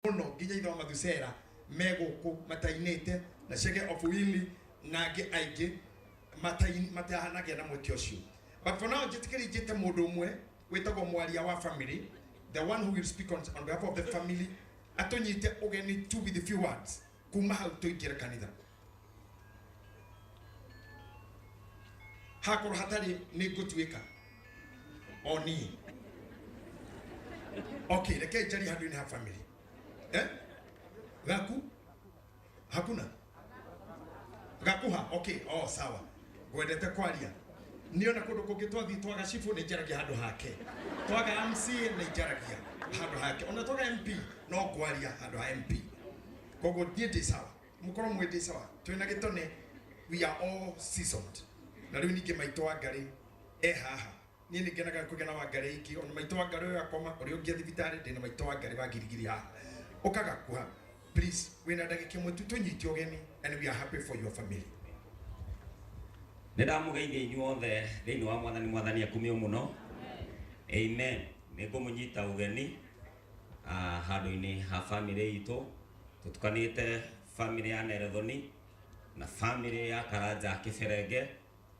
Mũno nginya ithe wa Mathusera me gũkũ matainĩte na Chege of Willy na angĩ aingĩ matahanagĩa na mweke ũcio. But for now njĩtĩkĩri njĩte mũndũ ũmwe wĩtagwo mwaria wa family, the one who will speak on behalf of the family, atũnyite ũgeni tu with few words, kuma hau tũingĩre kanitha. Hakorwo hatarĩ nĩ ngũtuĩka o niĩ. Okay, reke njarie handũ-inĩ ha family. Eh? Gaku? Hakuna? Gakuha? Okay, oh sawa. Ngwendete kwaria. Niĩ ona kũndũ kũngĩ twathiĩ twaga cibũ nĩ njaragia handũ hake. Twaga MC nĩ njaragia handũ hake. Ona twaga MP no ngwaria handũ ha MP. Koguo niĩ ndĩ sawa. Mũkorwo mwĩ ndĩ sawa. Twĩna gĩtone, we are all seasoned. Na rĩu ningĩ maitũ wa Ngarĩ e haha. Niĩ nĩ ngenaga kũgĩa na Wangarĩ ingĩ. Ona maitũ wa Ngarĩ ũyũ akoma, ũrĩa ũngĩ thibitarĩ, ndĩna maitũ wa Ngarĩ wa Girigiri haha. Ũkagakuha. Please, wĩna ndagĩka ĩmwe tu tũnyite ũgeni and we are happy for your family. Nĩ ndamũgeithia inyuothe thĩinĩ wa Mwathani. Mwathani akumio mũno. Amen. Nĩ ngũmũnyita ũgeni handũ-inĩ ha family itũ. Tũtukanĩte family ya Nerethoni na family ya Karanja Kĩberenge.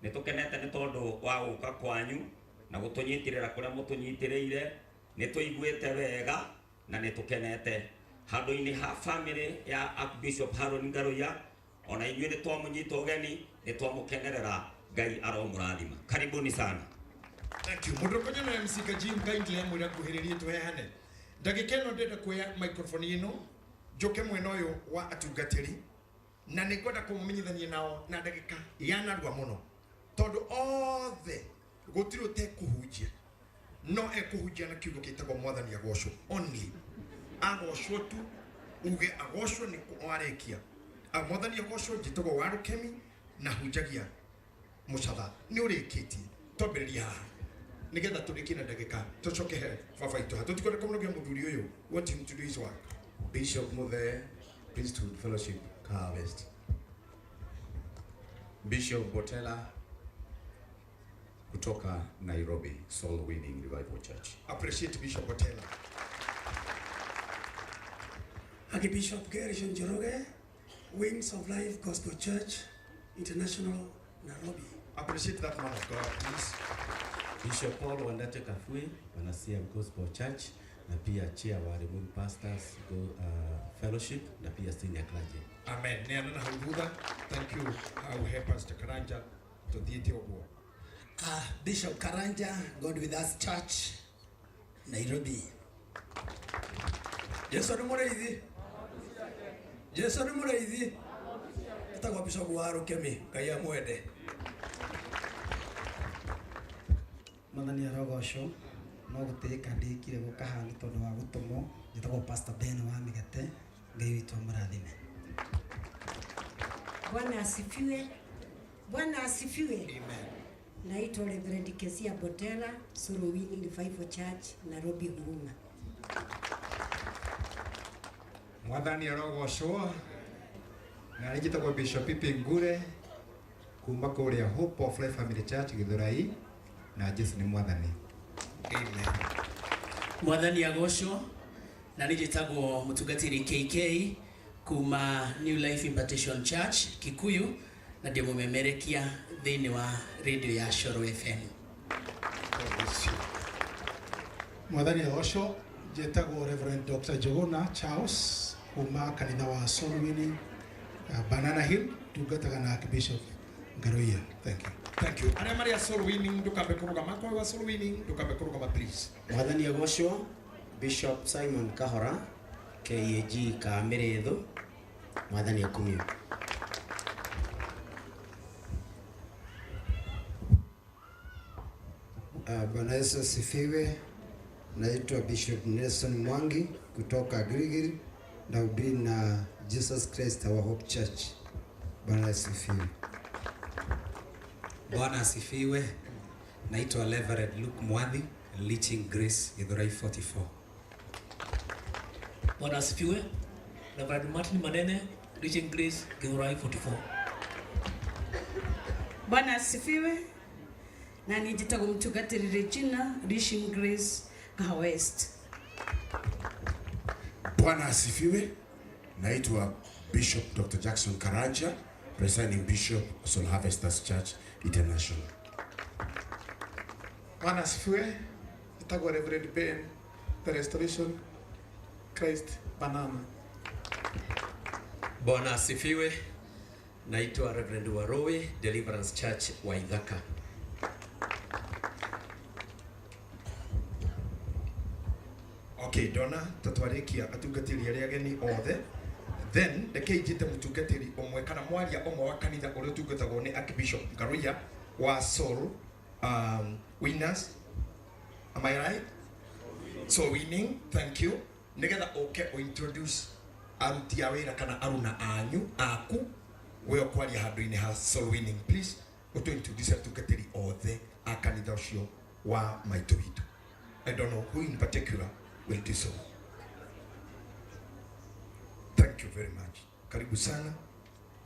Nĩ tũkenete nĩ tondũ wa gũka kwanyu na gũtũnyitĩrĩra kũrĩa mũtũnyitĩrĩire. Nĩ tũiguĩte wega na nĩ tũkenete. Handũ-inĩ ha family ya Archbishop Haron Ngaruiya, ona inyuĩ nĩ twamũnyita ũgeni, nĩ twamũkenerera. Ngai aromũrathima. Karibuni sana. Thank you. Mũndũ ũkũnyona na MC Kajim kindly amwĩra nguhĩrĩrie tũhehane. Ndagĩka ĩno ndĩrenda kuoya microphone ĩno njoke mwena ũyũ wa atungatĩri, na nĩ ngwenda kũmũmenyithania nao na ndagĩka ya narua mũno, tondũ othe gũtirĩ ũtekũhunjia, no ekũhunjia na kiugo gĩtagwo Mwathani agocwo. Only agocwo tu, uge agocwo nĩ warĩkia. Mwathani agocwo. Njĩtagwo wa Rũkemi na hunjagia mũcatha. Nĩ ũrĩkĩtie, twambĩrĩrie haha nĩgetha tũrĩkie na ndagĩka tũcoke he baba itũ haha. Tũtikwenda kũmũnogia mũthuri ũyũ, want him to do his work. Bishop Muthe, Priesthood Fellowship, Kahawa West. Bishop Botela kutoka Nairobi, Soul Winning Revival Church. Appreciate Bishop Botela. Archbishop Gershon Njoroge, Wings of Life Gospel Church, International, Nairobi. Appreciate that man of God, please. Bishop Paul Wandate Kafue, Wanasia Gospel Church, na pia chair wa Limuru Pastors Fellowship na pia senior clergy. Amen. Neana na hau thutha. Thank you. Hau he Pastor Karanja tuthiĩte ũguo. Bishop Karanja, God with Us Church, Nairobi. Jesu nĩ mũrĩithi. Jesu nĩ mũrĩithi. Etagwo Bishop wa Rũkemi, Ngai amwende. Mwathani arogocwo. No gũtĩĩka ndĩkire gũka haha nĩ tondũ wa gũtũmwo. Njĩtagwo Pastor Ben wa Mĩgete. Ngai witũ amũrathime. Bwana asifiwe. Bwana asifiwe. Amen. Naitwa Reverend Kesia Botela, Soul Winning Revival Church, Nairobi, Huruma. Mwathani arogocwo. Na nĩ njĩtagwo Bishop Pipi Ngure kuma kũrĩa Hope of Life Family Church Githurai, na Jesu nĩ Mwathani. Amen. Mwathani agocwo. Na nĩ njĩtagwo mũtungatĩri KK kuma New Life Impartation Church Kikuyu, na ndĩ mũmemerekia thĩinĩ wa radio ya Coro FM. God bless you. Mwathani agocwo. Njĩtagwo Reverend Dr. Njuguna Charles kuma kanitha wa Soul Winning, Banana Hill, ndungataga na Archbishop Ngaruiya. Thank you. Thank you. Arĩa marĩ a Soul Winning ndũkambe kũrũgama. Kwa wa Soul Winning ndũkambe kũrũgama, please. Mwathani agocwo. Bishop Simon Kahora, KAG Kamĩrĩthũ. Mwathani akumio. Bwana Yesu asifiwe. Naitwa Bishop Nelson Mwangi kutoka Gilgil na hubiri na Jesus Christ Our Hope Church. Bwana asifiwe. Bwana asifiwe. Naitwa Reverend Luke Mwadhi, Reaching Grace Githurai 44. Bwana asifiwe. Reverend Martin Manene, Reaching Grace Githurai 44. Bwana asifiwe. Na niĩ njĩtagwo mũtungatĩri Regina, Reaching Grace, Kahawa West. Bwana Bwana asifiwe. Naitwa Bishop Dr. Jackson Karanja, presiding Bishop, Soul Harvesters Church International. Bwana asifiwe. Njĩtagwo Reverend Ben, the Restoration Christ Banana. Bwana asifiwe. Naitwa Reverend Warowe, Deliverance Church Waithaka. Okay, ndona ta twarĩkia atungatĩri arĩa ageni othe, then reke njĩte mũtungatĩri ũmwe kana mwaria ũmwe wa kanitha ũrĩa ũtungatagwo nĩ Archbishop Ngaruiya wa Soul Winners. Am I right? Soul Winning, thank you. Nĩgetha ũke ũintroduce aruti a wĩra kana aruna anyu aku we ũkwaria handũ-inĩ ha Soul Winning. Please ũtũ introduce atungatĩri othe a kanitha ũcio wa maitũ witũ. I don't know who in particular will do so. Thank you very much. Karibu sana.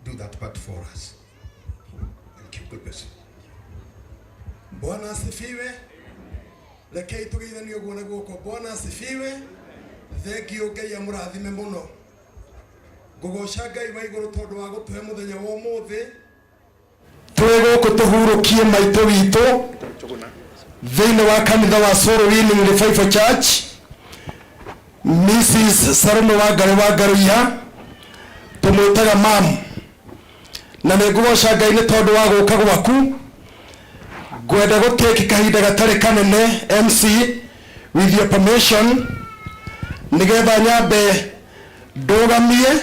Do that part for us. Thank you. God bless you. Bwana asifiwe. Rekei tugeithanie ũguo na guoko. Bwana asifiwe. Thank you Ngai amũrathime mũno. Ngũgoca Ngai wa igũrũ tondũ wa gũtũhe mũthenya wa ũmũthĩ. Twĩ gũkũ tũhurũkie maitũ witũ thĩinĩ wa kanitha wa Soul Winning Revival Church, Mrs. Salome Wangari wa Ngaruiya, tũmwĩtaga mam, na nĩ ngũgoca Ngai nĩ tondũ wa gũka gwaku. Ngwenda gũtĩki kahinda gatarĩ kanene, MC, with your permission, nĩgetha nyambe ndũgamie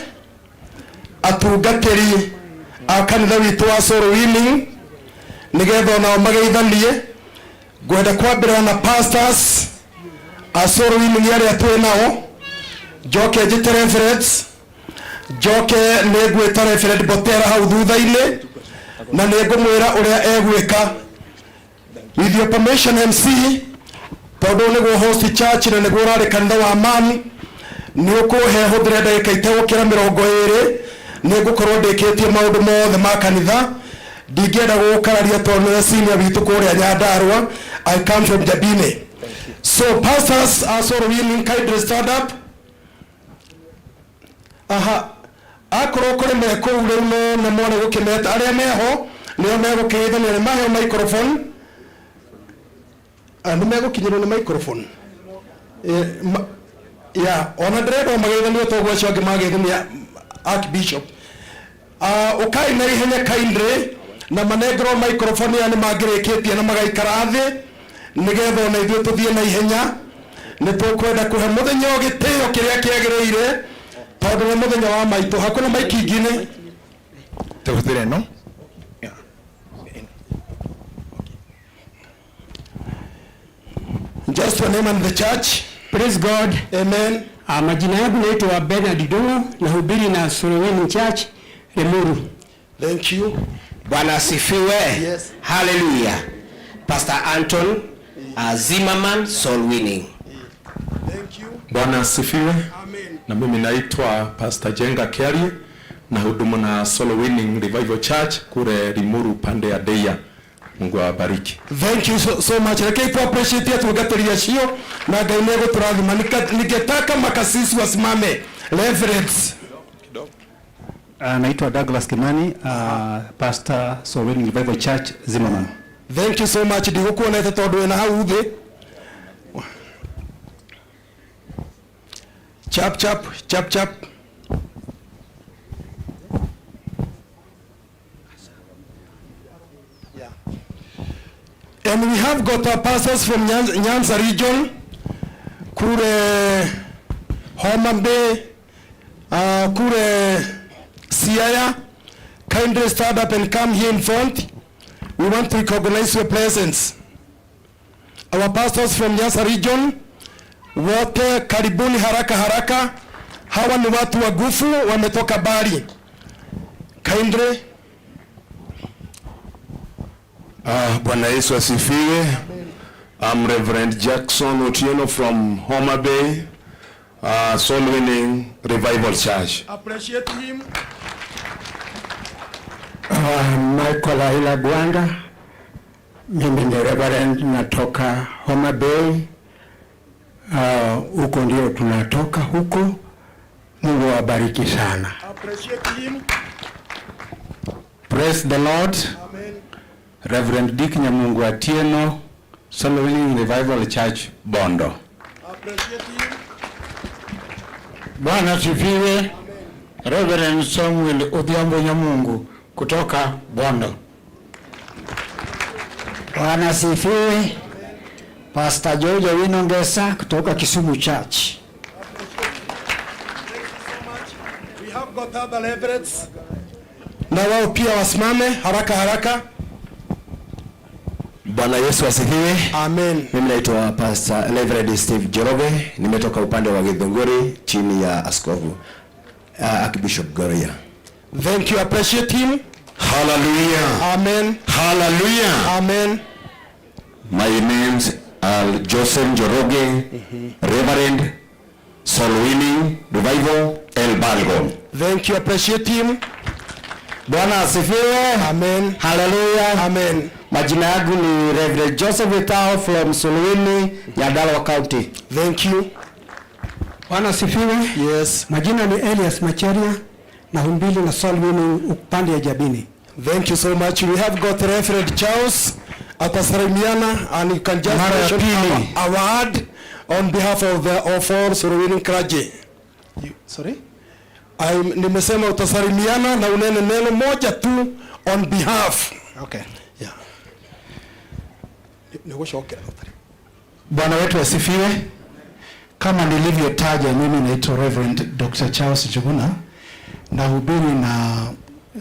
atungatĩri a kanitha witũ wa Soul Winning nĩgetha onao mageithanie. Ngwenda kwambĩrĩra na pastors a Soul Winning arĩa twĩ nao, njoke njĩte reverends, njoke nĩ ngwĩta Reverend Botera hau thutha-inĩ, na nĩ ngũmwĩra ũrĩa egwĩka. With your permission, MC, tondũ nĩguo host church na nĩguo ũrarĩ kanitha wa mami, nĩ ũkũhe hũthĩre ndagĩka itegũkĩra 20, nĩ ngũkorwo ndĩkĩtie maũndũ mothe ma kanitha. Ndingĩenda gũgũkararia tondũ nĩwe senior witũ kũrĩa Nyandarua. I come from Jabine. So pastors are Soul Winning, kindly stand up. Aha, akorwo kũrĩ me kũu rĩu no nĩ mone gũkĩmeta arĩa meho nĩo megũkĩgeithania, nĩ maheo microphone. Nĩ megũkinyĩrwo nĩ microphone. Ya, ona ndĩrenda mageithanio toguo acio angĩ mageithania Archbishop. Ũkai na ihenya kindly na manengerwo microphone ya nĩ mangĩrĩkĩtie na magaikara thĩ nĩgetha ona ithuĩ tũthiĩ na ihenya. Nĩ tũkwenda kũhe mũthenya ũyũ gĩtĩo kĩrĩa kĩagĩrĩire tondũ nĩ mũthenya wa maitũ. Hakuna maiki ingine. Tũhũthĩre ĩno. Just your name and the church. Praise God. Amen. Majina yangu naitwa Bernard Dungu, nahubiri na Soul Winning Church Limuru. Thank you. Bwana asifiwe. Yes. Hallelujah. Pastor Anton Zimmerman, Soul Winning. Thank you. Bwana asifiwe. Amen. Na mimi naitwa Pastor Jenga Kiarie na hudumu na Soul Winning Revival Church kule Limuru pande ya Deia. Mungu awabariki. Thank you so, so much. Rekei tu appreciate atungatĩri acio na Ngai nĩ egũtũrathima. Ningetaka makasisi wasimame. Reverends. Naitwa Douglas Kimani, Pastor Soul Winning Revival Church Zimmerman. Thank you so much. Ndigũkuonete tondũ wĩna hau thĩ. Chap chap chap chap. And we have got our pastors from Nyanza region, kure Homa Bay, kure Siaya. Kindly stand up and come here in front. We want to recognize your presence. Our pastors from Nyanza region, wote karibuni haraka haraka. Hawa ni watu wa gufu, wametoka bari. Kindly. Bwana Yesu asifiwe. I'm Reverend Jackson Otieno from Homa Bay, Soul Winning Revival Church. Appreciate him. Michael Ahila Gwanda, mimi ni Reverend natoka Homa Bay. Huko ndio tunatoka huko. Mungu awabariki sana. Appreciate him. Praise the Lord. Amen. Reverend Dick Nyamungu Atieno, Soul Winning Revival Church, Bondo. Appreciate him. Bwana asifiwe. Reverend Samuel Odhiambo Nyamungu kutoka Bondo. Bwana asifiwe. Pastor George Owino Ngesa kutoka Kisumu Church. We have got other reverends. Na wao pia wasimame haraka haraka. Bwana Yesu asifiwe. Amen. Mimi naitwa Pastor Reverend Steve Joroge, nimetoka upande wa Githunguri chini ya askofu Archbishop Goria. Thank you. Appreciate him. Hallelujah. Amen. Hallelujah. Amen. My names are Joseph Njoroge, Reverend Soul Winning Revival El Bargon. Thank you. Appreciate him. Bwana asifiwe. Amen. Haleluya. Amen. Majina yangu ni Reverend Joseph Witao from Suluini, Nyandarua County. Thank you. Bwana asifiwe. Yes. Majina ni Elias Macharia na humbili na Soul Winning upande ya Jabini. Thank you so much. We have got Reverend Charles atasalimiana and you can just Mara ya mention pili. our word on behalf of the of all Soul Winning clergy. You, sorry? I'm, nimesema utasalimiana na unene neno moja tu on behalf. Okay. Yeah. Nigucokera. Bwana wetu asifiwe. Kama nilivyotaja, mimi naitwa Reverend Dr. Charles Njuguna, nahubiri na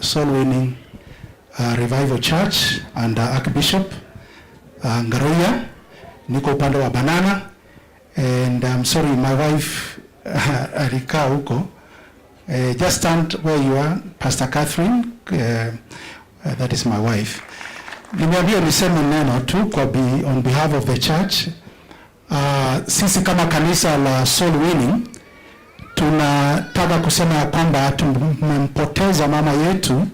Soul Winning Revival Church and Archbishop Ngaruiya. Niko upande wa Banana and I'm sorry my wife alikaa huko. Just stand where you are, Pastor Catherine, that is my wife. Nimeambiwa niseme neno tu kwa on behalf of the church. Sisi kama kanisa la Soul Winning tunataka kusema ya kwamba tumempoteza mama yetu.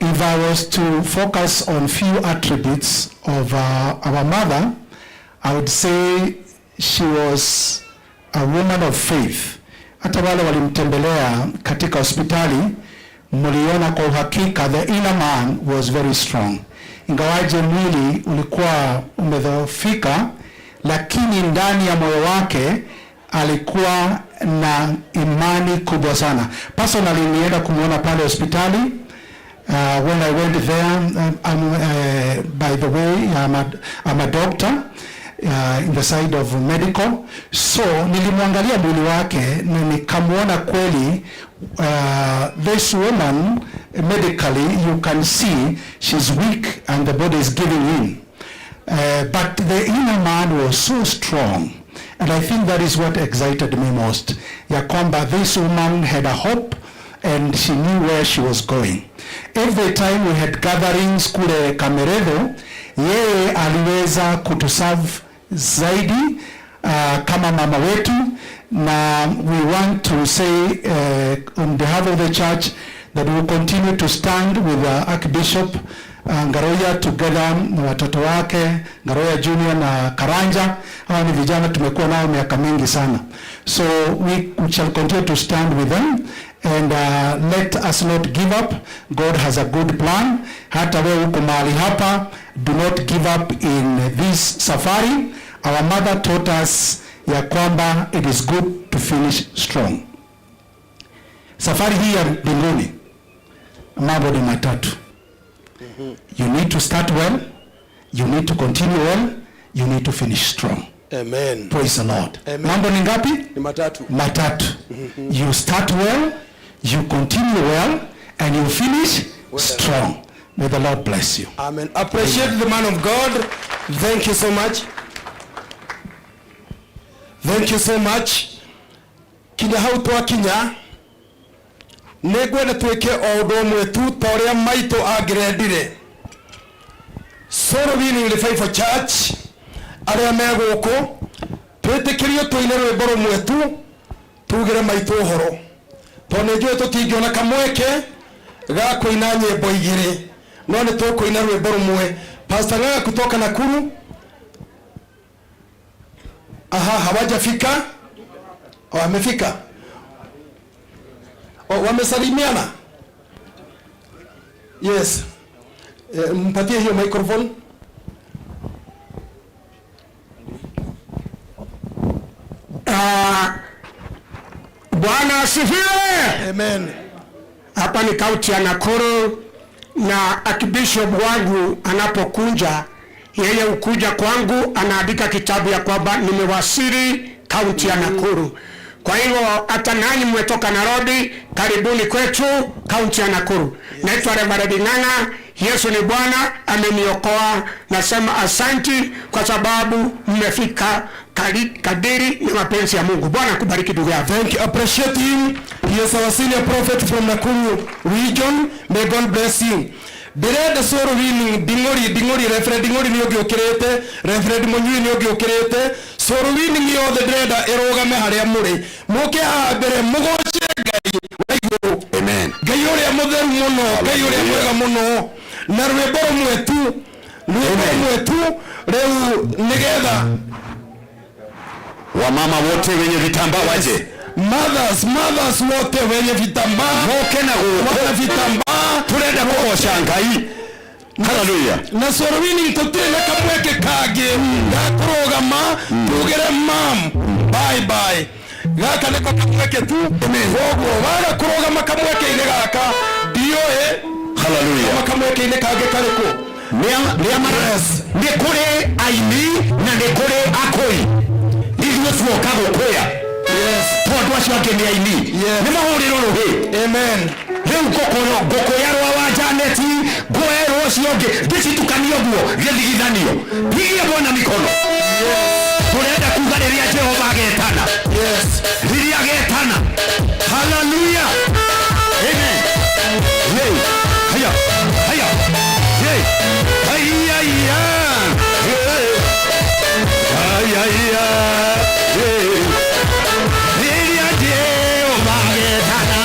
If I was to focus on few attributes of our mother, I would say she was a woman of faith. Hata wale walimtembelea katika hospitali mliona kwa uhakika the inner man was very strong. Ingawaje mwili ulikuwa umedhoofika, lakini ndani ya moyo wake alikuwa na imani kubwa sana. Personally nilienda kumwona pale hospitali. When I went there, by the way, I'm a doctor in the side of medical. So nilimwangalia mwili wake na nikamwona kweli, this woman medically you can see she's weak and the body is giving in. But the inner man was so strong. And I think that is what excited me most. Ya kwamba this woman had a hope and she knew where she was going. Every time we had gatherings kule Kameredo, yeye aliweza kutuserve zaidi kama mama wetu, na we want to say on behalf of the church that we will continue to stand with the Archbishop Ngaruiya together na watoto wake Ngaruiya Junior na Karanja. Hawa ni vijana tumekuwa nao miaka mingi sana, so we shall continue to stand with them and let us not give up. God has a good plan. Hata wewe uko mahali hapa, do not give up in this safari. Our mother taught us ya kwamba it is good to finish strong. Safari hii ya mbinguni mambo ni matatu. You need to start well, you need to continue well, you need to finish strong. Amen. Praise the Lord. Amen. Mambo ni ngapi? Ni matatu. Matatu. You start well, you continue well, and you finish strong. May the Lord bless you. Amen. Appreciate the man of God. Thank you so much. Thank you so much. Kinya hau twakinya nĩ ngwenda twĩke o ũndũ ũmwe tu ta ũrĩa maitũ angĩrendire. Soul Winning Revival Church arĩa me gũkũ twĩtĩkĩrio tũine rwĩmbo rũmwe tu tugĩre maitũ ũhoro, tondũ nĩ njũĩ tũtingĩona kamweke ga kũina nyĩmbo igĩrĩ, no nĩ tũkũina rwĩmbo rũmwe. Pastor Ng'ang'a kutoka Nakuru. Aha, hawajafika? Oh, amefika. Wamesalimiana? Yes. Mpatie hiyo microphone. Bwana asifiwe. Amen. Hapa ni kaunti ya Nakuru na Archbishop wangu anapokunja, yeye hukuja kwangu anaandika kitabu ya kwamba nimewasili kaunti ya Nakuru. Kwa hivyo hata nanyi mmetoka Nairobi, karibuni kwetu kaunti ya Nakuru. Naitwa Reverend Ng'ang'a. Yesu ni Bwana, ameniokoa. Nasema asanti kwa sababu mmefika kadiri na mapenzi ya Mungu. Bwana akubariki ndugu yangu. Thank you. Appreciate him. He is our senior prophet from Nakuru region. May God bless you. Ndĩrenda Soul Winning Nding'ori Nding'ori Reverend Nding'ori nĩ ũngĩ ũkĩrĩte, Reverend Mũnyui nĩ ũngĩ ũkĩrĩte. Soul Winning yothe ndĩrenda ĩrũgame harĩa mũrĩ, mũke haha mbere mũgoce Ngai wa igũrũ. Amen. Ngai ũrĩa mũtheru mũno, Ngai ũrĩa mwega mũno, na rwĩmbo rũmwe tu, rwĩmbo rũmwe tu rĩu nĩgetha Wamama wote wenye vitambaa waje. Mothers, mothers wote wenye vitambaa moke na gũkũ. Wana vitambaa turenda kũgoca Ngai. Hallelujah. Na Soul Winning tũtirĩ na kamweke kangĩ ga kũrũgama tugĩre mam bye bye. Gaka nĩko kamweke tu, koguo waga kũrũgama kamweke-inĩ gaka ndiũĩ. Hallelujah. Kama kamweke-inĩ kangĩ karĩkũ? Nĩ kũrĩ aini na nĩ kũrĩ akũi. Ithuĩ tuoka gũkũya tondũ acio angĩ nĩ aini nĩ mahũrĩrwo rũhĩ. Amen. Rĩu ngũkũya rwa wa Janeti, ngũe rwa ũcio ũngĩ, ngĩcitukanie ũguo gĩthigithanio. Pigie Bwana mikono. Tũrenda kuga rĩrĩa Jehova agetana, rĩrĩa agetana. Hallelujah. Amen. Hey. Haya. Haya. Hey. Haya, haya. Hey. Haya, haya. Hey. Rĩrĩa Jehova agetana,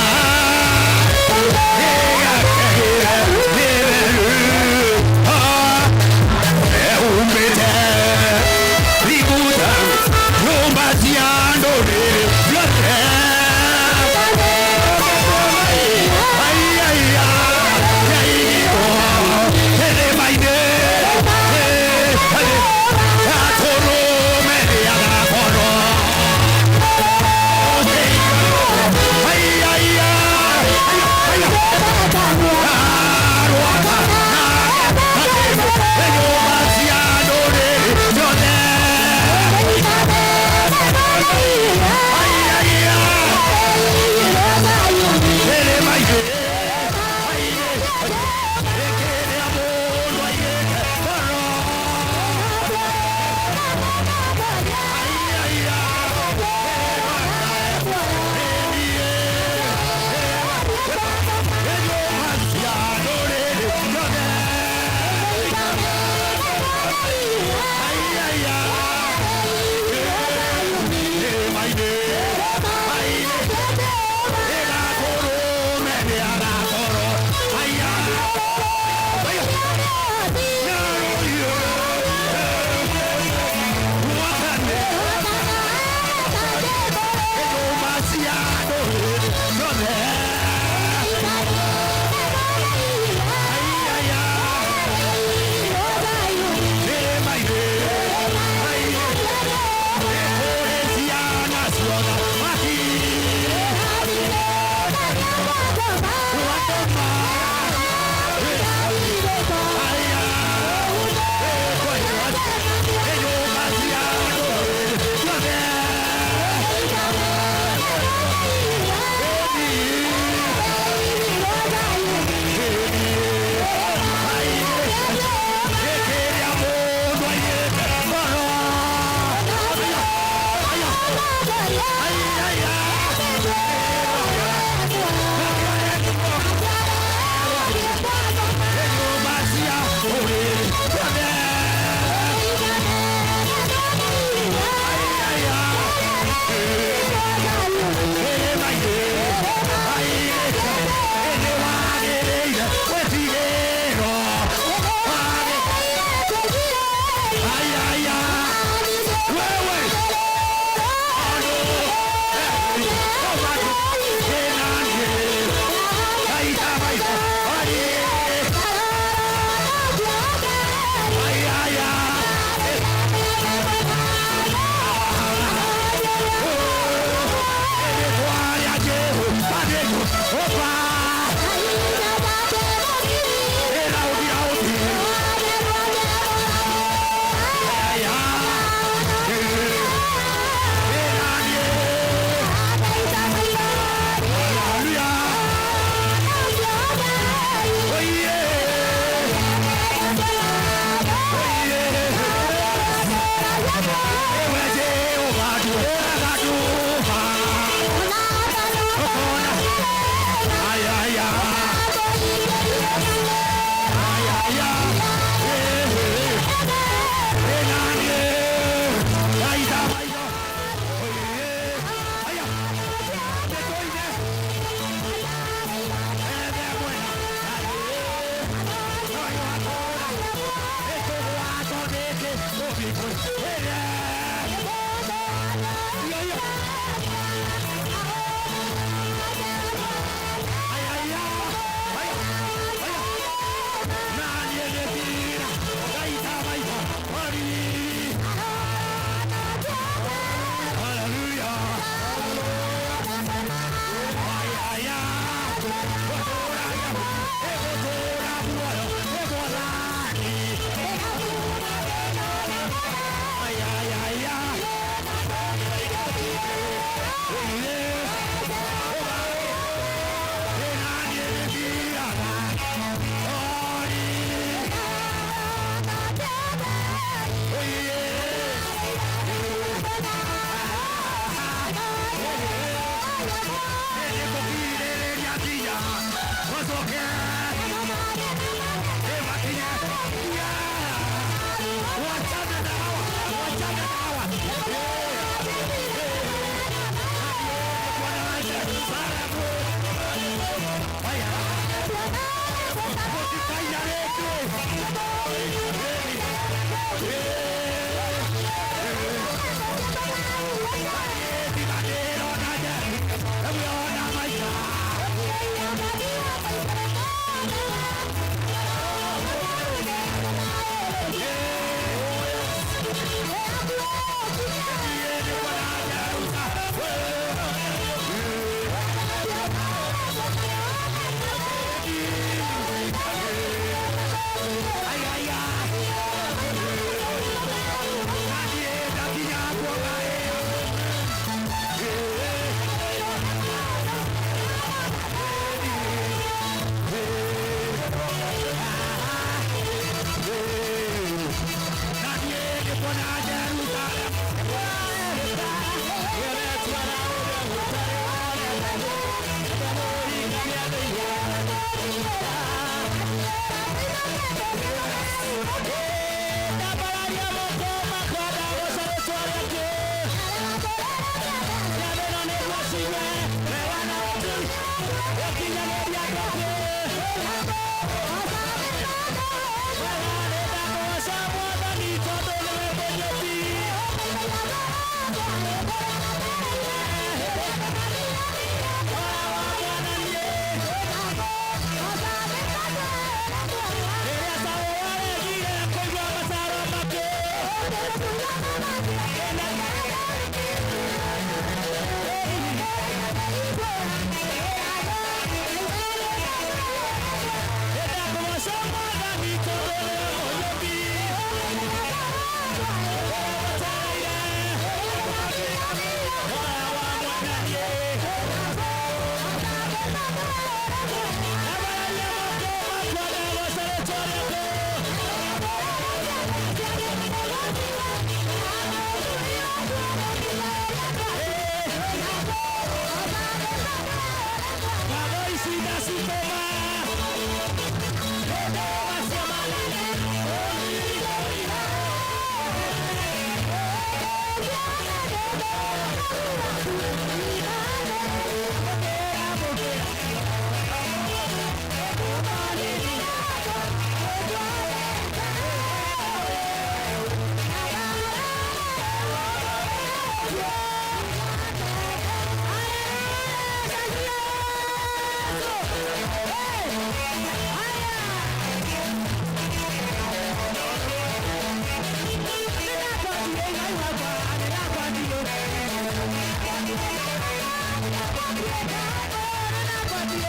Thank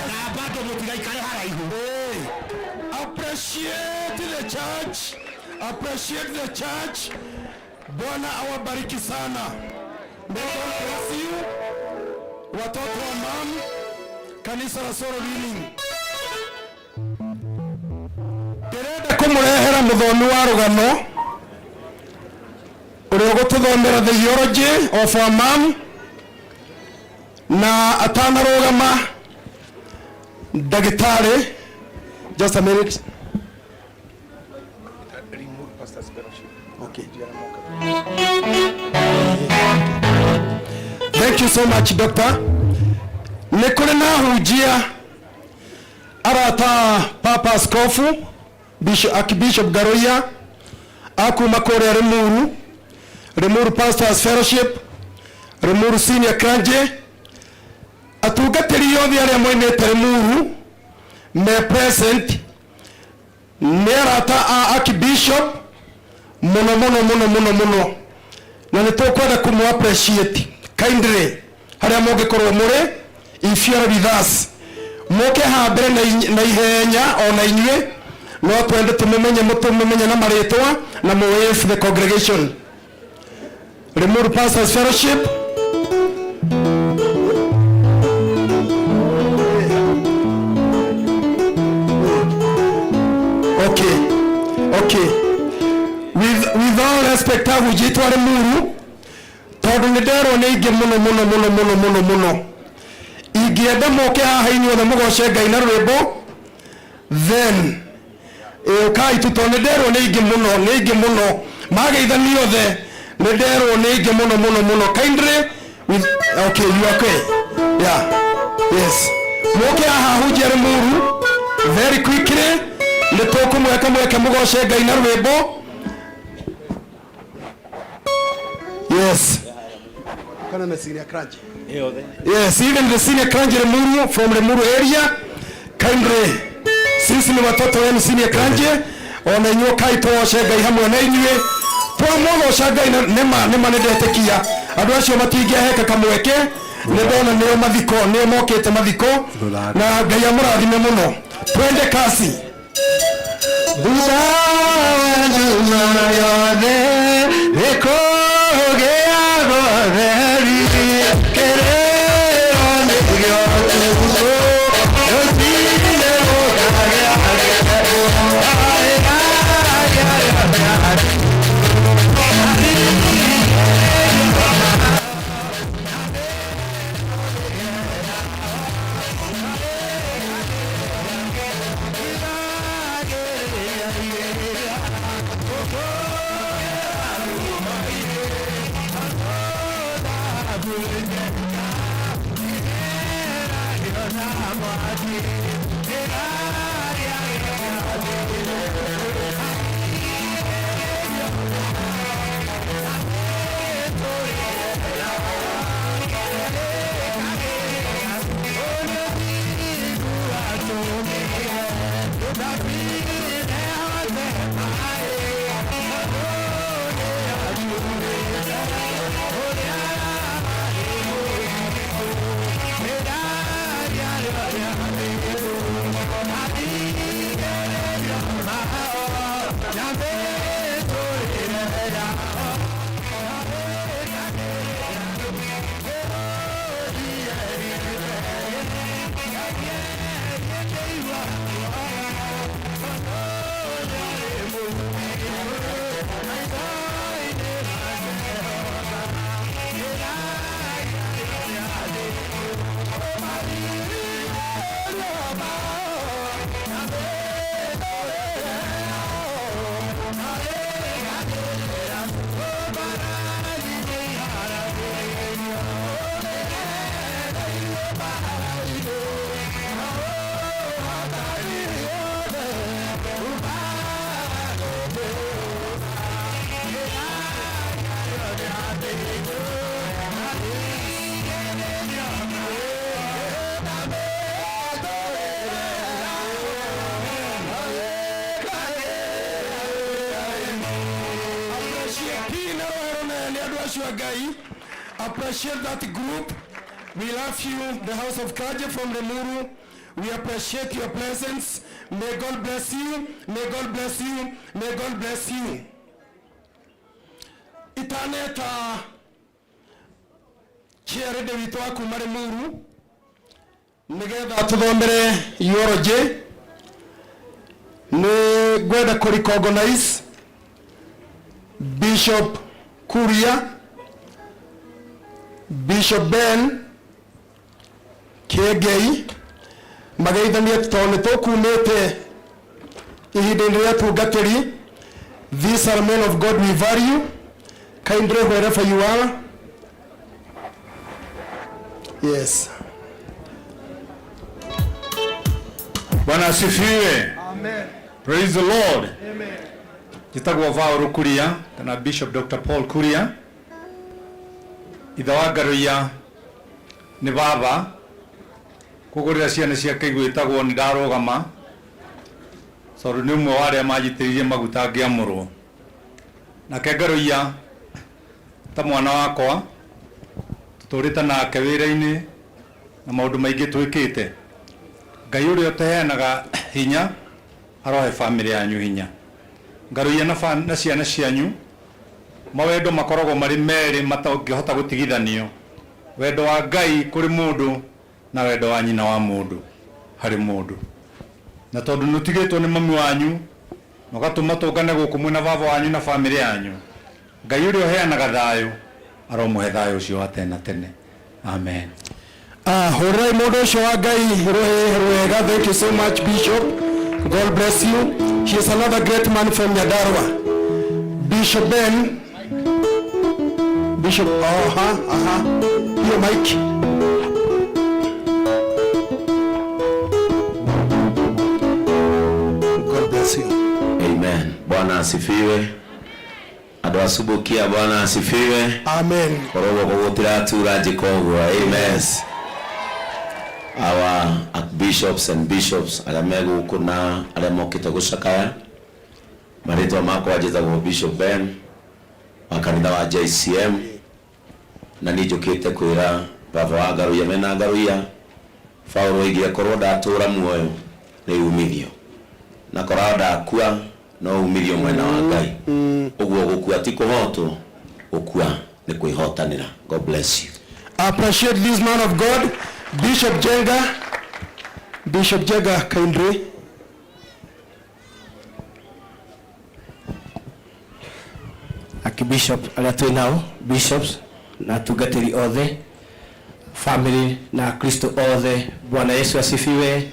Na bado mũtigaikare haraihu. Appreciate the church. Appreciate the church. Bwana awabariki sana. May God bless you. Watoto wa mam, kanisa la Soul Winning. Ndĩrenda kũmũrehera mũthomi wa rũgano ũrĩa ũgũtũthomera the eulogy of our mom, na atanarũgama ndagĩtarĩ, just a minute. Okay. Thank you so much, doctor. Nĩ kũrĩ na hunjia arata Papa Askofu Bishop, Archbishop Garoia akuma kũrĩa Limuru, Limuru Pastors Fellowship, Limuru Senior Clergy, atungatĩri othe arĩa moimĩte Limuru me present nĩ arata a Archbishop mũno mũno mũno mũno mũno, na nĩ tũkwenda kũmũ appreciate kindly harĩa mũngĩkorwo mũrĩ. If you are with us, mũke haha mbere na ihenya ona inyuĩ no twende tũmũmenye, mũtũmũmenye na marĩtwa na mũ wave the congregation. Limuru Pastors Fellowship. Okay, with all respect, ahunjia a Limuru, tondũ nĩ nderwo nĩ aingĩ mũno mũno mũno mũno mũno mũno, ingĩenda moke haha inyuothe mũgoce Ngai na rwĩmbo, then ũkai tu, tondũ nĩ nderwo nĩ aingĩ mũno, nĩ aingĩ mũno mageithani othe, nĩ nderwo nĩ aingĩ mũno mũno mũno. Kindly with, okay, you are okay, yeah, yes, moke haha ahunjia Limuru very quickly, nĩ tũkũmweka mweke mũgoce Ngai na rwĩmbo. Yes, kana na senior clergy. Yes, even the senior clergy Limuru, from Limuru area, kindly, sisi ni watoto wenu senior clergy, ona inyuĩ kai tũgoce Ngai hamwe na inyuĩ. Twamũgoca Ngai nĩma nĩma nĩ ndetĩkia andũ acio matingĩaheka kamweke, nĩ ndona nĩo mathiko, nĩo mokĩte mathiko, na Ngai amũrathime mũno. Twende kasi. Thutha wa nyuma yothe nĩkũgĩa gotheri, kĩrĩro nĩkĩo tukũ, rũcinĩ gũkagĩa. Andũ acio a Ngai, appreciate that group. We love you, the House of Kaje from Limuru. We appreciate your presence. May God bless you. May God bless you. May God bless you. Itaneta chairlady witũ wa kuma Limuru nigetha tuthomere eulogy, nĩ ngwenda kũ recognize Bishop Kuria, Bishop Ben Kĩengei, mageithanie tondũ nĩ tũkumĩte ihinda-inĩ rĩa tungatĩri. These are men of God we value. Kindly, wherever you are. Yes. Bwana asifiwe. Amen. Praise the Lord. Amen. Njĩtagwo Paul Kuria kana Bishop Dr. Paul Kuria. Ithe wa Ngaruiya nĩ baba, koguo rĩrĩa ciana ciake igwĩtagwo nĩ ndarũgama tondũ nĩ ũmwe wa arĩa manjitĩrĩirie maguta ngĩamũrwo. Nake Ngaruiya ta mwana wakwa, tũtũrĩte nake wĩra-inĩ na maũndũ maingĩ twĩkĩte. Ngai ũrĩa ũteheanaga hinya arohe bamĩrĩ yanyu hinya. Ngaruiya na ciana cianyu mawendo makoragwo marĩ merĩ matangĩhota gũtigithanio, wendo wa Ngai kũrĩ mũndũ na wendo wa nyina wa mũndũ harĩ mũndũ. Na tondũ nĩ ũtigĩtwo nĩ mami wanyu na ũgatũma tũngane gũkũ mwĩna baba wanyu na bamĩrĩ yanyu, Ngai ũrĩa ũheanaga thayũ aromũhe thayũ ũcio wa tene na tene. Amen. Ah, hũrĩrai mũndũ ũcio wa Ngai rũhĩ rwega. Thank you so much, Bishop. God bless you. He is another great man from Nyandarua. Bishop Ben. Bishop, aha, aha. Hiyo mic. God bless you. Amen. Bwana asifiwe. Andũ asubukia, Bwana asifiwe. Amen. Korwo guoko gũtiratura njĩka ũguo. Amen. Our archbishops and bishops arĩa me gũkũ na arĩa mokĩte gũcakaya, marĩtwa makwa njĩtagwo Bishop Ben wa kanitha wa JCM, na niĩ njũkĩte kwĩra baba wa Ngaruiya mena Ngaruiya. Paul oigire korwo ndatũra muoyo nĩ umithio, na korwo ndakua no umithio mwena wa Ngai. Ũguo gũkua ti kũhotwo, gũkua nĩ kwĩhotanĩra. God bless you. Appreciate this man of God, Bishop Jenga. Bishop Jenga, kindly. Archbishop arĩa twĩ nao, bishops na atungatĩri othe, family na Kristo othe, Bwana Yesu asifiwe.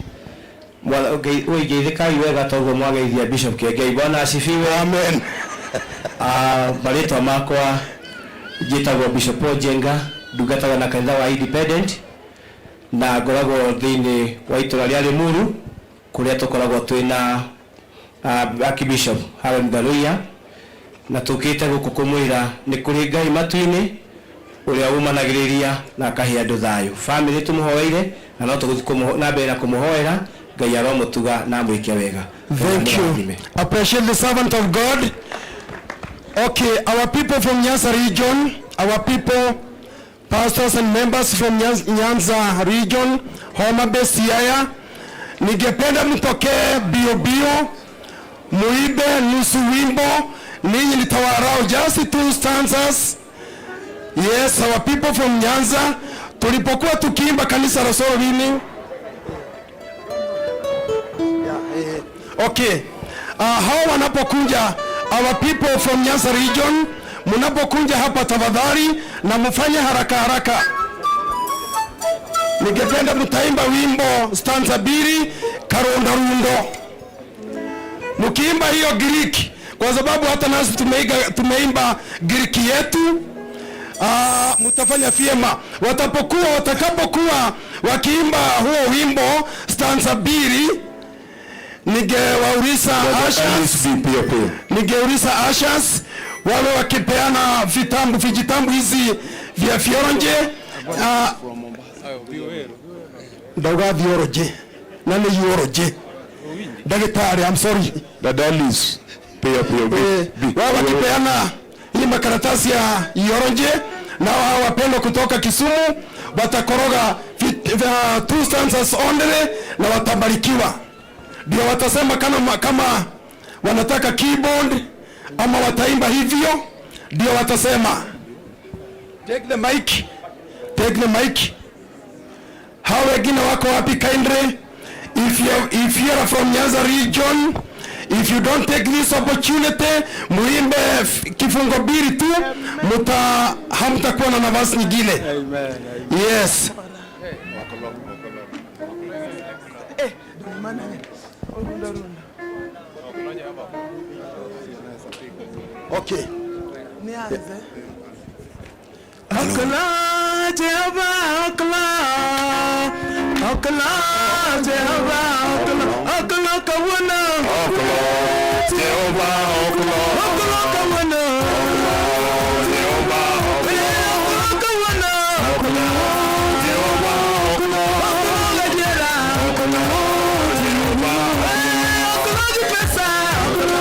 Ũigeithĩkai wega toguo mwageithia Bishop Kĩengei. Bwana asifiwe. Amen. Marĩtwa makwa njĩtagwo Bishop Paul Njenga, ndungataga na kanitha wa Independent na ngoragwo thĩinĩ wa itũra rĩa Limuru kũrĩa tũkoragwo twĩna Archbishop Harold Ngaruiya, na tũkĩte gũkũ kũmwĩra nĩ kũrĩ Ngai matu-inĩ ũrĩa umanagĩrĩria na akahe andũ thayũ. Family tũmũhoeire na no tũgũthiĩ na mbere na kũmũhoera, Ngai aromũtuga na amwĩke wega. Thank you. Appreciate the servant of God. Okay, our people from Nyanza region, our people, pastors and members from Nyanza region, Homa Bay, Siaya, ningependa mtokee bio bio, muibe nusu wimbo, ninyi nitawarau just 2 stanzas. Yes, our people from Nyanza, tulipokuwa tukiimba kanisa la Soul Winning. Okay. Hao wanapokuja, our people from Nyanza region, mnapokuja hapa tafadhali na mfanye haraka haraka. Ningependa mtaimba wimbo stanza 2 karonda rundo. Mkiimba hiyo Greek, kwa sababu hata nasi tumeimba Greek yetu, mtafanya vyema. Watakapokuwa wakiimba huo wimbo stanza 2, ningewauliza ushers, ningeuliza ushers wawe wakipeana vijitambu hizi vya fioronje. Ndauga thioroje na nĩ yoroje. Ndagĩtarĩ, I'm sorry. Dada Alice, pia pia, Wao wakipeana hii makaratasi ya Ioroje, nao hawa wapendwa kutoka Kisumu watakoroga two stanzas only na watabarikiwa. Ndio watasema kama wanataka keyboard ama wataimba hivyo, ndio watasema. Take the mic, take the mic. Hao wengine wako wapi kindly? If you are from Nyanza region, if you don't take this opportunity, muimbe kifungo mbili tu, muta hamtakuwa na nafasi nyingine. Yes. Okay. Nianze. Okla Jehova okla, okla Jehova okla, okla kawuna, okla Jehova okla, okla kawuna, Jehova okla, okla kawuna, okla Jehova okla, okla gajera, okla Jehova okla jipesa, okla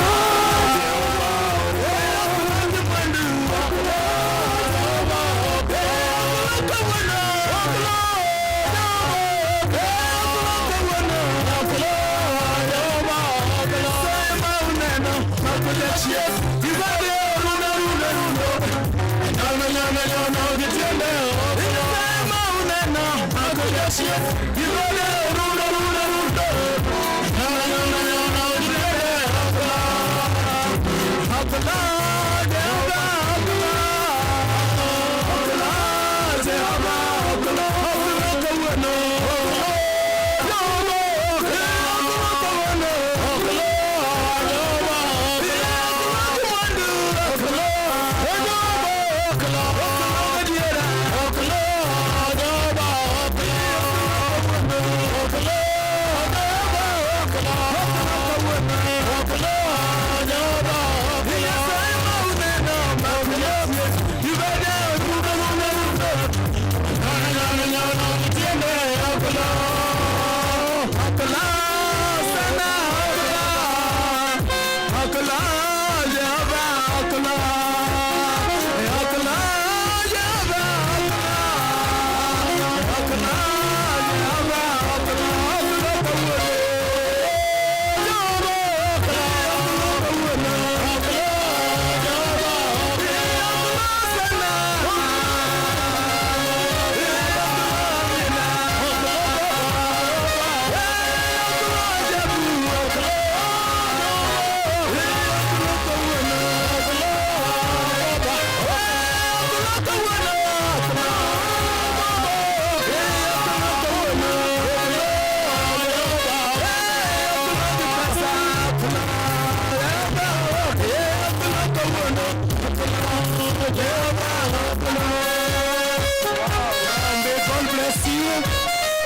May God bless you.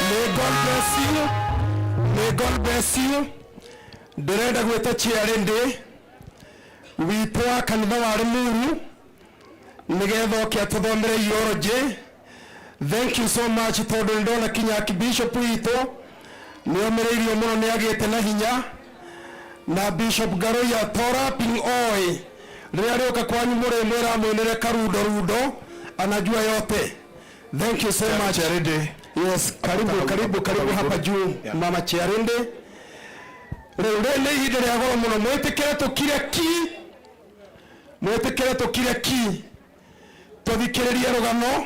May God bless you. May God bless you. Ndĩrenda gwĩta chairlady witũ wa kanitha wa Limuru nĩgetha oke atũthomere eulogy. Thank you so much tondũ nĩndona kinya Bishop witũ nĩomĩrĩirio mũno, nĩagĩte na hinya na Bishop Ngaruiya tora ping oi rĩrĩa rĩũka kwanyu mũrĩmwĩra mwĩnĩre karundo rundo, anajua yote. Thank you so much. Chairlady. Yes, karibu karibu karibu hapa juu. Mama Chairlady. Rĩu rĩ nĩ ihinda rĩa goro mũno, mwĩtĩkĩre tũkire ki, mwĩtĩkĩre tũkire ki tũthikĩrĩrie rũgano,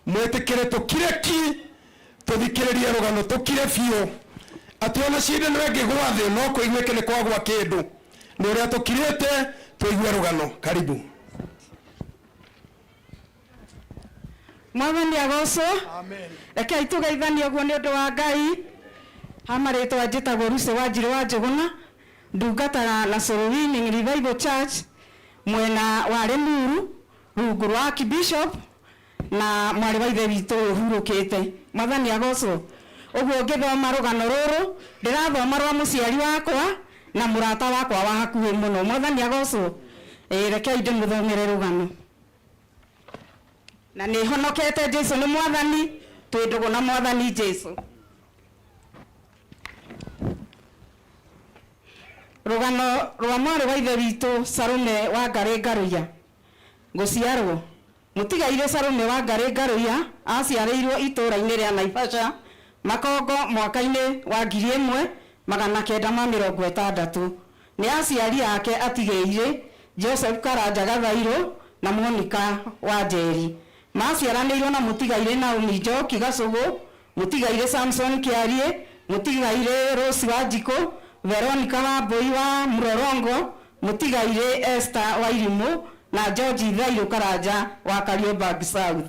mwĩtĩkĩre tũkire ki tũthikĩrĩrie rũgano, tũkire biũ atĩ ona cindano ĩngĩgwa thĩ no kũiguĩke nĩ kwagwa kĩndũ nĩ ũrĩa tũkirĩte tũigue rũgano. Karibu. Mwathani agocwo. Rekei tũgeithanie ũguo nĩ ũndũ wa Ngai. Ha marĩtwa njĩtagwo Lucy Wanjirũ wa Njũgũna, ndungataga na Soul Winning Revival Church mwena wa Limuru rungu rwa Archbishop na mwarĩ wa ithe witũ ũyũ ũhurũkĩte. Mwathani agocwo. Ũguo ngĩthoma rũgano rũrũ ndĩrathoma rwa mũciari wakwa na mũrata wakwa wa hakuhĩ mũno. Mwathani agocwo. Ĩĩ, rekei ndĩmũthomere rũgano. Na nĩ honokete, Jesu nĩ mwathani, twĩ ndũgũ na mwathani Jesu. Rũgano rwa mwarĩ wa ithe witũ Salome wa Ngarĩ Ngaruiya. Gũciarwo. Mũtigairĩ Salome Wangarĩ Ngaruiya aciarĩirwo itũũra-inĩ rĩa Naivasha, Makongo mwaka-inĩ wa 1960. Nĩ aciari ake atigĩirĩ, Joseph Karanja Gathairũ na Monica Wanjeri. Maciaranĩirwo na mũtigairĩ Naomi Njoki Gacũgũ, mũtigairĩ Samson Kĩariĩ, mũtigairĩ Rose Wanjikũ, Veronica Wambũi wa Mlolongo, mũtigairĩ Esther Wairimũ na George Thairũ Karanja wa Kariobangi South.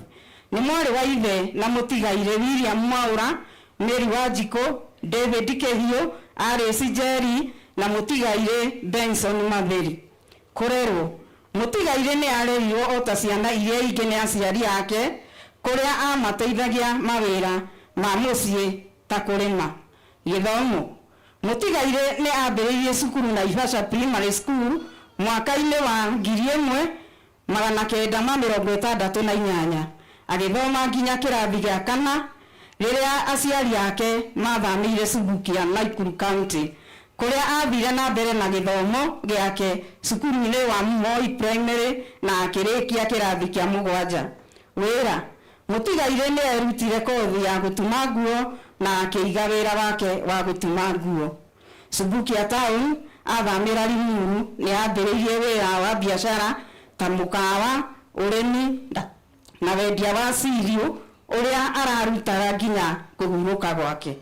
Nĩ mwarĩ wa ithe na mũtigairĩ William Mwaũra, Mary Wanjikũ, David Kĩhiũ, Alice Njeri na mũtigairĩ Benson Matheri. Kũrerwo. Mũtigairĩ nĩ arerirwo o ta ciana iria ingĩ nĩ aciari ake kũrĩa amateithagia mawĩra ma mũciĩ ta kũrĩma. Gĩthomo. Mũtigairĩ nĩ ambĩrĩirie cukuru Naivasha Primary School mwaka-inĩ wa 1968, agĩthoma nginya kĩrathi gĩa kana rĩrĩa aciari ake mathamĩire Subukia, Nakuru County, kũrĩa athire na mbere na gĩthomo gĩake cukuru-inĩ wa Moi Primary na akĩrĩkia kĩrathi kĩa mũgwanja. Wĩra. Mũtigairĩ nĩ erutire kothi ya gũtuma nguo na akĩiga wĩra wake wa gũtuma nguo. Subukia Town athamĩra Limuru nĩ ambĩrĩirie wĩra wa biacara ta mũkawa, ũrĩmi na wendia wa cirio ũrĩa ararutaga nginya kũhurũka gwake.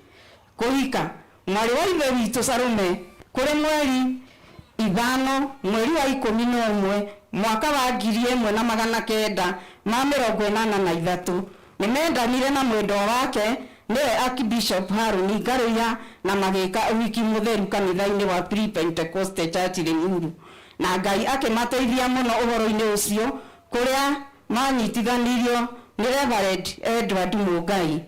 Kũhika. Mwarĩ wa ithe witũ Salome kũrĩ mweri 5 mweri wa 11 mwaka wa 1983 nĩ mendanire na mwendwa wake nĩwe Archbishop Harũni Ngaruiya na magĩka ũhiki mũtheru kanitha-inĩ wa Pre Pentecostal Church Limuru, na Ngai akĩmateithia mũno ũhoro-inĩ ũcio kũrĩa manyitithanirio nĩ Reverend Edward Mũngai.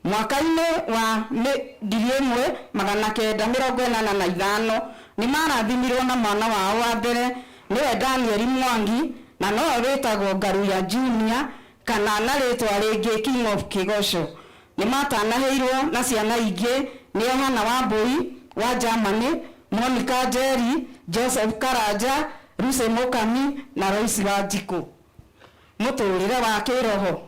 Mwaka-inĩ wa 1985 nĩ marathimirwo na mwana wao wa mbere nĩwe Daniel Mwangi na nowe wĩtagwo Ngaruiya Junior kana na rĩtwa rĩngĩ King of Kĩgoco. Nĩ matanahĩirwo na ciana ingĩ nĩ Yohana Wambũi wa Germany, Monica Njeri, Joseph Karanja, Lucy Mũkami na Lois Wanjikũ. Mũtũrĩre wa kĩroho.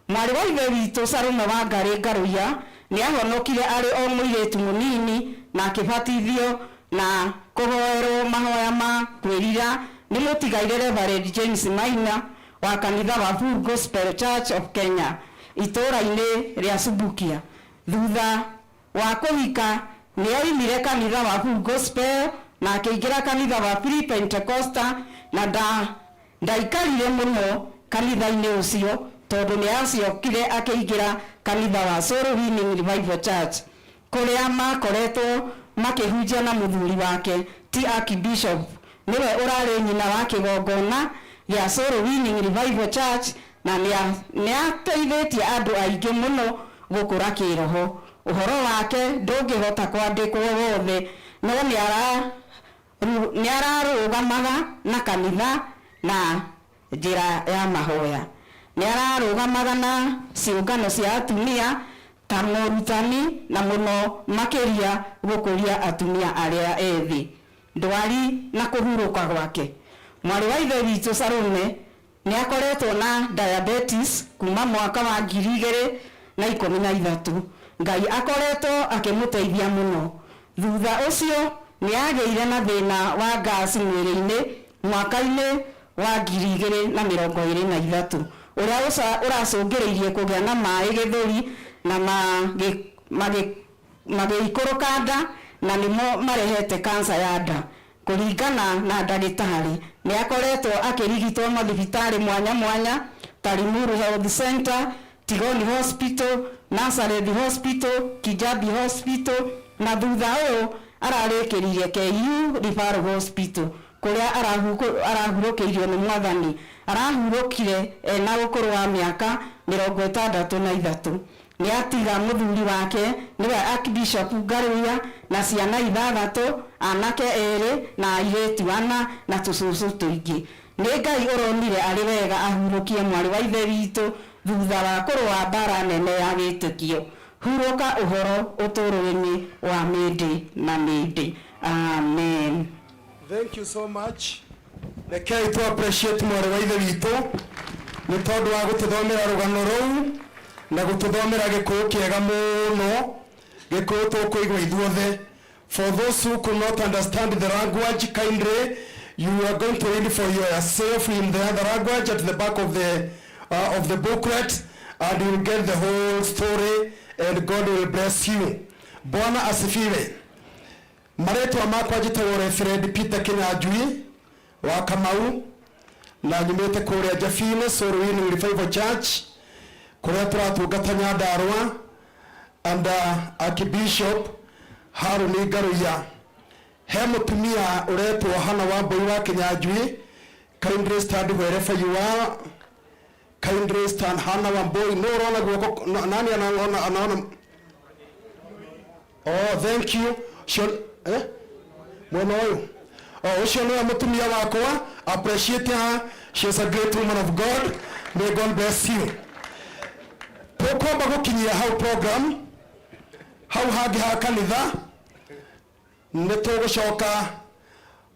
Mwarĩ wa ithe witũ Salome Wangarĩ Ngaruiya nĩ ahonokire arĩ o mũirĩtu mũnini na akĩbatithio na kũhoerwo mahoya ma kwĩrira nĩ mũtigairĩ Reverend James Maina wa kanitha wa Full Gospel Church of Kenya itũũra-inĩ rĩa Subukia. Thutha wa kũhika nĩ oimire kanitha wa Full Gospel na akĩingĩra kanitha wa Free Pentecostal na ndaikarire mũno kanitha-inĩ ũcio tondũ nĩ acokire akĩingĩra kanitha wa Soul Winning Revival Church kũrĩa makoretwo makĩhunjia na mũthuri wake ti Archbishop nĩwe ũrarĩ nyina wa kĩgongona gĩa Soul Winning Revival Church na nĩ ateithĩtie andũ aingĩ mũno gũkũra kĩroho. Ũhoro wake ndũngĩhota kwandĩkwo wothe no nĩ ararũgamaga na kanitha na njĩra ya mahoya. Nĩ ararũgamaga na ciũngano cia atumia ta morutani na mũno makĩria gũkũria atumia arĩa ethĩ. Ndwari na kũhurũka gwake. Mwarĩ wa ithe witũ Salome nĩ akoretwo na diabetes kuma mwaka wa 2013. Ngai akoretwo akĩmũteithia mũno. Thutha ũcio nĩ agĩire na thĩna wa ngasi mwĩrĩ-inĩ mwaka-inĩ wa 2023 ũrĩa ũracũngĩrĩirie kũgĩa na maĩ gĩthũri na magĩikũrũka nda na nĩmo marehete kansa ya nda. Kũringana na ndagĩtarĩ nĩ akoretwo akĩrigitwo mathibitarĩ mwanya mwanya ta Limuru Health Center, Tigoni Hospital, Nazareth Hospital, Kijabi Hospital na thutha ũyũ ararĩkĩririe KU Referral Hospital kũrĩa arahurũkĩirio nĩ mwathani. Arahurũkire ena ũkũrũ wa mĩaka 63. Nĩ atiga mũthuri wake nĩwe Archbishop Ngaruiya na ciana 6, anake 2 na airĩtu 4 na tũcũcũ tũingĩ. Nĩ Ngai ũronire arĩ wega ahurũkie mwarĩ wa ithe witũ thutha wa kũrũa mbara nene ya wĩtĩkio. Hurũka ũhoro ũtũũro-inĩ wa mĩndĩ na mĩndĩ. Amen. Thank you so much. Rekei tu appreciate mwarĩ wa ithe witũ nĩ tondũ wa gũtũthomera rũgano rũu na gũtũthomera gĩkũyũ kĩega mũno, gĩkũyũ tũkũigua ithuothe. For those who could not understand the language, kindly you are going to read for yourself in the other language at the back of the booklet, and you will get the whole story, and God will bless you. Bwana asifiwe. Marĩtwa makwa njĩtagwo Reverend Peter Kinyanjui wa Kamau, na nyumĩte kũrĩa Jabine Soul Winning Revival Church, kũrĩa tũratungata Nyandarũa, and Archbishop Haruni Ngaruiya. He mũtumia ũretwo Hana Wambui wa Kinyanjui. Kindly stand wherever you are. Kindly stand. Hana Wambui, no ũrona guoko nani anaona? Anaona. Oh, thank you. Cio, eh? Mwena ũyũ. Oh, ũcio nĩwe mũtumia wakwa. Appreciate her. She is a great woman of God. May God bless you. Tũkwamba gũkinyia hau program, hau hangĩ ha kanitha nĩ tũgũcoka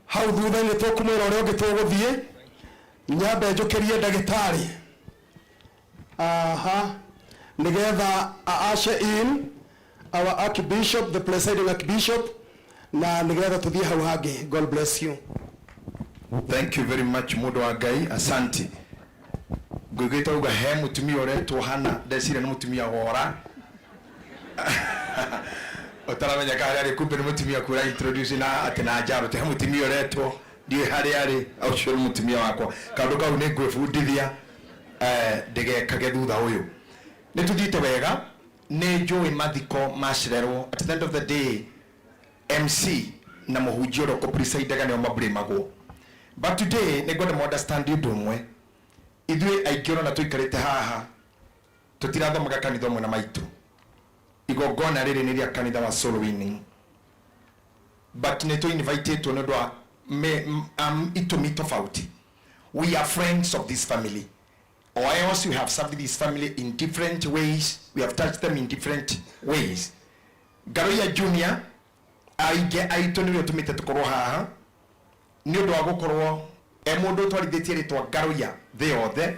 hau thutha-inĩ, tũkũmwĩra ũrĩa ũngĩ tũgũthiĩ. Nyambe njũkĩrie ndagĩtarĩ aha nĩgetha a usher in our archbishop, the presiding archbishop, na nĩgetha tũthiĩ hau hangĩ. God bless you. Thank you very much, mũndũ wa Ngai, asante. Ngũiguĩte uga he mũtumia ũretwo Hana, ndeciria nĩ mũtumia wora ũtaramenyeka harĩa arĩ, kumbe nĩ mũtumia kura introduce na atĩ na njaro te he mũtumia ũretwo ndiũĩ harĩa arĩ. Ũcio nĩ mũtumia wakwa. Kaũndũ kau nĩ ngwĩbundithia, ndĩgekage thutha ũyũ. Nĩ tũthiĩte wega, nĩ njũĩ mathiko macererwo. At the end of the day, MC na mũhunjia ũrĩa ũkũpresidaga nĩo mablamagwo, but today nĩ ngwenda mu understand ũndũ ũmwe. Ithuĩ aingĩ ũrona tũikarĩte haha tũtirathomaga kanitha ũmwe na maitũ. Igongona rĩrĩ nĩ rĩa kanitha wa Soul Winning, but nĩ tũ-invitĩtwo nĩ ũndũ wa itũmi tofauti. We are friends of this family, or else we have served this family in different ways. We have touched them in different ways. Ngaruiya Junior, aingĩ aitũ nĩwe ũtũmĩte tũkorwo haha, nĩ ũndũ wa gũkorwo e mũndũ ũtwarithĩtie rĩtwa Ngaruiya thĩ yothe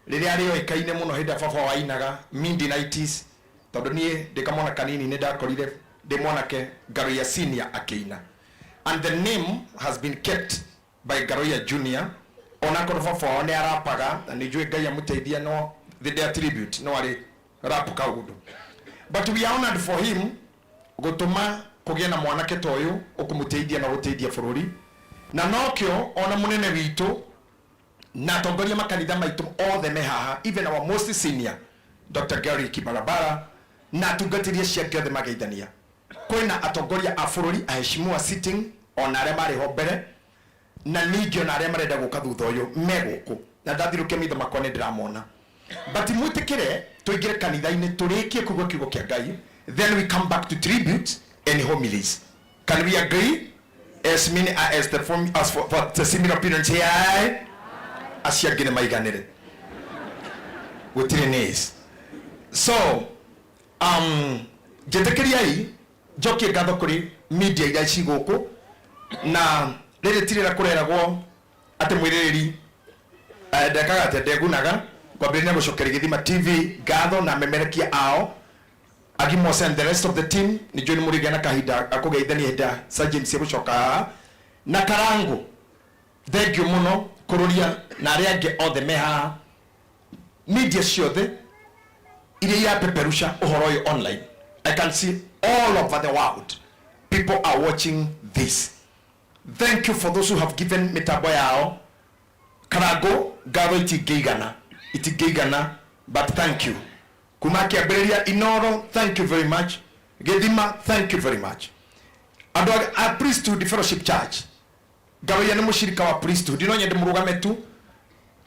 rĩrĩa rĩoĩkaine mũno hĩndĩ ĩrĩa baba wainaga mid 90s, tondũ niĩ ndĩ kamwana kanini nĩ ndakorire ndĩ mwanake Ngaruiya Senior akĩina, and the name has been kept by Ngaruiya Junior, onakorwo baba wao nĩ arapaga na nĩ njũĩ Ngai amũteithia, no the attribute no arĩ rap kaũndũ, but we are honored for him gũtũma kũgĩe na mwanake ta ũyũ ũkũmũteithia na gũteithia bũrũri. Na nokĩo ona mũnene witũ na atongoria makanitha maitũ othe me haha, even our most senior Dr. Gary Kibarabara na atungatĩri acio angĩ othe mageithania. Kwĩna atongoria a bũrũri, aheshimiwa sitting, ona arĩa marĩ ho mbere, na ningĩ ona arĩa marenda gũka thutha ũyũ me gũkũ, na ndathirũkia maitho makwa nĩ ndĩramona. But mwĩtĩkĩre tũingĩre kanitha-inĩ, tũrĩkie kũigua kiugo kĩa Ngai, then we come back to tribute and homilies. Can we agree as many as the form as for the similar opinions here? Acio angĩ nĩ maiganĩre, gũtirĩ nays. So njĩtĩkĩriai njokie ngatho kũrĩ media iria ci gũkũ, na rĩrĩ ti rĩrĩa kũreragwo atĩ mwĩrĩrĩri ndekaga atĩa, ndegunaga. Kwambĩrĩria gũcokeria Gĩthima TV ngatho na memerekia ao Agimos and the rest of the team. Nĩ njũĩ nĩ mũrĩgĩa na kahinda gakũgeithania hĩndĩ ya Sir James gũcoka haha na Karango. Thank you mũno kũrũria na arĩa angĩ othe me haha, media ciothe iria irapeperusha ũhoro ũyũ online. I can see all over the world people are watching this. Thank you for those who have given mĩtambo yao. Karango, ngatho itingĩigana, itingĩigana, but thank you. Kuma kĩambĩrĩria Inoro, thank you very much. Gĩthima, thank you very much. Andũ a Priesthood Fellowship Church, Ngaruiya nĩ mũcirika wa priesthood, no nyende mũrũgame tu.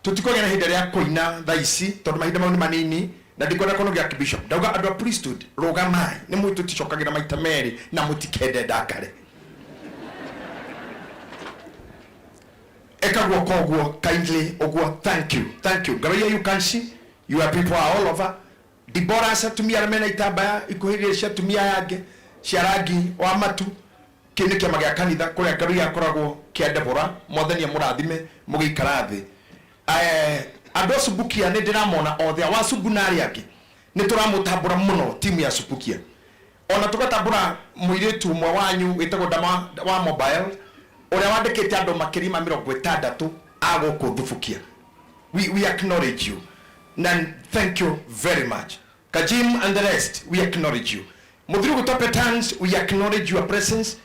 Tũtikũgĩa na ihinda rĩa kũina thaa ici tondũ mahinda mau nĩ manini na ndikwenda kũnogia archbishop. Ndauga andũ a priesthood, rũgamai, nĩ mũĩ tũticokagĩra maita merĩ na mũtikende ndakare. Eka guoko ũguo kindly ũguo. Thank you, thank you, Ngaruiya. You can see your people are all over. Dibora, cia atumia arĩa mena itambaya ikuhĩrĩria cia atumia aya angĩ cia rangi wa matu. Kĩu nĩ kĩama gĩa kanitha kũrĩa Ngaruiya akoragwo kĩa Deborah. Mwathani amũrathime mũgĩikara thĩ. Andũ a Subukia nĩ ndĩramona othe, a wa Subu na arĩa angĩ, nĩ tũramũtambũra mũno timu ya Subukia, ona tũgatambũra mũirĩtu ũmwe wanyu wĩtagwo Dama wa mobile, ũrĩa wandĩkĩte andũ makĩria ma 60 a gũkũ Thubukia. We acknowledge you and thank you very much. Kajim and the rest, we acknowledge you. Muthiru Gutope Tans, we acknowledge your presence.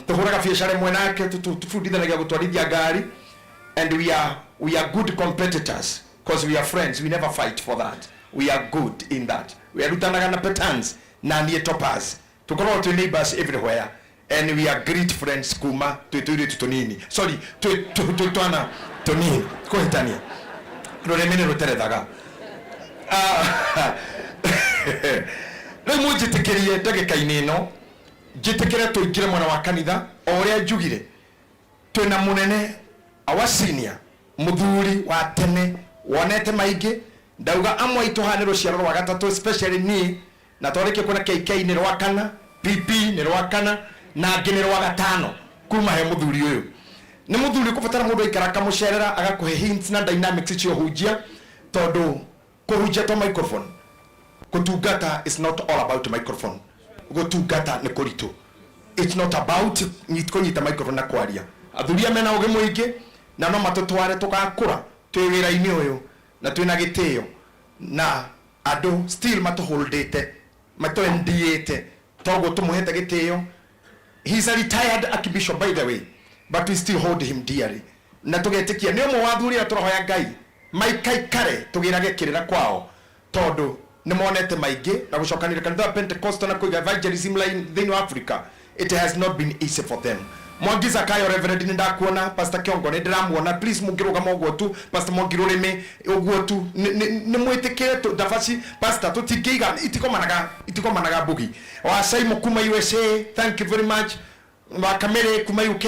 Tuhuraga biacara ĩmwe nake, tubundithanagia gũtwarithia ngari, and we are good competitors because we are friends. We never fight for that. We are good in that. We are rutanaga na Petans na niĩ Topaz, tukoragwo twĩ neighbors everywhere and we are great friends kuma twĩ tũirĩtu tũnini, sorry, twĩ twana tũnini. Kũhĩtania rũrĩmĩ nĩ rũterethaga. Ah, rĩu mũnjĩtĩkĩrie ndagĩka-inĩ ĩno njĩtĩkĩre tũingĩre mwena wa kanitha. O ũrĩa njugire, twĩna mũnene, our senior, mũthuri wa tene wonete maingĩ. Ndauga amwe aitũ haha nĩ rũciaro rwa gatatũ, especially niĩ, na twarĩkia kuona KK nĩ rwa kana, PP nĩ rwa kana, na angĩ nĩ rwa gatano kuma he mũthuri ũyũ. Nĩ mũthuri ũkũbatara mũndũ aikara akamũcerera, agakũhe hints na dynamics cia ũhunjia, tondũ kũhunjia to microphone. Kũtungata is not all about microphone. Gũtungata nĩ kũritũ. It's not about kũnyita microphone na kwaria. Athuri mena ũgĩ mũingĩ na no matũtware tũgakũra twĩ wĩra-inĩ ũyũ na twĩna gĩtĩo na andũ still matũholdĩte, matwendiĩte, toguo tũmũhete gĩtĩo. He's a retired archbishop, by the way, but we still hold him dearly, na tũgetĩkia nĩ ũmwe wa athuri arĩa tũrahoya Ngai maikaikare tũgĩrage kĩrĩra kwao, tondũ nĩ monete maingĩ na gũcokanĩria kanitha wa Pentecostal na kũiga evangelism line thĩinĩ wa Africa. It has not been easy for them. Mwangi Zakayo, Reverend, nĩ ndakuona. Pastor Kiongo nĩ ndĩramuona. Please, mũngĩrũgama ũguo tu. Pastor Mwangi rũrĩmĩ ũguo tu, nĩ mwĩtĩkĩre ndabaci. Pastor, tũtingĩiga itikomanaga, itikomanaga. Mbugi wa Saimo kuma USA, thank you very much. Wakamere kuma UK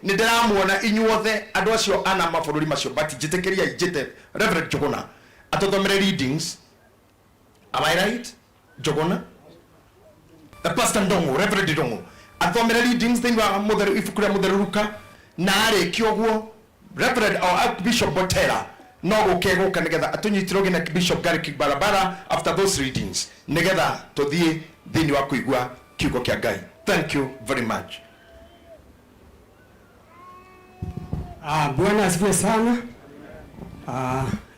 nĩ ndĩramuona. Inyuothe andũ acio ana mabũrũri macio, but njĩtĩkĩria njĩte Reverend Njuguna atũthomere readings. Am I right, Njuguna? The Pastor Ndongo, Reverend Ndongo athomere readings thĩinĩ wa mũtheru, ibuku rĩa mũtheru Luka, na arĩkia ũguo Reverend or Archbishop Botera no gũke gũka nĩgetha atũnyitĩre ũgeni, Bishop Gary Barabara, after those readings, nĩgetha tũthiĩ thĩinĩ wa kũigua kiugo kĩa Ngai. Thank you very much. Ah, Bwana asifiwe sana.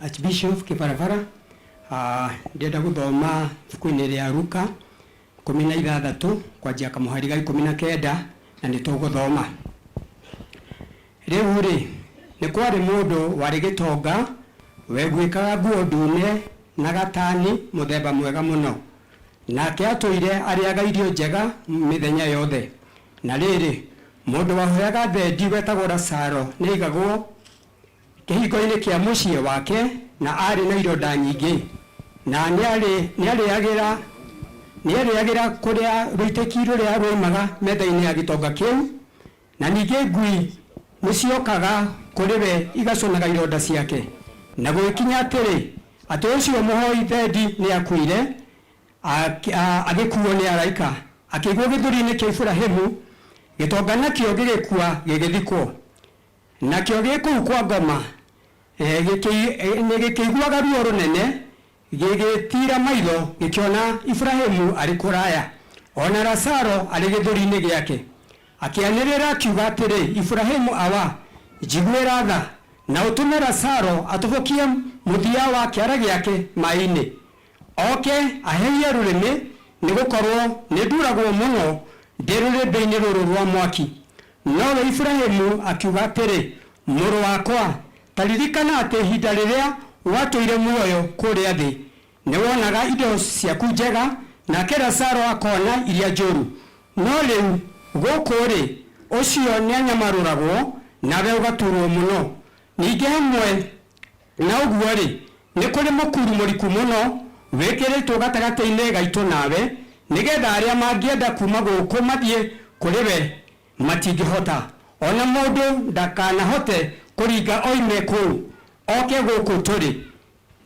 Archbishop Kibarabara, ndĩrenda gũthoma ibuku-inĩ rĩa Luka 16 kwanjia kamũhari ga 19, na nĩ tũgũthoma. Rĩu rĩ, nĩ kwarĩ mũndũ warĩ gĩtonga weguĩkaga nguo ndune na gatani mũthemba mwega mũno, nake atũire arĩaga irio njega mĩthenya yothe. Na rĩrĩ, mũndũ wahoyaga thendi wetagwo Lazaro nĩaigagwo kĩhingo-inĩ kĩa mũciĩ wake, na arĩ na ironda nyingĩ, na nĩarĩagĩra kũrĩa rũitĩki rũrĩa rwoimaga metha-inĩ ya gĩtonga kĩu, na ningĩ ngui nĩciokaga kũrĩ we igacunaga ironda ciake. Na gũgĩkinya atĩrĩ, atĩ ũcio mũhoi thendi nĩakuire, agĩkuo nĩ araika, akĩigwo gĩthũri-inĩ kĩa Iburahĩmu. Gĩtonga nakĩo gĩgĩkua, gĩgĩthikwo. Nakĩo gĩ kũu kwa ngoma, nĩ gĩkĩiguaga ruo rũnene, gĩgĩtiira maitho, gĩkĩona Iburahĩmu arĩ kũraya, ona Lazaro arĩ gĩthũri-inĩ gĩake. Akĩanĩrĩra akiuga atĩrĩ, 'Iburahĩmu awa, njiguĩra tha, na ũtũme Lazaro atũbũkie mũthia wa kĩara gĩake maĩ-inĩ, oke ahehie rũrĩmĩ, nĩ gũkorwo nĩ nduragwo mũno ndĩ rũrĩrĩmbĩ-inĩ rũrũ rwa mwaki.' Nowe Iburahĩmu akiuga atĩrĩ, 'Mũrũ wakwa, ta ririkana atĩ ihinda rĩrĩa watũire muoyo kũrĩa thĩ nĩwonaga indo ciaku njega, nake Lazaro akona iria njũru. No rĩu gũkũ rĩ, ũcio nĩanyamarũragwo, nawe ũgaturwo mũno. Ningĩ hamwe na ũguo rĩ, nĩ kũrĩ mũkuru mũriku mũno wĩkĩrĩtwo gatagatĩ-inĩ gaitũ nawe, nĩgetha arĩa mangĩenda kuma gũkũ mathiĩ kũrĩ we matingĩhota, ona mũndũ ndakanahote kũringa oime kũu oke gũkũ tũrĩ.'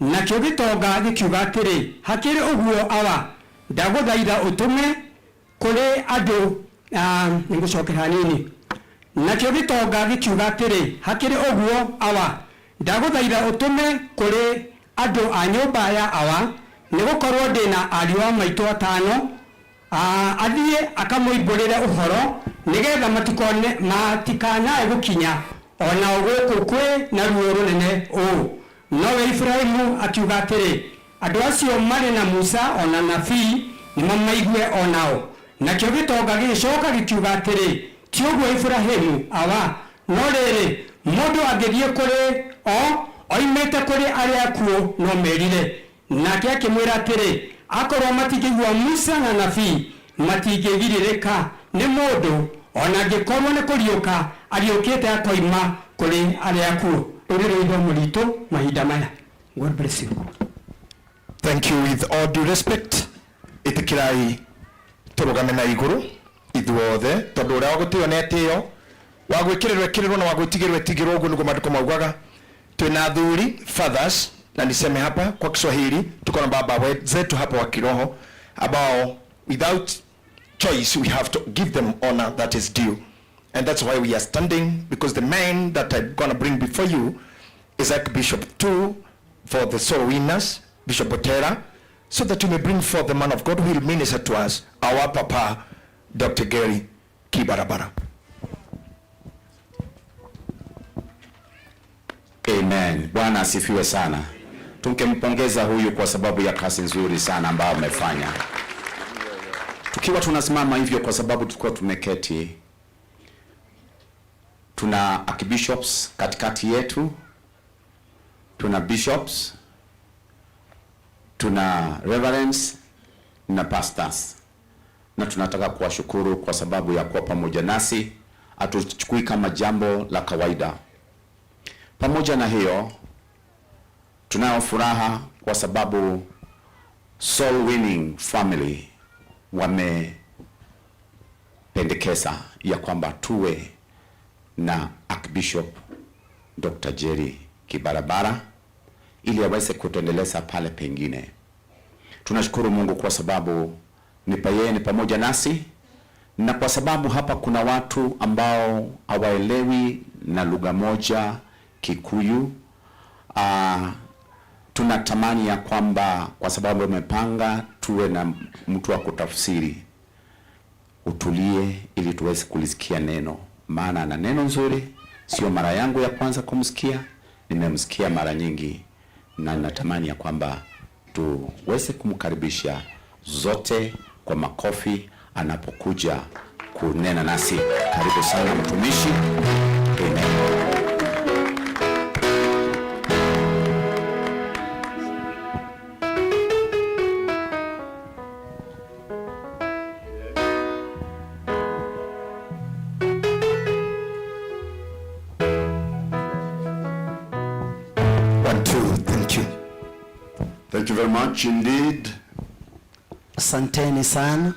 Nakĩo gĩtonga gĩkiuga atĩrĩ, 'Hakĩrĩ ũguo, awa, ndagũthaitha ũtũme kũrĩ andũ Nĩ ngũcokera hanini. Nakĩo gĩtonga gĩkiuga atĩrĩ, hakĩrĩ ũguo awa, ndagũthaitha ũtũme kũrĩ andũ a nyũmba ya awa, nĩgũkorwo ndĩ na ariũ a maitũ atano, athiĩ akamoimbũrĩre ũhoro, nĩgetha matikanae gũkinya onao gũkũ kwĩ na ruo rũnene ũũ. Nowe Iburahĩmu akiuga atĩrĩ, andũ acio marĩ na Musa ona nabii, nĩmamaigue onao. Nakĩo gĩtonga gĩgĩcoka gĩkiuga atĩrĩ, ti ũguo Iburahĩmu awa, no rĩrĩ, mũndũ angĩthiĩ kũrĩ o oimĩte kũrĩ arĩa akuũ no merire. Nake akĩmwĩra atĩrĩ, akorwo matingĩigua Musa na nabii, matingĩgirirĩka nĩ mũndũ ona angĩkorwo nĩ kũriũka ariũkĩte akoima kũrĩ arĩa akuũ. Rĩu nĩrĩo ithomo ritũ mahinda maya. God bless you. Thank you. With all due respect, ĩtĩkĩrai tũrũgame na igũrũ ithuothe, tondũ ũrĩa wa gũtĩo nĩ atĩo, wa gwĩkĩrĩrwo ĩkĩrĩrwo, na wa gwĩtigĩrwo ĩtigĩrwo. Ũguo nĩguo maandĩko maugaga. Twĩna athuri, fathers, na niseme hapa kwa Kiswahili, tuko na baba zetu hapa wa kiroho ambao without choice we have to give them honor that is due, and that's why we are standing, because the man that I'm gonna bring before you is Archbishop II for the soul winners, Bishop Botera, so that you may bring forth the man of God who will minister to us, our papa, Dr. Gary Kibarabara. Amen. Bwana asifiwe sana. Tungempongeza huyu kwa sababu ya kazi nzuri sana ambayo amefanya. Tukiwa tunasimama hivyo kwa sababu tulikuwa tumeketi, tuna archbishops katikati yetu, tuna bishops, tuna reverends na pastors, na tunataka kuwashukuru kwa sababu ya kuwa pamoja nasi. Hatuchukui kama jambo la kawaida. Pamoja na hiyo, tunayo furaha kwa sababu Soul Winning Family wamependekeza ya kwamba tuwe na Archbishop Dr. Jerry Kibarabara ili aweze kutuendeleza pale pengine. Tunashukuru Mungu kwa sababu yeye ni pamoja nasi, na kwa sababu hapa kuna watu ambao hawaelewi na lugha moja Kikuyu. Tunatamani ya kwamba kwa sababu amepanga tuwe na mtu wa kutafsiri, utulie ili tuweze kulisikia neno, maana ana neno nzuri. Sio mara yangu ya kwanza kumsikia, nimemsikia mara nyingi, na natamani ya kwamba tuweze kumkaribisha zote kwa makofi anapokuja kunena nasi. Karibu sana mtumishi. Amen. One, two, thank you. Thank you very much indeed. Asanteni sana.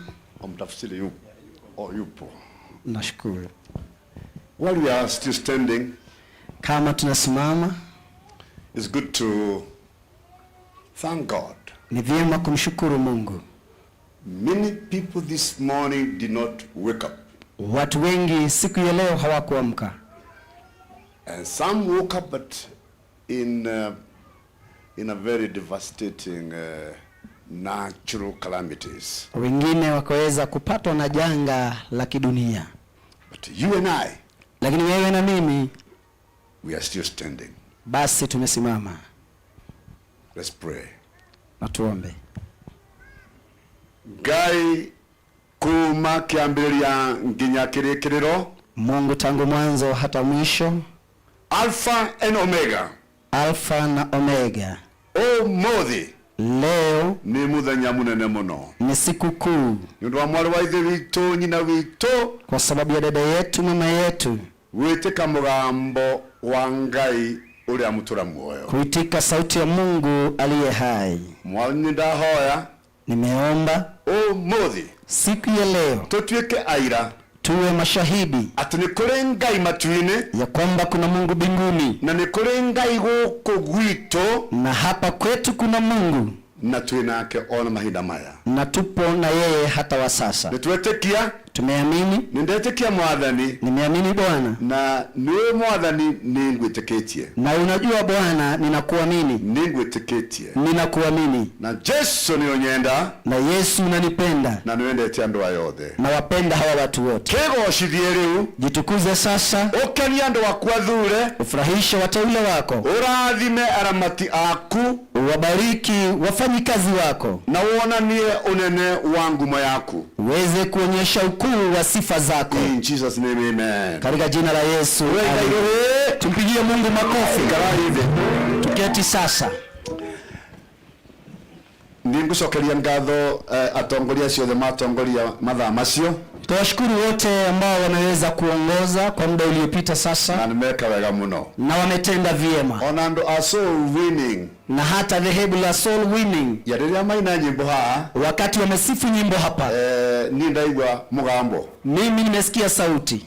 Mtafsiri yupo. Oh, yupo. Nashukuru. While we are still standing, Kama tunasimama, it's good to thank God. ni vyema kumshukuru Mungu. Many people this morning did not wake up. Watu wengi siku ya leo hawakuamka. And some woke up but in a very devastating natural calamities. Wengine wakaweza kupatwa na janga la kidunia. But you and I, lakini wewe na mimi, we are still standing. Basi tumesimama. Let's pray. Na tuombe. Ngai kuma kiambiriria nginya kirikiriro, Mungu tangu mwanzo hata mwisho, Alpha and Omega, Alpha na Omega, umuthi leo ni muthenya munene muno, ni siku kuu ni undu wa mwari wa ithe witu, nyina witu, kwa sababu ya dada yetu, mama yetu, gwitika mugambo wa Ngai uria mutura muoyo, kuitika sauti ya Mungu aliye hai. Mwathani, ndahoya, nimeomba umuthi, siku ya leo, tutuike aira, tuwe mashahidi ati ni kuri Ngai matu-inĩ, ya kwamba kuna Mungu mbinguni, na ni kuri Ngai guku gwitu, na hapa kwetu kuna Mungu, na twi nake ona mahinda maya, na tupo na yeye hata wa sasa. Nĩtwetĩkia. Tumeamini. Nĩndetĩkia Mwathani. Nimeamini Bwana. Na nĩũĩ Mwathani nĩngwĩtĩkĩtie. Na unajua Bwana, ninakuamini. Nĩngwĩtĩkĩtie. Ninakuamini. Na Jesu nĩũnyenda. Na Yesu unanipenda. Na nĩwendete andũ aya othe. Na wapenda hawa watu wote. Kĩgocithie rĩu. Jitukuze sasa. Ũkenie andũ aku athure. Ufurahishe wateule wako. Ũrathime aramati aku. Uwabariki wafanyikazi wako. Na wonanie unene wa ngumo yaku. Uweze kuonyesha ukuu wa sifa zako. In Jesus name, amen. Katika jina la Yesu. Amen. Tumpigie Mungu makofi. Tuketi sasa. Nĩngũcokeria ngatho atongoria acio othe matongoria mathaa macio. Tuwashukuru wote ambao wameweza kuongoza kwa muda uliopita sasa. Na nĩmeka wega mũno. Na wametenda vyema. Ona andũ a Soul Winning. Na hata dhehebu la Soul Winning. Ya rĩrĩa maina nyimbo haha. Wakati wamesifu nyimbo hapa. Niĩ ndaigua mũgambo. Mimi nimesikia sauti.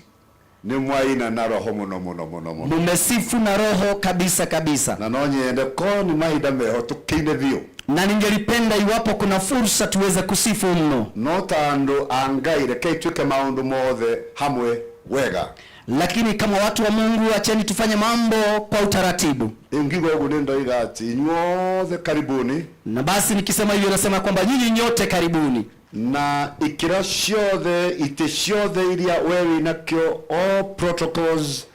Nĩ mwaina na roho mũno mũno mũno mũno. Mumesifu na roho kabisa kabisa. Na no nyende ko nĩ mahinda meho tũkĩine biũ. Na ningelipenda iwapo kuna fursa tuweze kusifu mno. No ta andũ a Ngai rekei twĩke maũndũ mothe hamwe wega. Lakini kama watu wa Mungu acheni tufanye mambo kwa utaratibu. Ingiuga ũguo nĩ ndoiga atĩ inyuothe karibuni. Na basi nikisema hivyo nasema kwamba nyinyi nyote karibuni. Na ikĩro ciothe itĩ ciothe iria we wĩnakĩo, all protocols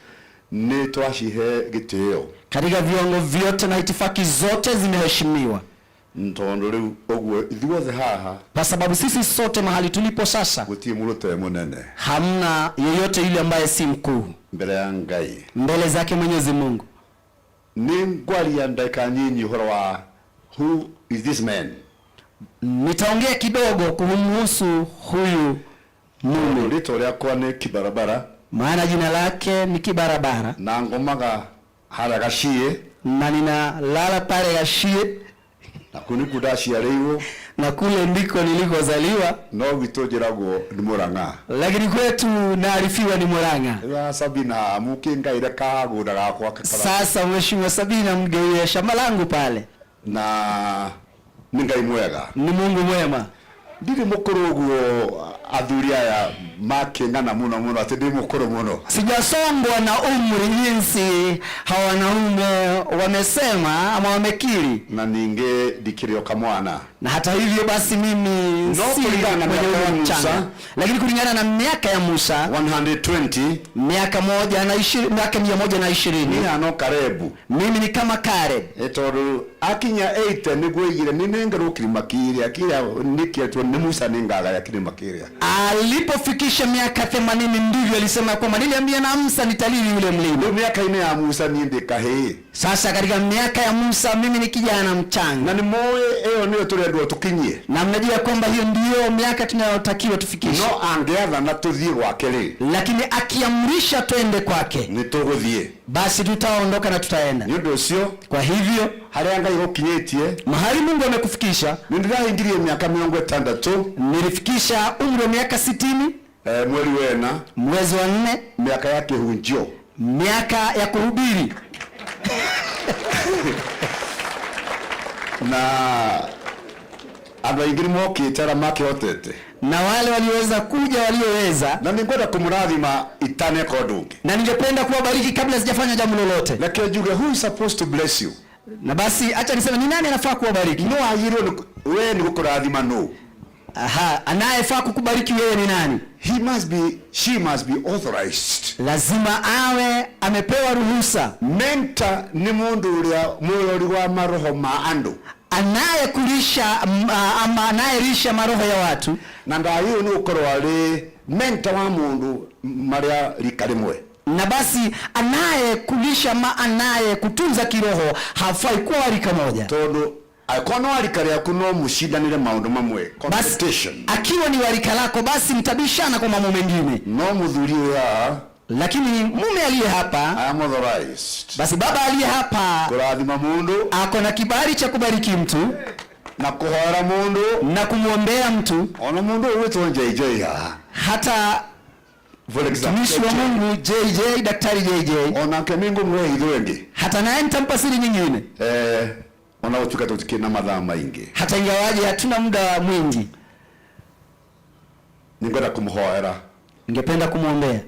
nĩ twacihe gĩtĩo. Katika viwango vyote na itifaki zote zimeheshimiwa. Tondũ rĩu ũguo ithuothe haha, kwa sababu sisi sote mahali tulipo sasa, gũtirĩ mũndũ ũtarĩ mũnene, hamna yeyote yule ambaye si mkuu mbere ya Ngai, mbele zake Mwenyezi Mungu. Nĩ ngwaria ndagĩka nyinyi ũhoro wa who is this man. Nitaongea kidogo kumhusu huyu mume. Rĩtwa rĩakwa nĩ Kibarabara, maana jina lake ni Kibarabara, na ngomaga harĩa Gaciĩ, na ninalala pale Gaciĩ, na kũu nĩkuo ndaciarĩirwo, na kule ndiko nilikozaliwa. No gwitũ njĩragwo nĩ Mũrang'a, lakini kwetu naarifiwa ni Murang'a. Rĩu Sabina mũkĩngaire kagũnda gakwa kakara. Sasa Mheshimiwa Sabina, mgeuye shamba langu pale. Na nĩ Ngai mwega, ni Mungu mwema. Ndirĩ mũkũrũ ũguo athuri aya makĩng'ana mũno mũno atĩ ndĩ mũkũrũ mũno. Sijasongwa na umri jinsi hawa wanaume wamesema ama wamekiri. Na ningĩ ndikĩrĩ o kamwana. Na hata hivyo basi mimi No si kulingana na mwenye miaka ya umri Musa, mchanga. Lakini kulingana na miaka ya Musa, 120, miaka moja na ishirini, miaka 120. Ni hano Karebu. Mimi ni kama Karebu. Tondũ akinya 80 nĩguo aigire nĩ nengerwo kĩrĩma kĩrĩa kĩrĩa nĩkĩetwo nĩ Musa nĩngagaya kĩrĩma kĩrĩa. Alipofikisha miaka 80 ndivyo alisema kwamba niliambia na Musa nitalili yule mlima. Rĩu mĩaka-inĩ ya Musa niĩ ndĩ kahĩĩ. Sasa katika miaka ya Musa mimi ni kijana mchanga. Na nĩ mũĩ ĩyo nĩyo tũrendwo tũkinyie. Na mnajua kwamba hiyo ndiyo miaka tunayotakiwa tufikishe. No angĩathana tũthiĩ gwake rĩ, lakini akiamrisha twende kwake, nĩ tũgũthiĩ. Basi tutaondoka na tutaenda. Nĩ ũndũ ũcio, kwa hivyo harĩa Ngai gũkinyĩtie, mahali Mungu amekufikisha, nĩ ndĩrahingirie mĩaka 60. Nilifikisha umri wa miaka 60. Mweri wena, mwezi wa 4, miaka ya kĩhunjio, miaka ya kuhubiri. Na andũ aingĩ nĩmokĩte arĩa makĩhotete, na wale walioweza kuja walioweza, na ningwenda kũmũrathima itaneka ũndũ ũngĩ, na ningependa kuwabariki kabla sijafanya jambo lolote. Reke njuge, who is supposed to bless you? Na basi acha niseme ni nani anafaa kuwabariki? No agĩrĩirwo nĩ we nĩ gũkũrathima nũ? Aha, anayefaa kukubariki wewe ni nani? He must be, she must be authorized. Lazima awe amepewa ruhusa. Mentor nĩ mũndũ ũrĩa mũrori wa maroho ma andũ, anayekulisha, ama anayelisha maroho ya watu. Na ndagĩrĩirwo nĩ gũkorwo arĩ mentor wa mũndũ marĩa rika rĩmwe. Na basi anayekulisha ama anayekutunza kiroho hafai kuwa rika moja. Tondũ angĩkorwo no rika rĩaku no mũcindanĩre maũndũ mamwe, competition. Basi, akiwa ni wa rika lako basi mtabishana kwa mambo mengine. No mũthuri ũyũ haha, lakini mume aliye hapa, I am authorized. Basi baba aliye hapa kũrathima mũndũ, ako na kibali cha kubariki mtu na kũhoera mũndũ, na kumwombea mtu. Ona mũndũ ũyũ wĩtwo JJ haha, hata For example, mtumishi wa Mungu JJ, daktari JJ, onake nĩ ngũmũhe hitho ĩngĩ, hata naye nitampa siri nyingine. Ona gũtuĩka tũtikĩrĩ na mathaa maingĩ, Hata ingawaje hatuna muda mwingi, nĩngwenda kũmũhoera. Ningependa kumwombea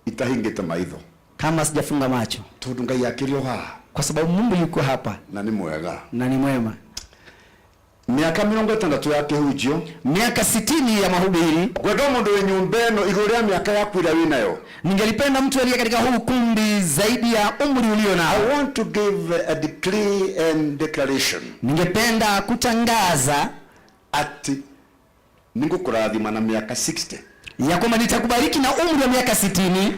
itahingĩte maitho, kama sijafunga macho, tondũ Ngai akĩrĩ o haha, kwa sababu Mungu yuko hapa na nĩ mwega. Na ni mwema. Mĩaka 60 ya kĩhunjio, Miaka 60 ya mahubiri. Ngwenda mũndũ wĩ nyũmba ĩno igũrũ rĩa mĩaka yaku ĩrĩa wĩnayo. Ningelipenda mtu aliye katika huu ukumbi zaidi ya umri ulio nao. I want to give a decree and declaration. Ningependa kutangaza atĩ nĩngũkũrathima na mĩaka 60, ya kwamba nitakubariki na umri wa miaka 60.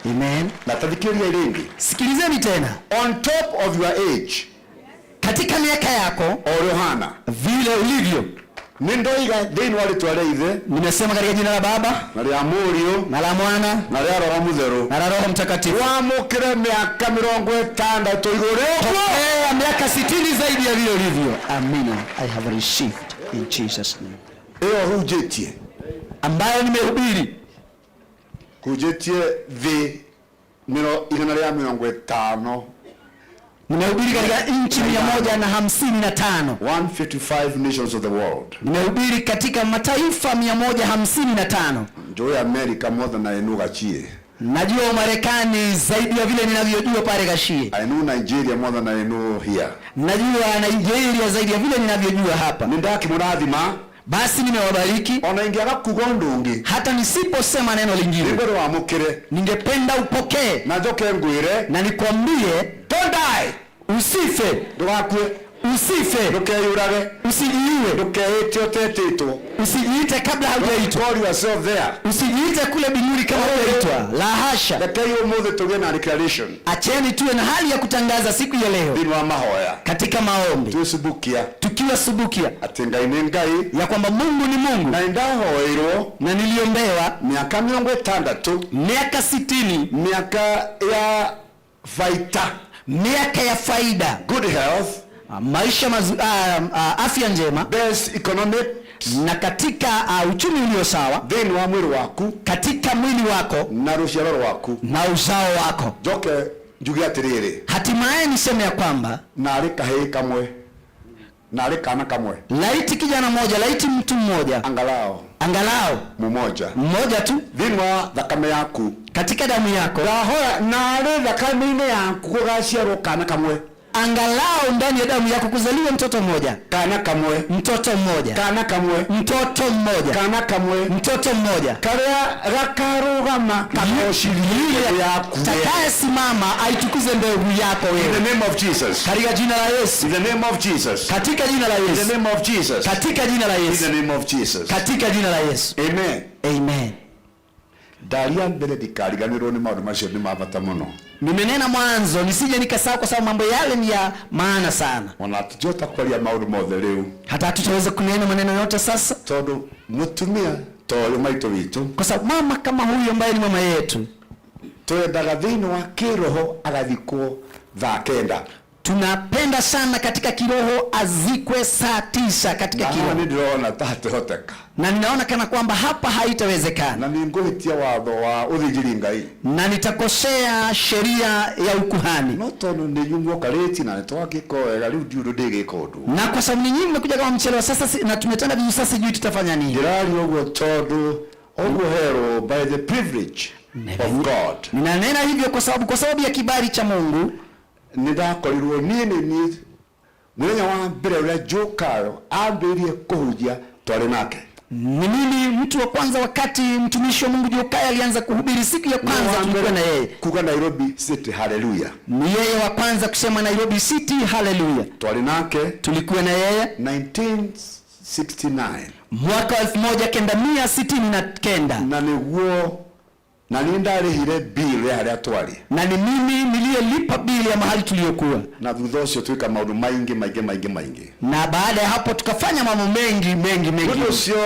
Amen. Na tathikĩrĩria rĩngĩ. Sikilizeni tena. On top of your age, katika miaka yako, o ũrĩa ũhana, vile ulivyo. Nĩ ndoiga thĩinĩ wa rĩtwa rĩa Ithe, Nimesema katika jina la Baba na rĩa Mũriũ, na la Mwana na rĩa Roho Mũtheru, na la Roho Mtakatifu. Wamũkĩre mĩaka 60 igũrũ rĩaku. Pokea miaka 60 zaidi ya vile ulivyo. Amina. I have received in Jesus name. Ĩyo hunjĩtie, ambayo nimehubiri, hunjĩtie thĩ 150. Nimehubiri katika nchi 155. 155 nations of the world. Nimehubiri katika mataifa 155. Njũĩ America more than I know Gachie. Najua Umarekani zaidi ya vile ninavyojua pale Gachie. I know Nigeria more than I know here. Najua Nigeria zaidi ya vile ninavyojua hapa. Nĩndakĩmũrathima. Basi nimewabariki. Ona ingĩaga kuga ũndũ ũngĩ, hata nisiposema neno lingine, nĩngwenda wamũkĩre. Ningependa upokee. Na njoke ngwĩre, na nikwambie, don't die. Usife. Ndũgakue. Usife. Ndũkeyũrage. Usijiue. Ndũkeĩte ũtetĩtwo. Usijiite kabla haujaitwa. Call yourself there. Usijiite kule mbinguni kama hujaitwa. La hasha. Rekei ũmũthĩ tũgĩe na declaration. Acheni tuwe na hali ya kutangaza siku ya leo thĩinĩ wa mahoya, katika maombi, twĩsubukia, tukiwa subukia atĩ Ngai nĩ Ngai, ya kwamba Mungu ni Mungu. Na nĩndahoeirwo na niliombewa mĩaka 60, miaka 60, mĩaka ya faita, miaka ya faida, good health, maisha afya njema, best economic, na katika uchumi ulio sawa, thĩinĩ wa mwĩrĩ waku, katika mwili wako, na rũciaro rwaku, na uzao wako. Njoke njuge atĩrĩrĩ, hatimaye niseme ya kwamba, narĩ kahĩĩ kamwe, narĩ kana kamwe, laiti kijana mmoja, laiti mtu mmoja, angalau, angalau mmoja, mmoja tu, thĩinĩ wa thakame yaku, katika damu yako, ndahoya narĩ thakame-inĩ yaku gũgaciarwo kana kamwe, angalau ndani ya damu yako kuzaliwa mtoto mmoja, kana kamwe, mtoto mmoja, kana kamwe, mtoto mmoja, kana kamwe, mtoto mmoja, karia gakarugama kakocirie yaku, takayesimama aitukuze mbegu yako wewe. In the name of Jesus. Katika jina la Yesu. In the name of Jesus. Katika jina la Yesu. In the name of Jesus. Katika jina la Yesu. In the name of Jesus. Katika jina la Yesu. Amen. Amen. Ndaria mbere ndikariganĩrwo nĩ maũndũ macio nĩ ma bata mũno. Nimenena mwanzo nisije nikasahau, kwa sababu mambo yale ni ya maana sana. Ona hatujota kwaria maũndũ mothe rĩu. Hata hatutaweza kunena maneno yote sasa. Tondũ mũtumia ta ũyũ maitũ witũ, kwa sababu mama kama huyu ambaye ni mama yetu, twendaga thĩinĩ wa kĩroho agathikwo thaa 9. Tunapenda sana katika kiroho azikwe saa 9 katika Na kiroho. haha nĩndĩrona ta hatũhoteka. Na ninaona kana kwamba hapa haitawezekana. Na nĩngũhĩtia watho wa ũthĩnjĩri Ngai. Na nitakosea sheria ya ukuhani. No tondũ nĩ inyuĩ muoka late na nĩtwagĩka wega, rĩu ndiũĩ ũndũ ndĩgĩka ũndũ. Na kwa sababu ninyi mmekuja kama mchelewa sasa na tumetanda vizuri sasa, sijui tutafanya nini. Ndĩraria ũguo tondũ ũguo herwo by the privilege of God. Ninanena hivyo kwa sababu ya kibali cha Mungu. Nĩndakorirwo niĩ nĩ niĩ mũthenya wa mbere ũrĩa Jokayo ambĩrĩirie kũhunjia twarĩ nake. Ni mimi mtu wa kwanza wakati mtumishi wa Mungu Jokayo alianza kuhubiri siku ya kwanza tulikuwa na yeye. Kuga Nairobi City hallelujah. Ni yeye wa kwanza kusema Nairobi City hallelujah. Twari nake. Tulikuwa na yeye 1969. Mwaka wa 1969. Na niguo na ni ndarĩhire bill ya harĩa twarĩ. Na ni mimi niliyelipa bill ya mahali tuliyokuwa. Na thutha ũcio twĩka maũndũ maingĩ maingĩ maingĩ maingĩ. Na baada ya hapo tukafanya mambo mengi mengi mengi. Ũndũ ũcio,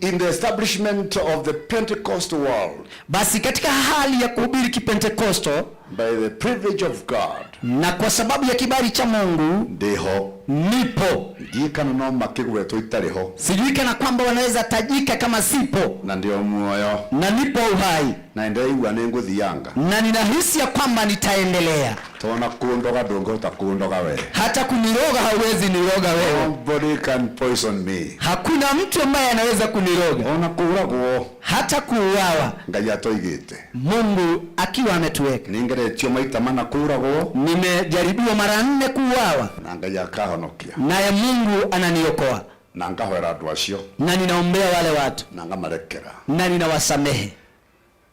in the establishment of the Pentecostal world. Basi katika hali ya kuhubiri Kipentekosto, by the privilege of God, na kwa sababu ya kibali cha Mungu, ndiho nipo. Ndiĩ kana no makĩgwetwo itarĩ ho. Sijui kana kwamba wanaweza tajika kama sipo. Na ndio muoyo. Na nipo uhai. Na ndĩraigua nĩ ngũthianga. Na ninahisi ya kwamba nitaendelea. Tona kundoga ndũngĩhota kundoga we. Hata kuniroga hauwezi niroga wewe. Nobody can poison me. Hakuna mtu ambaye anaweza kuniroga. Ona kũragwo. Hata kuuawa. Ngai atoigĩte. Mungu akiwa ametuweka. Nĩngeretio maita mana kũragwo. Nimejaribiwa mara 4 kuuawa. Na Ngai akahonokia. Naye Mungu ananiokoa. Na ngahoera andũ acio. Na ninaombea wale watu. Na ngamarekera. Na ninawasamehe.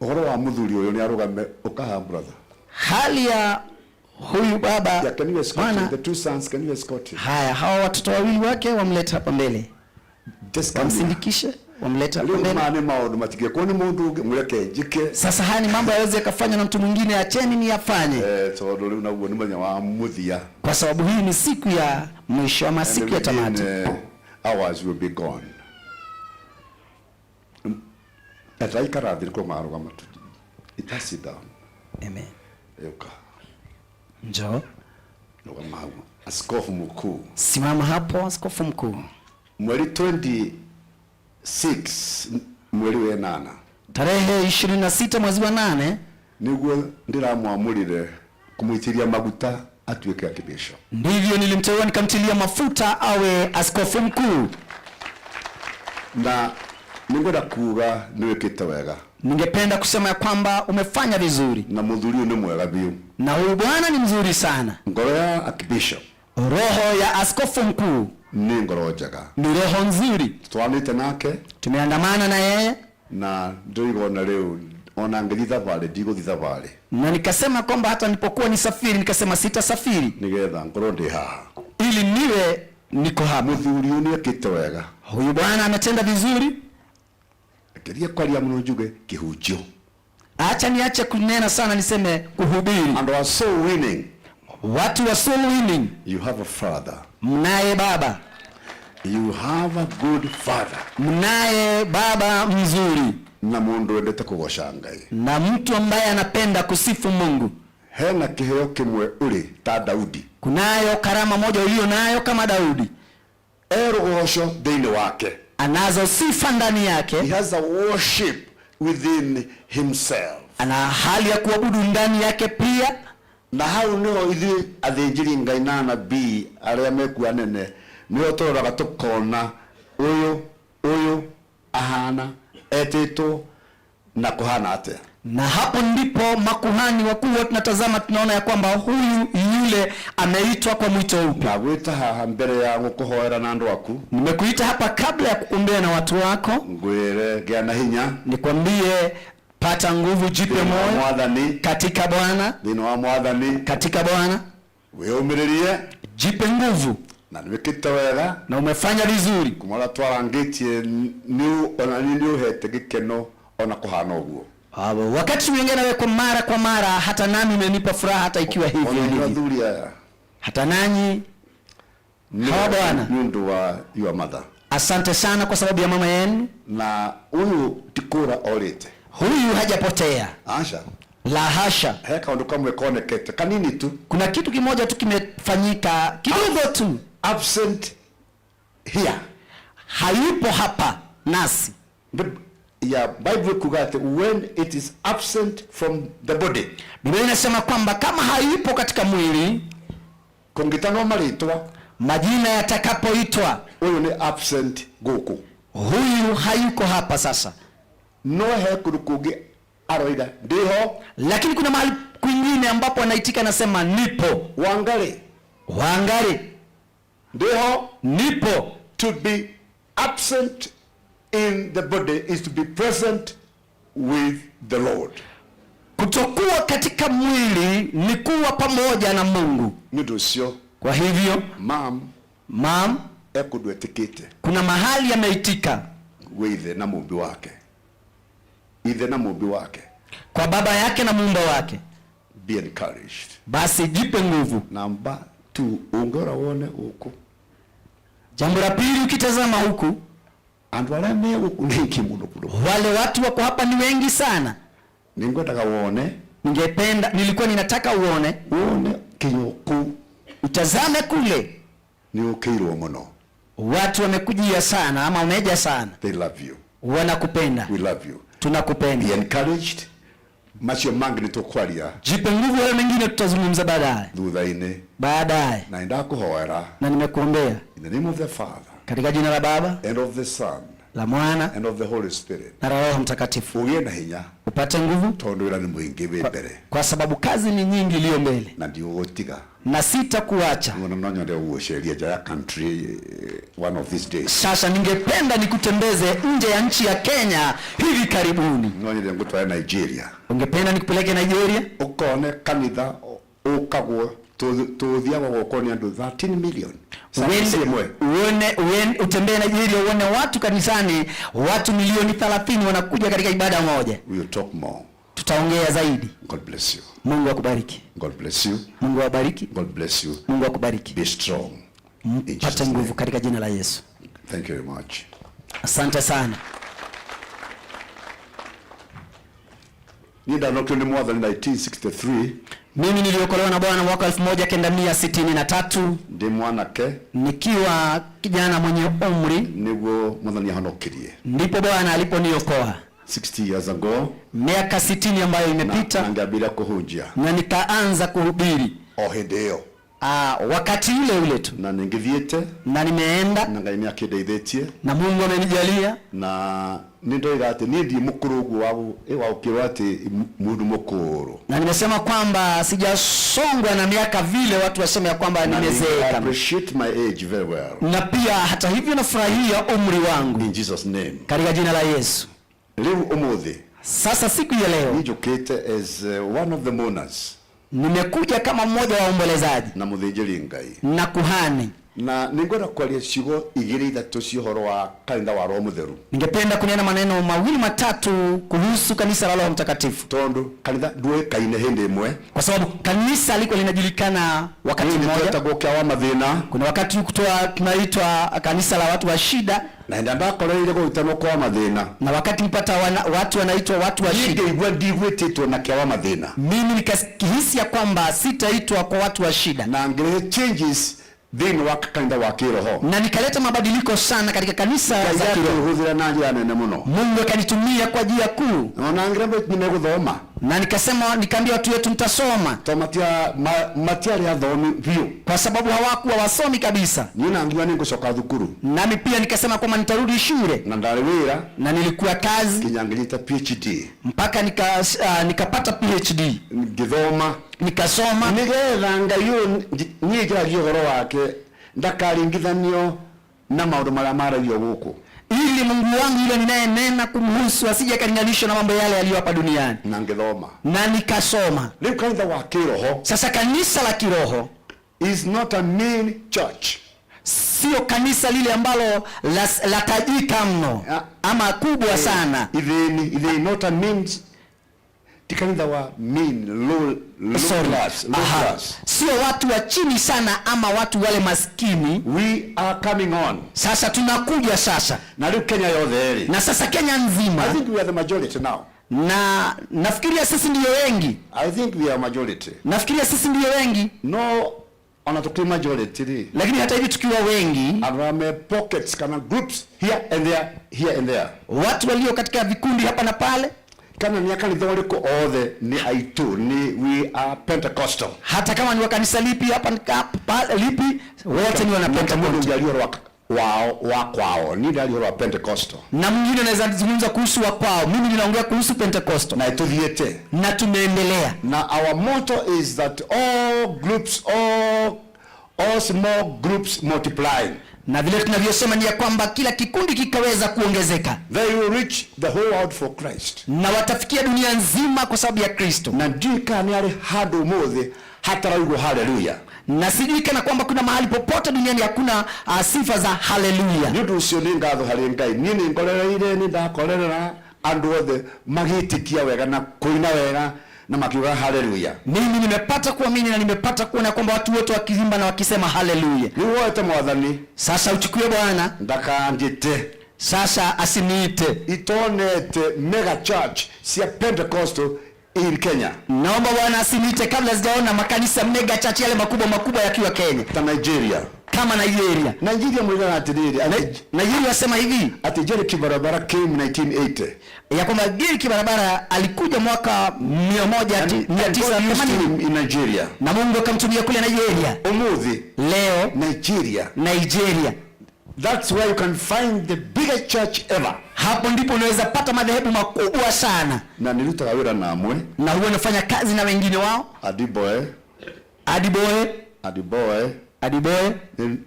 Ũhoro wa mũthuri ũyũ nĩ arũgame ũkaha brother. Hali ya huyu baba. Yeah, can you escort Bwana. him? The two sons, can you escort him? Haya, hawa watoto wawili wake wamlete hapa mbele. Just come here. Wamsindikishe, wamlete hapa Rĩu mbele. maya nĩ maũndũ matingĩkwo nĩ mũndũ ũngĩ mũreke njĩke. Sasa haya ni mambo yaweze yakafanywa na mtu mwingine, acheni ni yafanye. Tondũ rĩu naguo nĩ mũthenya wa mũthia. Kwa sababu hii ni siku ya mwisho ama And siku ya tamati. within, hours will be gone. Etaikara thĩ nĩkuo marũgama tu. It has sit down. Amen. Ũka. Njoo. Rũgama hau. Askofu mkuu. Simama hapo askofu mkuu. Mweri 26 mweri wa 8. Tarehe 26 mwezi wa 8 niguo ndiramwamũrire kũmũitĩria maguta atuĩke archbishop. Ndivyo nilimteua nikamtilia mafuta awe askofu mkuu. Na ningwenda kuga niwĩkĩte wega. Ningependa kusema ya kwamba umefanya vizuri. Na mũthuri ũyũ nĩ mwega biũ. Na huyu bwana ni mzuri sana. Ngoro ya archbishop. Roho ya askofu mkuu nĩ ngoro njega. Ni roho nzuri. Twanĩte nake. Tumeandamana na yeye. Na ndĩraigua ona rĩu ona ngĩthiĩ thabarĩ ndigũthiĩ thabarĩ. Na nikasema kwamba hata nilipokuwa nisafiri nikasema sitasafiri. Nigetha ngorwo ndĩ haha. Ili niwe niko hapa. Mũthuri ũyũ nĩekĩte wega. Huyu bwana ametenda vizuri. Ngeria kwaria mũno njuge kĩhunjio. Acha niache kunena sana niseme kuhubiri. And are so winning. Watu wa soul winning. You have a father. Mnaye baba. You have a good father. Mnaye baba mzuri. Na mundu wendete kũgoca Ngai. Na mtu ambaye anapenda kusifu Mungu. Hena kĩheo kĩmwe ũrĩ ta Daudi. Kunayo karama moja uliyo nayo kama Daudi. Erũgoco thĩinĩ wake. Anazo sifa ndani yake. He has a worship within himself. Ana hali ya kuabudu ndani yake pia. Na hau niho ithuĩ athĩnjĩri Ngai na anabii arĩa mekuo anene nĩho tũroraga tũkona ũyũ ũyũ ahana etĩtwo na kũhana atĩa. Na hapo ndipo makuhani wakuu wote tunatazama tunaona ya kwamba huyu yule ameitwa kwa mwito upi. Nagwĩta haha mbere ya gũkũhoera na andũ aku. Nimekuita hapa kabla ya kukuombea na watu wako. Ngwĩre gĩa na hinya. Nikwambie pata nguvu, jipe Thĩinĩ wa moyo. Mwathani. Katika Bwana. Thĩinĩ wa Mwathani. Katika Bwana. Wĩyũmĩrĩrie. Jipe nguvu. Na nĩwĩkĩte wega. Na umefanya vizuri. Kuma ũrĩa twarangĩtie nĩ ona nĩ ũhete gĩkeno ona kũhana ũguo. Abo, wakati tumeongea nawe kwa mara kwa mara, hata nami umenipa furaha hata ikiwa hivyo Ona ilivyo. athuri aya. Hata nanyi hawa bwana. Nĩ ũndũ wa your mother. Asante sana kwa sababu ya mama yenu. Na huyu ti kũra orĩte. Huyu hajapotea. Acha. La hasha. He kaũndũ kamwe konekete kanini tu. Kuna kitu kimoja tu kimefanyika kidogo tu. Absent here. Hayupo hapa nasi. But ya Bible kuga ati when it is absent from the body. Biblia inasema kwamba kama hayupo katika mwili, kũngĩtanwo marĩtwa, majina yatakapoitwa, huyu ni absent gũkũ. Huyu hayuko hapa sasa. No he kũndũ kũngĩ aroiga ndiho, lakini kuna mahali kwingine ambapo anaitika anasema nipo. Wangari. Wangari. Ndiho. Nipo. To be absent in the body is to be present with the Lord. Kutokuwa katika mwili ni kuwa pamoja na Mungu. Nĩ ũndũ ũcio. Kwa hivyo, Mam, mam, e kũndũ etĩkĩte. Kuna mahali ameitika. Wĩ ithe na mũmbi wake. Ithe na mũmbi wake. Kwa baba yake na muumba wake. Be encouraged. Basi jipe nguvu. Namba 2, ũngĩrora wone gũkũ. Jambo la pili, ukitazama huku, Andũ arĩa me gũkũ nĩ aingĩ mũno mũno. Wale watu wako hapa ni wengi sana. Ningwendaga wone. Ningependa, nilikuwa ninataka uone. Wone kinya kũu. Utazame kule. Nĩ ũkĩirwo mũno. Watu wamekujia sana ama wameja sana. They love you. Wanakupenda. We love you. Tunakupenda. Be encouraged. Macio mangĩ nĩ tũkwaria Jipe nguvu, hayo mengine tutazungumza baadaye. Thutha-inĩ. Baadaye. Na nĩndakũhoera Na nimekuombea in the name of the Father katika jina la Baba, and of the Son la Mwana and of the Holy Spirit. na la Roho Mtakatifu. Ũgĩe na hinya upate nguvu, tondũ wĩra nĩ mũingĩ wĩ mbere kwa sababu kazi ni nyingi iliyo mbele, na ndiũgũtiga. Na sitakuacha. Ona no nyende gũgũceria nja ya country one of these days. Sasa ningependa nikutembeze nje ya nchi ya Kenya hivi karibuni. No nyende ngũtware Nigeria. Ungependa nikupeleke Nigeria? Ũkone kanitha ũkagwo tũthiagwo gwokwo nĩ andũ 13 million. Uende, Service ĩmwe. uone, uende, utembee Nigeria uone watu kanisani, watu milioni 30 wanakuja katika ibada moja. We will talk more. Tutaongea zaidi. God bless you. Mungu akubariki. God bless you. Mungu awabariki. God bless you. Mungu akubariki. Be strong. In Pate Jesus' name. nguvu katika jina la Yesu. Thank you very much. Asante sana. Niĩ ndanokio nĩ Mwathani 1963. Mimi niliokolewa na Bwana mwaka 1963 ndĩ mwanake, nikiwa kijana mwenye umri, nĩguo Mwathani ahonokirie. Ndipo Bwana aliponiokoa. 60 years ago, miaka 60 ambayo imepita, na ngĩambĩrĩria kũhunjia na nikaanza kuhubiri o hĩndĩ ĩyo. Wakati ule ule tu, na nĩngĩthiĩte na nimeenda, na Ngai nĩakĩndeithĩtie na Mungu amenijalia, na nĩ ndoiga atĩ niĩ ndirĩ mũkũrũ ũguo wa gũkĩrwo atĩ mũndũ mũkũrũ, na nimesema kwamba sijasongwa na miaka vile watu waseme ya kwamba Na ni- I nimezeeka, appreciate my age very well. Na pia hata hivyo nafurahia umri wangu. In Jesus' name. Katika jina la Yesu. Rĩu ũmũthĩ, sasa siku ya leo, niĩ njũkĩte as one of the mourners, nimekuja kama mmoja wa waombolezaji na mũthĩnjĩri Ngai na kuhani, na nĩngwenda kwaria ciugo igĩrĩ ithatũ cia ũhoro wa kanitha wa Roho Mũtheru. Ningependa kunena maneno mawili matatu kuhusu kanisa la Roho Mtakatifu, tondũ kanitha ndũĩkaine hĩndĩ ĩmwe, kwa sababu kanisa liko linajulikana wakati Hĩndĩ mmoja. twetagwo kĩa wa mathĩna. Kuna wakati kutoa tunaitwa kanisa la watu wa shida, na hĩndĩ ndakoreire gũitanwo kwa mathĩna, na wakati nipata watu wanaitwa watu wa Niĩ shida, ngĩigua ndigwĩtĩtwo na kĩa wa mathĩna, mimi nikahisi ya kwamba sitaitwa kwa watu wa shida, na ngĩrehe changes thĩinĩ wa kanitha wa kĩroho, na nikaleta mabadiliko sana katika kanisa Ngai za kiroho. akĩhũthĩra na njĩra nene mũno. Mungu akanitumia kwa njia kuu, ona ngĩramba nĩmegũthoma, na nikasema, nikaambia watu wetu mtasoma, to matiarĩ athomi biũ, kwa sababu hawakuwa wasomi kabisa. Niĩ na ngiuga nĩngũcoka thukuru, nami pia nikasema kwamba nitarudi shule, na ndarĩ wĩra, na nilikuwa kazi nginya ngĩnyita PhD, mpaka nikapata PhD, ngĩthoma, nikasoma, nĩgetha Ngai ũyũ niĩ njaragia ũhoro wake ndakaringithanio na maũndũ marĩa maragio gũkũ, ili Mungu wangu yule ninayenena kumhusu asije akalinganishwa na mambo yale yaliyo hapa duniani. Na ngĩthoma, na nikasoma. Rĩu kanitha wa kĩroho, sasa kanisa la kiroho is not a mean church, sio kanisa lile ambalo latajika mno ama kubwa sana. Ithĩni not a mean, ti kanitha wa mean, low, low Sorry. class, low Aha. class. Sio watu wa chini sana ama watu wale maskini. We are coming on. Sasa tunakuja sasa. Na rĩu Kenya yothe rĩ. Na sasa Kenya nzima. I think we are the majority now. Na nafikiria sisi ndiyo wengi. I think we are majority. Nafikiria sisi ndiyo wengi. No, ona tukiri majority rĩ. Lakini hata hivi tukiwa wengi, Andũ me pockets kana groups here and there, here and there. Watu walio katika vikundi hapa na pale. Kana ni kanitha ũrĩkũ othe nĩ aitũ, nĩ we are Pentecostal. Hata kama ni wa kanisa lipi hapa lipi, wote ni wana Na Pentecost. mũndũ ũngĩ aria ũhoro wao wa kwao, niĩ ndaria ũhoro wa Pentecostal. Na mwingine anaweza zungumza kuhusu wa kwao, mimi ninaongea kuhusu Pentecostal. Na tũthiĩte. Na tumeendelea. Na our motto is that all groups, all small groups multiply. Na vile tunavyosema ni ya kwamba kila kikundi kikaweza kuongezeka. They will reach the whole world for Christ. Na watafikia dunia nzima kwa sababu ya Kristo. Na ndiũĩ kana nĩ harĩ handũ ũmũthĩ hataraigwo haleluya. Na sijui kana kwamba kuna mahali popote duniani hakuna sifa za haleluya. Nĩ ũndũ ũcio nĩ ngatho harĩ Ngai. Niĩ nĩ ngorereire, nĩ ndakorerera andũ othe magĩtĩkia wega na kũina wega na makiuga haleluya. Mimi nimepata kuamini na nimepata kuona kwamba watu wote wakiimba na wakisema haleluya. Ni wote Mwathani. Sasa uchukue Bwana. Ndakanjite. Sasa asiniite. Itonete mega church cia Pentecostal in Kenya. Naomba Bwana asiniite kabla sijaona makanisa mega church yale makubwa makubwa yakiwa Kenya. Ta Nigeria. Kama Nigeria. Nigeria moigaga atiriri, Nigeria wasema hivi ati Jerry Kibarabara came 1980, ya kwamba Giri Kibarabara alikuja mwaka 1980 in Nigeria, na Mungu akamtumia kule Nigeria. Umuthi leo Nigeria, Nigeria. That's where you can find the biggest church ever. Hapo ndipo unaweza pata madhehebu makubwa sana, Na nirutaga wĩra na amwe na huwa nafanya kazi na wengine wao. Adiboe, Adiboe, Adiboe, Adiboe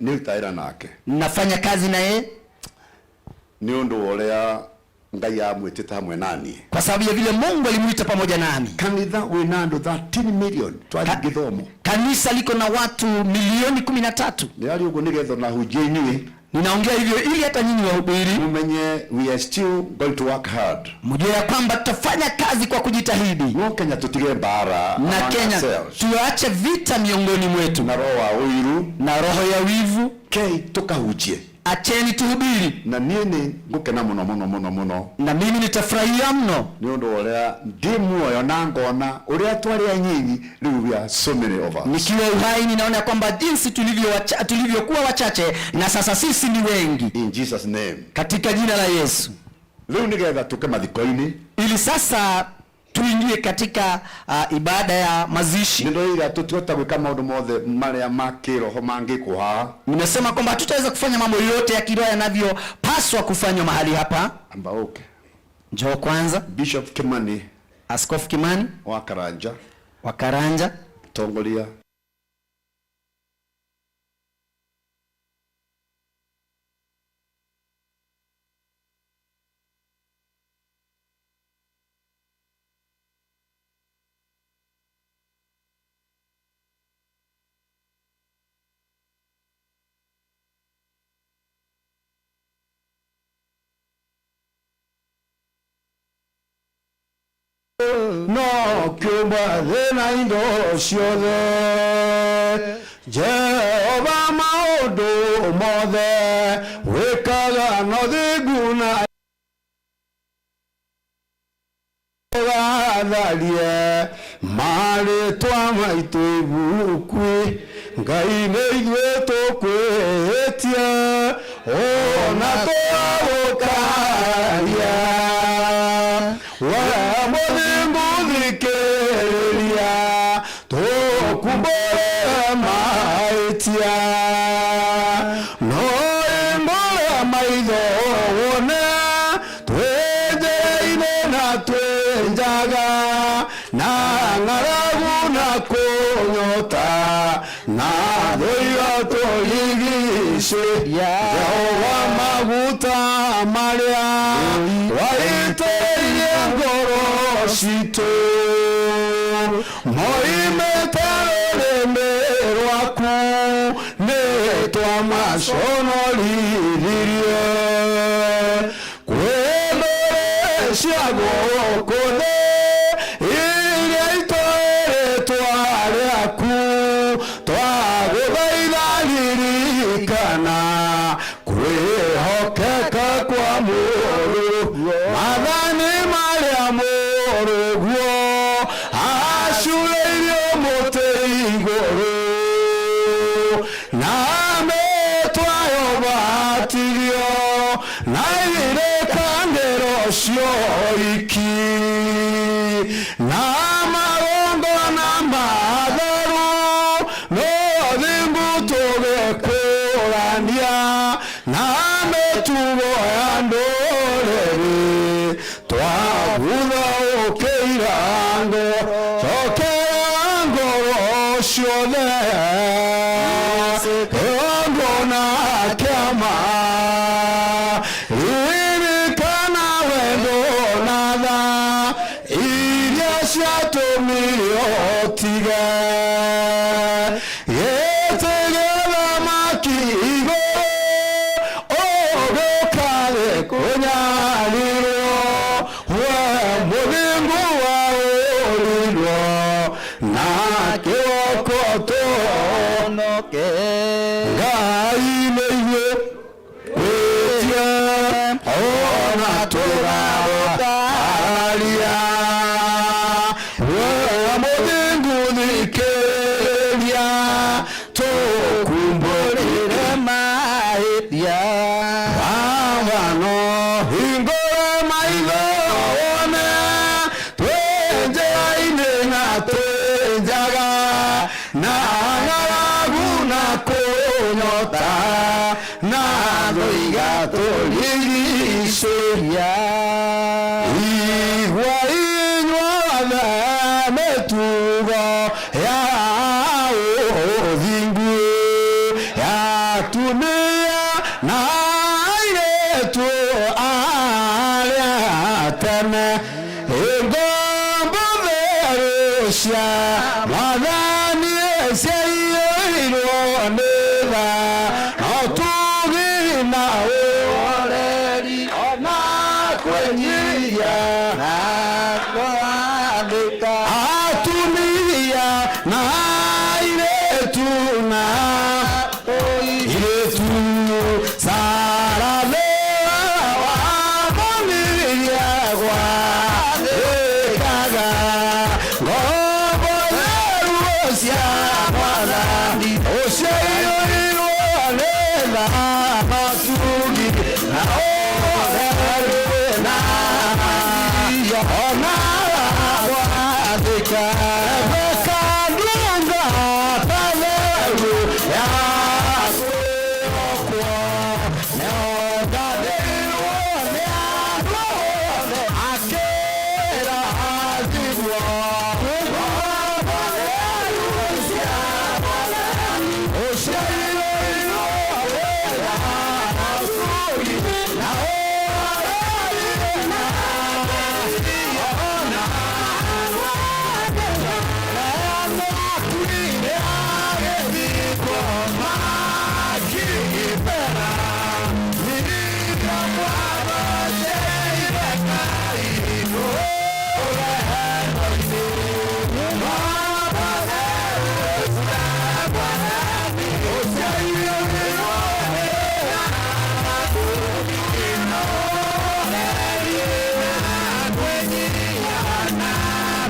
nirutaga wĩra nake nafanya kazi na yeye nĩ ũndũ wa ũrĩa Ngai amwĩtĩte hamwe naniĩ, kwa sababu ya vile Mungu alimuita pamoja nami. Kanitha wĩna andũ 13 million twathi gĩthomo. Kanisa liko na watu milioni 13. Nĩarĩ ũguo nĩgetha ona hunjie inyuĩ. Ninaongea hivyo ili hata nyinyi wahubiri mumenye we are still going to work hard, mjue ya kwamba tutafanya kazi kwa kujitahidi. No Kenya tutige mbara na among Kenya ourselves. tuache vita miongoni mwetu na roho wa ũiru na roho ya wivu. Kei tukahunjie, acheni tuhubiri. Na niĩ nĩ ngũkena mũno mũno mũno mũno, na mimi nitafurahia mno nĩ ũndũ wa ũrĩa ndĩ muoyo na ngona ũrĩa twarĩ anyinyi, rĩu we are so many of us. Nikiwa uhai ninaona kwamba jinsi tulivyokuwa wachache na sasa sisi ni wengi. In Jesus name, katika jina la Yesu. Rĩu nĩgetha tũke mathiko-inĩ, ili sasa tuingie katika ibada ya mazishi. Nĩndoiga tũtihota gwĩka maũndũ mothe marĩa ma kĩroho mangĩkwo haha. Nimesema kwamba hatutaweza kufanya mambo yote ya kiroho yanavyopaswa kufanywa mahali hapa. Amba uke. Njoo kwanza. Bishop Kimani, Askofu Kimani wa Karanja, wa Karanja, tongoria. No kiumba thĩna indo ciothe, Jehova maũndũ mothe wĩkaga no thingu na ũgatharie marĩtwa maitũ ibuku. Ngai nĩ ithuĩ tũkwĩhĩtie ona twagũkaria, we mũthingu thikĩrĩria tũkumbũre mahĩtia, no ĩmbũre maitho wone twĩ njĩra-inĩ na twĩ njaga, na ng'aragu na kũnyota na thũira tũrigicĩria. Jehova maguta marĩa waitĩrĩirie ngoro citũ moimĩte rũrĩmĩ rwaku nĩ twamaconorithirie. Kwĩ ndũrĩrĩ cia gũkũ thĩ iria itũĩrĩtwo rĩaku, twagũthaitha ririkana kwĩhokeka kwa Mũrũguo, maathani marĩa Mũrũguo acurĩirio mũtĩ igũrũ, na mĩtwayo batirio na irĩkanĩro cioiki, na magongona matheru no thingu tũgĩkũrania na mĩtugo ya ndũrĩrĩ, twagutha ũkĩira ngoro, cokera ngoro ciothe igongona kĩama, ririkana wendo na tha iria ciatũmire ũtige, gĩtĩ gĩa thamaki igũrũ ũgũkarĩ kũnyarirwo, we mũthingu waũrirwo na kĩroko tũhonoke. Ngai nĩ ithuĩ twĩtie ona tũgagũtaria, we mũthingu thikĩrĩria tũkumbũrĩre Na ng'aragu na kũnyota na thũ igatũrigicĩria. Igua inyuothe mĩtugo ya ũthingu ya atumia na airĩtu arĩa tene, ngombo theru cia Mwathani ciaiyũirwo nĩ tha na ũtugi na ũhoreri ona kwĩnyihia na kũathĩka. Atumia na airĩtu na airĩtu Sara wamonirie gwathĩkaga ngombo theru cia Mwathani ũciaiyũirwo nĩ tha na ũtugi na ũhoreri na ona gwathĩka. Rebeka ndungata theru ya kwĩhokwo nĩonganĩirwo nĩ andũ othe akĩrathimwo. Ngombo theru cia Mwathani ũciaiyũirwo nĩ tha na ũtugi na ũhoreri na ona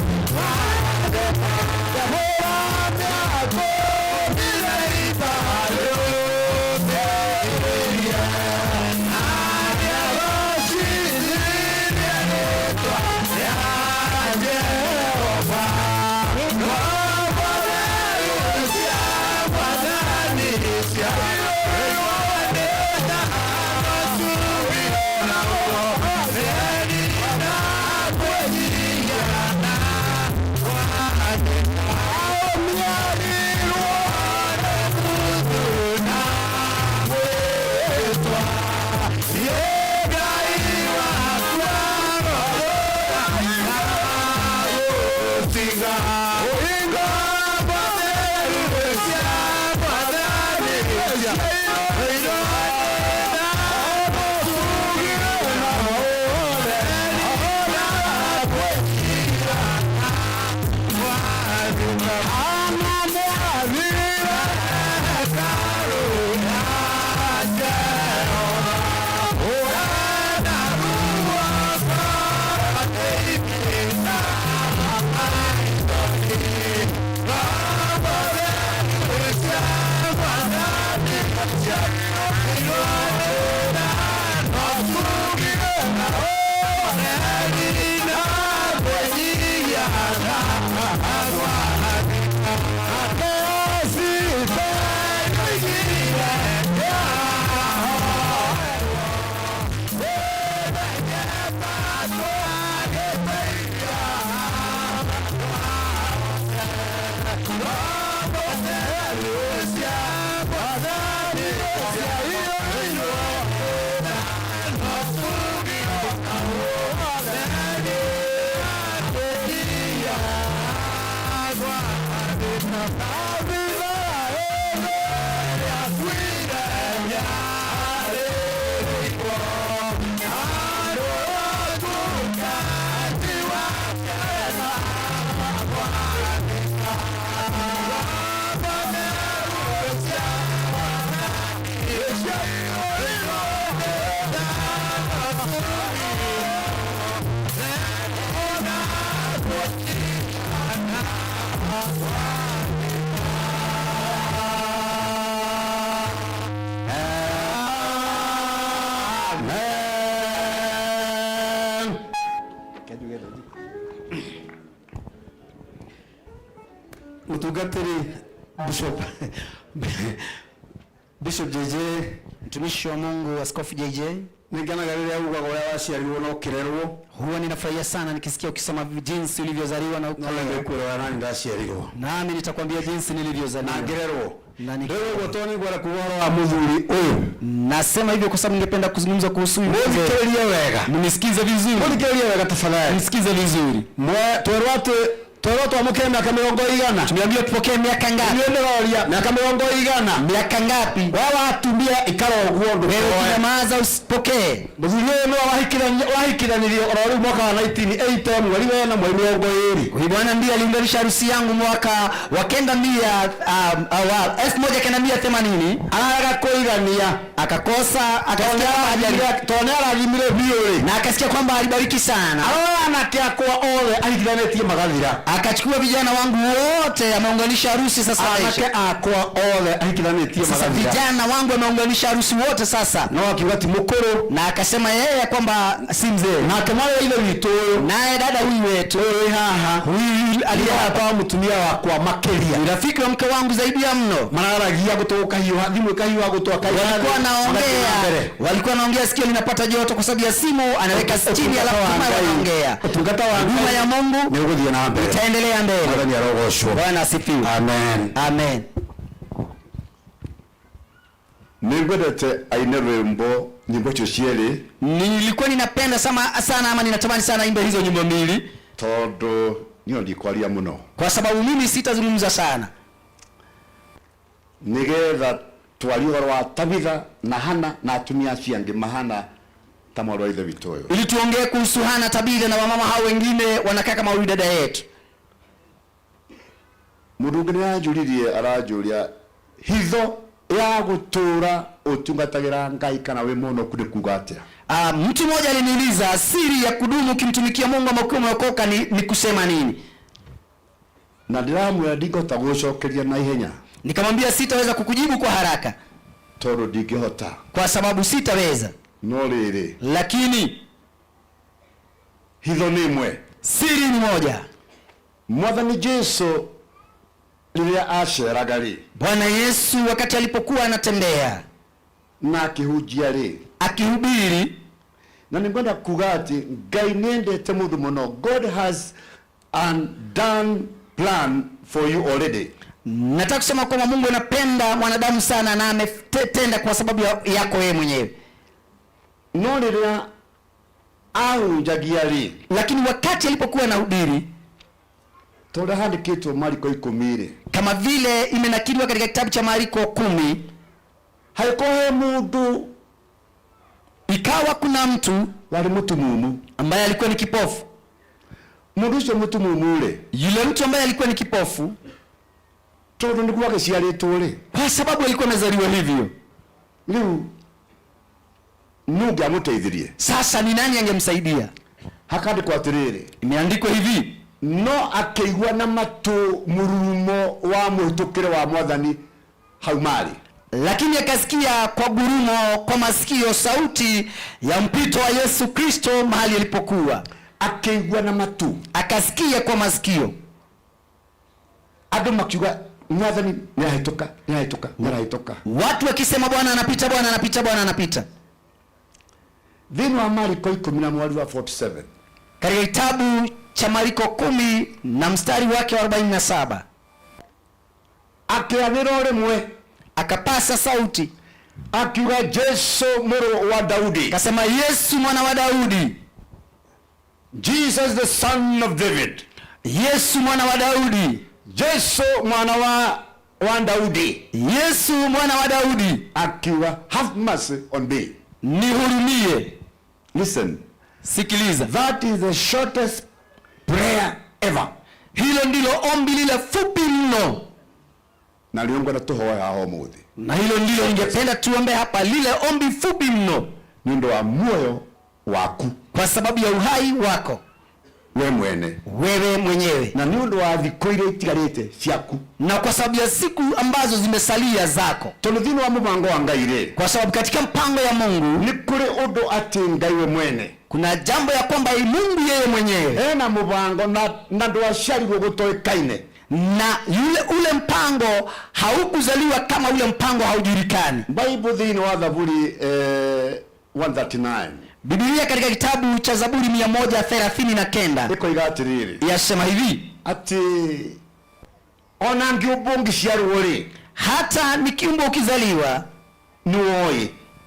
Mũtungatĩri Bishop Bishop JJ, Mtumishi wa Mungu Askofu JJ, nĩngenaga rĩrĩa ugaga ũrĩa waciarirwo na ũkĩrerwo. Huwa ninafurahia sana nikisikia ukisema jinsi ulivyozaliwa na No ukalelewa. nĩngũkwĩra nani ndaciarirwo Nami nitakwambia jinsi nilivyozaliwa na ngĩrerwo. Na Rĩu ũguo tondũ nĩngwenda kuga ũhoro wa mũthuri ũyũ. Nasema hivyo kwa sababu ningependa kuzungumza kuhusu huyu mzee. Mũthikĩrĩrie wega. Mnisikize vizuri. Mũthikĩrĩrie wega tafadhali. Mnisikize vizuri. Twerwo atĩ twerwo twamũkĩre mĩaka mĩrongo igana. Tumeambiwa tupokee miaka ngapi? Inyuĩ ndĩroria mĩaka mĩrongo igana. Miaka ngapi? Wewe watumia ikara ũguo Wewe ndũkoe. ukinyamaza usipokee. Mũthuri ũyũ nĩwe wahikithanirie oro rĩu mwaka wa 1980 mweri wena mweri 20. Huyu bwana ndiye aliunganisha harusi yangu mwaka wa 900 wa 1980. Araga kũigania. Akakosa, akasikia kwamba hajali- Tondũ nĩarathimire biũ rĩ. na akasikia kwamba alibariki sana. Arora anake akwa othe ahikithanĩtie magathira. Akachukua vijana wangu wote ameunganisha harusi sasa. Anake akwa othe ahikithanĩtie Sasa magathira. vijana wangu ameunganisha harusi wote sasa. No akiuga ti mũkũrũ. Na akasema yeye kwamba si mzee. Nake mwarĩ wa ithe witũ ũyũ. Naye dada huyu wetu Ũyũ wĩ haha. Huyu Aliye hapa mũtumia wakwa makĩria. ni rafiki wa mke wangu zaidi ya mno. Mararagia gũtũ gũkahiũha, thimũ ĩkahiũha gũtũ akaiga Walikuwa thĩ, magathiĩ na mbere. naongea, walikuwa naongea, sikio linapata joto kwa sababu ya simu, anaweka chini, alafu kama wanaongea. Ũtungata wa Huduma Ngai ya Mungu nĩ ũgũthiĩ na mbere. itaendelea mbele. Mwathani arogocwo. Bwana asifiwe. Amen. Amen. Nĩngwendete aine rwĩmbo nyĩmbo icio cierĩ. Nilikuwa ninapenda sama, sana ama ninatamani sana imbe hizo nyimbo mbili tondũ niĩ ndikwaria mũno kwa sababu mimi sitazungumza sana, nĩgetha twarie ũhoro wa Tabitha na Hana na atumia acio angĩ mahana ta mwarĩ wa ithe witũ ũyũ. ili tuongee kuhusu Hana, Tabitha na wamama hao wengine wanakaa kama huyu dada yetu. Mũndũ ũngĩ nĩaranjũririe aranjũria hitho ya gũtũũra ũtungatagĩra Ngai kana wĩ mũhonoku nĩ kuga atĩa? Mtu mmoja aliniuliza siri ya kudumu ukimtumikia Mungu ama ukiwa umeokoka ni kusema nini? Na ndĩramwĩra ndingĩhota gũcokeria na ihenya. Nikamwambia sitaweza kukujibu kwa haraka tondũ ndingĩhota, kwa sababu sitaweza. No rĩrĩ, lakini hitho nĩ ĩmwe, siri ni moja. Mwathani Jesu rĩrĩa aceraga rĩ, Bwana Yesu wakati alipokuwa anatembea na akĩhunjia rĩ, akihubiri, na nĩngwenda kuga atĩ Ngai nĩendete mũndũ mũno. God has undone plan for you already. Nataka kusema kwamba Mungu anapenda mwanadamu sana na ametenda kwa sababu yako yeye mwenyewe. No rĩrĩa ahunjagia rĩ, lakini wakati alipokuwa anahubiri, tondũ handĩkĩtwo Mariko 10 rĩ, kama vile imenakiliwa katika kitabu cha Mariko 10, haikuwa he mũndũ, ikawa kuna mtu warĩ mũtumumu ambaye alikuwa ni kipofu. Mũndũ ũcio mũtumumu rĩ, yule mtu ambaye alikuwa ni kipofu, tondũ nĩguo agĩciarĩtwo rĩ, kwa sababu alikuwa amezaliwa hivyo, rĩu nũ ũngĩamũteithirie? Sasa ni nani angemsaidia? Hakandĩkwo atĩrĩrĩ, imeandikwa hivi, no akĩigua na matũ mũrurumo wa mũhĩtũkĩre wa Mwathani hau marĩ, lakini akasikia kwa gurumo kwa masikio sauti ya mpito wa Yesu Kristo mahali alipokuwa. Akĩigua na matũ, akasikia kwa masikio, andũ makiuga Mwathani nĩarahĩtũka, nĩarahĩtũka, nĩarahĩtũka, watu wakisema Bwana anapita, Bwana anapita, Bwana anapita. Thĩinĩ wa Mariko 10 na mweri wa 47, katika kitabu cha Mariko 10 na mstari wake wa 47, akĩanĩra o rĩmwe, akapasa sauti akiuga Jesu mũrũ wa Daudi, akasema Yesu mwana wa Daudi, Jesus the son of David, Yesu mwana wa Daudi, Jesu mwana wa Daudi, Yesu mwana wa Daudi, akiuga have mercy on me, nihurumie. Listen, sikiliza, that is the shortest prayer ever. Hilo ndilo ombi lile fupi mno, na rĩo ngwenda tũhoe haha ũmũthĩ, na hilo ndilo ningependa tuombe hapa, lile ombi fupi mno, nĩ ũndũ wa muoyo waku, kwa sababu ya uhai wako we mwene, wewe mwenyewe, na nĩ ũndũ wa thikũ iria itigarĩte ciaku, na kwa sababu ya siku ambazo zimesalia zako. Tondũ thĩinĩ wa mũbango wa Ngai rĩ, kwa sababu katika mpango ya Mungu nĩ kũrĩ ũndũ atĩ Ngai we mwene, kuna jambo ya kwamba Mungu yeye mwenyewe ena mũbango na ndwaciarirwo gũtoĩkaine, Na yule ule mpango haukuzaliwa kama ule mpango haujulikani. Bible thĩinĩ wa Thaburi 139 Biblia katika kitabu cha Zaburi 139 ĩkoiga atĩrĩrĩ, yasema hivi atĩ ona ngĩũmbwo ngĩciarwo rĩ, hata nikiumbwa ukizaliwa nĩwoĩ,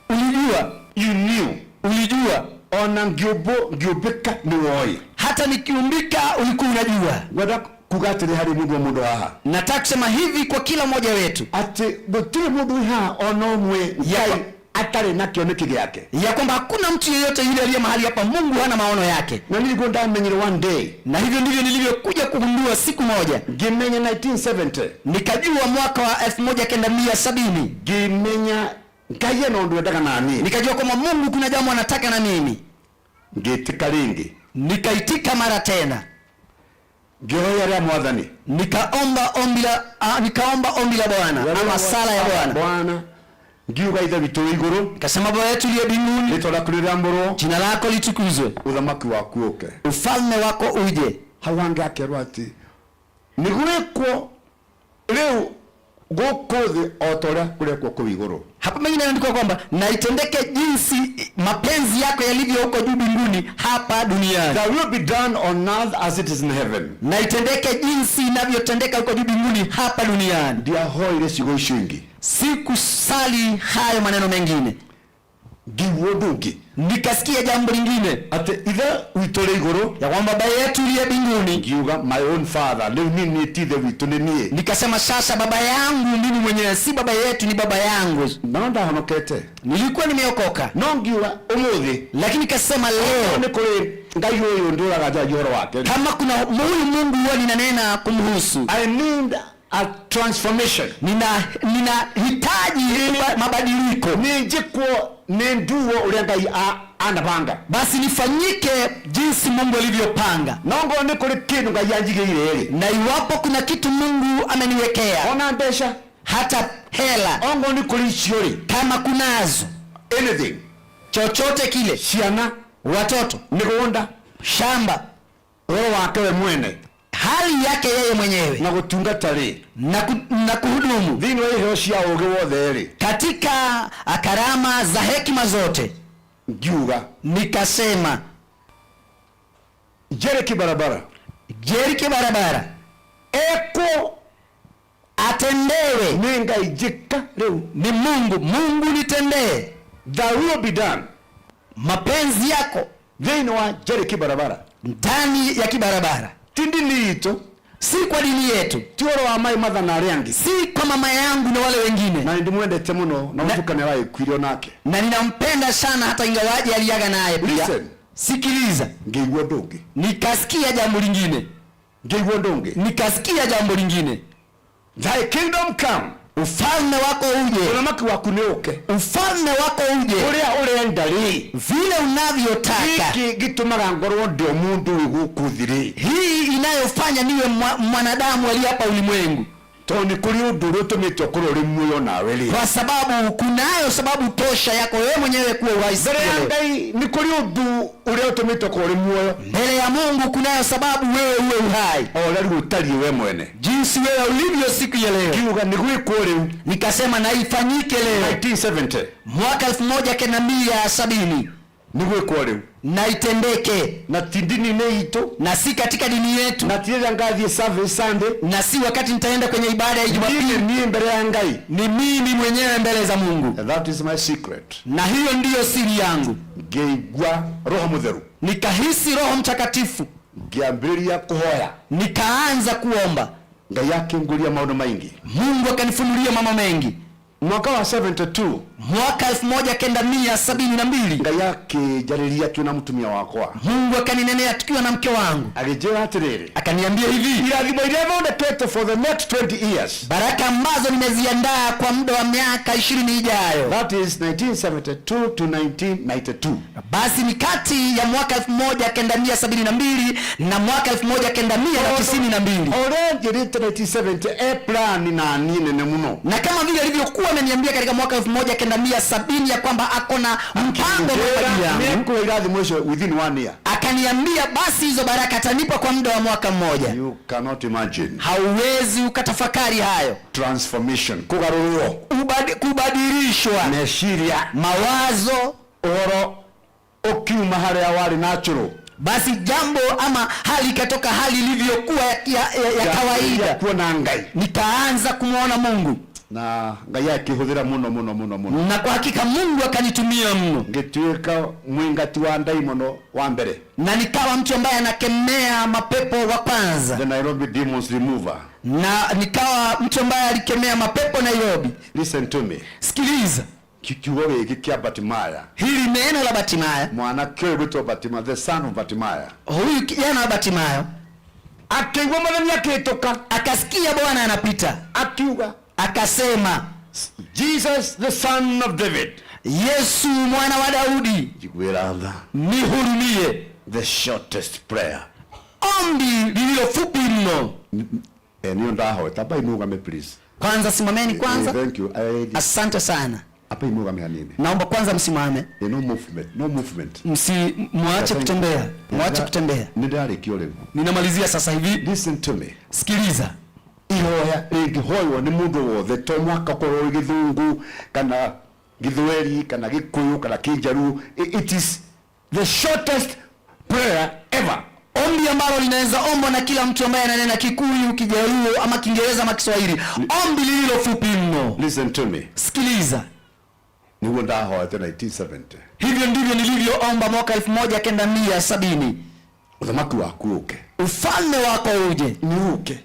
ulijua, you knew, ulijua, ona ngĩũmbwo ngĩũmbĩka nĩwoĩ, hata nikiumbika ulikuwa unajua. Ngwenda kuga atĩrĩ harĩ mũndũ o mũndũ haha, Nataka kusema hivi kwa kila mmoja wetu atĩ gũtirĩ mũndũ wĩ haha ona ũmwe Ngai atarĩ na kĩoneki gĩake, ya kwamba hakuna mtu yeyote yule aliye mahali hapa Mungu hana maono yake. Na nilikuwa ndamenyire one day, na hivyo ndivyo nilivyokuja kugundua siku moja, ngĩmenya 1970, nikajua mwaka wa 1970, ngĩmenya Ngai ena ũndũ endaga na niĩ, nikajua kwamba Mungu kuna jambo anataka na mimi, ngĩtĩka rĩngĩ, nikaitika mara tena, ngĩhoya rĩa Mwathani, nikaomba ombi la nikaomba ombi la Bwana ama sala ya Bwana. Bwana ngiuga ithe witũ wĩ igũrũ, nikasema Baba yetu uliye mbinguni, rĩtwa rĩaku rĩamũrwo, jina lako litukuzwe, ũthamaki waku ũke, ufalme wako uje. Hau hangĩ akerwo atĩ nĩ gwĩkwo rĩu gũkũ thĩ o ta ũrĩa kũrekwo kũu igũrũ. Hapa mengine inaandikwa kwamba na itendeke jinsi mapenzi yako yalivyo huko juu mbinguni hapa duniani. That will be done on earth as it is in heaven. Na itendeke jinsi inavyotendeka huko juu mbinguni hapa duniani. Ndiahoire ciugo icio ingĩ, sikusali hayo maneno mengine, ngĩigua ũndũ ũngĩ, nikasikia jambo lingine, atĩ ithe witũ ũrĩ igũrũ, ya kwamba baba yetu uliye mbinguni. Ngiuga my own father, rĩu niĩ niĩ ti ithe witũ nĩ niĩ. Nikasema sasa baba yangu mimi mwenyewe, si baba yetu, ni baba yangu. No ndahonokete, nilikuwa nimeokoka, no ngiuga ũmũthĩ, lakini kasema leo nĩ kũrĩ Ngai ũyũ ndũraga njaria ũhoro wake, kama kuna huyu Mungu huwa ninanena kumhusu, I need a transformation, ninahitaji mabadiliko, nĩnjĩkwo nĩ nduo ũrĩa Ngai anabanga, basi nifanyike jinsi Mungu alivyopanga. No ngorwo nĩ kũrĩ kĩndũ Ngai anjigĩire rĩ, na iwapo kuna kitu Mungu ameniwekea, ona mbeca, hata hela, ongorwo nĩ kũrĩ icio rĩ, kama kunazo anything, chochote kile, ciana, watoto, mĩgũnda, shamba, ũhoro wake we mwene, hali yake yeye mwenyewe, na gũtungata rĩ, na kuhudumu thĩinĩ wa iheo cia ũũgĩ wothe rĩ, katika karama za hekima zote. Ngiuga, nikasema Jeriki barabara, Jeriki barabara ekwo atendewe nĩ Ngai njĩka rĩu, ni Mungu, Mungu nitendee, thy will be done, mapenzi yako thĩinĩ wa Jeriki barabara, ndani ya kibarabara, ti ndini itũ, si kwa dini yetu, ti ũhoro wa mai mathana arĩa angĩ, si kwa mama yangu na wale wengine, na nĩndĩmwendete mũno na mũtuka nĩaragĩkuire onake, na ninampenda sana hata ingawaje aliaga naye pia. Listen. Sikiliza, ngĩigua ũndũ ũngĩ, nikasikia jambo lingine, ngĩigua ũndũ ũngĩ, nikasikia jambo lingine, thy kingdom come, ufalme wako uje, ũthamaki waku nĩ ũke, ufalme wako uje, ũrĩa ũrenda rĩ, vile unavyotaka. Gĩkĩ gĩtũmaga ngorwo ndĩ o mũndũ wĩ gũkũ thĩ rĩ, hii inayofanya niwe mwanadamu aliye hapa ulimwengu, tondũ nĩ kũrĩ ũndũ ũrĩa ũtũmĩte ũkorwo ũrĩ muoyo nawe rĩ, kwa sababu kunayo sababu tosha yako wewe mwenyewe kuwa uhai siku mbere ya ya leo. Ngai nĩ kũrĩ ũndũ ũrĩa ũtũmĩte ũkorwo ũrĩ muoyo, Mbele ya Mungu kunayo sababu wewe uwe uhai, o ũrĩa rĩu ũtariĩ we mwene, jinsi wewe ulivyo siku ya leo. Ngiuga nĩ gwĩkwo rĩu, nikasema na ifanyike leo, 1970, mwaka 1970, nĩ gwĩkwo rĩu, na itendeke, na ti ndini-inĩ itũ, na si katika dini yetu, na ti rĩrĩa ngathiĩ service Sunday, na si wakati nitaenda kwenye ibada ya Jumapili. Niĩ mbere ya Ngai, ni mimi mwenyewe mbele za Mungu. And that is my secret. Na hiyo ndiyo siri yangu. Ngĩigua Roho Mũtheru, nikahisi Roho Mtakatifu, ngĩambĩrĩria kũhoya, nikaanza kuomba, Ngai akĩnguria maũndũ maingĩ, Mungu akanifunulia mambo mengi. Mwaka wa 72, mwaka 1972, Ngai akĩnjarĩria tuĩ na mũtumia wakwa, Mungu akaninenea tukiwa na mke wangu, akĩnjĩra atĩrĩrĩ, akaniambia hivi, irathimo iria thondekete for the next 20 years, baraka ambazo nimeziandaa kwa muda wa miaka 20 ijayo, that is 1972 to 1992, basi ni kati ya mwaka 1972 na mwaka 1992. Ũrĩa njĩrĩte 1970 e plan na niĩ nene mũno, na kama vile alivyokuwa ameniambia katika mwaka 1970 ya kwamba ako na mpango kwa ajili yangu, nĩekũhe irathimo icio within 1 year, Akaniambia basi hizo baraka atanipa kwa muda wa mwaka mmoja. You cannot imagine. Hauwezi ukatafakari hayo. Transformation, kugarurwo. Kubadilishwa meciria, mawazo, uhoro ukiuma haria wari natural. Basi jambo ama hali ikatoka hali ilivyokuwa ya kawaida, kuona Ngai, nikaanza kumwona Mungu na Ngai akihuthira muno muno muno muno, na kwa hakika Mungu akanitumia mno, ngituika mwingati wa ndaimono wa mbere, na nikawa mtu ambaye anakemea mapepo wa kwanza, the Nairobi Demons Remover, na nikawa mtu ambaye alikemea mapepo Nairobi. Listen to me, sikiliza kiugo giki kia Batimaya, hili neno la Batimaya, mwanake ũyũ gwĩtwo Batimaya, the son of Batimaya, huyu kijana wa Batimayo akĩigua Mwathani akĩhĩtũka, akasikia Bwana anapita, akiuga, akasema, Jesus the son of David, Yesu mwana wa Daudi, njiguĩra tha, nihurumie. The shortest prayer, ombi lililo fupi mno. Niyo ndahoeta. Ambai mũrũgame please. Kwanza simameni kwanza. Thank you. Asante sana. Hapa imurugame hanini. Naomba kwanza msimame. No movement, no movement. Msi muache kutembea. Muache kutembea. Nĩndarĩkia rĩu. Ninamalizia sasa hivi. Listen to me. Sikiliza. Ihoya rĩngĩhoywo nĩ mũndũ wothe, to mwaka ũkorwo wĩ Gĩthũngũ kana Gĩthweri kana Gĩkũyũ kana Kĩnjaruo. It is the shortest prayer ever. Ombi ambalo linaweza ombwa na kila mtu ambaye ananena Kikuyu, Kijaluo ama Kiingereza ama Kiswahili. Ombi lililo fupi mno. Listen to me. Sikiliza. Nĩguo ndahoete 1970. Hivyo ndivyo nilivyoomba mwaka 1970. Ũthamaki waku ũke. Ufalme wako uje. Nĩ ũke.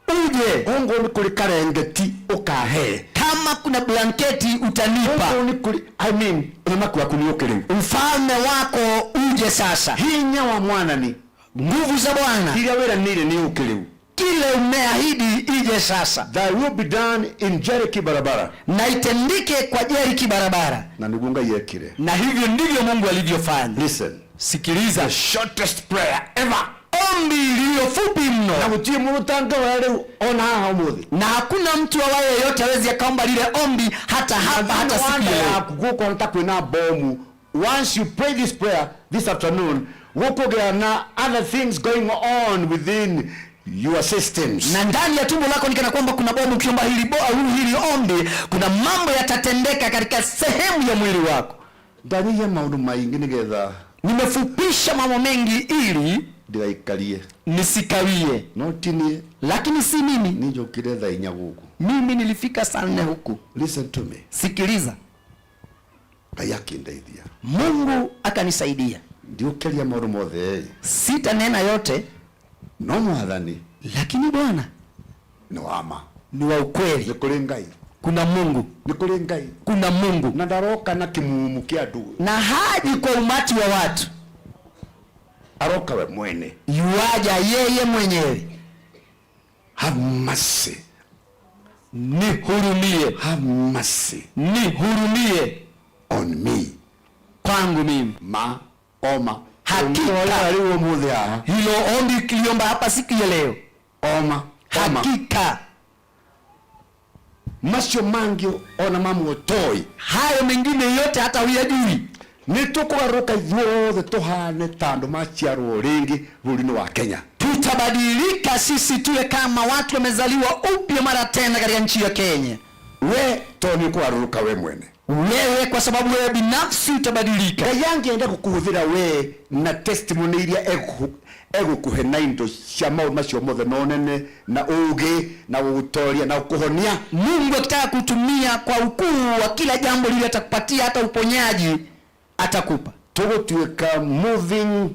Uje. Ongo nĩ kũrĩ karengeti ũkahe. Kama kuna blanketi utanipa. Ongo nĩ kũrĩ, I mean, ũthamaki waku nĩ ũke rĩu. Ufalme wako uje sasa. Hinya wa Mwathani. Nguvu za Bwana. Iria wĩranĩire nĩ ũke rĩu. Kile umeahidi ije sasa. Thy will be done in Jericho barabara. Na itendike kwa Jericho barabara. Na nĩguo Ngai ekire. Na hivyo ndivyo Mungu alivyofanya. Listen. Sikiliza. The shortest prayer ever. Ombi lililo fupi mno. Na gũtirĩ mũndũ ũtangĩhoya rĩu ona haha ũmũthĩ. Na hakuna mtu awaye yeyote awezi akaomba lile ombi hata hapa hata siku ya leo. Yaku gũkũ ta kwĩna bomu. Once you pray this prayer this afternoon, gũkũgĩa na other things going on within your systems. Na ndani ya tumbo lako ni kana kwamba kuna bomu. Ukiomba hili ombi, kuna mambo yatatendeka katika sehemu ya mwili wako. Ndani ya maũndũ maingĩ nĩgetha nimefupisha mambo mengi ili ndigaikarie, nisikawie. No tinie, lakini si mimi. Ninjokire thaa inya gũkũ. Mimi nilifika saa 4 huku. Listen to me. Sikiliza. Ngai akindeithia. Mungu akanisaidia. Ndiũkĩria maũndũ mothe. Sitanena yote. No Mwathani. Lakini Bwana ni wa ma. Ni wa ukweli. Nĩ kũrĩ Ngai. Kuna Mungu. Nĩ kũrĩ Ngai. Kuna Mungu. Na ndaroka na kimumu kĩa andũ. Na haji kwa umati wa watu. Aroka we mwene. Yuaja yeye mwenyewe. Have mercy. Nihurumie. Have mercy. Nihurumie. On me. Kwangu mimi. Ma oma. Hakika. Rĩu ũmũthĩ haha. Hilo ombi kiliomba hapa siku ya leo. Oma. Oma. Hakika. Macio mangi ona mamũtoi. Hayo mengine yote hata huyajui. Nĩ tũkũgarũrũka ithuothe tũhane ta andũ maciarwo rĩngĩ bũrũri-inĩ wa Kenya. Tutabadilika sisi tuwe kama watu wamezaliwa upya mara tena katika nchi ya Kenya. We to nĩ ũkũgarũrũka we mwene. Wewe kwa sababu wewe binafsi utabadilika. Ngai angĩenda gũkũhũthĩra we na testimony iria egũkũhe na indo cia maũndũ macio mothe na ũnene na ũũgĩ na gũgũtoria na gũkũhonia. Mungu akitaka kutumia kwa ukuu wa kila jambo lile atakupatia, hata uponyaji atakupa. Tũgũtuĩka moving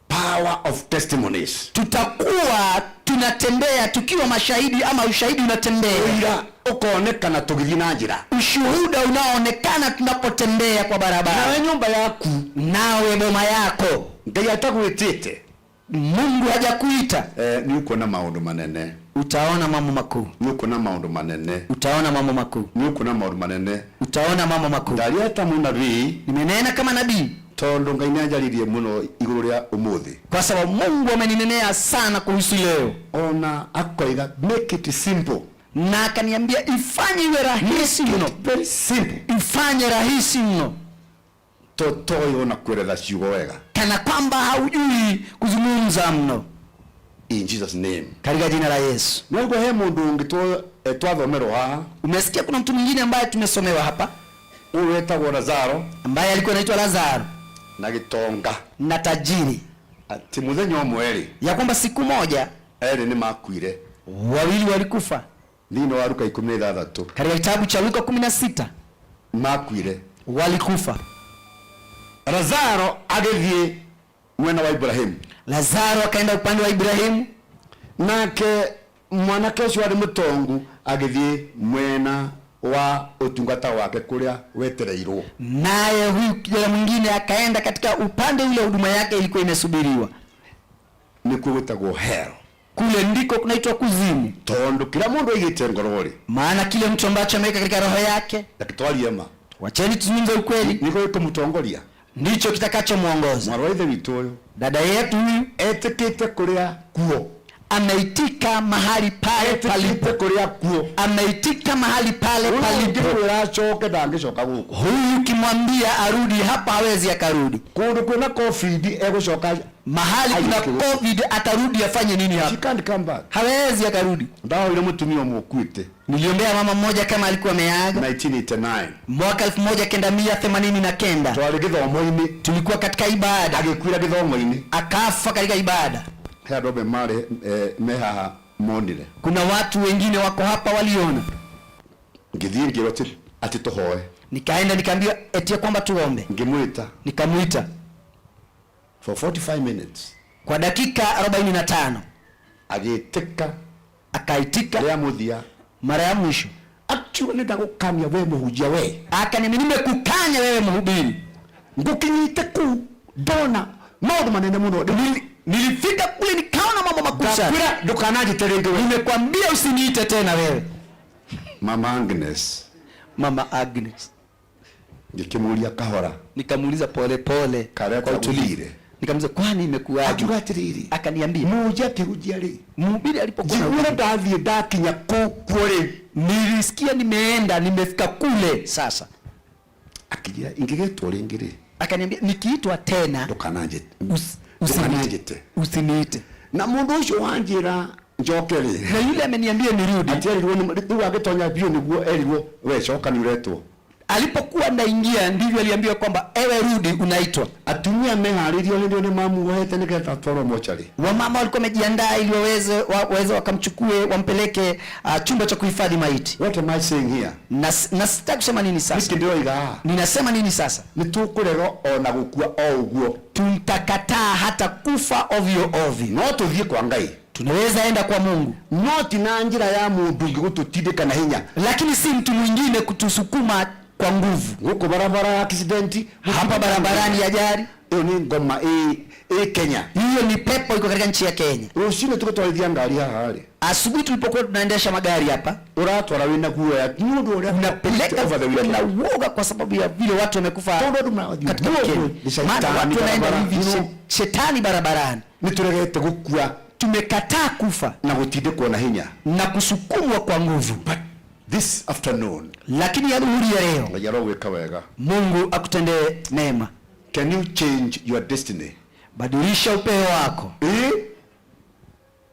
power of testimonies. Tutakuwa tunatembea tukiwa mashahidi, ama ushahidi unatembea. Ũira ukonekana tũgĩthiĩ na njĩra. Ushuhuda unaonekana tunapotembea kwa barabara. Nawe nyumba yaku, nawe boma yako. Ngai atagwĩtĩte. Mungu hajakuita. Nĩ ũkuona maũndũ manene. Utaona mambo makuu. Nĩ ũkuona maũndũ manene. Utaona mambo makuu. Nĩ ũkuona maũndũ manene. Utaona mambo makuu. Ndaria ta mũnabii. Nimenena kama nabii. Tondũ Ngai nĩanjaririe mũno igũrũ rĩa ũmũthĩ. Kwa sababu Mungu ameninenea sana kuhusu leo. Ona akoiga make it simple. Na akaniambia ifanye iwe rahisi Make it mno. very simple. Ifanye rahisi mno. Totoĩ ona kũeretha ciugo wega. Kana kwamba haujui kuzungumza mno. In Jesus name. Katika jina la Yesu. Nĩwaigua he mũndũ ũngĩ twathomerwo haha. Umesikia kuna mtu mwingine ambaye tumesomewa hapa, ũyũ wetagwo Lazaro, ambaye alikuwa anaitwa Lazaro na gĩtonga na tajiri, atĩ mũthenya ũmwe rĩ, ya kwamba siku moja erĩ nĩ makuire, wawili walikufa. Thĩinĩ wa Luka 16 katika kitabu cha Luka 16 makuire, walikufa. Lazaro agĩthiĩ mwena wa Ibrahimu. Lazaro akaenda upande wa Ibrahimu, nake mwanake ũcio arĩ mũtongu agĩthiĩ mwena wa ũtungata wake kũrĩa wetereirwo. Naye huyu kijana mwingine akaenda katika upande ule huduma yake ilikuwa imesubiriwa. Nĩkuo gwĩtagwo hell. Kule ndiko kunaitwa kuzimu. Tondu kila mundu aigĩte ngoro rĩ, maana kile mtu ambacho ameweka katika roho yake, reke twarie ma, wacheni tuzungumze ukweli, nĩko gĩkũmũtongoria, ndicho kitakachomuongoza. Mwarĩ wa ithe witũ ũyũ, dada yetu huyu, etĩkĩte kũrĩa kuo, ameitika mahali pale palipo, kũrĩa kuo, ameitika mahali pale palipo. Ũngĩmwĩra acoke ndangĩcoka gũkũ. Huyu ukimwambia arudi hapa hawezi akarudi. Kũndũ kwĩna COVID egũcoka mahali kuna COVID atarudi afanye nini hapa? She can't come back. Hawezi akarudi. Ndahoire mũtumia ũmwe ũkuĩte. Niliombea mama mmoja kama alikuwa ameaga 1989, mwaka 1989. Twarĩ gĩthomo-inĩ, tulikuwa katika ibada, agĩkuĩra gĩthomo-inĩ, akafa katika ibada. He andũ amwe marĩ me haha monire. Kuna watu wengine wako hapa waliona. Ngĩthiĩ ngĩrwo atĩ tũhoe. Nikaenda nikaambiwa eti kwamba tuombe. Ngĩmwĩta. Nikamuita. For 45 minutes. Kwa dakika 45. Agĩtĩka. Akaitika. Rĩa mũthia. Mara ya mwisho. Akiuga nĩndagũkania we mũhunjia we. Akaniambia nimekukanya wewe mhubiri. Ngũkinyĩte kũu ndona maũndũ manene mũno. Nilifika kule nikaona mambo makuu sana. Ndakwĩra ndũkananjĩte rĩngĩ we. Nimekwambia usiniite tena wewe. Mama Agnes. Mama Agnes. Ngĩkĩmũria kahora. Nikamuuliza pole pole Karĩa kwa utulivu. Nikamuuliza kwani imekuwaje? Akiuga atĩrĩrĩ. Akaniambia mũhunjia akĩhunjia rĩ, mhubiri alipokuwa njiguire ndathiĩ ndakinya kũu kuo rĩ, nilisikia nimeenda nimefika kule sasa. Akĩnjĩra ingĩgetwo rĩngĩ rĩ, akaniambia nikiitwa tena ndũkananjĩte. Ndũkananjĩte. Usiniite. Na mũndũ ũcio wanjĩra njoke rĩ, na yule ameniambia nirudi, atĩ erirwo rĩu agĩtonya biũ nĩguo erirwo we coka nĩ ũretwo. Alipokuwa naingia ndivyo aliambiwa kwamba ewe rudi, unaitwa. Atumia meharĩirio nĩrĩo nĩ mamuohete nĩgetha atwarwo mochari. Wamama walikuwa wamejiandaa ili waweze wakamchukue wampeleke chumba cha kuhifadhi maiti. What am I saying here? Na sitaki kusema nini sasa. Niki ndĩroiga haha? Ninasema nini sasa? Nĩtũkũrega ona gũkua o ũguo. Tutakataa hata kufa ovyo ovyo. No tũthiĩ kwa Ngai. Tunaweza enda kwa Mungu. No ti na njĩra ya mũndũ ũngĩ gũtũtindĩka na hinya. Lakini si mtu mwingine kutusukuma kwa nguvu. Gũkũ barabara ya accident, hapa barabarani ya ajali. Hiyo ni ngoma Kenya. Hiyo ni pepo iko katika nchi ya Kenya. Rũcinĩ tũgĩtwarithia ngari haha rĩ. Asubuhi tulipokuwa tunaendesha magari hapa, ũratwara wĩna guoya nĩ ũndũ ũrĩa unapeleka over the weekend. na uoga kwa sababu ya vile watu wamekufa Tondũ andũ marathiĩ katika guoya Kenya. nĩ shaitani Maana watu wanaenda barabara. hivi, shetani barabarani. Nĩtũregete gũkua. Tumekataa kufa na gũtindĩkwo na hinya na kusukumwa kwa nguvu. But this afternoon, lakini ya dhuhuri ya leo, Ngai arogwĩka wega. Mungu akutendee mema. Can you change your destiny? Badilisha upeo wako.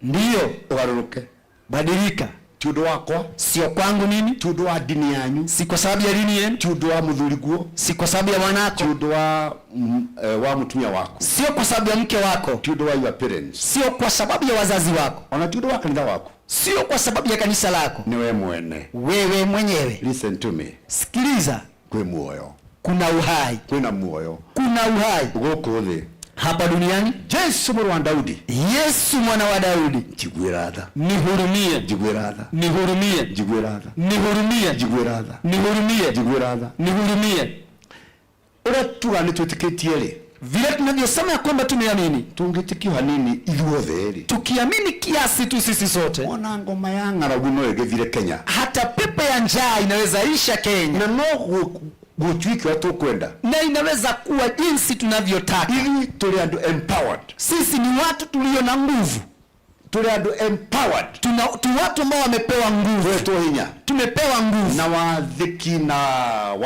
Ndio. Ũgarũrũke. Badilika. Ti ũndũ wakwa. Sio kwangu mimi. Ti ũndũ wa dini yanyu. Si kwa sababu ya dini yenu. Ti ũndũ wa mũthuri guo. Si kwa sababu ya mwanako. Ti ũndũ wa mũtumia waku. Sio kwa sababu ya mke wako. Ti ũndũ wa your parents. Sio kwa sababu ya wazazi wako. Ona ti ũndũ wa kanitha waku. Sio kwa sababu ya kanisa lako. Ni wewe mwene. Wewe mwenyewe. Listen to me. Sikiliza. Kwĩ muoyo. Kuna uhai. Kwĩna muoyo. Kuna uhai. Gũkũ thĩ. Hapa duniani. Yesu mũrũ wa Daudi. Yesu mwana wa Daudi. Njiguĩra tha. Nihurumie. Njiguĩra tha. Nihurumie. Njiguĩra tha. Nihurumie. Njiguĩra tha. Nihurumie. Njiguĩra tha. Nihurumie. Ũrĩa tuga nĩ twĩtĩkĩtie rĩ. Vile tunavyosema ya kwamba tumeamini. Tũngĩtĩkio hanini ithuothe rĩ. Tukiamini kiasi tu sisi sote. Ona ngoma ya ng'aragu no ĩgĩthire Kenya. Hata pepo ya njaa inaweza isha Kenya. Na no gũtuĩke ũrĩa tũkwenda. Na inaweza kuwa jinsi tunavyotaka. Ithuĩ tũrĩ andũ empowered. Sisi ni watu tulio na nguvu. Tũrĩ andũ empowered. Tu watu ambao wamepewa nguvu. Tuhetwo hinya. Tumepewa nguvu. Na wathĩki na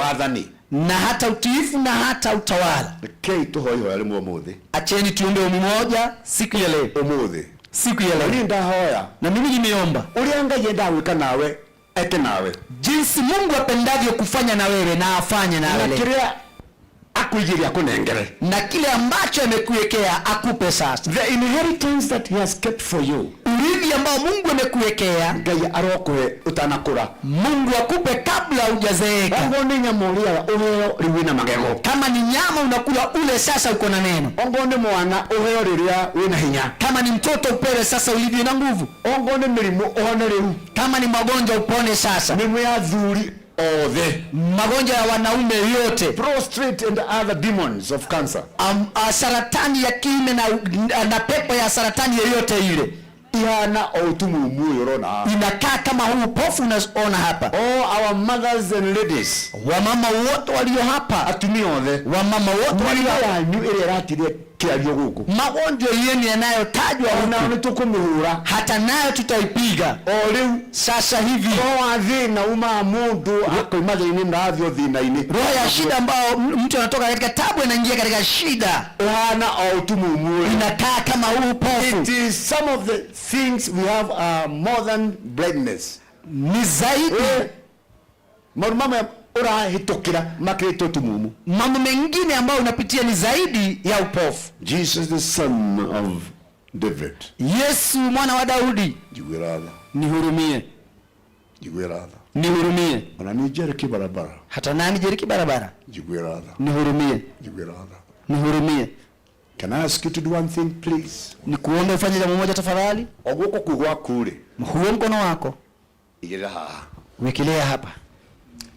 wathani. Na hata utiifu na hata utawala. Rekei tũhoe ihoya rĩmwe ũmũthĩ. Acheni tuombe ombi moja siku ya leo. Ũmũthĩ. Siku ya leo. Na niĩ ndahoya. Na mimi nimeomba. Ũrĩa Ngai endaga gwĩka nawe eke nawe. Jinsi Mungu apendavyo kufanya na wewe na afanye na Na wewe. kĩrĩa akuigĩire akũnengere. Na kile ambacho amekuwekea akupe sasa. The inheritance that he has kept for you. Urithi ambao Mungu amekuwekea. Ngai arokũhe ũtanakũra. Mungu akupe kabla hujazeeka. Ongorwo nĩ nyama ũrĩaga ũheo rĩu wĩna magego. Kama ni nyama unakula ule sasa uko na neno. Ongorwo nĩ mwana ũheo rĩrĩa wĩna hinya. Kama ni mtoto upewe sasa ulivyo na nguvu. Ongorwo nĩ mĩrimũ ũhone rĩu. Kama ni magonjwa upone sasa. Mĩrimũ ya athuri othe. Magonjwa ya wanaume yote. Prostrate and other demons of cancer. Saratani ya kiume na pepo ya saratani yoyote ile. Ihana o ũtumumu ũyũ ũrona haha. Inakaa kama huu upofu unaona hapa. All our mothers and ladies. Wamama wote walio hapa. Atumia othe. Wamama wote walio Mĩrimũ hapa. yanyu ĩrĩa ĩratire kĩario gũkũ. Magonjwa yenu yanayotajwa huku. Onao nĩtũkũmĩhũra. Hata nayo tutaipiga. O rĩu. Sasa hivi. Roho wa thĩna umaga mũndũ akoima thĩna-inĩ na athiĩ thĩna-inĩ. Roho ya shida ambao mtu anatoka katika tabu anaingia katika shida. Ũhana o ũtumumu ũyũ. Inakaa kama huu upofu. It is some of the things we have are more than blindness. Ni zaidi. Maũndũ mamwe ũrahĩtũkĩra makĩrĩte ũtumumu. Mambo mengine ambayo unapitia ni zaidi ya upofu. Jesus the son of David. Yesu mwana wa Daudi. Njiguĩra tha. Nihurumie. Njiguĩra tha. Nihurumie. Ona niĩ njereki barabara. Hata nani jeriki barabara. Njiguĩra tha. Nihurumie. Njiguĩra tha. Nihurumie. Can I ask you to do one thing please? Nikuombe ufanye jambo moja tafadhali. O guoko kuu gwaku rĩ. Huo mkono wako. Igĩrĩra haha. Wekelea hapa.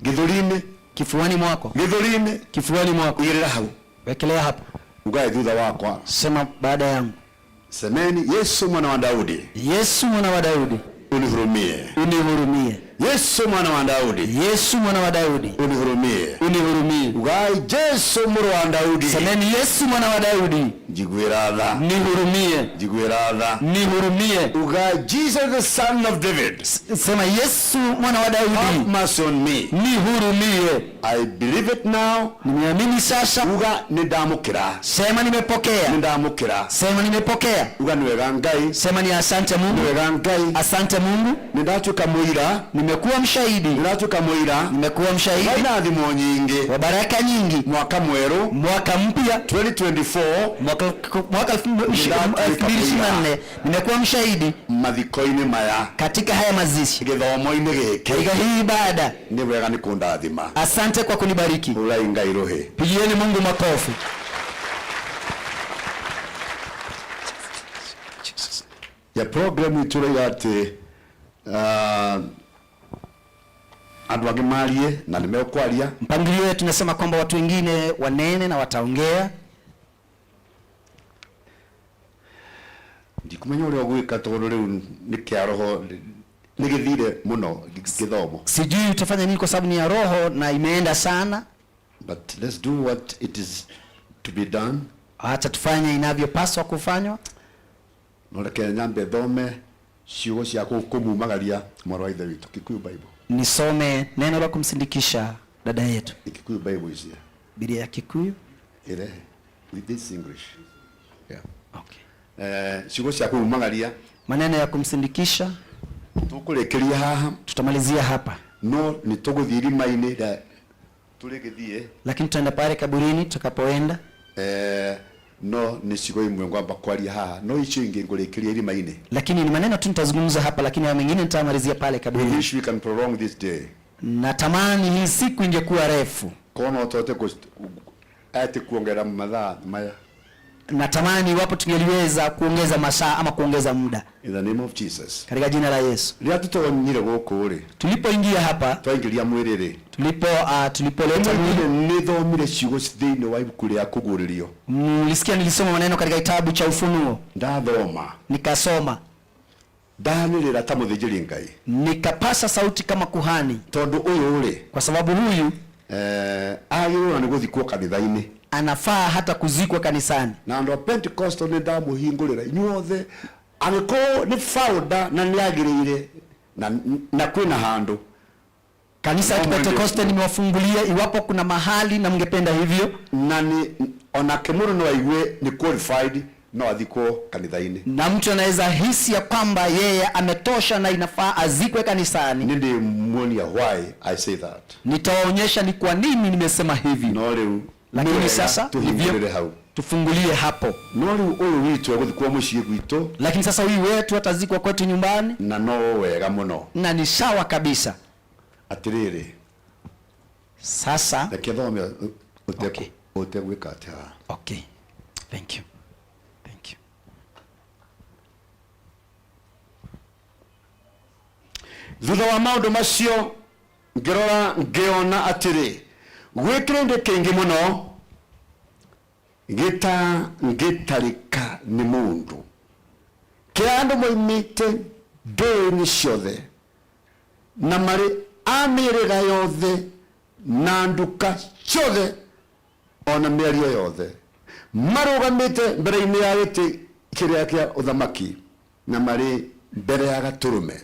Gĩthũri-inĩ. Kifuani mwako. Gĩthũri-inĩ. Kifuani mwako. Igĩrĩra hau. Wekelea hapa. Ugae thutha wakwa. Sema baada yangu. Semeni Yesu mwana wa Daudi. Yesu mwana wa Daudi. Unihurumie. Unihurumie. Yesu mwana wa Daudi. Yesu mwana wa Daudi. Unihurumie. Unihurumie. Ugai Jesu mũrũ wa Daudi. Semeni Yesu mwana wa Daudi. Njiguĩra tha. Nihurumie. Njiguĩra tha. Nihurumie. Ugai Jesus the son of David. Sema Yesu mwana wa Daudi. Have mercy on me. Nihurumie. I believe it now. Nimeamini sasa. Uga nĩndamũkĩra. Sema nimepokea. Nĩndamũkĩra. Sema nimepokea. Uga nĩ wega Ngai. Sema ni asante Mungu. Nĩ wega Ngai. Asante Mungu. Nĩndatuĩka mũira. Nimekuwa mshahidi. Nĩndatuĩka mũira. Nimekuwa mshahidi. Wa irathimo nyingĩ. Wa baraka nyingi. Mwaka mwerũ. Mwaka mpya. 2024. Mwaka 2024. Nimekuwa mshahidi. Mathiko-inĩ maya. Katika haya mazishi. Gĩthomo-inĩ gĩkĩ. Katika hii ibada. Nĩ wega nĩ kũndathima. Asante kwa kunibariki. Ũrai Ngai rũhĩ. Pigieni Mungu makofi. Ya program itũ ĩroiga atĩ, andũ angĩ marie na nĩ mekwaria. Mpangilio wetu tunasema kwamba watu wengine wanene na wataongea. Ndikumenya ũrĩa ũgwĩka tondũ rĩu nĩ kĩa roho, nĩ gĩthire mũno gĩthomo. Sijui utafanya nini kwa sababu ni ya roho na imeenda sana. But let's do what it is to be done. Acha tufanye inavyopaswa kufanywa. No reke nyambe thome ciugo cia kũmumagaria mwarĩ wa Ithe witũ. Kikuyu Bible. Nisome neno la kumsindikisha dada yetu. Kikuyu Bible is here. Biblia ya Kikuyu. Ire with this English. Yeah. Okay. Ciugo cia kũmumagaria. Maneno ya kumsindikisha. Tũkũrĩkĩria haha. Tutamalizia hapa. No nĩ tũgũthiĩ irima-inĩ rĩa tũrĩgĩthiĩ. Lakini tutaenda pale kaburini tutakapoenda. No nĩ ciugo imwe ngwamba kwaria haha, no icio ingĩ ngũrĩkĩria irima-inĩ. Lakini ni maneno tu nitazungumza hapa, lakini hayo mengine nitamalizia pale kaburini. We wish we can prolong this day. Natamani hii siku ingekuwa refu. Kono tote ati kuongera mathaa maya. Natamani iwapo tungeliweza kuongeza masaa ama kuongeza muda. In the name of Jesus. Katika jina la Yesu. Rĩrĩa tũtonyire gũkũ rĩ. Tulipoingia hapa. Twaingĩria mwĩrĩ rĩ. Tulipoleta mwili. Nĩthomire ciugo thĩinĩ wa ibuku rĩa kũguũrĩrio. Mlisikia nilisoma maneno katika kitabu cha Ufunuo. Ndathoma. Nikasoma. Ndanĩrĩra ta mũthĩnjĩri Ngai. Nikapasa sauti kama kuhani. Tondũ ũyũ rĩ. Kwa sababu huyu agĩrĩirwo nĩ gũthikwo kanitha-inĩ. Anafaa hata kuzikwa kanisani. Na andũ a Pentecostal nĩ ndamũhingũrĩra inyuothe, angĩkorwo nĩ founder na nĩ agĩrĩire na kwĩna handũ Kanisa ya No mwende. Kipentekoste nimewafungulia iwapo kuna mahali na mngependa hivyo. Na ni onake mũndũ no aigue nĩ qualified no athikwo kanitha-inĩ. Na mtu anaweza hisi ya kwamba yeye ametosha na inafaa azikwe kanisani. Nĩ ndĩmuonia why I say that. Nitawaonyesha ni kwa nini nimesema hivi. No rĩu Lakini nĩ wega sasa tũhingũrĩre hau. Tufungulie hapo. No rĩu ũyũ witũ egũthikwo mũciĩ gwitũ. Lakini sasa huyu wetu atazikwa kwetu nyumbani. Na no wega mũno. Na ni sawa kabisa. Atĩrĩrĩ. Sasa reke thome ũtegwĩka atĩa. Okay. Thank you. Thank you. Thutha wa maũndũ macio ngĩrora ngĩona atĩrĩ gwĩ kĩrĩndĩ kĩingĩ mũno gĩtangĩtarĩka nĩ mũndũ kĩa andũ moimĩte ndũrĩrĩ ciothe na marĩ a mĩhĩrĩga yothe na nduka ciothe ona mĩario yothe marũgamĩte mbere-inĩ ya gĩtĩ kĩrĩa kĩa ũthamaki na marĩ mbere ya gatũrũme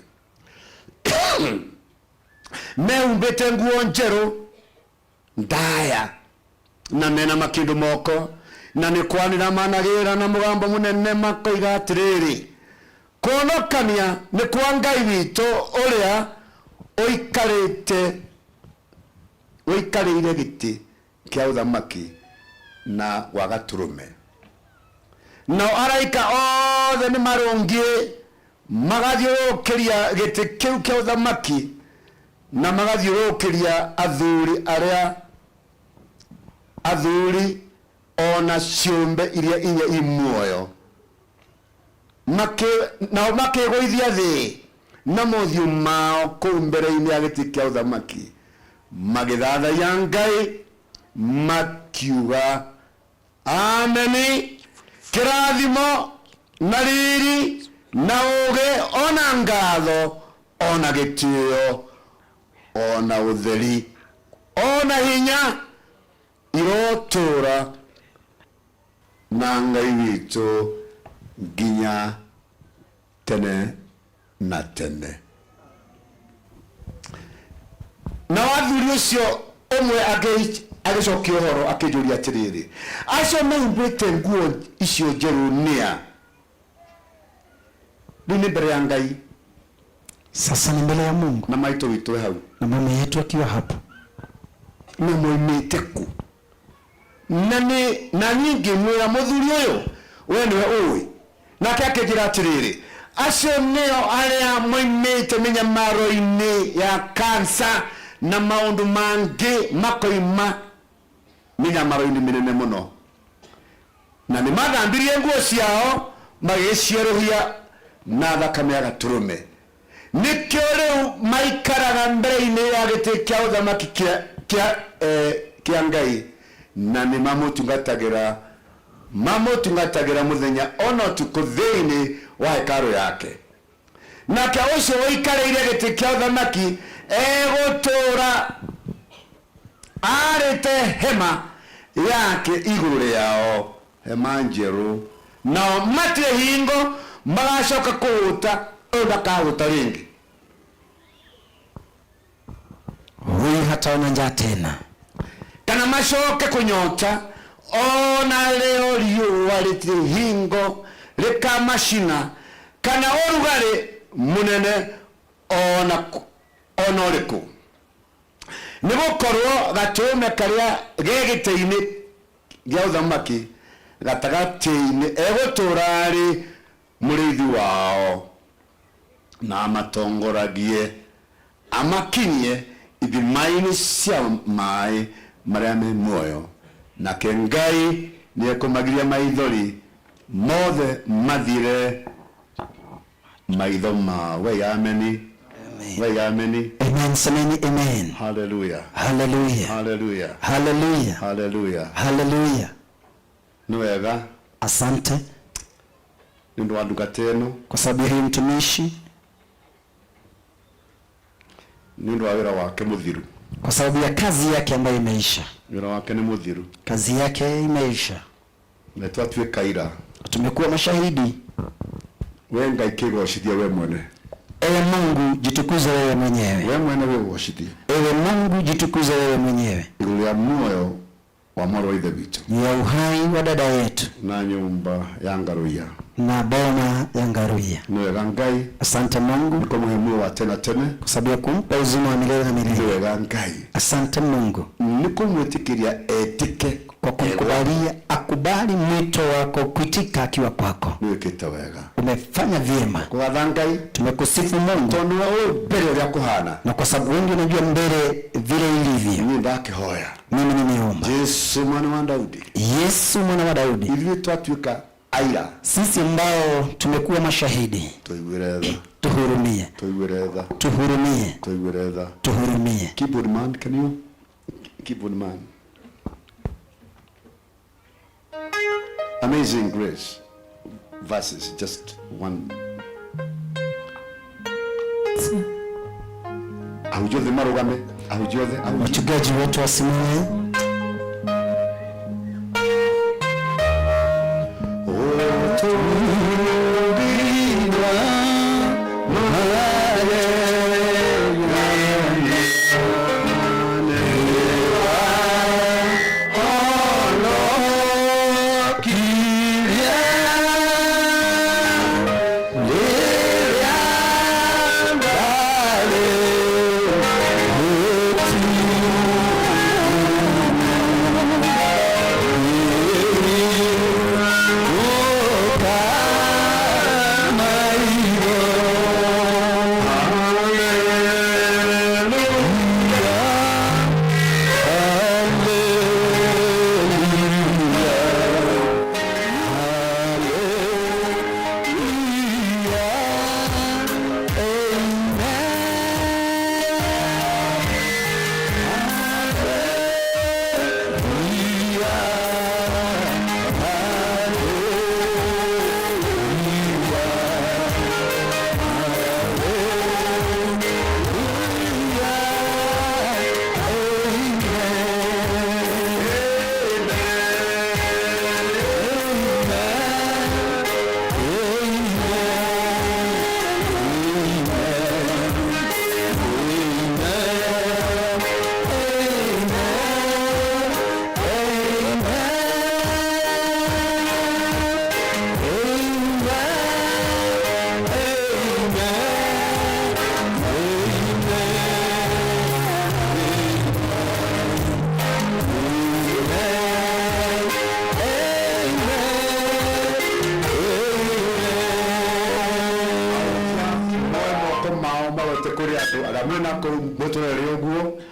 mehumbĩte nguo njerũ ndaya na mena makĩndũ moko na nĩ kwanĩra managĩra na mũgambo mũnene makoiga atĩrĩrĩ kũhonokania nĩ kwa Ngai witũ ũrĩa ũikarĩte ũikarĩire gĩtĩ kĩa ũthamaki na gwa gatũrũme. Nao araika othe nĩ marũngiĩ magathiũrũrũkĩria gĩtĩ kĩu kĩa ũthamaki na magathiũrũrũkĩria athuri arĩa athuri ona ciũmbe iria inya i muoyo. Nao makĩgũithia thĩ na mothiũ mao kũu mbere-inĩ ya gĩtĩ kĩa ũthamaki magĩthathaiya Ngai makiuga ameni kĩrathimo na riri na ũũgĩ ona ngatho ona gĩtĩo ona ũtheri ona hinya irotũra na Ngai witũ nginya tene na tene. Na athuri ũcio ũmwe agĩcokia ũhoro akĩnjũria atĩrĩrĩ, acio mehumbĩte nguo icio njerũ nĩa? Rĩu nĩ mbere ya Ngai. Sasa ni mbele ya Mungu. Na maitũ witũ e hau. Na mama yetu akiwa hapo. Na moimĩte kũ? Na nĩ na niĩ ngĩmwĩra mũthuri ũyũ we nĩwe ũĩ. Nake akĩnjĩra atĩrĩrĩ, acio nĩo arĩa moimĩte mĩnyamaro-inĩ ya kansa na maũndũ mangĩ makoima mĩnyamaro-inĩ mĩnene mũno. Na nĩ mathambirie nguo ciao magĩcierũhia na thakame ya gatũrũme. Nĩkĩo rĩu maikaraga mbere-inĩ ya gĩtĩ kĩa ũthamaki kĩa Ngai na nĩ mamũtungatagĩra mũthenya ona ũtukũ thĩinĩ wa hekarũ yake. Nake ũcio ũikarĩire gĩtĩ kĩa ũthamaki egũtũũra arĩte hema yake igũrũ rĩao, hema njerũ, nao matirĩ hingo magacoka kũhũta, ũyũ ndakahũta rĩngĩ. Huyu hataona njaa tena. Kana macoke kũnyota, ona rĩo riũa rĩtirĩ hingo rĩkamacina, kana ũrugarĩ mũnene ona ũrĩkũ. Nĩ gũkorwo gatũrũme karĩa ge gĩtĩ-inĩ gĩa ũthamaki gatagatĩ-inĩ egũtũũra arĩ mũrĩithi wao, na amatongoragie amakinyie ithima-inĩ cia maĩ marĩa me muoyo. Nake Ngai nĩekũmagiria maithori mothe mathire maitho mao. Wei ameni. Wei ameni. Amen. Semeni amen. Hallelujah. Hallelujah. Hallelujah. Hallelujah. Hallelujah. Hallelujah. Nĩ wega. Asante. Nĩ ũndũ wa ndungata ĩno. Kwa sababu ya hii mtumishi. Nĩ ũndũ wa wĩra wake mũthiru. Kwa sababu ya kazi yake ambayo imeisha. Wĩra wake nĩ mũthiru. Kazi yake imeisha. Na twatuĩka aira. Tumekuwa mashahidi. We Ngai kĩgocithia we mwene. Ewe Mungu, jitukuze wewe mwenyewe. We mwene wĩgocithie. Ewe Mungu, jitukuze wewe mwenyewe Igũrũ rĩa muoyo wa mwarĩ wa ithe witũ juu ya uhai wa dada yetu na nyũmba ya Ngaruiya. na boma ya Ngaruiya. Nĩ wega Ngai. Asante Mungu nĩ kũmũhe muoyo wa tene tene, kwa sababu ya kumpa uzima wa milele na Nĩ milele. wega Ngai Asante Mungu nĩ kũmwĩtĩkĩria etĩke kwa kumkubalia akubali mwito wako kuitika akiwa kwako. Nĩ wĩkĩte wega. Umefanya vyema. Kũgatha Ngai. Tumekusifu Mungu tondũ we ũĩ mbere ũrĩa kũhana, na kwa sababu wengi unajua mbele vile ilivyo. Niĩ ndakĩhoya. Mimi nimeomba. Jesu mwana wa Daudi, Yesu mwana wa Daudi, ithuĩ twatuĩka aira, sisi ambao tumekuwa mashahidi, tũiguĩre tha, tuhurumie, tũiguĩre tha, tuhurumie, tũiguĩre tha, tuhurumie. Keyboard man, can you? Keyboard man. Amazing Grace verses, just one. Ahunjia othe marũgame, ahunjia othe, ahunjia. Wachungaji wote wasimame.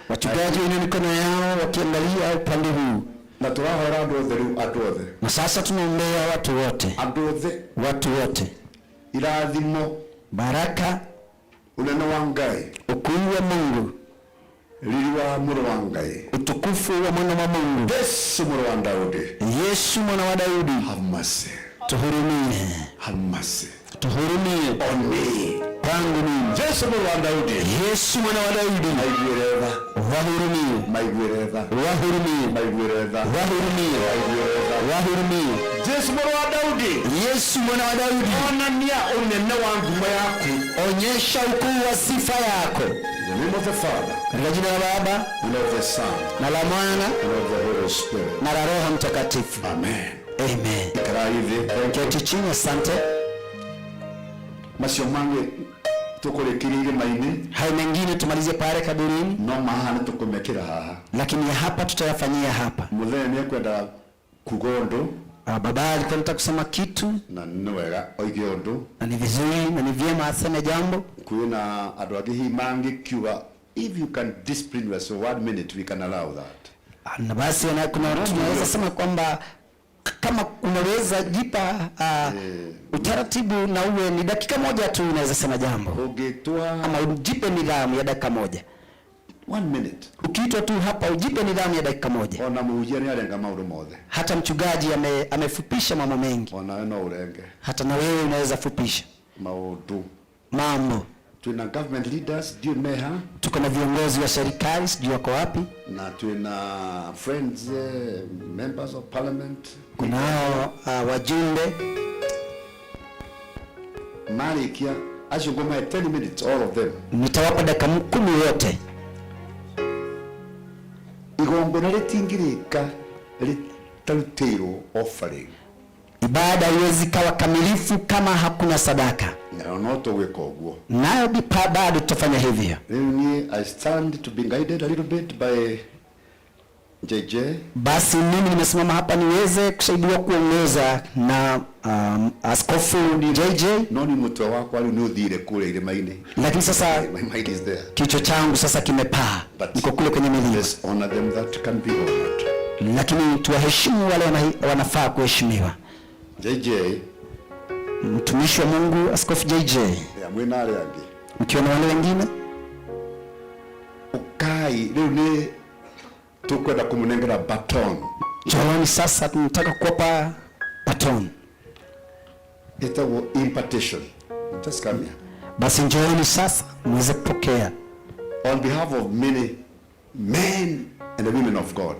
Wachungaji wenye mikono yao wakiangalia upande huu, na turahora andu othe riu, andu othe. Na sasa tunaombea watu wote, andu othe, watu wote, irathimo, baraka, unene wa Ngai, ukuu wa Mungu, riri wa mũrũ wa Ngai, utukufu wa mwana wa Mungu, Yesu mũrũ wa Daudi, Yesu mwana wa Daudi, have mercy, tuhurumie, have mercy, tuhurumie on me, kwangu mimi. Yesu mũrũ wa Daudi, Yesu mwana wa Daudi, maiguĩre tha, wahurumie, maiguĩre tha, wahurumie, maiguĩre tha, wahurumie, maiguĩre tha, wahurumie. Yesu mũrũ wa Daudi, Yesu mwana wa Daudi, onania unene wa ngumo yaku, onyesha ukuu wa sifa yako. In the name of the Father, Katika jina la Baba and of the Son, na la Mwana and of the Holy Spirit. na la Roho Mtakatifu. Amen. Amen. Ikarai thĩ. Keti chini, asante. Macio mangĩ tũkũrĩkĩria irĩma-inĩ, Hayo mengine tumalizie pale kaburini, no mahaha nĩ tũkũmekĩra haha. lakini ya hapa tutayafanyia hapa. Mũthenya nĩ ekwenda kuga ũndũ, Baba alikuwa anataka kusema kitu, na nĩ wega oige ũndũ. na ni vizuri na ni vyema aseme jambo. Kwĩna andũ angĩ hihi mangĩkiuga if you can discipline yourself 1 minute we can allow that. Na basi kuna watu tunaweza sema kwamba kama unaweza jipa utaratibu na uwe ni dakika moja tu unaweza sema jambo. Ũngĩtwa ama ujipe nidhamu ya dakika moja. 1 minute. Ukiitwa tu hapa ujipe nidhamu ya dakika moja. Ona mũhunjia nĩ arenga maũndũ mothe. Hata mchungaji amefupisha mambo mengi. Ona we no ũrenge. Hata na wewe unaweza fupisha maũndũ. Mambo. Tuna government leaders ndio meha. Tuko na viongozi wa serikali sijui wako wapi. Na tuna friends, members of parliament. Kunao wajumbe. Marikia Acio ngũmahe 10 minutes all of them. Nitawapa dakika 10 wote. Igongona rĩtingĩrĩka rĩtarutĩirwo offering. Ibada haiwezi kawa kamilifu kama hakuna sadaka. Na no tũgwĩka ũguo. Nayo bado tutafanya hivyo. Rĩu niĩ I stand to be guided a little bit by JJ. Basi mimi nimesimama hapa niweze kusaidiwa kuongoza na Askofu JJ. No ni mutwe wakwa rĩu nĩ ũthiire kũrĩa irĩma-inĩ. Lakini sasa My mind is there. kichwa changu sasa kimepaa, niko kule kwenye milima. Let's honor them that can be honored. Lakini tuwaheshimu wale wanafaa kuheshimiwa. JJ, mtumishi wa Mungu Askofu JJ, ya mwĩna arĩa angĩ. mkiwa na wale wengine. Ũkai rĩu nĩ tukwenda kũmũnengera baton. Njooni sasa, tunataka kuwapa baton. Ĩtagwo impartation. Just come here. Basi njooni sasa muweze kupokea. On behalf of many men and women of God.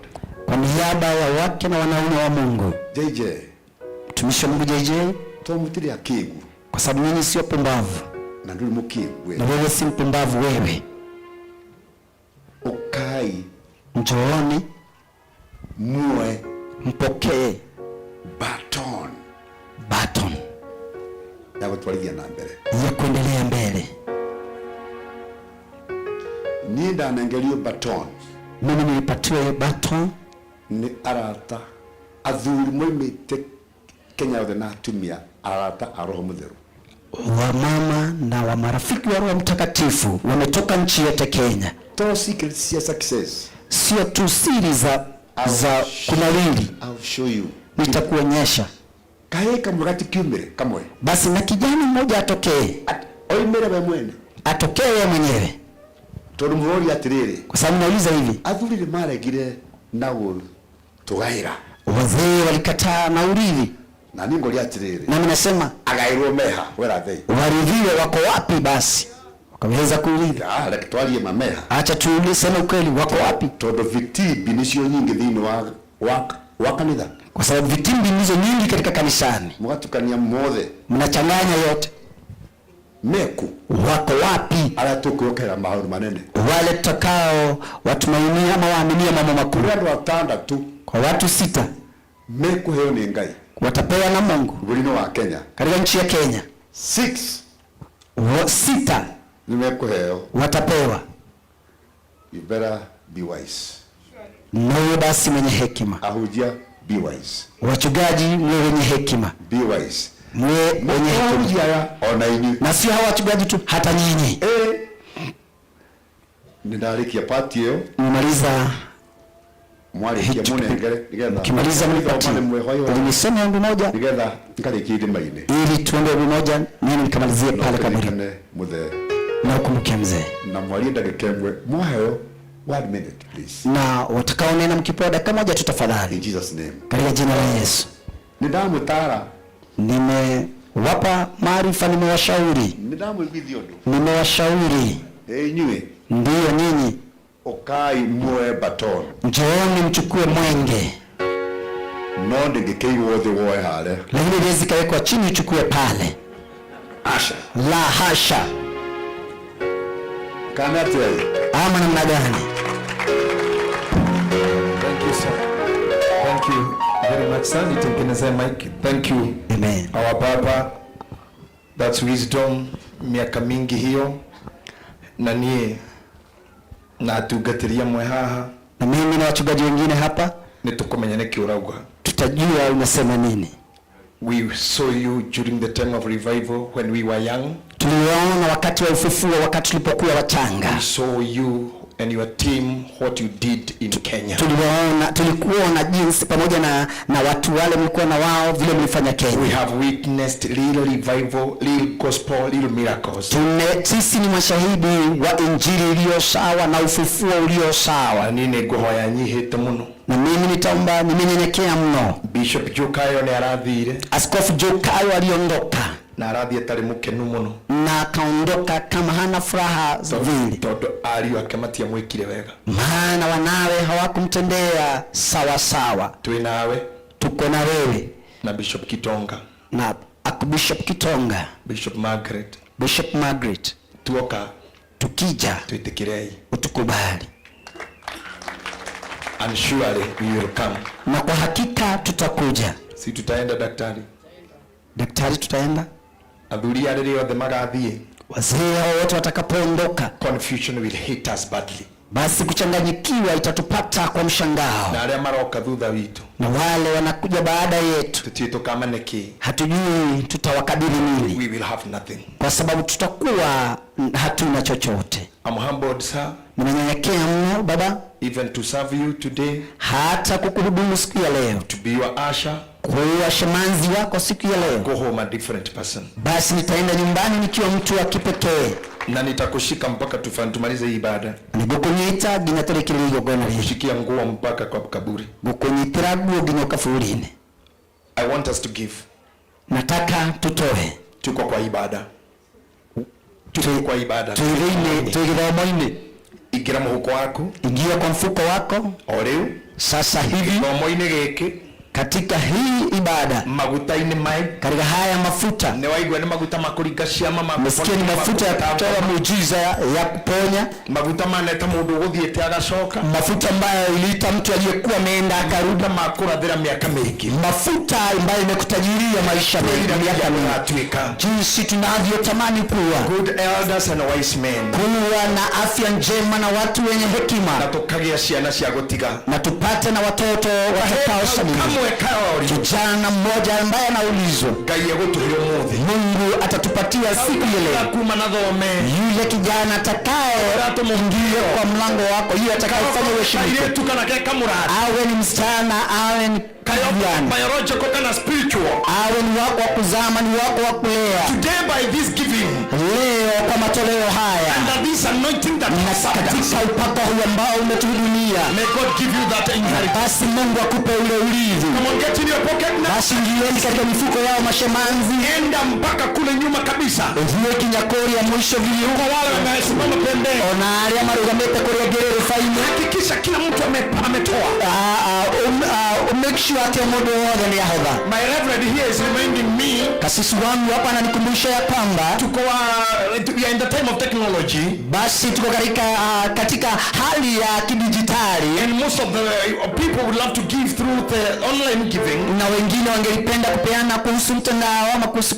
Kwa niaba ya wake na wanaume wa Mungu. JJ, mtumishi wa Mungu JJ, to mũtirĩ akĩgu. Kwa sababu nyinyi sio pumbavu. Na ndũrĩ mũkĩgu Na wewe si mpumbavu wewe. Ũkai. Njooni muwe mpokee baton. Baton ya gũtwarithia na mbere, ya kuendelea mbele. Niĩ ndanengerio baton. Mimi nilipatiwa hiyo baton nĩ arata athuri moimĩte Kenya yothe na atumia arata a Roho Mũtheru. Wamama na wa marafiki wa Roho Mtakatifu wametoka nchi yote Kenya. To secrets ya success. Sio tu siri za kunawiri. I'll show you. Nitakuonyesha. Kae kamwe gatikiumire kamwe. Basi na kijana mmoja atokee. Oimire we mwene. Atokee yeye mwenyewe. Tondu mũroria atĩrĩrĩ. Kwa sababu nauliza hivi. Athuri nĩ maregire na gũtũgaĩra. Wazee walikataa na urithi. Na niĩ ngoria atĩrĩrĩ. Nami nasema agaĩrwo meha where are they? Warithiwe wako wapi basi? Wakaweza kurithi. Reke twarie mameha. Acha tuulize ukweli, wako wapi? Tondu vitimbi nicio nyingi thĩinĩ wa kanitha. Kwa sababu vitimbi ndizo nyingi katika kanisani. Mũgatukania mothe. Mnachanganya yote. Meku. Wako wapi? Arĩa tũkwĩhokera maũndũ manene. Wale tutakao watumainia ama waaminia mambo makuu. Kũrĩ andũ atandatũ. Kwa watu 6. Mekũheo nĩ Ngai. Watapewa na Mungu. Bũrũri-inĩ wa Kenya. Katika nchi ya Kenya. 6. 6. Nimekuheo. Watapewa. You better be wise. Nawe basi mwenye hekima. Ahujia, be wise. Wachungaji mwe wenye hekima. Be wise. Mwe wenye hekima. Haya ona inyuĩ. Na sio hawa wachungaji tu, hata nyinyi. Nĩndarĩkia part ĩyo. Nimaliza. Mwarĩkia mũnengere nĩgetha Mkimaliza mnipatie. Nilisema yangu moja. Nĩgetha ngarĩkie irĩma-inĩ. Ili tuende moja, mimi nikamalizie pale kaburini. Mũthee. Na ukumbuke mzee. Na mwarie ndagĩka ĩmwe. Mwaheo 1 minute please. Na watakaonena mkipewa dakika moja tu tafadhali. In Jesus name. Katika jina la Yesu. Nĩndamũtara. Nimewapa maarifa, nimewashauri. Nĩndamũiguithia ũndũ. Nimewashauri. Inyuĩ. Ndiyo nyinyi. Ũkai muoe baton. Njooni mchukue mwenge. No ndĩngĩkĩigwo thĩ woe harĩa. Lakini haiwezi kawekwa chini uchukue pale. Asha. La hasha. Kana atĩa? Ama namna gani? Thank you sir. Thank you very much sir. Nitengenezee mic. Thank you. Amen. Our baba, that's wisdom, miaka mingi hiyo. Na niĩ na atungatĩri amwe haha. Na mimi na wachungaji wengine hapa. Nĩtũkũmenya nĩkĩ ũrauga. Tutajua unasema nini. We saw you during the time of revival when we were young. Tuliwaona wakati wa ufufuo, wakati tulipokuwa wachanga. We saw you and your team what you did in Kenya. Tuliwaona, tulikuona jinsi pamoja na watu wale mlikuwa na wao vile mlifanya Kenya. We have witnessed real revival, real gospel, real miracles. Sisi ni mashahidi wa injili iliyo sawa na ufufuo ulio sawa. Na niĩ nĩngũhoya nyihĩte mũno. Na mimi nitaomba nimenyenyekea mno. Bishop Jokayo nĩ arathire. Askofu Jokayo aliondoka. Na arathiĩ atarĩ mũkenu mũno. Na akaondoka kama hana furaha vile. Tondũ ariũ ake matiamwĩkire wega. Maana wanawe hawakumtendea sawa sawa. Twĩ nawe. Tuko na wewe. Na Bishop Kitonga. Na Bishop Kitonga. Bishop Margaret. Bishop Margaret, Tuoka tukija twitikirei, utukubali, and surely we will come. Na kwa hakika tutakuja. Si tutaenda, daktari? Daktari, tutaenda. Athuri arĩa othe magathiĩ, Wazee hao wote watakapoondoka, confusion will hit us badly. Basi kuchanganyikiwa itatupata kwa mshangao, Na arĩa maroka thutha witũ, na wale wanakuja baada yetu tũtiũĩ tũkamane kĩ. Hatujui tutawakabili nini, We will have nothing. Kwa sababu tutakuwa hatuna chochote. I'm humbled, sir, Nimenyenyekea mno baba, even to serve you today, hata kukuhudumu siku ya leo, to be your usher, kuwa shemanzi wako siku ya leo. Go home a different person. Basi nitaenda nyumbani nikiwa mtu wa kipekee. Na nitakushika mpaka tumalize hii ibada. Nigukunyita nginya tũrĩkĩrĩrie igongona rĩrĩ. Kushikia nguo mpaka kwa kaburi. Ngũkũnyitĩra nguo nginya kaburi-inĩ. I want us to give. Nataka tutoe. Tuko kwa ibada. Tuko kwa ibada. Twĩ thĩinĩ, twĩ gĩthomo-inĩ. Ingĩra mũhuko waku. Ingia kwa mfuko wako. O rĩu. Sasa hivi. Gĩthomo-inĩ gĩkĩ. Katika hii ibada, maguta-inĩ maya, katika haya mafuta, nĩ waigua nĩ maguta ma kũringa ciama, ma Umesikia ni mafuta ya kutoa muujiza ya kuponya, maguta maneta mũndũ ũgũthiĩte agacoka, mafuta ambayo iliita mtu aliyekuwa ameenda akarudi, ma kũrathĩra miaka mĩingĩ, mafuta ambayo imekutajiria maisha mengi, miaka mingi, jinsi tunavyotamani kuwa good elders and wise men, kuwa na afya njema na watu wenye hekima, na tũkagĩa ciana cia gũtiga, na tupate na watoto watakaosalimia. Kamwe kaori. Kijana mmoja ambaye anaulizwa, Ngai egũtũhe ũmũthĩ, Mungu atatupatia siku ya leo. Kuma na thome, yule kijana atakaye ingia kwa mlango wako, yule atakayefanya uheshimike, kairĩtu kana ke kamũrata, awe ni msichana, awe ni kijana, biological kana spiritual, awe ni wako wa kuzama, ni wako wa kulea. Today by this giving, leo kwa matoleo haya, and this anointing that na has served us, katika upako huu ambao umetuhudumia, may God give you that inheritance. Basi Mungu akupe ule urithi. Come on, get in your pocket now. Basi ingieni katika mifuko yao mashemanzi, enda mpaka kule nyuma kabisa, uthiĩ kinya kũrĩa mũico biũ. Kwa wale wamesimama pembeni, ona arĩa marũgamĩte kũrĩa ngĩrĩrĩba-inĩ, hakikisha kila mtu ametoa. Make sure ati mũndũ wothe nĩ ahotha. My reverend here is reminding me, kasisi wangu hapa ananikumbusha ya kwamba tuko we are in the time of technology. Basi tuko katika hali ya kidijitali, and most of the people would love to give through the online giving, na wengine wangelipenda kupeana kuhusu mtandao ama kuhusu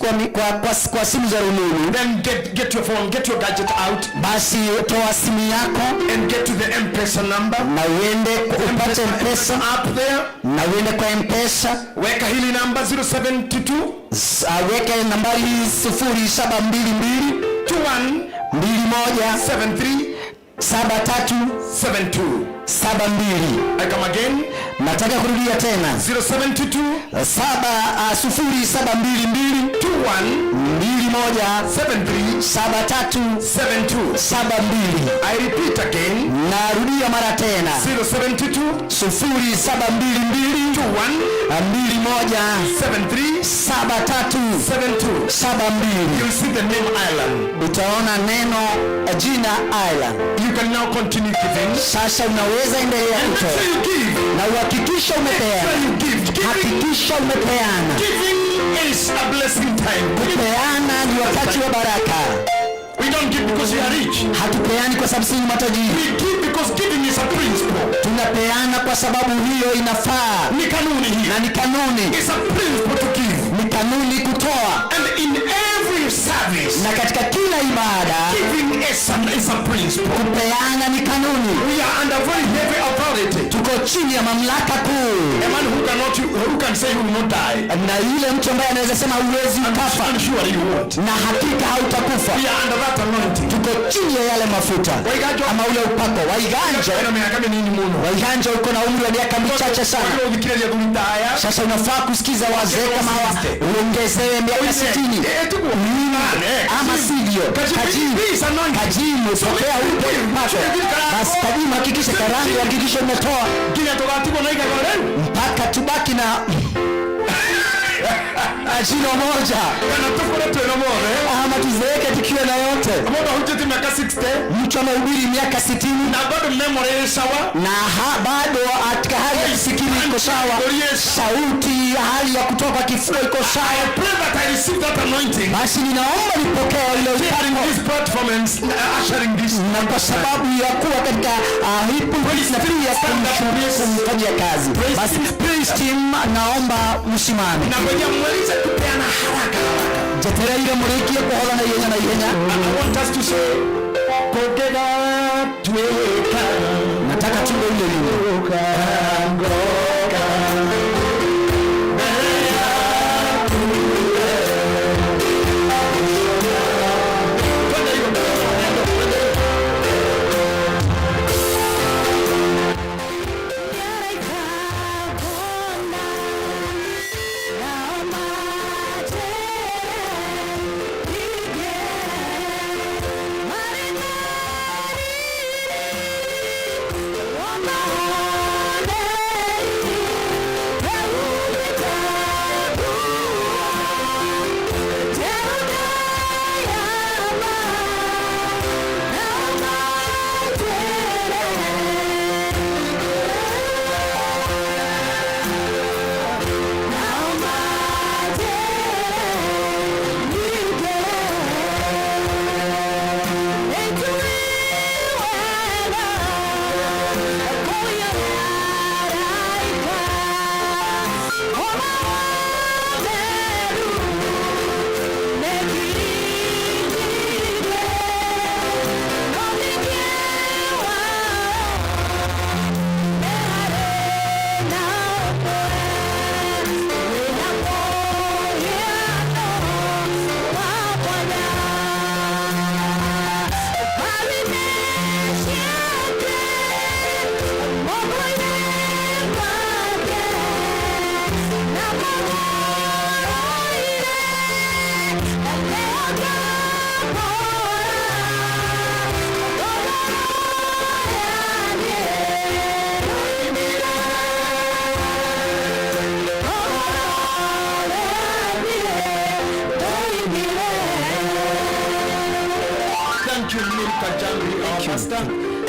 kwa simu za rununu. Then get your phone, get your gadget out. Basi toa simu yako and get to the M-Pesa number, na uende upate M-Pesa app there, na uende kwa M-Pesa. Weka hili namba 072, weka nambari hii 0722 21 21 73 73 72 72. I come again. Nataka kurudia tena. 0722 0722 21 21 73 73 72 72. I repeat again. Narudia mara tena. 072 0722 21 21 73 73 72 72. You'll see the name Ireland. Utaona neno jina Ireland. You can now continue giving. Sasa unaweza endelea And make kutoa. sure you give. Na uhakikisha umepeana. Make sure you give. Giving, Hakikisha umepeana. Giving is a blessing time. Kupeana ni wakati wa baraka. We don't give because we are rich. Hatupeani kwa sababu sisi ni matajiri. We give because giving is a principle. Tunapeana kwa sababu hiyo inafaa. Ni kanuni hii. Na ni kanuni. It's a principle to give. Ni kanuni kutoa. And in every service, na katika kila ibada, giving is a principle. Kupeana ni kanuni. We are under very heavy authority. Tuko chini ya mamlaka kuu. A man who cannot, who can say he will not die. Na yule mtu ambaye anaweza sema huwezi ukafa. I'm sure you won't. Na hakika hautakufa. We are under that anointing. Tuko chini ya yale mafuta. Waiganjo. Ama ule upako. Waiganjo. Ena miaka minini muno. Waiganjo uko na umri wa miaka michache sana. Wagire uthikiririe athuri ta aya. Sasa unafaa kusikiza wazee kama hawa, uongezewe miaka 60. Ama sivyo. Kajimu. Kajimu, pokea upe upako. Basi Kajimu, hakikisha Karangu, hakikisha umetoa. Nginya tugatigwo na igego rĩu. Mpaka tubaki na Na jino moja. Kana tukure twina mothe. Ama tuzeeke tukiwa na yote. Mundu ahunjĩtie miaka 60. Mtu amehubiri miaka 60 na bado memory ĩ sawa. Na bado katika hali ya kufikiri iko sawa, sauti hali ya kutoka kifua iko sawa. I pray that I receive that anointing. Basi ninaomba nipokee ile Carrying this platform and ushering this. Na kwa sababu ya kuwa katika hii pulpit na pia kumfanyia kazi. Basi praise team, naomba msimame. Na ngoja mmalize kupeana haraka haraka. Jetereire murikie kuhola na ihenya na ihenya. I want us to say kongega tweka. Nataka tuimbe ile wimbo. Thank you, Milka Jambi, our pastor.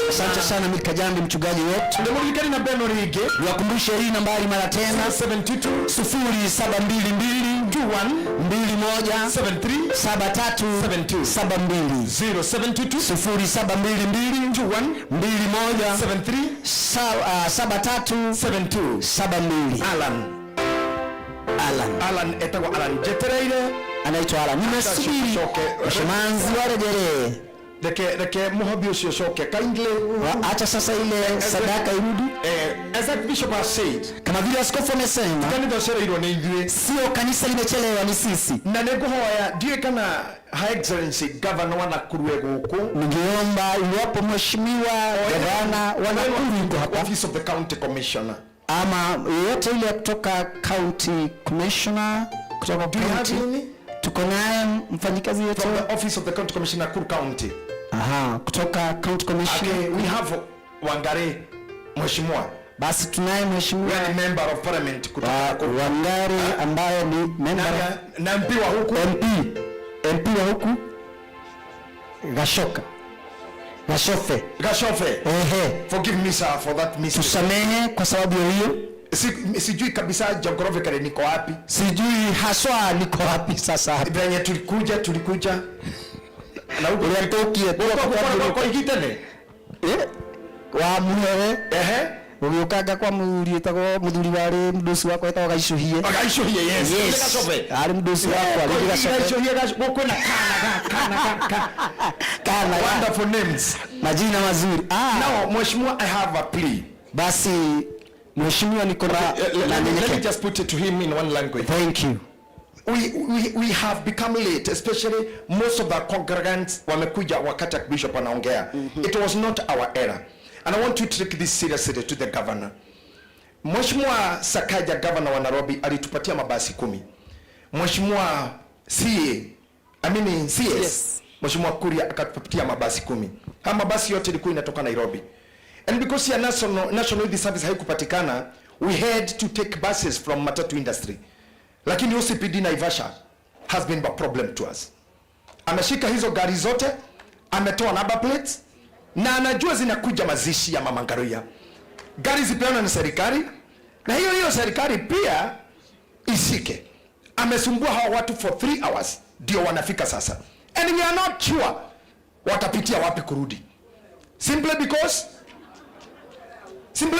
Asante sana Milka Jambi, mchungaji wetu. Nimuririkane namba ĩno rĩngĩ. Niwakumbushe hii nambari mara tena. 722 0722 21 21 73 73 72 72 0722 0722 21 21 73 73 72 72. Alan. Alan. Alan etagwo Alan njetereire Anaitwa Alan. Nimesubiri Coke. Shimanzi warejelee. Reke muhothi ucio ucoke kindly. Acha sasa ile sadaka irudi. As Bishop has said, Kama vile askofu amesema, kanitha ũcereirwo nĩ ithuĩ. sio kanisa limechelewa, ni sisi. Na nĩ ngũhoya ndiũĩ kana Her Excellency Governor wa Nakuru e gũkũ. Ningeomba iwapo mheshimiwa gavana wa Nakuru yuko hapa, Office of the County Commissioner, ama yeyote ile kutoka county commissioner, kutoka Do you have county, any? tuko naye mfanyikazi yetu From the Office of the County Commissioner, Nakuru County. Aha, kutoka county commissioner. Okay, we have Wangari mheshimiwa. Basi tunaye mheshimiwa Yeye ni member of parliament kutoka Nakuru. Wangari ambaye ni member na MP wa huku. MP wa huku Gashoka. Gashofe. Gashofe. Ehe. Forgive me sir for that mistake. Tusamehe kwa sababu ya hiyo. Sijui kabisa geographically niko wapi. Sijui haswa niko wapi sasa hapa. Venye tulikuja. Na huko Ulitokie kwa igitene. Wa muhere. Ehe. Ugiukaga kwa muthuri etagwo muthuri wari mdusi wakwa etagwo Gaicũhie. Gaicũhie, yes. Yes. Gacobe. Ari mdusi wakwa rĩngĩ Gacobe. Gaicũhie gũkũ na kana ga kana ga ka. Kana ga. Wonderful names. Majina mazuri. Now, mheshimiwa, I have a plea. Basi mheshimiwa niko na Let me just put it to him in one language. Thank you. We have become late, especially most of the congregants wamekuja wakati Archbishop anaongea. It was not our error. And I want you to take this seriously to the governor. Mheshimiwa Sakaja, governor wa Nairobi, alitupatia mabasi 10. Mheshimiwa CS, Yes. Mheshimiwa Kuria akatupatia mabasi 10. Haya mabasi yote ilikuwa inatoka Nairobi. And because ya National Youth Service haikupatikana, we had to take buses from matatu industry. Lakini OCPD Naivasha has been a problem to us. Ameshika hizo gari zote, ametoa number plates na anajua zinakuja mazishi ya Mama Ngaruiya. Gari zipeanwe na serikali na hiyo hiyo serikali pia ishike. Amesumbua hawa watu for 3 hours ndio wanafika sasa, and we are not sure watapitia wapi kurudi, simply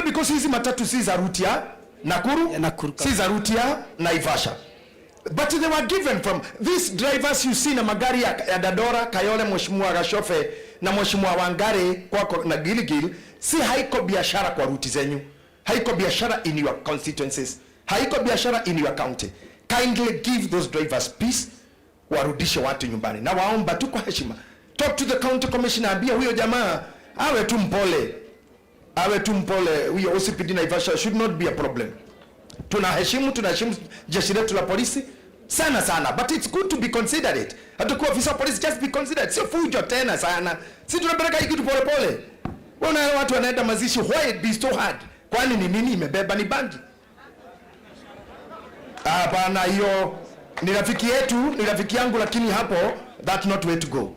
because hizi matatu si za route ya Nakuru, si za route ya Naivasha, but they were given from these drivers you see na magari ya Dandora, Kayole, Mheshimiwa Gashofe na Mheshimiwa Wangari kwako na Gilgil, si haiko biashara kwa route zenyu, haiko biashara in your constituencies, haiko biashara in your county. Kindly give those drivers peace, warudishe watu nyumbani, na waomba tu kwa heshima, talk to the county commissioner, ambia huyo jamaa awe tu mpole, awe tu mpole. Huyo OCPD Naivasha should not be a problem. Tunaheshimu jeshi letu la polisi sana sana, but it's good to be considerate. Hatakuwa ofisa wa polisi, just be considerate, sio fujo tena sana. Si tunapeleka hii kitu pole pole. Wewe unaona watu wanaenda mazishi, why it be so hard? Kwani ni nini imebeba? Ni bangi? Hapana, hiyo ni rafiki yetu, ni rafiki yangu, lakini hapo that's not way to go.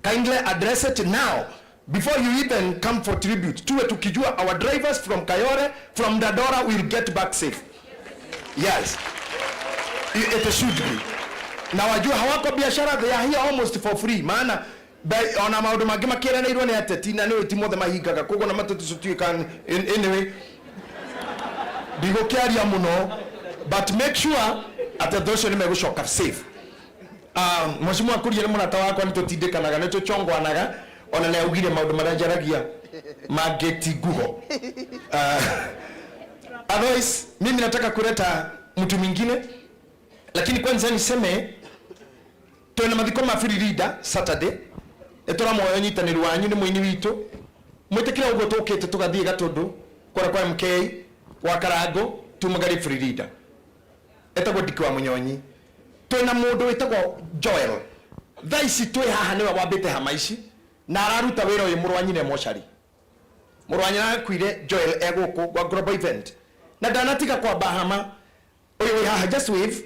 Kindly address it now before you even come for tribute. Tuwe tukijua our drivers from Kayole, from Dandora will get back safe. Yes, it should be. Na wajua hawako biashara, they are here almost for free, maana ona maundu mangĩ makĩranĩirwo nĩ ateti na nĩ ti mothe mahingaga, koguo na matatu tuĩka. Anyway, ndigũkĩaria mũno, but make sure atĩ andũ acio nĩ megũcoka safe. Mheshimiwa Kuria nĩ mũrata wakwa, nĩ tũtindĩkanaga, nĩ tũchongwanaga, ona nĩ augire maũndũ marĩa njaragia mangĩ ti nguho. Otherwise mimi nataka kuleta mtu mwingine, lakini kwanza niseme twina mathiko ma Firirida Saturday. Nĩtũramoya ũnyitanĩri wanyu, nĩ mũini witũ, mwĩtĩkĩre ũguo tũkĩte tũgathiĩ Gatũndũ kũrĩa kwa MK wa Karango tumagari Firirida, etagwo Ndiki wa Mũnyonyi. Twĩna mũndũ wĩtagwo Joel, thaa ici twĩ haha nĩwe wambĩte hama ici na araruta wĩra ũyũ. Mũrũ wa nyina mocarĩ, mũrũ wa nyina akuire, Joel egũkũ gwa global event na ndanatiga kwamba hama. Ũyũ wĩ haha, just wave.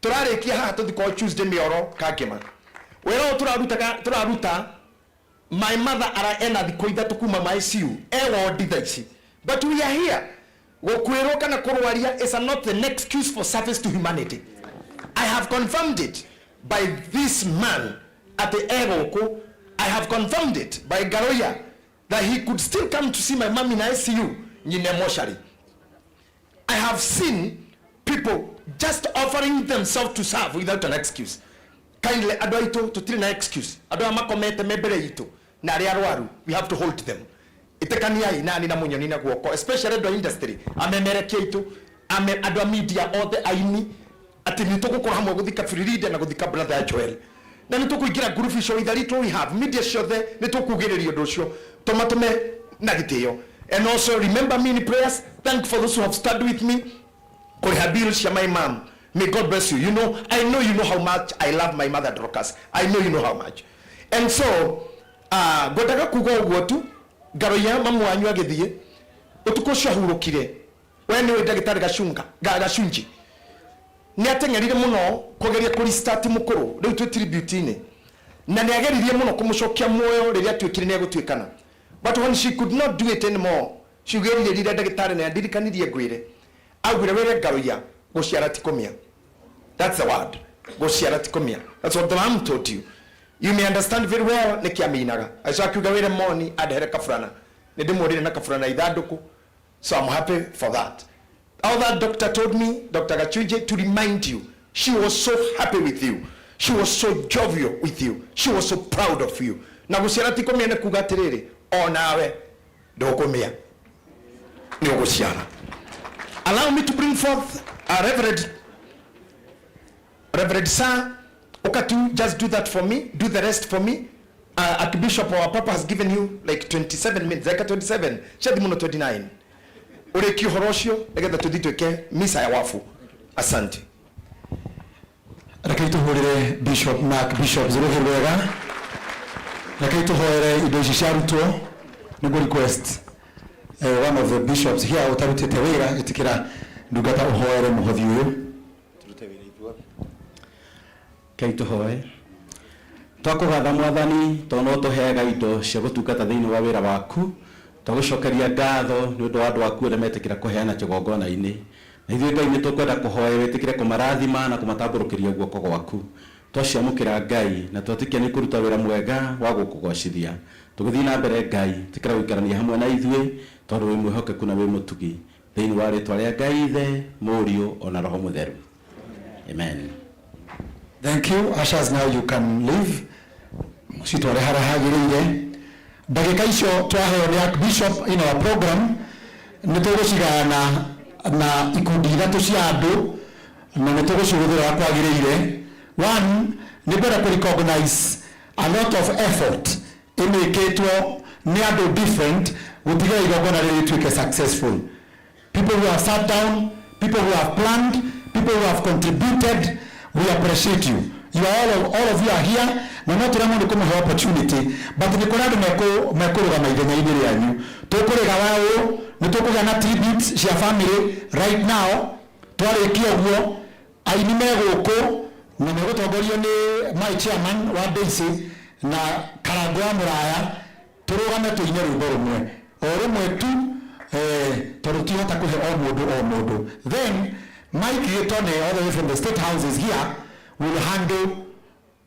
Tũrarĩkia haha tũthi kwa Tuesday mĩoro kangĩma wĩra ũyũ tũrarutaga tũraruta. My mother ara ena thikũ 3 kuma ma ICU, e wodi thaa ici, but we are here. Gũkuĩrwo kana kũrwaria is not an excuse for service to humanity. I have confirmed it by this man at the egũkũ. I have confirmed it by Garoya that he could still come to see my mom in ICU, nyine moshari. I have seen people just offering themselves to serve without an excuse. Kindly, andũ aitũ, tũtirĩ na excuse. Andũ aya makomete me mbere itũ na arĩa arwaru, we have to hold them. Ĩtĩkaniai nani na mũnyoni na guoko, especially andũ a industry, amemerekia aitũ, ame andũ a media othe, aini, atĩ nĩ tũgũkorwo hamwe gũthika Firirida na gũthika brother ya Joel, na nĩ tũkũingĩra group icio with the little we have, media ciothe nĩ tũkugĩrĩria ũndũ ũcio, tũmatũme na gĩtĩo. And also remember me in prayers. Thank for those who have studied with me kũrĩha bills cia my mom. May God bless you. You know, I know you know how much I love my mother Dorcas. I know you know how much. And so ngwendaga kuga ũguo tu. Ngaroia mamu wanyu agĩthiĩ ũtukũ ũcio ahurũkire, we nĩwe ndagĩtarĩ Gacunga Gacunji nĩ ateng'erire mũno kũgeria kũrestart mũkũrũ. Rĩu twĩ tribute-inĩ na nĩ ageririe mũno kũmũcokia muoyo rĩrĩa atuĩkire nĩ egũtuĩkana, but when she could not do it anymore, ciugĩrire rĩrĩa ndagĩtarĩ nĩ andirikanirie ngwĩre, augire wĩre Ngaruiya gũciara ti kũmĩa. That's the word, gũciara ti kũmĩa. That's what the mom taught you. You may understand very well nĩ kĩaminaga. Aco akiuga wĩre moni andehere kaburana, nĩ ndĩmũrire na kaburana ithandũkũ, so I'm happy for that. All that doctor told me, Dr. Gachunje, to remind you, she was so happy with you, she was so jovial with you, she was so proud of you. Na gũciara ti kũmĩa nĩ kuga atĩrĩrĩ, onawe ndũkũmĩa, nĩ ũgũciara. Allow me to bring forth a Reverend Sir Okatu. Just do that for me, do the rest for me. Archbishop, our papa has given you like 27 minutes, like 27 ciathi muno 29, ũrĩkie ũhoro ũcio nĩgetha tũthiĩ twĩke misa ya wabu. Asante. Rekei tũhũrĩre Bishop Mark Bishop Njoroge wega. Rekei tũhoere indo ici ciarutwo. Nĩguo request one of the bishops here ũtarutĩte wĩra, ĩtĩkĩra ndungata ũhoere mũhothi ũyũ. Kei tũhoe. Twakũgatha Mwathani tondũ no tũheaga indo cia gũtungata thĩinĩ wa wĩra waku. Twagũcokeria ngatho nĩ ũndũ wa andũ aku arĩa metĩkĩra kũheana kĩgongona-inĩ. Na ithuĩ Ngai nĩ tũkwenda kũhoya wĩtĩkĩre kũmarathima na kũmatambũrũkĩria guoko gwaku. Twaciamũkĩra Ngai na twetĩkia nĩ kũruta wĩra mwega wa gũkũgocithia. Tũgĩthiĩ na mbere Ngai, tĩkĩra gũikarania hamwe na ithuĩ tondũ wĩ mwĩhokeku na wĩ mũtugi. Thĩinĩ wa rĩtwa rĩa Ngai Ithe, Mũriũ ona Roho Mũtheru. Amen. Thank you. Ushers, now you can leave. Mũcitware harĩa hagĩrĩire. Ndagĩka icio twaheo nĩ Archbishop in our program nĩ tũgũcigayana na ikundi ithatũ cia andũ na nĩ tũgũcihũthĩra ũrĩa kwagĩrĩire. One, nĩ ngwenda kũ recognize a lot of effort ĩmĩkĩtwo nĩ andũ different gũtigĩrĩra igongona rĩrĩ rĩtuĩke successful. People who have sat down, people who have planned, people who have contributed, we appreciate you. You are all of you are here, na no tũremwo nĩ kũmũhe opportunity, but nĩ kũrĩ andũ mekũrũgama ithenya-inĩ rĩanyu. Tũkũrĩga wa ũũ, nĩ tũkũgĩa na tributes cia family right now, twarĩkia ũguo, aini me gũkũ, na megũtongorio nĩ my chairman wa Daisy na Karango wa Mũraya, tũrũgame tũine rwĩmbo rũmwe. O rũmwe tu, tondũ tihota kũhe o mũndũ o mũndũ. Then Mike Gitone, all the way from the State House is here, will handle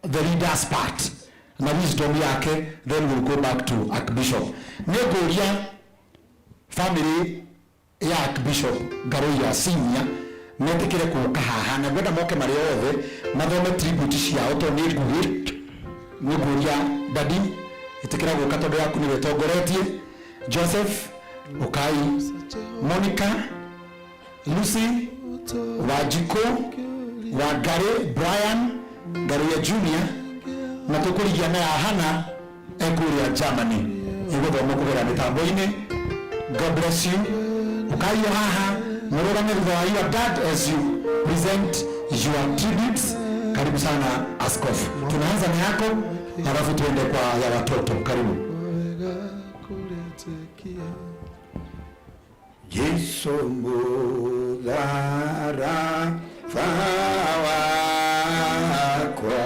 the leader's part na wisdom yake, then we'll go back to Archbishop. Nĩngũria family ya Archbishop Ngaruiya Senior metĩkĩre gũka haha, na ngwenda moke marĩ othe mathome tribute ciao tondũ nĩ nguhĩ. Nĩngũria Daddy, ĩtĩkĩra gũka tondũ yaku nĩwe ĩtongoretie. Joseph Ukai, Monica, Lucy, Wanjikũ, Wangari, Brian, Ngaruiya Junior, na tũkũrigia na ya Hana ekũrĩa Germany ĩgũthomwo kũgerera mĩtambo-inĩ. God bless you. Ukai o haha mũrũgame thutha wa your dad as you present your tributes. Karibu sana askofu. Tunaanza na yako halafu tuende kwa ya watoto. Karibu. Yesu mudhara wakwa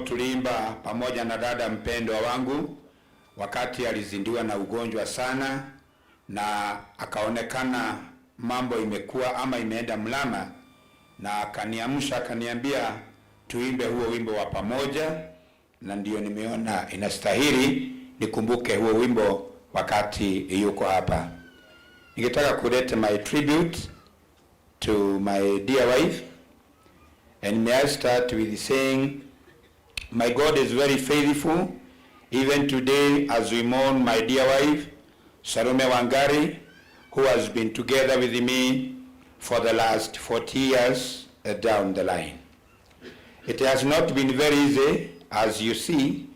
Tuliimba pamoja na dada mpendwa wangu wakati alizindiwa na ugonjwa sana na akaonekana mambo imekuwa ama imeenda mlama, na akaniamsha akaniambia tuimbe huo wimbo wa pamoja, na ndio nimeona inastahili nikumbuke huo wimbo wakati yuko hapa. Ningetaka kuleta my tribute to my dear wife, and may I start with saying my God is very faithful even today as we mourn my dear wife Salome Wangari, who has been together with me for the last 40 years down the line. It has not been very easy, as you see,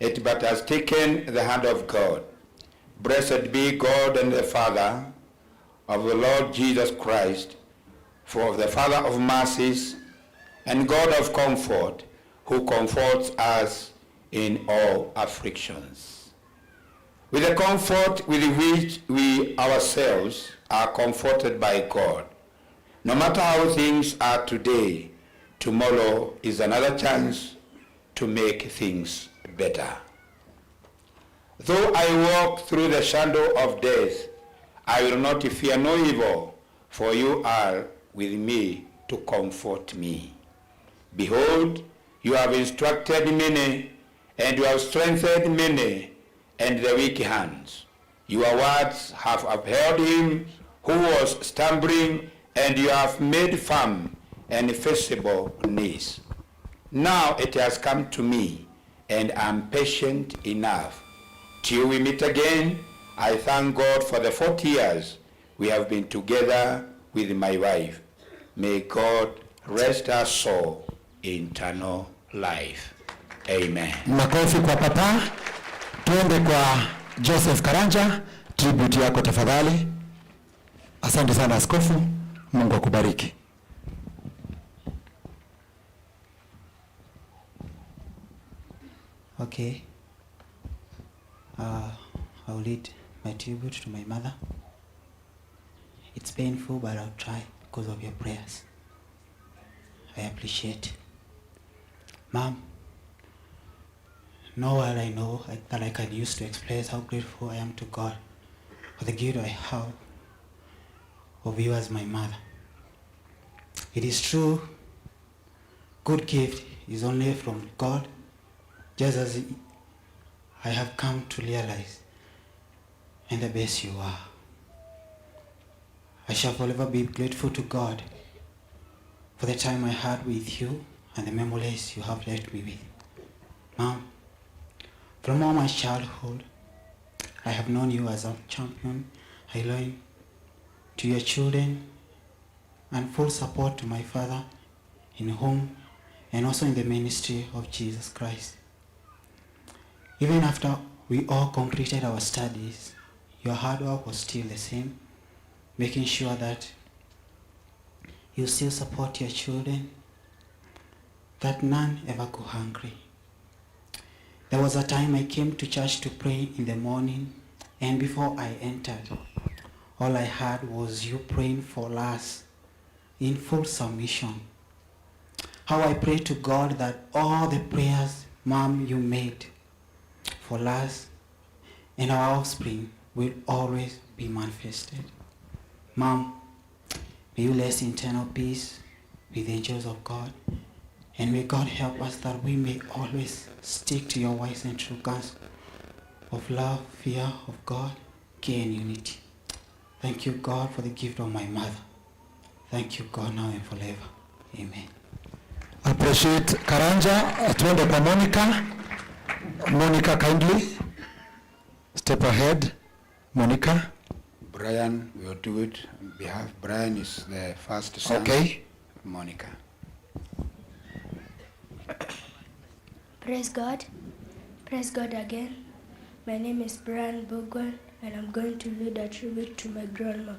it but has taken the hand of God. Blessed be God and the Father of the Lord Jesus Christ, for the Father of mercies and God of comfort, who comforts us in all afflictions. With the comfort with which we ourselves are comforted by God. No matter how things are today, tomorrow is another chance to make things better. Though I walk through the shadow of death, I will not fear no evil, for you are with me to comfort me. Behold, you have instructed many, and you have strengthened many, and the weak hands. Your words have upheld him who was stumbling, and you have made firm and feasible knees. Now it has come to me, and I'm patient enough. Till we meet again, I thank God for the 40 years we have been together with my wife. May God rest her soul in eternal life. Amen. Makofi kwa papa. Tuende kwa Joseph Karanja, tribute yako tafadhali. Asante sana askofu, Mungu akubariki. Okay. I will read my tribute to my mother. It's painful, but I'll try because of your prayers. I appreciate. Mom, no word I know that I can use to express how grateful I am to God for the gift I have of you as my mother. It is true, good gift is only from God, just as I have come to realize, and the best you are. I shall forever be grateful to God for the time I had with you and the memories you have left me with. Mom, from all my childhood, I have known you as a champion. I learned to your children and full support to my father in whom and also in the ministry of Jesus Christ. Even after we all completed our studies, your hard work was still the same, making sure that you still support your children, that none ever go hungry. There was a time I came to church to pray in the morning, and before I entered, all I heard was you praying for us in full submission. How I pray to God that all the prayers, Mom, you made for us and our offspring will always be manifested. Mom, may you rest in eternal peace with the angels of God, and may God help us that we may always stick to your wise and true counsel of love, fear of God, care and unity. Thank you, God, for the gift of my mother. Thank you, God, now and forever. Amen. Appreciate Karanja. Tuende kwa Monica. Monica, kindly step ahead. Monica. Brian will do it on behalf. Brian is the first son. Okay. Monica. Praise God. Praise God again. My name is Brian Bogwan, and I'm going to read a tribute to my grandma.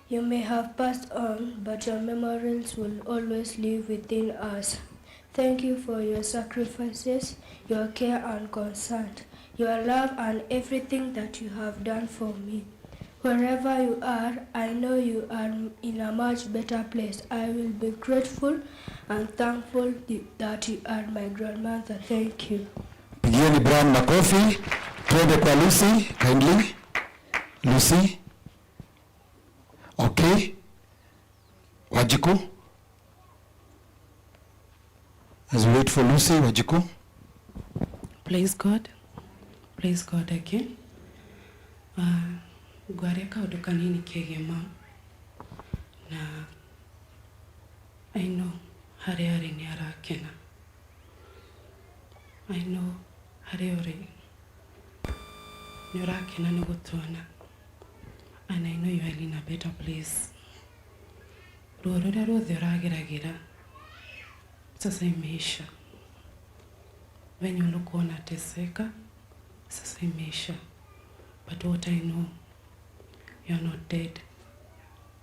You may have passed on, but your memories will always live within us. Thank you for your sacrifices, your care and concern, your love and everything that you have done for me. Wherever you are, I know you are in a much better place. I will be grateful and thankful that you are my grandmother. Thank you. Pigieni Brian makofi. Tuende kwa Lucy, kindly. Lucy. Okay. Wajiku. As we wait for Lucy, Wajiku. Praise God. Praise God again. Ngwaria kaundu kanini kegie mam na I know haria ari ni arakena. I know haria uri ni urakena ni gutuona, and I know you are in a better place. Ruo ruria ruothe urageragira sasa imeisha. Venye ulikuwa unateseka sasa imeisha. But what I know, you are not dead.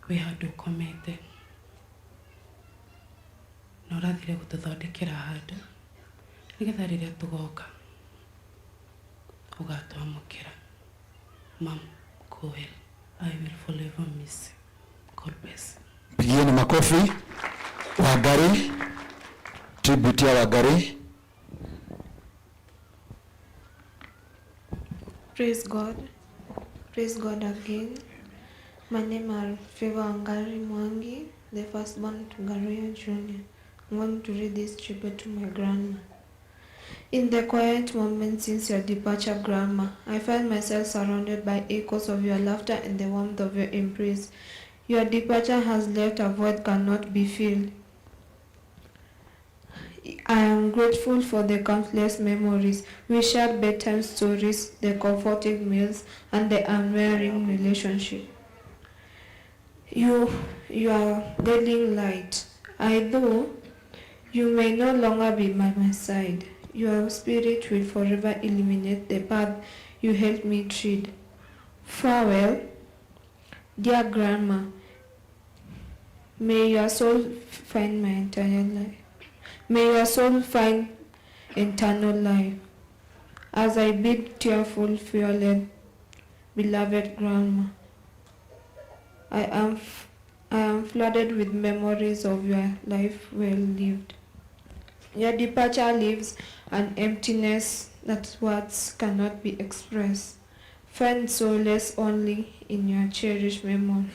We had ukomete na ũrathire gũtũthondekera handũ nĩgetha rĩrĩa tũgoka ũgatwamũkĩra. Mom, go well. I will forever miss you. God bless. Pigieni makofi. Wangari, tribute ya Wangari. Praise God. Praise God again. My name is Favor Wangari Mwangi, the firstborn to Ngaruiya Jr. I'm going to read this tribute to my grandma. In the quiet moment since your departure, Grandma, I find myself surrounded by echoes of your laughter and the warmth of your embrace. Your departure has left a void cannot be filled. I am grateful for the countless memories. We shared bedtime stories, the comforting meals, and the unwearying relationship. You are guiding light. I though you may no longer be by my side, your spirit will forever illuminate the path you helped me tread. Farewell, dear Grandma. May your soul find my entire life. May your soul find eternal life. As I bid tearful farewell, beloved Grandma, I am flooded with memories of your life well lived. Your departure leaves an emptiness that words cannot be expressed. Find solace only in your cherished memory.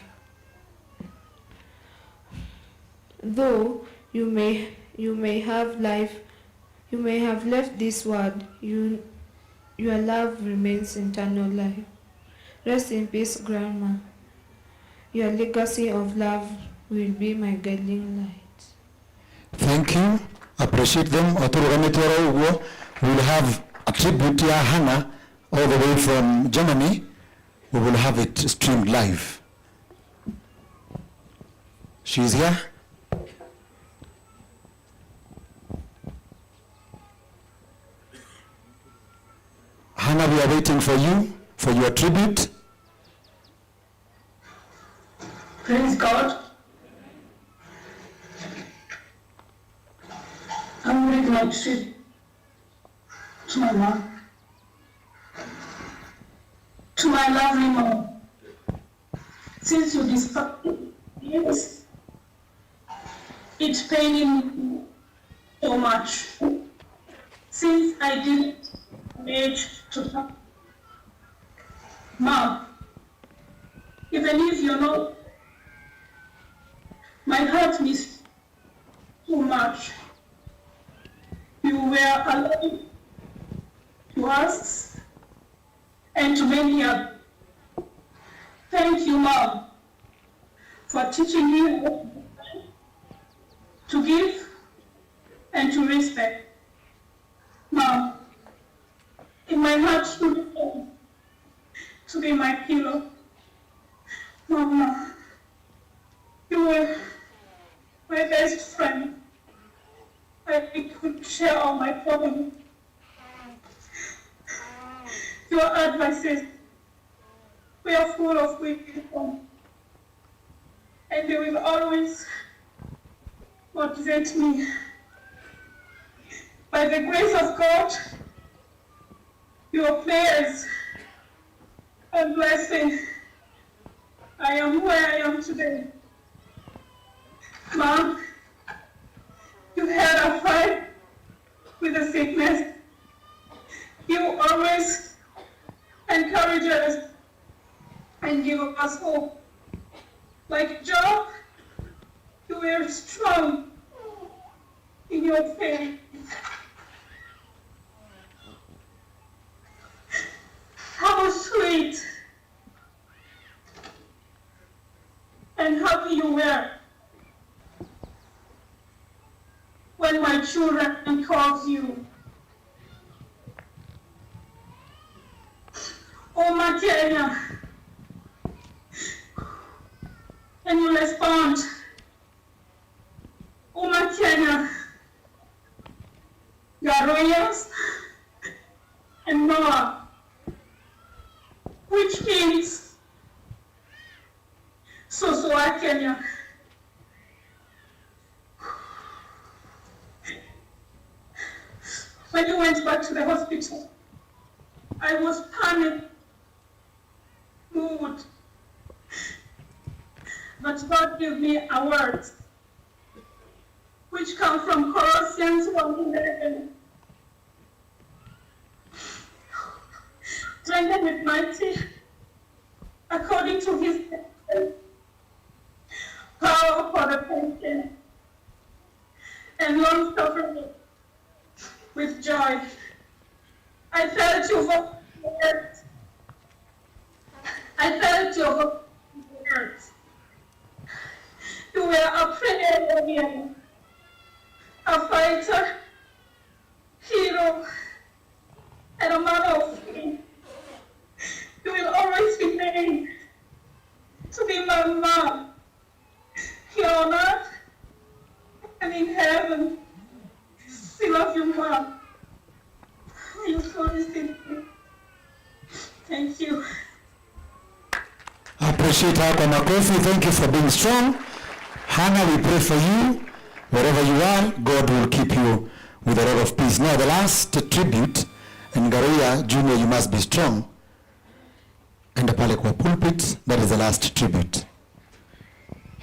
Though you may have left this world, your love remains eternal life. Rest in peace, Grandma. Your legacy of love will be my guiding light. Thank you. Appreciate them. Oturugamĩte oro ũguo. We will have a tribute ya Hannah all the way from Germany. We will have it streamed live. She is here. Hannah, we are waiting for you, for your tribute. Praise God. I'm reading my tribute to my mom. To my lovely mom. Since you departed, yes, it's paining me so much. Since I didn't manage to talk. Mom, even if you're not, my heart misses too much. You were alive to us and to many others. Thank you, Mom, for teaching me to give and to respect. Mom, in my heart to be my pillow. Mama, you were my best friend. I could share all my problems. Your advices were full of wisdom, and they will always motivate me. By the grace of God, your prayers and blessing, I am where I am today. Mom, you had a fight with the sickness. You always encourage us and give us hope. Like Job, you were strong in your faith. How sweet and happy you were when my children called you. Oh, my Kenya. And you respond, Oh, my Kenya. Garoyas and Noah, which means Sosoa Kenya. When you went back to the hospital, I was panicked, moved. But God gave me a word, which come from Colossians 1:11. Strengthened with mighty, according to his power for the patient and long suffering with joy. I felt your voice. I felt your words. You were a prayer warrior, a fighter, hero, and a man of faith. You will always remain to be my mom here on earth and in heaven. We love you, Mom. You promised it. Thank you. Appreciate her kwa makofi. Thank you for being strong. Hannah, we pray for you. Wherever you are, God will keep you with a lot of peace. Now, the last tribute, and Ngaruiya Junior, you must be strong. Enda pale kwa pulpit, that is the last tribute.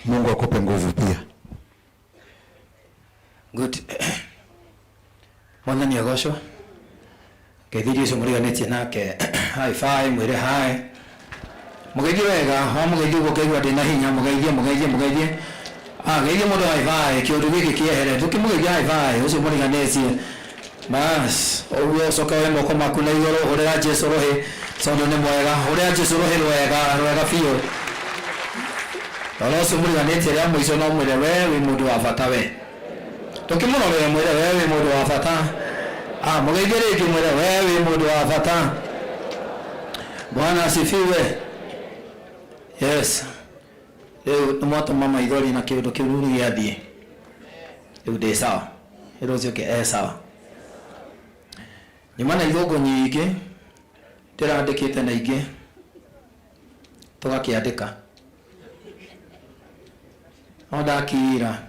Mungu akupe nguvu pia. Good. Mwathani agocwo. Ngeithirie ũcio mũriganĩtie nake high five mwĩre hi. Mũgeithie wega, wamũgeithia ũguo ũkaigua ndĩna hinya, mũgeithie mũgeithie mũgeithie. Ah, geithie mũndũ high five, kĩũndũ gĩkĩ kĩehere. Tũkĩmũgeithia high five, ũcio mũriganĩtie. Bas, ũguo ũcoke woe moko maku na igũrũ, hũrĩra Jesũ rũhĩ, tondũ nĩ mwega. Hũrĩra Jesũ rũhĩ rwega, rwega biũ. Rora ũcio mũriganĩtie rĩa mũico no mwĩre we wĩ mũndũ wa bata we. Tũkĩmũrorere mwĩre we wĩ mũndũ wa bata. Ah, mũgeithie rĩngĩ mwĩre we wĩ mũndũ wa bata. Bwana asifiwe. Yes. Rĩu nĩmwatũma maithori na kĩũndũ kĩu rĩu gĩathiĩ. Rĩu ndĩ sawa. Rĩu ũcio ũngĩ e sawa. Nyuma na ithũngũ nyingĩ ndĩrandĩkĩte na ingĩ tũgakĩandĩka. No ndakira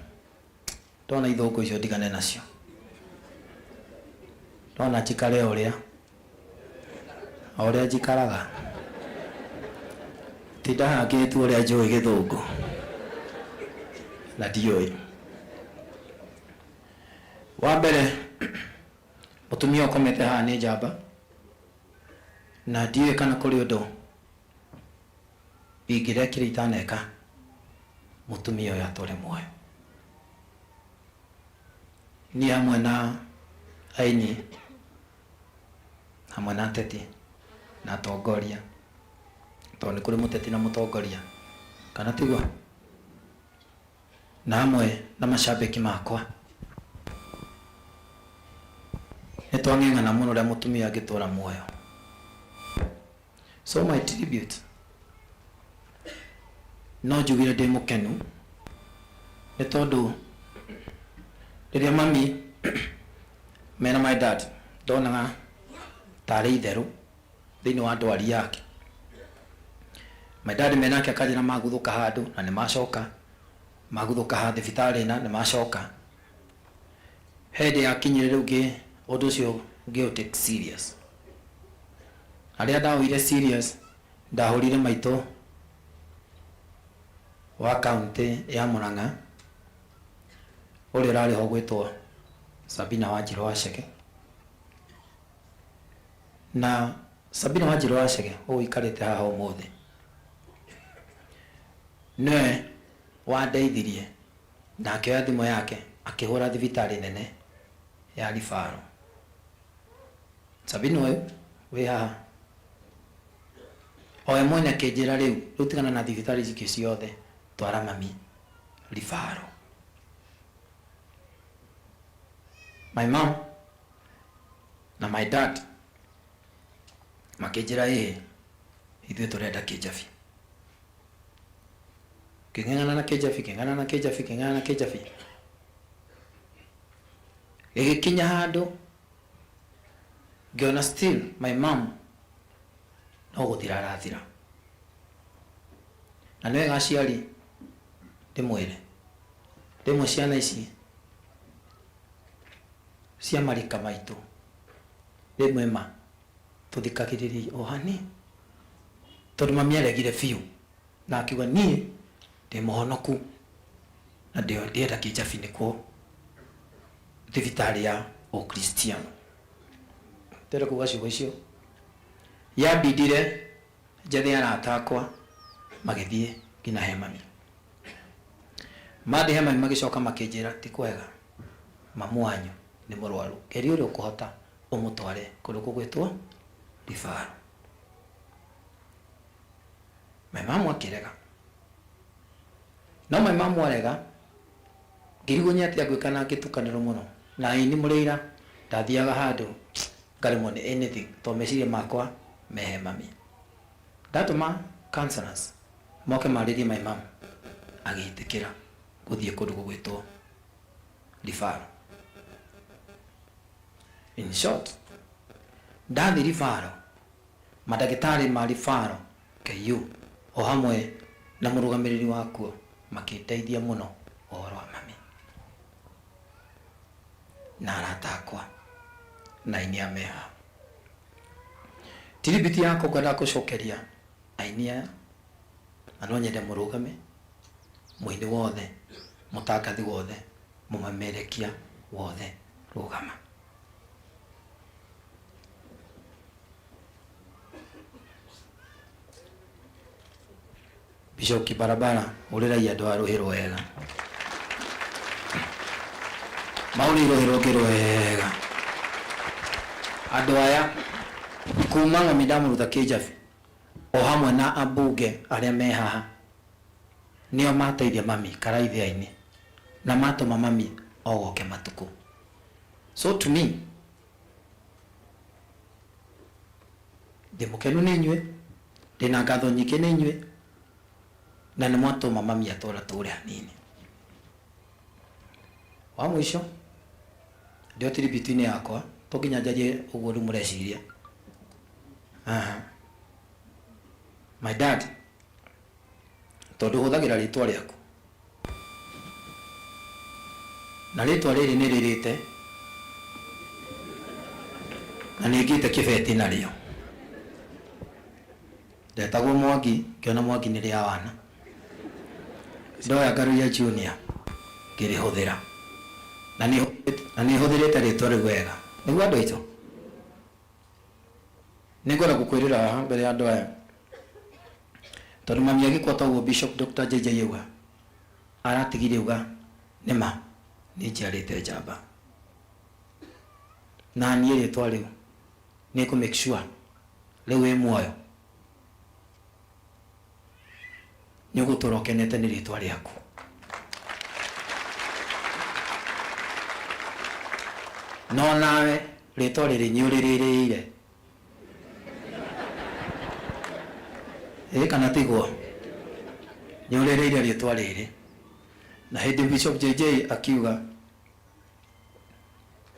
ndona ithũngũ icio ndigane nacio. Ndona njikare o ũrĩa o ũrĩa njikaraga. Tindahangĩtwo ũrĩa njũĩ gĩthũngũ na ndiũĩ. Wa mbere mũtumia ũkomete haha nĩ njamba na ndiũĩ kana kũrĩ ũndũ ingĩrekire itaneka mũtumia ũyũ atũre muoyo. Niĩ hamwe na aini hamwe na ateti na atongoria tondũ nĩ kũrĩ mũteti na mũtongoria kana tiguo na hamwe na macambĩki makwa nĩ twang'eng'ana mũno ũrĩa mũtumia angĩtũra muoyo. So my tribute no njugire ndĩ mũkenu nĩ tondũ rĩrĩa mami mena my dad ndonaga tarĩ itherũ thĩinĩ wa ndwari yake. My dad menake akanjĩra maguthũka handũ na nĩ macoka, maguthũka ha thibitarĩ na nĩ macoka. He hĩndĩ yakinyire rĩu ngĩ ũndũ ũcio ngĩũ take serious. Harĩa ndawoire serious ndahũrire maitũ wa kaunti ya Murang'a ũrĩa ũrarĩ ho gwĩtwo Sabina Wanjirũ Wacege. Na Sabina Wanjirũ Wacege ũyũ ũikarĩte haha ũmũthĩ nĩwe wandeithirie na akĩoya thimũ yake akĩhũra thibitarĩ nene ya Rifaro. Sabina ũyũ wĩ haha owe mwene akĩnjĩra rĩu rĩu tigana na thibitarĩ ici ingĩ ciothe twara mami Rifaro. My mom na my dad makĩnjĩra ĩĩ ithuĩ tũrenda Kĩnjabi. Ngĩng'eng'ana na Kĩnjabi, ngĩng'eng'ana na Kĩnjabi, ngĩng'eng'ana na Kĩnjabi. Gĩgĩkinya handũ ngĩona still my mom no gũthira arathira. Na nĩ wega aciari ndĩmwĩre rĩmwe ciana ici cia marika maitũ rĩmwe ma tũthikagĩrĩria o hani tondũ mami aregire biũ na akiuga niĩ ndĩ mũhonoku na ndĩrenda Kĩnjabi nĩkuo thibitarĩ ya Ũkristiano. Ndĩrenda kuga ciugo icio yambindire njethe arata akwa magĩthiĩ nginya he mami. Mathiĩ he mami magĩcoka makĩnjĩra ti kwega mamu wanyu nĩ mũrwaru geria ũrĩa ũkũhota Ũmũtware kũndũ kũgwĩtwo Referral. My mom akĩrega. No my mom arega, ngĩrigwo nĩ atĩa ngwĩka na ngĩtukanĩrwo mũno. Na ĩĩ nĩ mũrĩira, ndathiaga handũ ngaremwo nĩ anything tondũ meciria makwa me he mami. Ndatũma counselors moke marĩrie my mom, agĩtĩkĩra gũthiĩ kũndũ gũgwĩtwo referral. In short, ndathiĩ referral, mandagĩtarĩ ma referral KU o hamwe na mũrũgamĩrĩri wakuo makĩndeithia mũno ũhoro wa mami na arata akwa na aini a me haha. Tribute yakwa ngwendaga gũcokeria aini aya na no nyende mũrũgame mũini wothe, mũtangathi wothe, mũmemerekia wothe, rũgama. Bishop Kibarabara ũrĩrai andũ a rũhĩ rwega maũrĩ rũhĩ rũngĩ rwega andũ aya kuma ng'ami ndamũruta kĩnjabi o hamwe na ambunge arĩa me haha nĩo mateithia mami karaithia-inĩ na matũma mami ogoke matukũ. So to me ndĩ mũkenu nĩ inyuĩ, ndĩna ngatho nyingĩ nĩ inyuĩ na nĩ mwatũma mami atũra tũre hanini. Wa mũico ndĩ o tribute-inĩ yakwa to nginya njarie ũguo rĩu mũreciria. Aha. My dad, tondũ hũthagĩra rĩtwa rĩaku na rĩtwa rĩrĩ nĩ rĩrĩte na nĩ ngĩte kĩbeti narĩo. Ndetagwo Mwangi, ngĩona Mwangi nĩ rĩa wana, ndoya Ngaruiya Junior ngĩrĩhũthĩra na nĩ hũthĩrĩte rĩtwa rĩu wega. Nĩguo andũ aitũ? Nĩ ngwenda gũkwĩrĩra haha mbere ya andũ aya tondũ mami agĩkua ta ũguo Bishop Dr. JJ auga aratigire auga nĩ ma nĩ njiarĩte njamba na niĩ rĩtwa rĩu nĩ ngũ make sure rĩu wĩ muoyo nĩ ũgũtũra ũkenete nĩ rĩtwa rĩaku. No nawe rĩtwa rĩrĩ nĩ ũrĩrĩrĩire ĩ kana tiguo? Nĩ ũrĩrĩire rĩtwa rĩrĩ. Na hĩndĩ Bishop JJ akiuga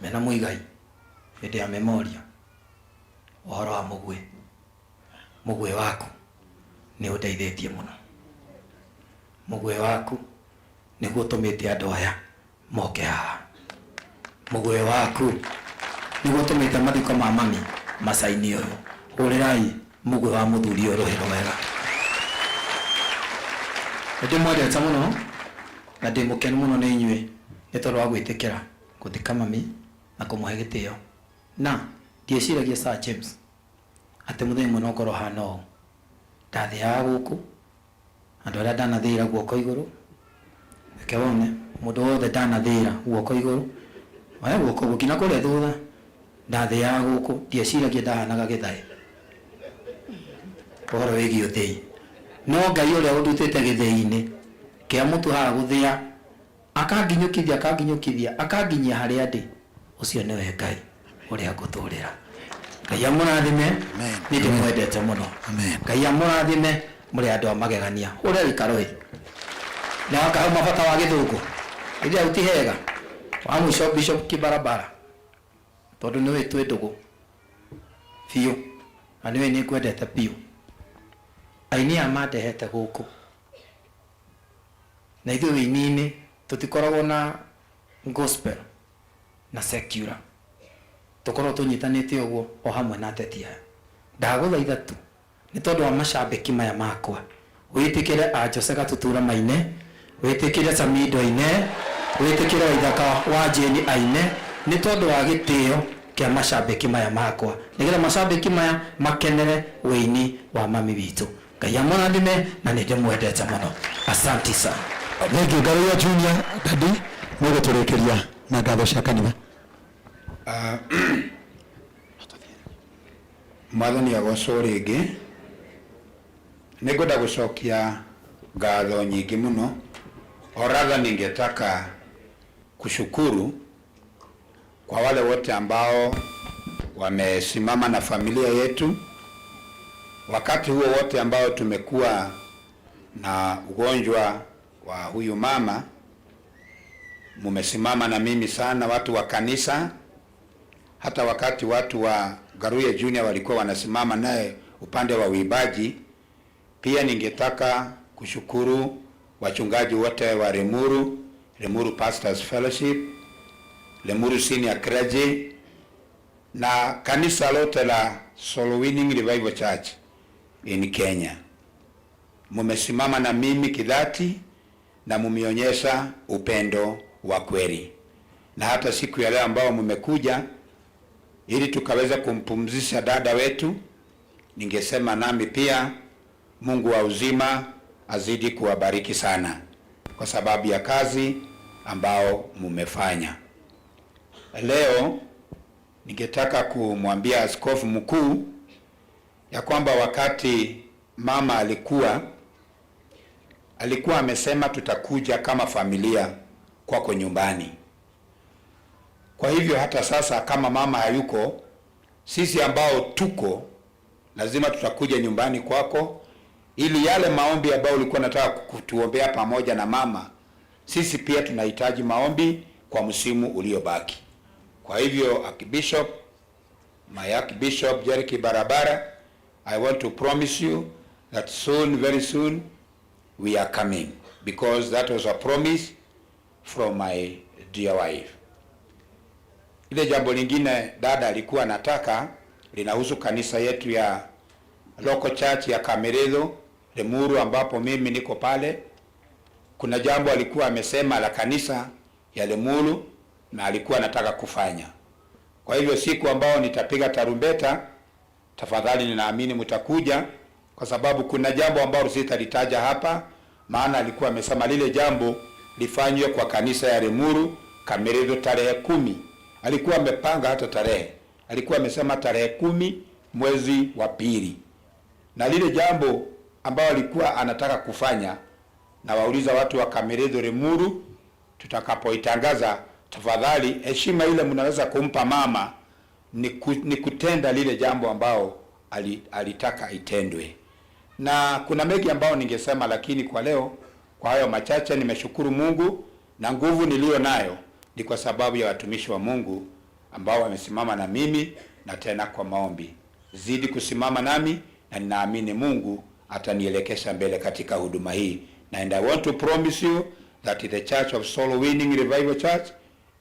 mena Muigai hĩndĩ ya memorial ũhoro wa mũguĩ. Mũguĩ waku nĩ ũndeithĩtie mũno. Mũguĩ waku nĩguo ũtũmĩte andũ aya moke haha. Mũguĩ waku nĩguo ũtũmĩte mathiko ma mami macaini ũyũ. Hũrĩrai mũguĩ wa mũthuri ũyũ rũhĩ rwega. Nĩ ndĩmwendete mũno na ndĩ mũkenu mũno nĩ inyuĩ nĩ tondũ wa gwĩtĩkĩra gũthika mami na kũmũhe gĩtĩo. Na ndieciragia Sir James atĩ mũthenya ũmwe no ngorwo hana ũũ. Ndathiaga gũkũ, andũ arĩa ndanathĩĩra guoko igũrũ, reke wone, mũndũ wothe ndanathĩĩra guoko igũrũ, oya guoko ũguo nginya kũrĩa thutha, ndathiaga gũkũ, ndieciragia ndahanaga gĩthaĩ ũhoro wĩgiĩ ũthĩi. No Ngai ũrĩa ũndutĩte gĩthĩi-inĩ kĩa mũtu haha gũthĩa, akanginyũkithia, akanginyũkithia, akanginyia harĩa ndĩ, ũcio nĩwe Ngai ũrĩa ngũtũrĩra. Ngai amũrathime, nĩ ndĩmwendete mũno. Ngai amũrathime, mũrĩ andũ a magegania. Hũra gĩkarũĩ. Na wakahau mabata wa gĩthũngũ. Ĩndĩ hau ti hega. Wa mũico Bishop Kibarabara, tondũ nĩũĩ twĩ ndũgũ biũ, na nĩũĩ nĩngwendete biũ. Aini aya mandehete gũkũ. Na ithuĩ wĩini-inĩ tũtikoragwo na gospel na secular. Tũkoragwo tũnyitanĩte ũguo o hamwe na ateti aya. Ndagũthaitha tu nĩ tondũ wa macambĩki maya makwa, wĩtĩkĩre a Jose Gatutura maine, wĩtĩkĩre Samido aine, wĩtĩkĩre Waithaka wa Jane aine, nĩ tondũ wa gĩtĩo kĩa macambĩki maya makwa, nĩgetha macambĩki maya makenere wĩini wa mami witũ. Ngai amũrathime na nĩ ndĩmwendete mũno. Asanti sana. Thank you Ngaruiya Junior Daddy nĩ ũgũtũrĩkĩria na ngatho cia kanitha. Mwathani agocwo rĩngĩ. Nĩngwenda gũcokia ngatho nyingĩ mũno, or rather ningetaka kushukuru kwa wale wote ambao wamesimama na familia yetu wakati huo wote ambao tumekuwa na ugonjwa wa huyu mama. Mumesimama na mimi sana, watu wa kanisa, hata wakati watu wa Garuye Junior walikuwa wanasimama naye upande wa uibaji. Pia ningetaka kushukuru wachungaji wote wa Limuru, Limuru Pastors Fellowship, Limuru Senior Clergy na kanisa lote la Soul Winning Revival Church in Kenya. Mumesimama na mimi kidhati na mumeonyesha upendo wa kweli, na hata siku ya leo ambao mumekuja ili tukaweza kumpumzisha dada wetu, ningesema nami pia Mungu wa uzima azidi kuwabariki sana kwa sababu ya kazi ambao mumefanya. Leo ningetaka kumwambia askofu mkuu ya kwamba wakati mama alikuwa amesema tutakuja kama familia kwako nyumbani. Kwa hivyo hata sasa kama mama hayuko, sisi ambao tuko lazima tutakuja nyumbani kwako ili yale maombi ambayo ulikuwa unataka kutuombea pamoja na mama, sisi pia tunahitaji maombi kwa msimu uliobaki. Kwa hivyo Archbishop, my Archbishop Jericky Barabara, I want to promise you that soon, very soon, we are coming, because that was a promise from my dear wife. Ile jambo lingine dada alikuwa anataka linahusu kanisa yetu ya local church ya Kameretho Limuru, ambapo mimi niko pale. Kuna jambo alikuwa amesema la kanisa ya Limuru na alikuwa anataka kufanya. Kwa hivyo siku ambao nitapiga tarumbeta, tafadhali ninaamini mtakuja, kwa sababu kuna jambo ambalo sitalitaja hapa, maana alikuwa amesema lile jambo lifanywe kwa kanisa ya Limuru Kameretho tarehe 10. Alikuwa amepanga hata tarehe, alikuwa amesema tarehe 10 mwezi wa pili, na lile jambo ambao alikuwa anataka kufanya, na wauliza watu wa Kameretho Limuru, tutakapoitangaza tafadhali, heshima ile mnaweza kumpa mama ni kutenda lile jambo ambao alitaka itendwe. Na kuna mengi ambao ningesema, lakini kwa leo, kwa hayo machache, nimeshukuru Mungu na nguvu niliyo nayo ni kwa sababu ya watumishi wa Mungu ambao wamesimama na mimi na tena kwa maombi. Zidi kusimama nami na ninaamini Mungu atanielekesha mbele katika huduma hii. And I want to promise you that the Church of Soul Winning Revival Church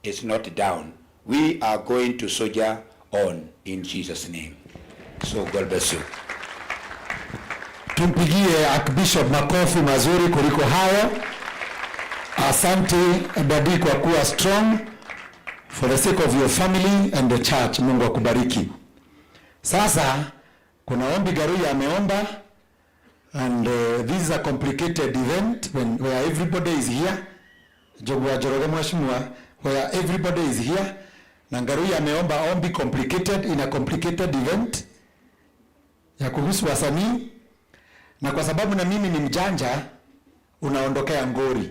is not down. We are going to soldier on in Jesus' name. So God bless you. Tumpigie Archbishop makofi mazuri kuliko hayo. Asante dadi kwa kuwa strong for the sake of your family and the church. Mungu akubariki. Sasa kuna ombi Garuya ameomba, and this is a complicated event where everybody is here. Jogwa Njoroge mheshimiwa, where everybody is here, na Ngaruya ameomba ombi complicated in a complicated event ya kuhusu wasanii, na kwa sababu na mimi ni mjanja, unaondokea ngori,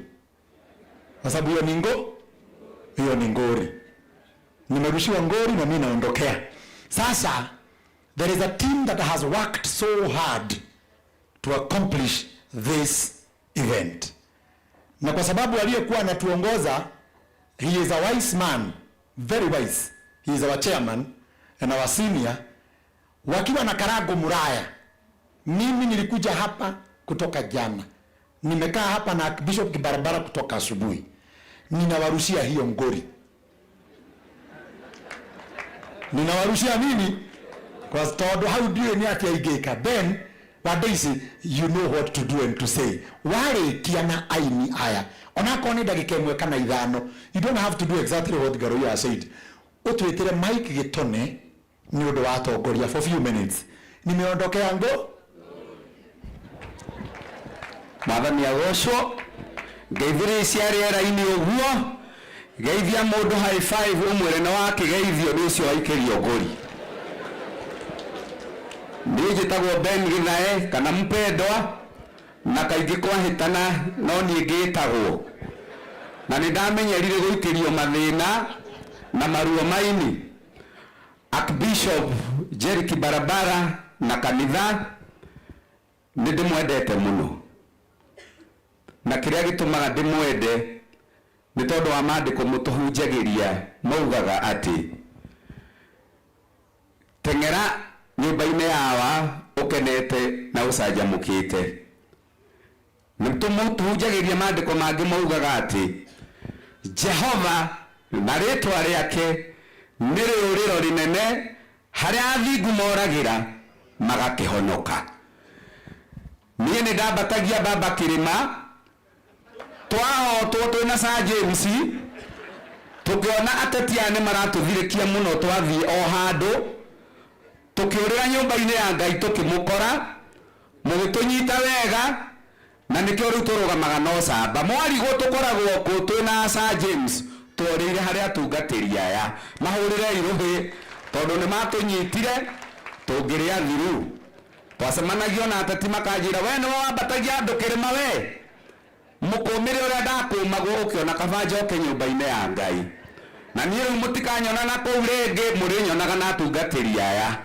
kwa sababu hiyo ni ngori. Nimerushiwa ngori na mimi naondokea. Sasa there is a team that has worked so hard to accomplish this event, na kwa sababu aliyekuwa anatuongoza, he is a wise man, very wise. He is our chairman and our senior, wakiwa na Karago Muraya. Mimi nilikuja hapa kutoka jana, nimekaa hapa na Bishop Kibarabara kutoka asubuhi, ninawarushia hiyo ngori. Ninawarushia nini? Kwa tondu hau ndiũĩ nĩ atĩa ingĩka. Then Wandaici, you know what to do and to say. Warĩkia na aini aya, onakorwo nĩ ndagĩka 1 kana 5, you don't have to do exactly what Ngaruiya has said. Ũtwĩtĩre Mike Gĩtone nĩ ũndũ wa atongoria for few minutes. Nimeondokea ngo. Mwathani agocwo. Ngeithĩrĩria cia rĩera-inĩ ũguo, geithia mũndũ high five ũmwĩre nĩ wakĩgeithio nĩ ũcio waikĩrio ngũri. Niĩ njĩtagwo Ben Gĩthae kana mpendwa na kaingĩ kwahĩtana no niĩ ngĩtagwo na nĩ ndamenyerire gũikĩrio mathĩna na maruo maini. Archbishop Jerry Kibarabara na kanitha nĩ ndĩmwendete mũno na kĩrĩa gĩtũmaga ndĩmwende nĩ tondũ wa maandĩko mũtũhunjagĩria maugaga atĩ teng'era nyũmba-inĩ yawa ũkenete na ũcanjamũkĩte. Nĩ tũhunjagĩria maandĩko mangĩ maugaga atĩ Jehova na rĩtwa rĩake nĩ rĩũrĩro rĩnene harĩa athingu moragĩra magakĩhonoka. Niĩ nĩ ndambatagia baba kĩrĩma twahotwo twĩna Sir James tũkĩona ateti aya nĩ maratũthirĩkia mũno twathiĩ o handũ tũkĩũrĩra nyũmba-inĩ ya Ngai tũkĩmũkora mũgĩtũnyita wega na nĩkĩo rĩu tũrũgamaga na ũcamba. Mwarigwo tũkoragwo kũ twĩna Sir James tworĩire harĩ atungatĩri aya mahũrĩre irũhĩ tondũ nĩ matũnyitire tũngĩrĩa thiru. Twacemanagio na ateti makanjĩra we nĩwe wambatagia andũ kĩrĩma we mũkũmĩre ũrĩa ndakũmagwo ũkĩona kaba njoke nyũmba-inĩ ya Ngai. Na niĩ rĩu mũtikanyona na kũu rĩngĩ mũrĩnyonaga na atungatĩri aya.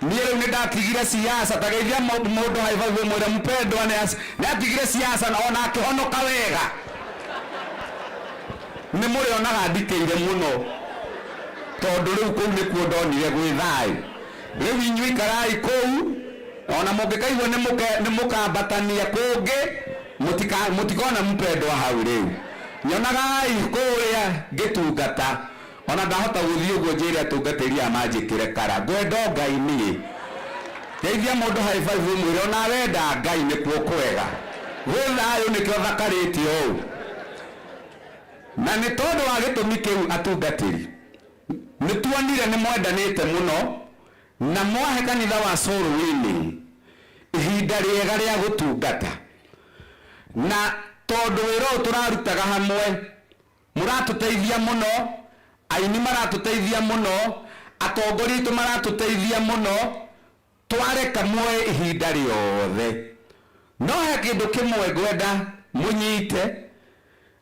Niĩ rĩu nĩ ndatigire siasa ta geithia mũndũ high five ũmwĩre mpendwa nĩ atigire siasa na ona akĩhonoka wega. Nĩ mũrĩonaga ndikĩire mũno tondũ rĩu kũu nĩkuo ndonire gwĩ thayũ. Rĩu inyuĩ ikarai kũu ona mũngĩkaigua nĩ mũkambatania kũngĩ mũtikona mpendwa hau rĩu. Nyonagai kũrĩa ngĩtungata ona ndahota gũthiĩ ũguo njĩre atungatĩri aya manjĩkĩre kara ngwenda o Ngai niĩ. Geithia mũndũ high five ũmwĩre ona wenda Ngai nĩkuo kwega. Gwĩ thayũ nĩkĩo thakarĩte ũũ. Na nĩ tondũ wa gĩtũmi kĩu atungatĩri nĩ tuonire nĩ mwendanĩte mũno na mwahe kanitha wa Soul Winning ihinda rĩega rĩa gũtungata. Na tondũ wĩra ũyũ tũrarutaga hamwe mũratũteithia mũno, aini maratũteithia mũno, atongoria aitũ maratũteithia mũno, twareka muoe ihinda rĩothe. No he kĩndũ kĩmwe ngwenda mũnyite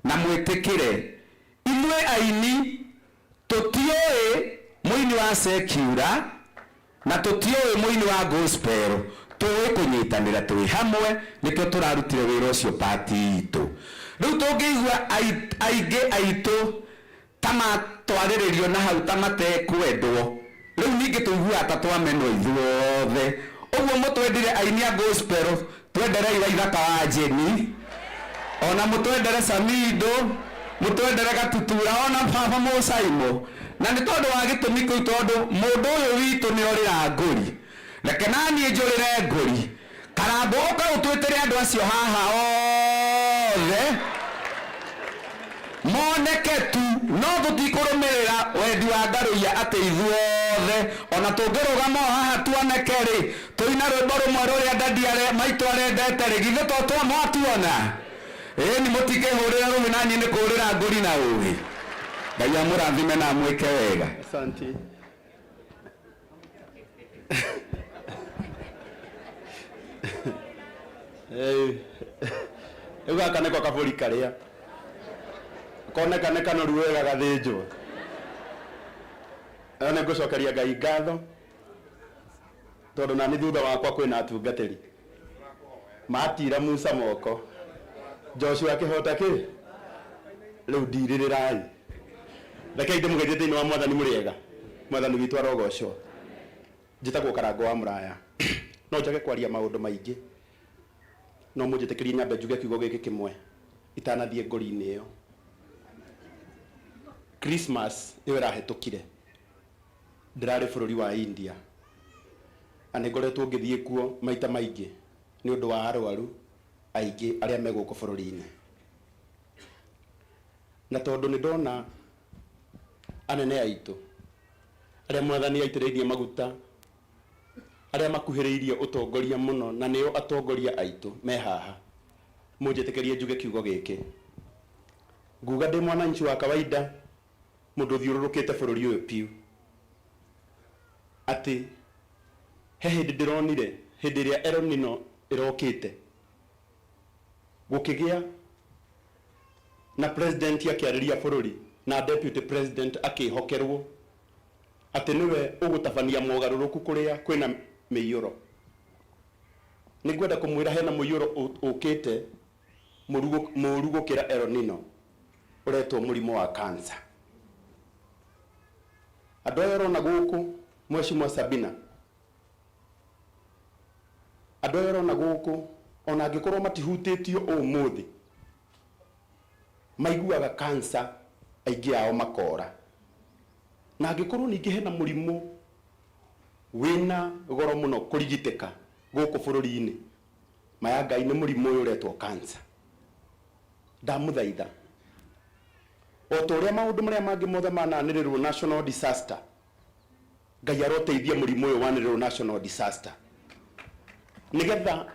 na mwĩtĩkĩre. Ithuĩ aini tũtiũĩ mũini wa secular na tũtiũĩ mũini wa gospel, tũĩ kũnyitanĩra twĩ hamwe nĩkĩo tũrarutire wĩra ũcio pati itũ. Rĩu tũngĩigua aingĩ aitũ ta matwarĩrĩrio na hau ta matekwendwo, rĩu ningĩ tũiguaga ta twamenwo ithuothe. Ũguo mũtwendire aini a gospel, twenderei Waithaka wa Jeni, ona mũtwendere Samido, mũtwendere Gatutura, ona baba Mũcaimo. Na nĩ tondũ wa gĩtũmi kĩu tondũ mũndũ ũyũ witũ nĩ orĩra ngũri. Reke naniĩ njũrĩre ngũri. Karangũ ũka ũtwĩtĩre andũ acio haha othe moneke tu no tũtikũrũmĩrĩra wendi wa Ngarũiya atĩ ithuothe ona tũngĩrũgama o haha tuoneke rĩ tũina rwĩmbo rũmwe rũrĩa dadi maitũ arendete rĩ githĩ to twamwatuona ĩni mũtikĩhũrĩre rũhĩ na niĩ nĩ kũhũrĩra ngũri na ũgĩ. Ngai amũrathime na amwĩke wega. Asante. Rĩu gaka nĩko kabũri karĩa koneka nĩ kanoru wega gathĩnjwo. Ĩyo nĩ ngũcokeria Ngai ngatho tondũ nani thutha wakwa kwĩna atungatĩri matira Musa moko Joshua akĩhota kĩ rĩu ndirĩrĩrai. Rekei ndĩmũgeithie thĩinĩ wa Mwathani mũrĩega. Mwathani witũ arogocwo. Njĩtagwo Karangũ wa Mũraya. No njage kwaria maũndũ maingĩ no mũnjĩtĩkĩrie nyambe njuge kiugo gĩkĩ kĩmwe itanathiĩ ngũri-inĩ ĩyo. Christmas ĩyo ĩrahĩtũkire ndĩrarĩ bũrũri wa India na nĩ ngoretwo ngĩthiĩ kuo maita maingĩ nĩ ũndũ wa arwaru aingĩ arĩa me gũkũ bũrũri-inĩ. Na tondũ nĩ ndona anene aitũ arĩa Mwathani aitĩrĩirie maguta arĩa makuhĩrĩirie ũtongoria mũno na nĩo atongoria aitũ me haha, mũnjĩtĩkĩrie njuge kiugo gĩkĩ. Nguga ndĩ mwananchi wa kawaida mũndũ ũthiũrũrũkĩte bũrũri ũyũ piũ atĩ He hĩndĩ ndĩronire hĩndĩ ĩrĩa El Nino ĩrokĩte gũkĩgĩa na president akĩarĩria bũrũri na deputy president akĩhokerwo atĩ nĩwe ũgũtabania mogarũrũku kũrĩa kwĩna mĩiyũro. Nĩ ngwenda kũmwĩra hena mũiyũro ũkĩte mũru gũkĩra El Nino ũretwo mũrimũ wa cancer. Andũ aya ũrona gũkũ Mheshimiwa Sabina, andũ aya ũrona gũkũ ona angĩkorwo matihutĩtio ũmũthĩ maiguaga cancer aingĩ ao makora. Na angĩkorwo ningĩ hena mũrimũ wĩna goro mũno kũrigitĩka gũkũ bũrũri-inĩ, ma ya Ngai nĩ mũrimũ ũyũ ũretwo cancer. Ndamũthaitha, o ta ũrĩa maũndũ marĩa mangĩ mothe mananĩrĩrwo national disaster, Ngai aroteithia mũrimũ ũyũ wanĩrĩrwo national disaster, nĩgetha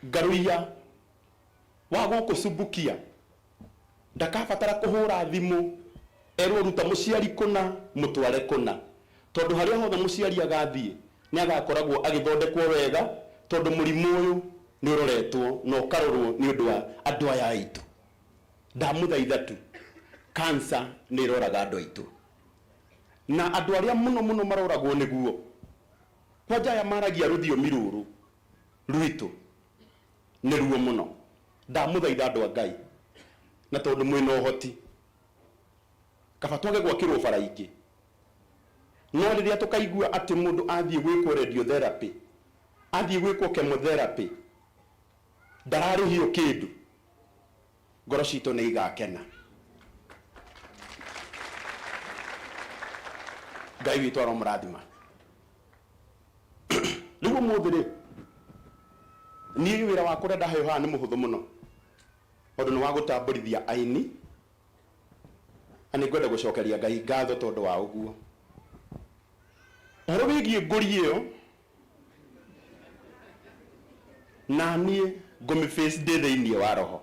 Ngaruiya wa gũkũ Subukia ndakabatara kũhũra thimũ erwo ruta mũciari kũna mũtware kũna, tondũ harĩa hothe mũciari agathiĩ nĩ agakoragwo agĩthondekwo wega, tondũ mũrimũ ũyũ nĩ ũroretwo na ũkarorwo nĩ ũndũ wa andũ aya aitũ. Ndamũthaitha tu, cancer nĩ ĩroraga andũ aitũ, na andũ arĩa mũno mũno maroragwo nĩguo, kwanja aya maragia rũthiomi rũrũ rwitũ nĩ ruo mũno. Ndamũthaitha andũ a Ngai, na tondũ mwĩna ũhoti, kaba twage gwakĩrwo bara ingĩ, no rĩrĩa tũkaigua atĩ mũndũ athiĩ gwĩkwo radiotherapy, athiĩ gwĩkwo chemotherapy, ndararĩhio kĩndũ, ngoro citũ nĩ igakena. Ngai witũ aromũrathima. Rĩu ũmũthĩ rĩ, niĩ wĩra wakwa ũrĩa ndaheo haha nĩ mũhũthũ mũno, tondũ nĩ wa gũtambũrithia aini, na nĩ ngwenda gũcokeria Ngai ngatho tondũ wa ũguo. Ũhoro wĩgiĩ ngũri ĩyo, na niĩ ngũmĩ face ndĩ thĩinĩ wa roho,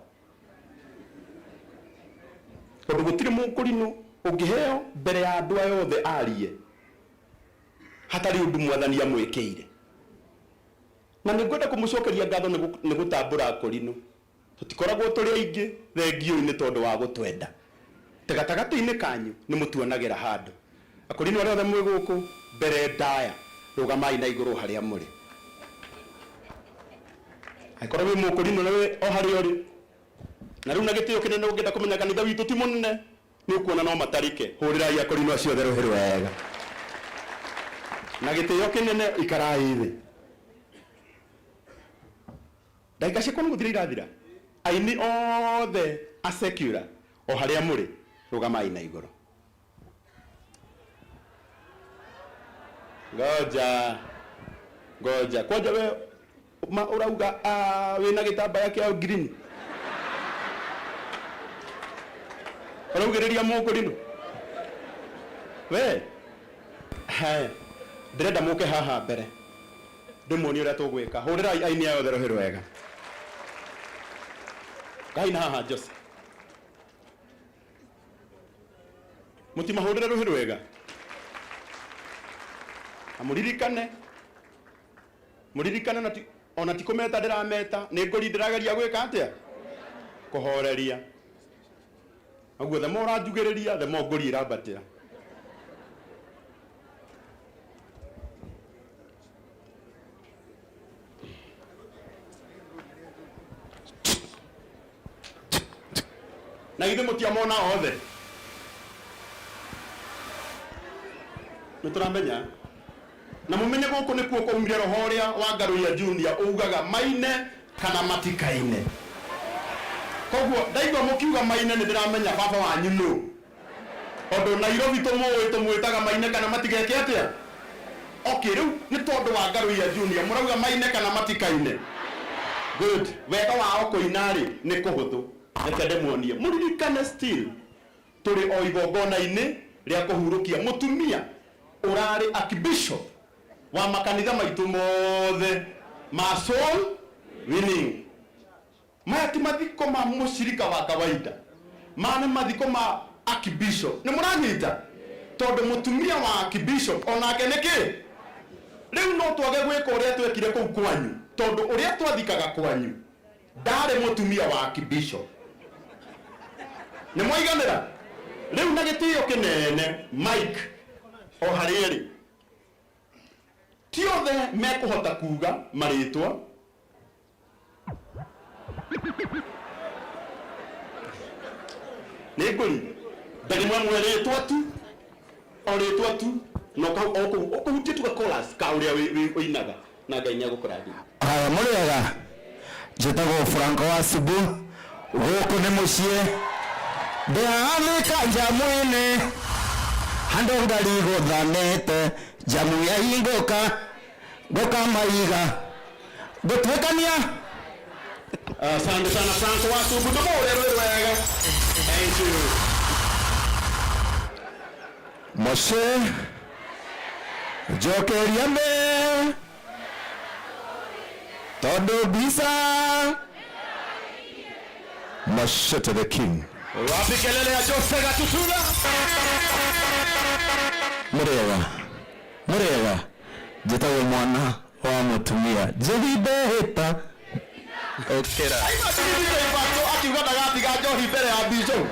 tondũ gũtirĩ mũkũrinũ ũngĩheo mbere ya andũ aya othe arie hatarĩ ũndũ Mwathani amwĩkĩire. Na nĩ ngwenda kũmũcokeria ngatho nĩ gũtambũra akũrinũ. Tũtikoragwo tũrĩ aingĩ, thengiũi nĩ tondũ wa gũtwenda. Te gatagatĩ-inĩ kanyu nĩ mũtuonagĩra handũ. Akũrinũ arĩa othe mwĩ gũkũ mbere ndaya, rũgamai na igũrũ harĩa mũrĩ. Angĩkorwo wĩ mũkũrinũ na wĩ o harĩa ũrĩ, na rĩu na gĩtĩo kĩnene ũngĩenda kũmenya kanitha witũ ti mũnene, nĩ ũkuona no matarĩke. Hũrĩrai akũrinũ acio othe rũhĩ rwega. Na gĩtĩo kĩnene, ikarai thĩ. Ndagĩka ciakwa nĩ gũthira irathira. Aini othe a secular o harĩa mũrĩ, rũgamai na igũrũ. Ngoja ngoja kwanja we ma ũrauga ah, wĩna gĩtambaya kĩa green ũraugĩrĩria mũkũrinũ we. Haya, ndĩrenda mũke haha mbere ndĩmuonie ũrĩa tũgwĩka. Hũrĩrai aini aya othe rũhĩ rwega. Kaina haha Jose, mũtimahũrĩre rũhĩ rwega na mũririkane, mũririkane na ti, ona ti kũmeta ndĩrameta, nĩ ngũri ndĩrageria gwĩka atĩa, kũhoreria. Ũguo the more ũranjugĩrĩria, the more ngũri ĩrambatĩra. Na githĩ mũtiamona othe? Nĩ tũramenya na mũmenye gũkũ nĩkuo kwaumire roho ũrĩa wa Ngaruiya Junior ugaga maine kana matikaine. Koguo ndaigua mũkiuga maine nĩ ndĩramenya baba wanyu nũ, tondũ Nairobi tũmũĩ tũmwĩtaga maine kana matigeke atĩa. Okay, rĩu nĩ tondũ wa Ngaruiya Junior mũrauga maine kana matikaine. Good. Wega wao kũina rĩ nĩ kũhũthũ. Reke ndĩmuonie. Mũririkane still tũrĩ o igongona-inĩ rĩa kũhurũkia mũtumia ũrarĩ archbishop wa makanitha maitũ mothe ma Soul Winning. Maya ti mathiko ma mũcirika wa kawaida, maya nĩ mathiko ma archbishop. Nĩ mũranyita? Tondũ mũtumia wa archbishop onake nĩ kĩ? Rĩu no twage gwĩka ũrĩa twekire kũu kwanyu, tondũ ũrĩa twathikaga kwanyu ndarĩ mũtumia wa kibisho. Nĩ mwaiganĩra? Rĩu na gĩtĩo kĩnene Mike o harĩa ĩrĩ, ti othe mekũhota kuga marĩtwa. Nĩ ngũri ndagĩmwe mwe rĩtwa tu, o rĩtwa tu, na ũkũhutie tu ga chorus ka ũrĩa ũinaga, na Ngai nĩ agũkũrathima. Haya, mũrĩega, njĩtagwo Franco wa Sibu, gũkũ nĩ mũciĩ ndĩrathika njamu-inĩ handũ ngari gũthanĩte njamu yahingũka ngũkamaiga ngũtuĩkania. Asante sana Franco wa Subu, tũmũhũre rwĩ wega. Thank you. Moshe njokeria me tondũ mbica Moshe to the king. Wapi kelele ya Jose Gatutula? Mũrĩega, mũrĩega, njĩtagwo mwana wa mũtumia njĩthi ndehĩta ũkĩra. Akiuga ndagatiga njohi mbere ya bishop.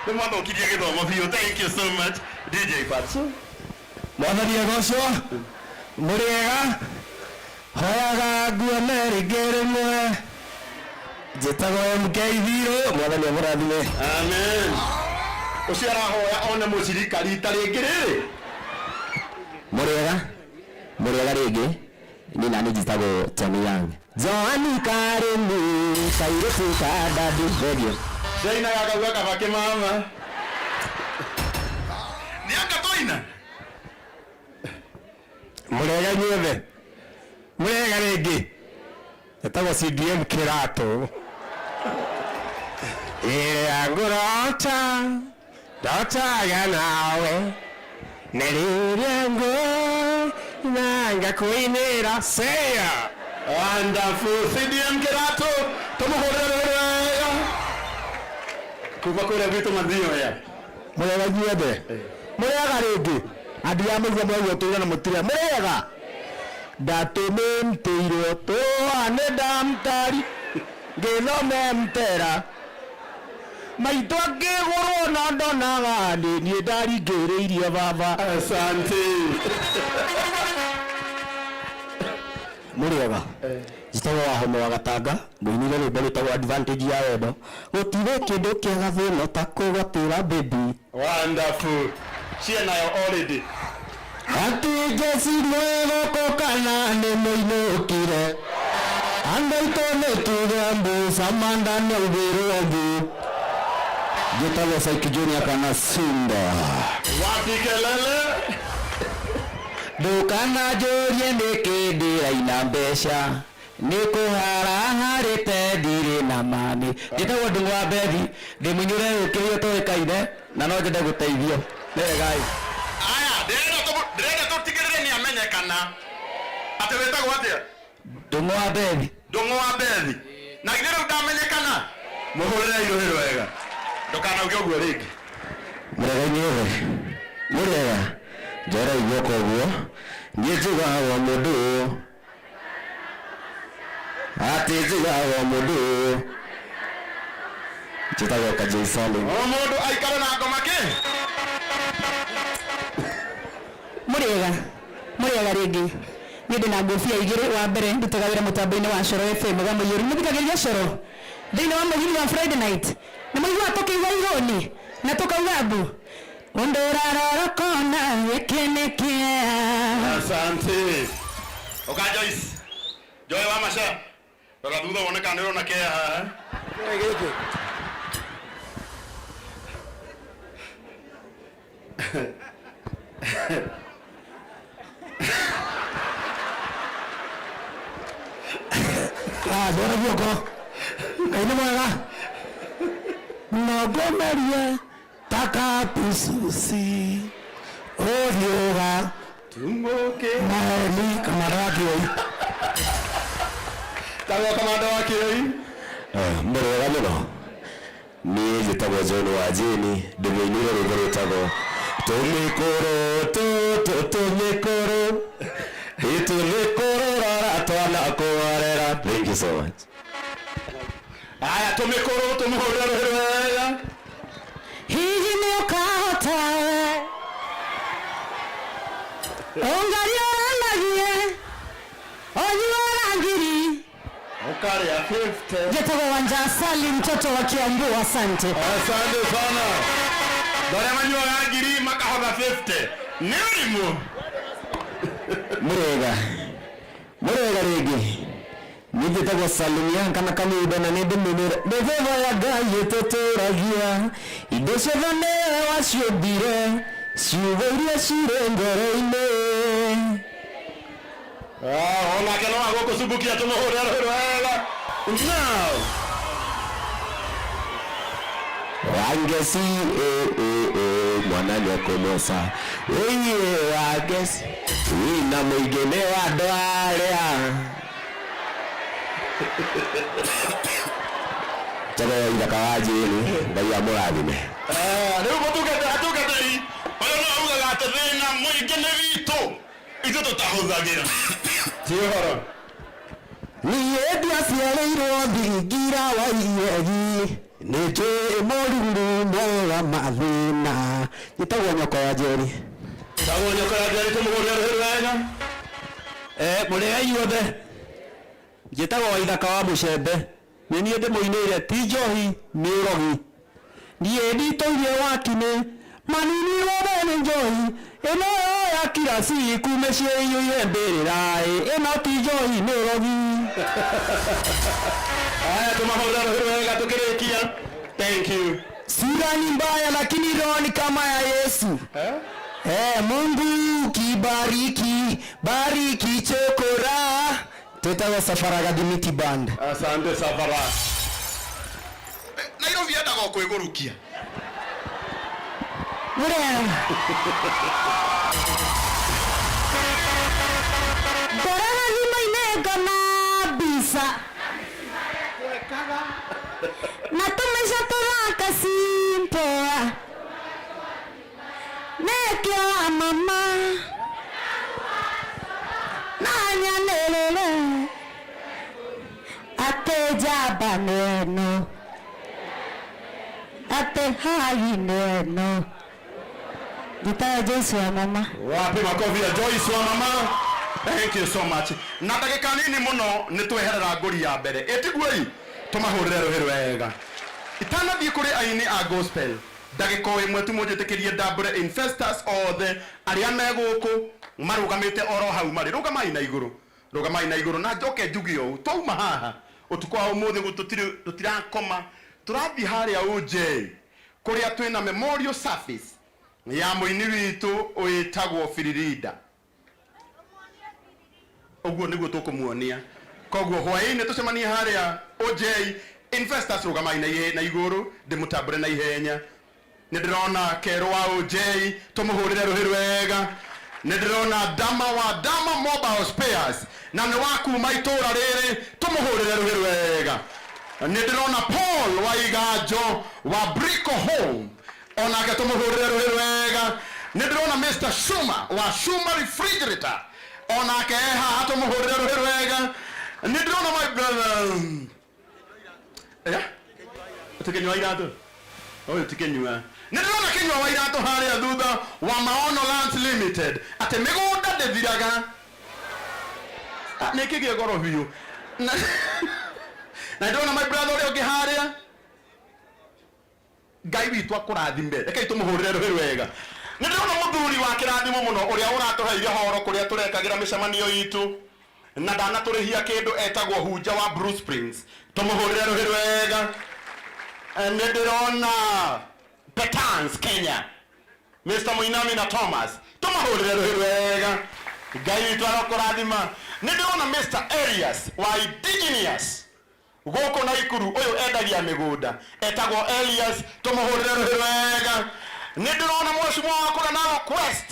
Nĩ mwathũkirie gĩthomo biũ. Thank you so much DJ Fatso. Mwathani agocwo. Mũrĩega, hoyaga nguone rĩngĩ rĩmwe, njĩtagwo MK Thirũ. Mwathani amũrathime. Amen. Ũcio arahoya one mũcirika rita rĩngĩ rĩrĩ. Mũrĩega, mũrĩega rĩngĩ, niĩ nani njĩtagwo Tony Young. Joani Karĩmi kairĩtu ka dadi thengiũ. Ndainaga ngauga kaba kĩmama. Nĩ anga twaina. Mũrĩega inyuothe, mũrĩega rĩngĩ, etagwo CDM Kĩratũ. Ĩrĩa ngũrota ndotaga nawe nĩ rĩrĩa ngũina ngakũinĩra seya. Wonderful. CDM Kĩratũ, tũmũhũrĩre rũhĩ wega kuma kũrĩa gwitũ Mathioya. Mũrĩega inyuothe, mũrĩega rĩngĩ, andũ ya mũigua mwaigua tũira na mũtira mũrĩega, ndatũmĩtĩirwo tũa nĩ ndamtari ngĩthome mtera maitũ akĩgũrwo na ndonaga nĩ niĩ ndaringĩrĩirie baba. Asante. Mũrĩega, njĩtagwo Wahome wa Gatanga, ngũinĩire rwĩmbo rwĩtagwo Advantage ya Wendo. Gũtirĩ kĩndũ kĩega thĩ ta kũgwatĩra baby. Wonderful. Cie nayo already. Ati jeci mwĩgũkũ kana nĩ mũinũkire, andũ aitũ nĩ tuge mbu Samanda nĩaugĩrwo mbu. Njĩtagwo Saiki Junior kana Simba. Wapi kelele? Ndũkananjũrie nĩkĩ ndĩraina mbeca, nĩ kũhara harĩte ndirĩ na mani. Njĩtagwo Ndung'u wa Bethi, ndĩ mũinyũre ũkĩrio tũĩkaine na no nyende gũteithio. Nĩ wegai. Aya, ndĩrenda tũtigĩrĩre nĩ amenyekana. Atĩ wĩtagwo atĩa? Ndung'u wa Bethi. Ndung'u wa Bethi. Na githĩ rĩu ndamenyekana? Mũhũrĩre irũhĩ rwega. Ndũkanauge ũguo rĩngĩ. Mũrĩega inyuothe, mũrĩega, njoerai guoko ũguo, niĩ njugaga mũndũ ũyũ atĩ njugaga mũndũ ũyũ njĩtagwo Kajei Salim. O mũndũ aikare na ngoma kĩ? Mũrĩega, mũrĩega rĩngĩ, niĩ ndĩna ngũbia igĩrĩ. Wa mbere, ndutaga wĩra mũtambo-inĩ wa Coro FM Gamũiyũru. Nĩthikagĩrĩria Coro thĩinĩ wa mũgithi wa Friday night, nĩ mũiguaga tũkĩigua igũni na tũkauga mbu ũndũ ũrarora kona gĩkĩ nĩ kĩea. Asante. Oka Joyce. Joy wa Masha. Rora thutha wone kana nĩ ũrona kea haha. Gĩkĩ. Ah, ndona guoko. Ngai nĩ mwega. No ngũmerie ta kapucuci ũthiũga Tumũke. Maheni kamanda wa kĩoi. Tagwo kamanda wa kĩoi. Mũrĩega mũno, niĩ njĩtagwo John wa Jane, ndĩmũinĩire rwĩmbo rwĩtagwo tũmĩkũrũ tũtũ tũmĩkũrũ Itũnĩkũrũrora twanakũrera. Thank you so much. Aya tũmĩkũrũ tũmũhũrĩre rũhĩ wega. Hihi nĩ ũkahota we ũngaria ũranagie ũnyuaga ngiri. Ũkarĩa 50. Njĩtagwo Wanja Asali, mtoto wa Kiambu. Asante. Asante sana. Arĩa manyuaga ngiri makahotha 50. Nĩ ũrimũ. Mũrega mũrega rĩngĩ, niĩ njĩtagwo Salumia kana Kamundo na nĩ ndĩmũinĩre mĩthemba ya Ngai ĩtũtũragia indo ciothe nĩwe waciũmbire ciugo iria cirĩ ngoro-inĩ. Ah, onake no agũkũcumbukia tũmũhũrĩre rũhĩ wega. Now. Wangeci eh, eh, eh, mwana nĩekũmoca ĩiĩ Wangeci wĩna mũingĩ nĩ wa andũ arĩa Njega ya ithaka wa njĩrĩ. Ngai amũrathime. Rĩu mũtungata atungatĩri ũyũ no augaga atĩ thĩna mũingĩ nĩ witũ ithuĩ tũtahũthagĩra ti ũhoro. Niĩ ndiaciarĩirwo thingira wa iregi, nĩ njũĩ mũrurumo wa mathĩna. Njĩtagwo Nyoko ya Njeri. Tagwo Nyoko ya Njeri, tũmũhũrĩre rũhĩ wega. Mũrĩega inyuothe, njĩtagwo Waithaka wa Mũcembe, nĩ niĩ ndĩmũinĩire ti njohi nĩ ũrogi. Niĩ nditũirie wakinĩ maninirwo nĩ njohi ĩno ya kirasi mĩciĩ iyũire mbĩrĩra ĩno ti njohi nĩ ũrogi. Haya tũmahũrĩre rũhĩ wega tũkĩrĩkia. Thank you. Sura ni mbaya lakini roho ni kama ya Yesu. Eh? Eh, Mungu kibariki, bariki chokora. Twĩtagwo Safara Gathimiti Band. Asante Safara. Nairobi yendaga o kwĩgũrũkia. Ndoraga thimũ-inĩ ngona mbica na tũmaica tũthaka simpoa nekĩo wa mama na nyanĩrĩre atĩ njamba nĩ ĩno atĩ hai nĩ ĩno. Njĩtagwo Joyce wa mama. Wapi makofi ya Joyce wa mama? Thank you so much. Na ndagĩka nini mũno nĩ tweherera ngũri ya mbere. Ĩtiguoi tũmahũrĩre rũhĩ wega. Itanathiĩ kũrĩ aini a gospel, ndagĩka o ĩmwe tu mũnjĩtĩkĩrie ndambũre investors othe arĩa me gũkũ marũgamĩte oro hau marĩ. Rũgamai na igũrũ. Rũgamai na igũrũ na njoke njuge ũũ. Twauma haha ũtukũ wa ũmũthĩ tũtirakoma. Tũrathiĩ harĩa OJ kũrĩa twĩna memorial service ya mũini witũ wĩtagwo Firirinda. Ũguo nĩguo tũkũmuonia. Koguo hwaĩ-inĩ tũcemanie harĩa OJ. Investors rũgamai na igũrũ ndĩmũtambũre na ihenya. Nĩ ndĩrona Kerũ wa OJ tũmũhũrĩre rũhĩ wega. Nĩ ndĩrona Dama wa Dama Mobile Spares na nĩ wa kuma itũra rĩrĩ tũmũhũrĩre rũhĩ wega. Nĩ ndĩrona Paul wa Iganjo wa Brico Home onake tũmũhũrĩre rũhĩ wega. Nĩ ndĩrona Mr Shuma wa Shuma Refrigerator onake e haha tũmũhũrĩre rũhĩ wega. Nĩ ndĩrona my brother tũkĩnyua iratũ ũyũ tikĩnyua. Nĩ ndĩrona kĩnyua wa iratũ harĩa thutha wa Maono Lands Limited atĩ mĩgũnda ndĩthiraga. Nĩ kĩgĩe goro biũ. Na ndĩrona my brother ũrĩa ũngĩ harĩa. Ngai witũ akũrathime. Rekei tũmũhũrĩre rũhĩ wega. Nĩ ndĩrona mũthuri wa kĩrathimo mũno ũrĩa ũratũheire horo kũrĩa tũrekagĩra mĩcemanio itũ na ndanatũrĩhia kĩndũ etagwo Hunja wa Blue Springs. Tũmũhũrĩre rũhĩ wega. Nĩ ndĩrona Petans Kenya Mr Muinami na Thomas tũmahũrĩre rũhĩ wega. Ngai witũ arokũrathima. Nĩ ndĩrona Mr Elias wa Indigenous gũkũ Naikuru ũyũ endagia mĩgũnda etagwo Elias tũmũhũrĩre rũhĩ wega. Nĩ ndĩrona mheshimiwa wa kũrĩa Narok West,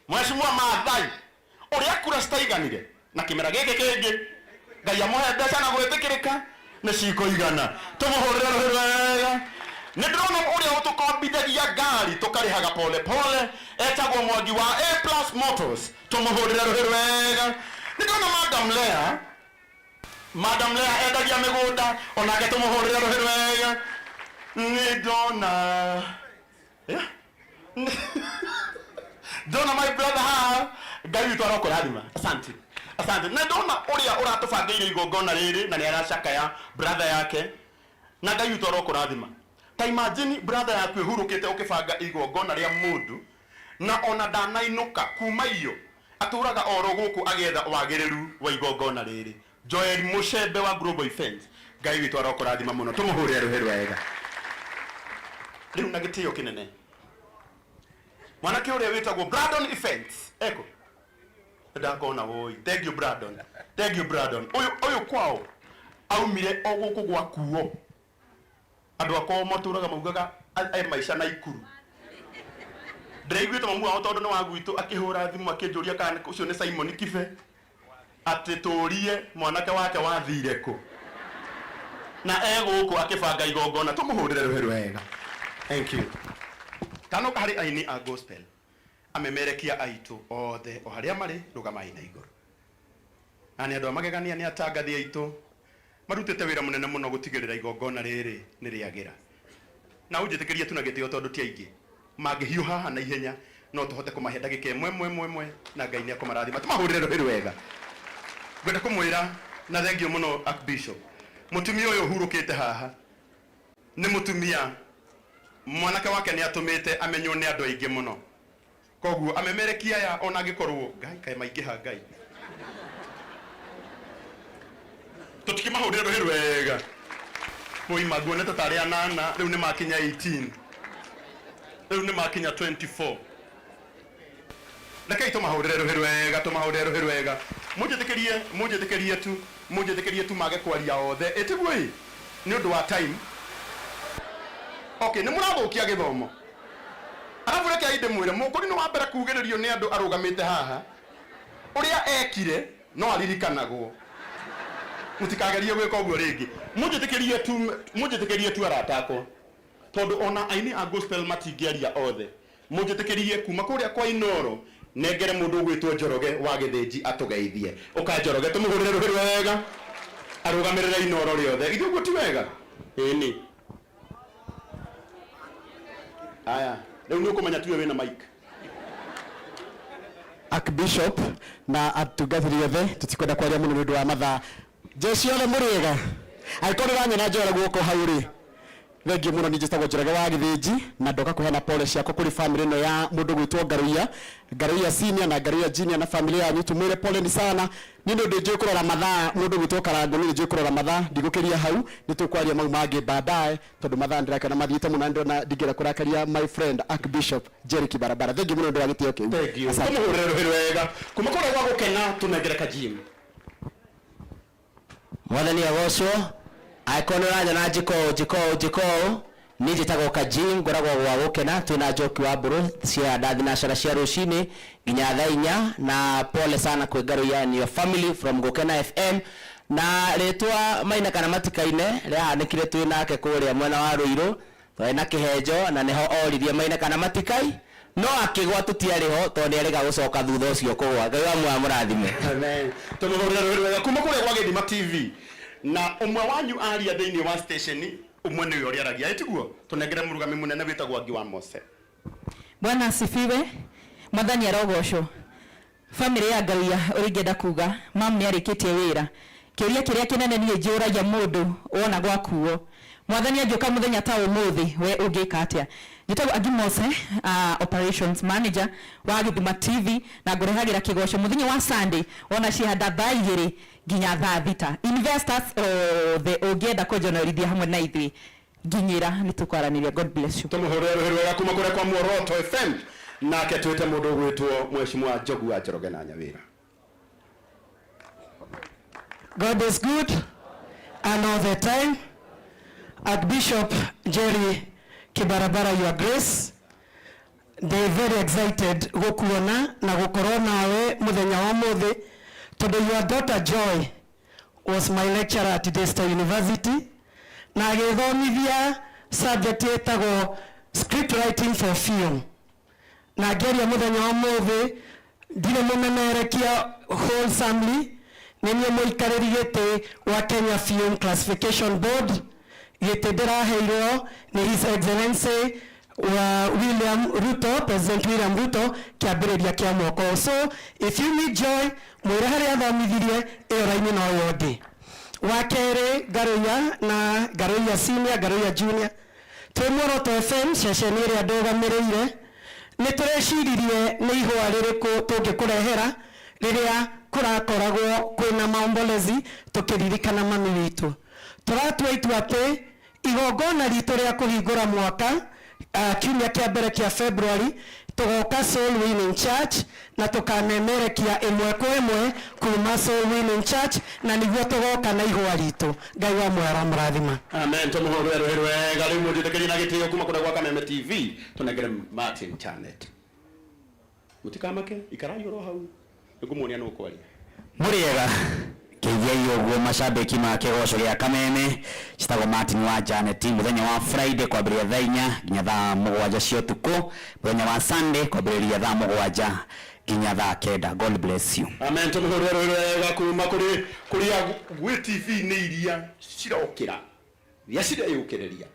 mheshimiwa Maathai ũrĩa kura citaiganire na kĩmera gĩkĩ kĩngĩ Ngai amũhe mbeca na gwĩtĩkĩrĩka nĩ cikũigana tũmũhũrĩre rũhĩ wega. Nĩ ndĩrona ũrĩa ũtũkombithagia ngari ngari tũkarĩhaga pole pole, etagwo Mwangi wa A Plus Motors, tũmũhũrĩre rũhĩ rwega. Nĩ ndona Madam Lea, Madam Lea endagia mĩgũnda, onake tũmũhũrĩre rũhĩ rwega. Nĩ ndona Yeah. Ndona my brother haha, Ngai witũ arokũrathima. Asante, asante. Na ndona ũrĩa ũratũbangĩire igongona rĩrĩ na nĩ aracakaya brother yake, na Ngai witũ arokũrathima. Ta imagine brother yaku ĩhurũkĩte ũkĩbanga igongona rĩa mũndũ na ona ndanainũka kuma iyo, atũraga oro gũkũ agĩetha wagĩrĩru wa igongona rĩrĩ. Joel Mucembe wa Global Events, Ngai witũ arokũrathima mũno, tũmũhũrĩre rũhĩ rwega. Rĩu na gĩtĩo kĩnene, mwanake ũrĩa wĩtagwo Brandon Events eko ndakona woi. Thank you Brandon, thank you Brandon. Ũyũ ũyũ kwao aumire o gũkũ gwakuo, andũ akwao matũraga maugaga e maica na ikuru. Ndĩraiguĩte mamu wao, tondũ nĩ wa gwitũ, akĩhũra thimũ akĩnjũria kana ũcio nĩ Simon Kibe, atĩ tũrie mwanake wake wathire kũ, na e gũkũ akĩbanga igongona. Tũmũhũrĩre rũhĩ rwega. Thank you. Tanoka harĩ aini a gospel, amemerekia aitũ othe o harĩa marĩ, rũgamai na igũrũ. Na nĩ andũ a magegania, nĩ atangathi aitũ marutĩte wĩra mũnene mũno gũtigĩrĩra igongona rĩrĩ nĩ rĩagĩra. Na ũnjĩtĩkĩrie tu na gĩtĩo, tondũ ti aingĩ mangĩhiũha haha na ihenya, no tũhote kũmahe ndagĩka ĩmwe ĩmwe ĩmwe ĩmwe, na Ngai nĩ akũmarathima. Tũmahũrĩre rũhĩ rwega. Ngwenda kũmwĩra na thengio mũno, Archbishop, mũtumia ũyũ ũhurũkĩte haha nĩ mũtumia mwanake wake nĩ atũmĩte amenywo nĩ andũ aingĩ mũno. Koguo amemerekia aya, ona angĩkorwo Ngai kaĩ maingĩha, Ngai tũtikĩmahũrĩre rũhĩ rwega. Mũima nguonete tarĩ anana, rĩu nĩ makinya 18, rĩu nĩ makinya 24. Rekei tũmahũrĩre rũhĩ rwega, tũmahũrĩre rũhĩ rwega. Mũnjĩtĩkĩrie, mũnjĩtĩkĩrie tu, mũnjĩtĩkĩrie tu mage kwaria othe, ĩtiguo ĩ nĩ ũndũ wa time. Okay, nĩ mũrathũkia gĩthomo. Arabu rekei ndĩmwĩre, mũkũri nĩ wa mbere kugĩrĩrio nĩ andũ arũgamĩte haha. Ũrĩa ekire no aririkanagwo. Mũtikagerie gwĩka ũguo rĩngĩ. Mũnjĩtĩkĩrie tu, mũnjĩtĩkĩrie tu, arata akwa, tondũ ona aini a gospel matingĩaria othe. Mũnjĩtĩkĩrie kuma kũrĩa kwa Inoro nengere mũndũ ũgwĩtwo Njoroge wa Gĩthĩnji atũgeithie. Ũka Njoroge, tũmũhũrĩre rũhĩ rwega, arũgamĩrĩre Inoro rĩothe. Githĩ ũguo ti wega? Ĩni. Aya, rĩu nĩ ũkũmenya tiwe wĩna mic. Archbishop na atungatĩri othe, tũtikwenda kwaria mũno nĩ ũndũ wa mathaa. Jeshi othe, mũrĩega? Angĩkorwo nĩ ũranyona, njoera guoko hau rĩ. Thengio mũno. Niĩ njĩtagwo Njoroge wa Gĩthĩnji na ndoka kũheana pole ciakwa kũrĩ family ĩno ya mũndũ gwĩtwo Ngaruiya, Ngaruiya Senior na Ngaruiya Junior, na family yanyu. Tumwĩre pole ni sana. Niĩ nĩ ũndũ njũĩ kũrora mathaa, mũndũ gwĩtwo Karangũ, nĩ njũĩ kũrora mathaa, ndigũkĩria hau. Nĩ tũkwaria mau mangĩ baadaye, tondũ mathaa ndĩrakĩona mathiĩte mũno na ndĩrona ndingĩenda kũrakaria my friend Archbishop Jerry Kibarabara. Thengio mũno nĩ ũndũ wa gĩtĩo kĩu. Thank you. Asante. Tũmũhũrĩre rũhĩ rwega. Kuma kũrĩa gwa gũkena tũnengere Kajim. Mwathani agocwo. Angĩkorwo nĩ ũranyona, njĩka ũũ, njĩka ũũ, njĩka ũũ. Niĩ njĩtagwo Kajim, ngoragwo gwa gũkena. Twĩna Njoki wa Mbũrũ cia thinashara cia rũcinĩ nginya thaa 4. Na pole sana kwĩ Ngaruiya and your family from Gũkena FM. Na rĩtwa Maina kana Matikaine rĩahanĩkire twĩ nake kũrĩa mwena wa Rũirũ, twarĩ na kĩhenjo na nĩho oririe maina kana matikai, no akĩgwa tũtiarĩ ho, tondũ nĩ erĩga gũcoka thutha ũcio kũgwa. Ngai wa muoyo amũrathime. Amen. Tũmũhũrĩre rũhĩ rwega. Kuma kũrĩa gwa Gĩthima TV, na ũmwe wanyu aria thĩinĩ wa station, ũmwe nĩwe ũrĩa aragia, ĩtiguo? Tũnengere mũrũgami mũnene wĩtagwo Angi wa Mose. Bwana asifiwe. Mwathani arogocwo. Family ya Ngaruiya, ũrĩa ingĩenda kuga, mam nĩ arĩkĩtie wĩra. Kĩũria kĩrĩa kĩnene niĩ njũragia mũndũ wona gwakuo, Mwathani angĩũka mũthenya ta ũmũthĩ, we ũngĩka atĩa? Njĩtagwo Angi Mose, operations manager wa Gĩthima TV, na ngũrehagĩra kĩgoco mũthenya wa Sunday wona cihanda thaa 2 nginya thaa 6. Investors othe, ũngĩenda kũnjonorithia hamwe na ithuĩ, nginyĩra, nĩ tũkwaranĩria. God bless you. Tũmũhũrĩre rũhĩ rwega. Kuma kũrĩa kwa Muoroto FM, nake twĩte mũndũ ũgwĩtwo Mheshimiwa Njogu wa Njoroge na Nyawĩra. God is good and all the time. Archbishop Jerry Kibarabara, Your Grace, ndĩ very excited gũkuona na gũkorwo nawe mũthenya wa ũmũthĩ, tondũ your daughter Joy was my lecturer at Daystar University na agĩthomithia subject ĩtagwo Script writing for film. Na ngĩaria mũthenya wa ũmũthĩ ndirĩ mũmemerekia wholesomely, nĩ niĩ mũikarĩri gĩtĩ wa Kenya Film Classification Board. Gĩtĩ ndĩraheirwo nĩ His Excellency wa William Ruto, President William Ruto, kĩambĩrĩria kĩa mwaka ũyũ. So if you need Joy, mwĩre harĩa athomithirie, ĩyo raini noyo ndĩ. Wa kerĩ, Ngaruiya na Ngaruiya Senior, Ngaruiya Junior, twĩ Muoroto FM, ceceni ĩrĩa ndũgamĩrĩire, nĩ tũreciririe nĩ ihũa rĩrĩkũ tũngĩkũrehera rĩrĩa kũrakoragwo kwĩna maombolezi tũkĩririkana mami witũ. Tũratua itua atĩ igongona ritũ rĩa kũhingũra mwaka kiumia kĩa mbere kĩa February tũgoka Soul Winning Church na tũkamemerekia ĩmwe kwa ĩmwe kuma Soul Winning Church, na nĩguo tũgoka na ihũa ritũ. Ngai wa muoyo aramũrathima. Amen. Tumuhurire rũhĩ rwega. Rĩu mũnjĩtĩkĩrie na gĩtĩo kuma kũrĩa gwa Kameme TV tũnengere Martin Chanet. Mũtikamake, ikarai oro hau, nĩngũmuonia nũ ũkwaria. Mũrĩega, geithiai ũguo macambĩki ma kĩgoco gĩa Kameme. Njĩtagwo Martin wa Janet. Mũthenya wa Friday kwambĩrĩria thaa 4 nginya thaa 7 cia ũtukũ, mũthenya wa Sunday kwambĩrĩria thaa 7 nginya thaa 9. God bless you. Amen. Tumuhurire rũhĩ rwega kuma kũrĩ kũrĩa gwĩ TV-inĩ iria cirokĩra, iria cireyũkĩrĩria.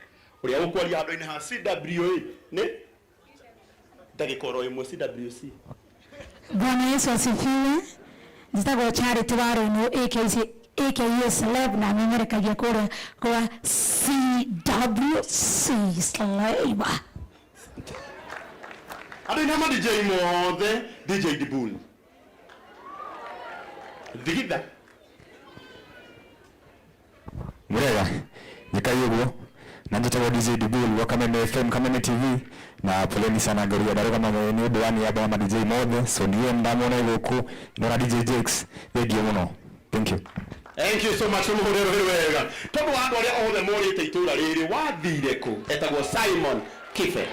Ũrĩa ũkwaria handũ-inĩ ha CWA nĩ ndagĩka oro ĩmwe CWC. Bwana Yesu asifiwe. Njĩtagwo Charity wa Rũinũ, AKC, aka Celeb, na memerekagia kũrĩa kwa CWC Celeb. Andũ ina ma DJ mothe, DJ Dibul. Thigitha. Murega, nyikai ũguo na njĩtagwo DJ Dibul wa Kameme FM, Kameme TV, na poleni sana Ngaruiya ndarũgama nĩ ũndũ wa niaba ya ma DJ mothe, so niĩ ndamwona gũkũ ndona DJ Jakes, thengiũ mũno, thank you. Thank you so much. Tumuhurire rũhĩ rwega tondũ wa andũ arĩa othe morĩte itũra rĩrĩ. Wathire kũ? Etagwo Simon Kibe.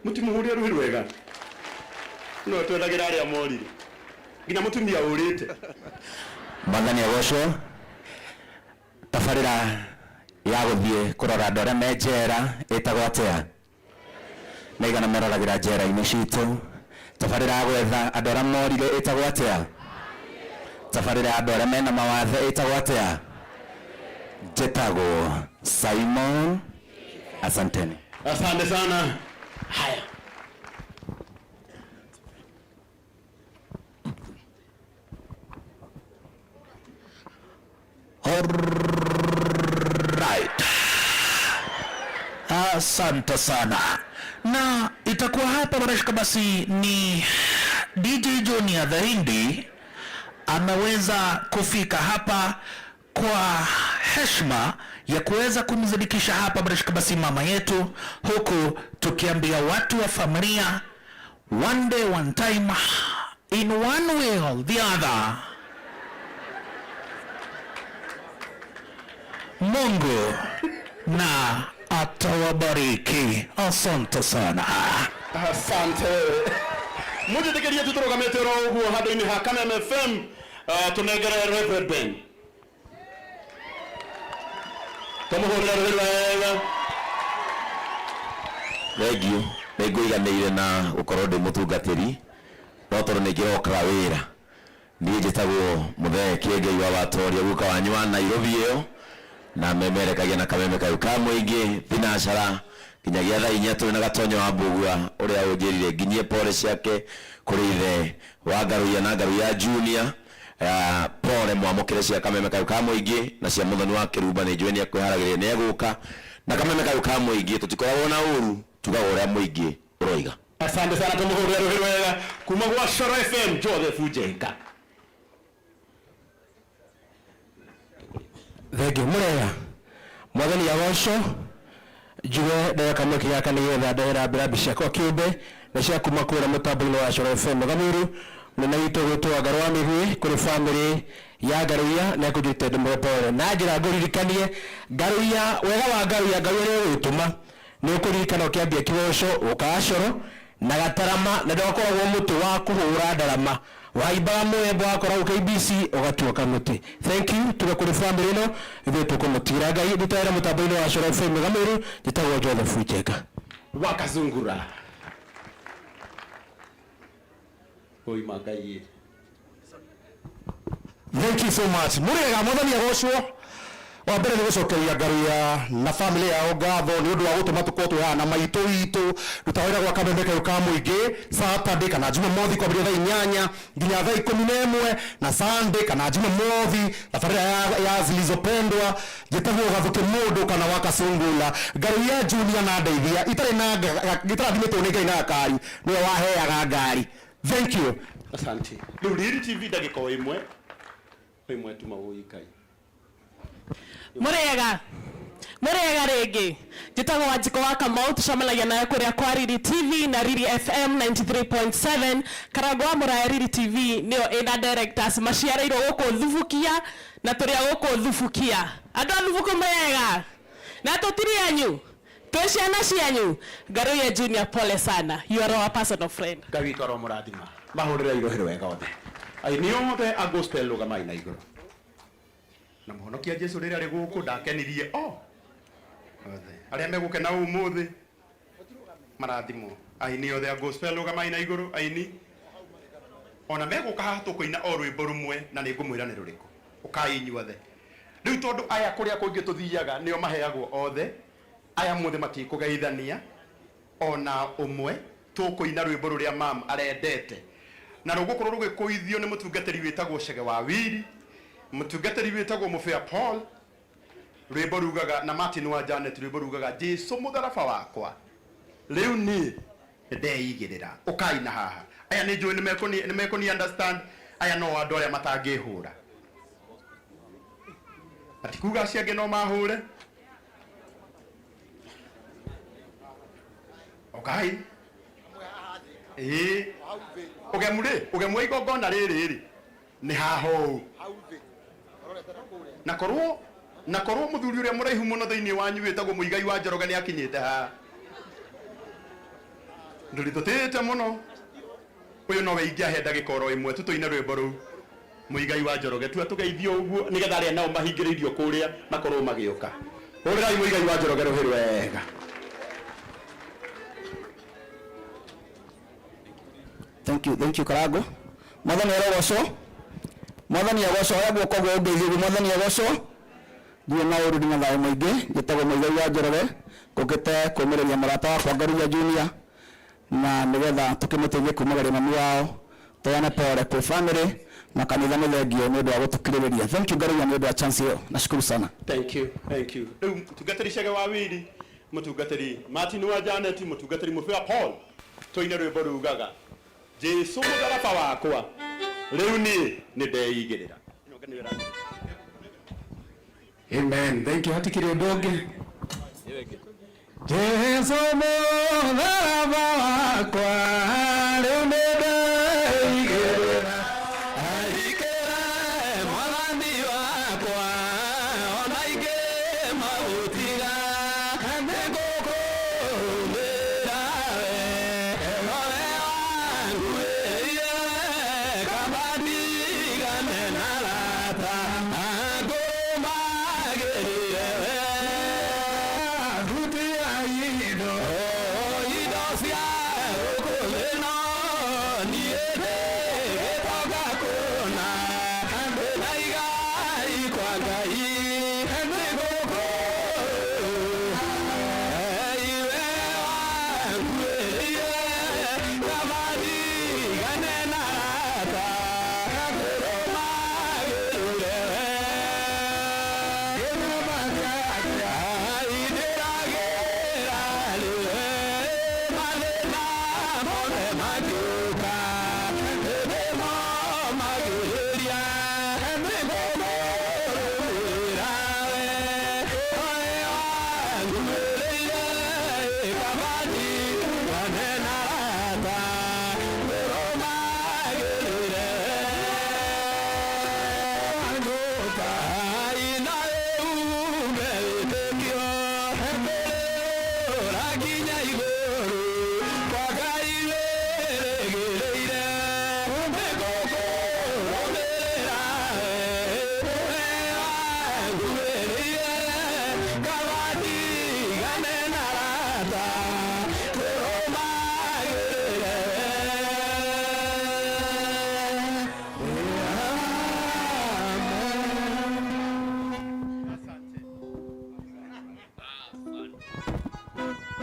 Mũtimuhũrire rũhĩ rwega, no twendagĩra arĩa morire nginya mũtumia ũrĩte. Mwathani agocwo. Tabarĩra ya gũthiĩ kũrora andũ arĩa me njera ĩtagwo atĩa? Na igana meroragĩra njera-inĩ citũ. Tabarĩra ya gwetha andũ arĩa morire ĩtagwo atĩa? Tabarĩra ya andũ arĩa mena mawathe ĩtagwo atĩa? Njĩtagwo Simon. Asanteni. Asante sana. Haya. Alright. Asante sana. Na itakuwa hapa barashika basi ni DJ Junior the Hindi ameweza kufika hapa kwa heshima ya kuweza kumzidikisha hapa barashika basi mama yetu, huku tukiambia watu wa familia one day one time in one way or the other, Mungu na atawabariki. Asante sana. Asante. Mujitikirie tu turugamite oro uguo handu-inĩ ha Kameme FM, tunengere Reverend Ben. Tumuhurire rũhĩ rwega. Thengiũ. Nĩ ngũiganĩire na gũkorwo ndĩ mũtungatĩri, no tondũ nĩ ngĩrokaga wĩra. Niĩ njĩtagwo Mũthee Kĩengei wa Watoria, guka wanyu wa Nairobi ĩyo, na memerekagia na kameme kayũ ka mũingĩ thinacara nginyagia thaa 4 tũrĩ na Gatonyo wa Mbugua ũrĩa ũnjĩrire nginyie pole ciake kũrĩ ithe wa Ngaruiya na Ngaruiya Junior. Pole mwamũkĩre cia kameme kayũ ka mũingĩ na cia Mũthoni wa Kĩrumba, nĩ njũĩ nĩ ekwĩharagĩrĩria nĩ egũka. Na kameme kayũ ka mũingĩ tũtikoragwo na ũru, tugaga ũrĩa mũingĩ ũroiga. Asante sana, tumuhurire rũhĩ rwega kuma gwa Coro FM, Joseph Njenga. Thengiũ. Mũrega. Mwathani agocwo. Njuge ndega kamweke gaka nĩgetha ndehera mbĩrambi ciakwa kĩũmbe na cia kuma kũrĩa mũtambo-inĩ wa Coro FM. Gathiru mũnene witũ gwĩtwo Ngarũ wa Mĩguĩ kũrĩ famĩlĩ ya Ngaruiya na ekũnjĩte ndĩmũhe pole. Na njĩra ngũririkanie Ngaruiya, wega wa Ngaruiya, Ngaruiya nĩ ũgwĩtũma nĩ ũkũririkana ũkĩambia kĩgoco ũkaga coro na gatarama, na ndũgakoragwo mũtĩ wa kũhũra ndarama. Waimbaga mwembo wakora KBC ũgatua kamũtĩ. Thank you tuge kũrĩ family ĩno ithuĩ tũkũmũtigĩra Ngai ndutawĩra mũtambo-inĩ wa Coro FM Gamũru. Njĩtagwo Joseph Njenga. Wakazungura oima Ngai. Thank you so much. Murega mwathani agocwo. Wa mbere nĩ gũcokeria Ngaruya na family yao ngatho nĩ ũndũ wa gũtũma tũkorwo twĩ haha na maitũ witũ rutawĩra gwa kameme kayũ ka mũingĩ Saturday kana Jumamothi kwambĩrĩria thaa 8 nginya thaa 11 na Sunday kana Jumamothi thabarĩra ya zilizopendwa. Njĩtagwo Gathuki mũndũ kana wa Kasungula. Ngaruya Junior na ndeithia itarĩ na itarathimĩtwo nĩ Ngai na gakari nĩwe waheaga ngari. Thank you. Asante. Rĩu Riri TV ndagĩka o ĩmwe ĩmwe tuma ũi Ngai. Murega murega rĩngĩ, njĩtagwo Wanjikũ wa Kamau, tũcemanagia nawe kũrĩa kwa Riri TV na Riri FM 93.7. Karango wa Mũraya Riri TV nĩyo ĩna directors maciarĩirwo gũkũ Thubukia na tũrĩ a gũkũ Thubukia. Andũ a Thubuku murega na tũtirĩ anyu, twĩ ciana cianyu. Ngaruiya Junior, pole sana, you are our personal friend. Ngai witũ aromũrathima. Mahũrĩre irohĩ wega othe aini othe a gospel rũgamai na igũrũ na mũhonokia Jesu rĩrĩa arĩ gũkũ ndakenirie o othe arĩa megũkena ũmũthĩ marathimwo. Aini othe a gospel rũgamai na igũrũ. Aini ona megũka haha tũkũina o rwĩmbo rũmwe na nĩ ngũmwĩra nĩ rũrĩkũ. Ũkai inyuothe rĩu tondũ aya kũrĩa kũingĩ tũthiaga nĩo maheagwo othe. Aya mũthĩ matikũgeithania ona ũmwe, tũkũina rwĩmbo rũrĩa mam arendete na rũgũkorwo rũgĩkũithio nĩ mũtungatĩri wĩtagwo Chege wa Wiri, mũtungatĩri wĩtagwo Mũbĩa Paul. Rwĩmbo rugaga na Martin wa Janet, rwĩmbo rugaga Jesu mũtharaba wakwa rĩu niĩ nĩndeigĩrĩra. Ũkai na haha. Aya nĩ njũĩ nĩmekũni understand. Aya no andũ arĩa matangĩhũra, matikuga acio angĩ no mahũre. Ũkai ĩĩ ũgemu rĩ, ũgemu wa igongona rĩrĩ rĩ nĩ haha ũũ na korwo mũthuri ũrĩa mũraihu mũno thĩinĩ wanyu wĩtagwo Mũigai wa Njoroge nĩ akinyĩte haha ndũri tũtĩĩte mũno. Ũyũ nowe ingĩahe ndagĩka oro ĩmwe tu tũine rwĩmbo rũu Mũigai wa Njoroge tu atũgeithie ũguo nĩgetha arĩa nao mahingĩrĩirio kũrĩa makorwo magĩũka. Hũrĩrai Mũigai wa Njoroge rũhĩ rwega. Thank you, thank you Karango. Mwathani arogocwo. Mwathani agocwo, oya guoko gwa ũngeithie ũguo, Mwathani agocwo. Ndirĩ na ũru ndĩ na thayũ mũingĩ, njĩtagwo Mũigai wa Njoroge, ngũkĩte kũũmĩrĩria mũrata wakwa Ngaruiya Junior na nĩgetha tũkĩmũteithie kumagaria mami wao, tũheane pole kwĩ family na kanitha nĩ thengio nĩ ũndũ wa gũtũkirĩrĩria. Thank you Ngaruiya nĩ ũndũ wa chance ĩyo, nashukuru sana. Thank you, thank you. Rĩu mũtungatĩri Chege wa Wiri, mũtungatĩri Martin wa Janet, mũtungatĩri Mũbĩa Paul, tũine rwĩmbo rugaga Jesu mũtharaba wakwa rĩu niĩ nĩndeigĩrĩra. Amen. Thank you. Hatikiri ũndũ ũngĩ. Jesu mũtharaba wakwa rĩu nĩndeigĩrĩra. Ahikĩre mwathani wakwa ona ingĩ maũtiga nĩngũkũrũmĩrĩra we nowe wanguĩire kaba ndigane na arata angũmagĩrĩre we hutia indo indo cia gũkũ ĩno niĩ ndĩgĩtonga kũna ndĩna igai kwa Ngai nĩngũkũ iwe wanguĩrĩire kaba ndigane na arata ngũrũmagĩrĩre we ndĩragĩra rĩwe mathĩna mothe mangĩũka nĩndĩmomagĩrĩria nĩngũkũrũmĩrĩra we oe wanguĩrĩire kaba ndigane na arata ngũrũmagĩrĩre we aina ume wĩtĩkio mbere nginya igũrũ kwa Ngai wĩrĩgĩrĩire nĩngũkũrũmĩrĩra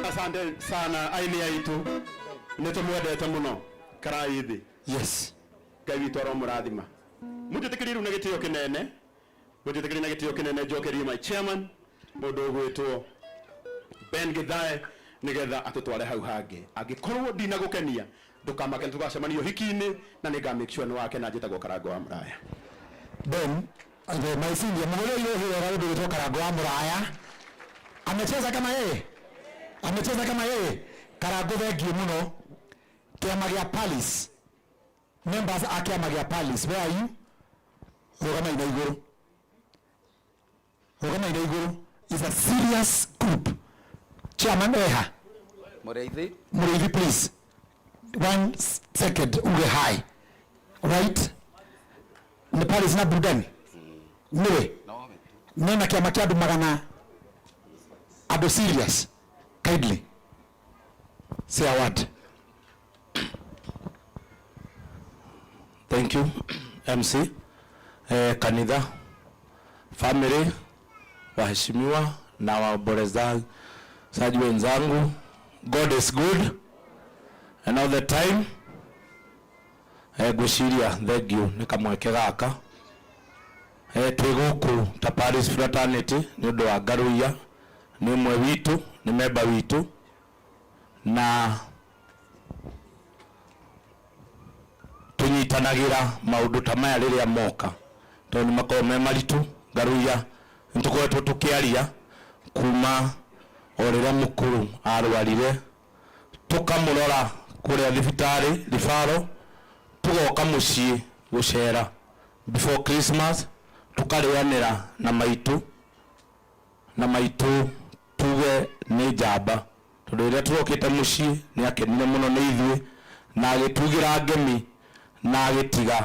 Asante sana aini aitu nä tå mwendete må no karai thä. Yes. Ngai witå aromå må njä tä kä rie rä u na gä tä o kä nene, må njä tä kä rie na gä tä o kä nene njokerie my chairman må ndå å gwä two Ben Githae nä getha atå tware hau hangä. Angä korwo ndina gå kenia ndåkamake, nä tågacemania hiki-inä na nä nga make sure nä wakena. Njä tagwo Karango wa Mũraya. Ben, the my senior, mugore ile hiyo raundi kutoka Karango wa Muraya. Amecheza kama yeye. Amecheza kama yeye. Karango, thank you muno. Kiama gĩa Palace. Members a kiama gĩa Palace, where are you? Rũgama ina igũrũ. Rũgama ina igũrũ. Is a serious group. Chairman eha. Mũrĩithi. Mũrĩithi, please. One second uge hi. Right? Nĩ Palace na burudani. Niwe. Nena kĩama kĩa andũ magana andũ serious. Kindly. Say a word. Thank you, MC. Kanitha, family, waheshimiwa na waombolezaji wenzangu, God is good and all the time. Ngwĩciria thank you nĩ kamweke gaka. Twĩ gũkũ ta Paris Fraternity nĩ ũndũ wa Ngaruiya, nĩ ũmwe witũ, nĩ memba witũ na tunyitanagĩra maũndũ ta maya rĩrĩa moka tondũ nĩ makoragwo me maritũ. Ngaruiya nĩ tũkoretwo tũkĩaria kuma o rĩrĩa mũkũrũ arwarire, tũkamũrora kũrĩa thibitarĩ ribaro, tũgoka mũciĩ gũcera before Christmas, tũkarĩanĩra na maitũ, na maitũ tuge nĩ njamba tondũ rĩrĩa tũrokĩte mũciĩ nĩ akenire mũno nĩ ithuĩ na agĩtugĩra ngemi na agĩtiga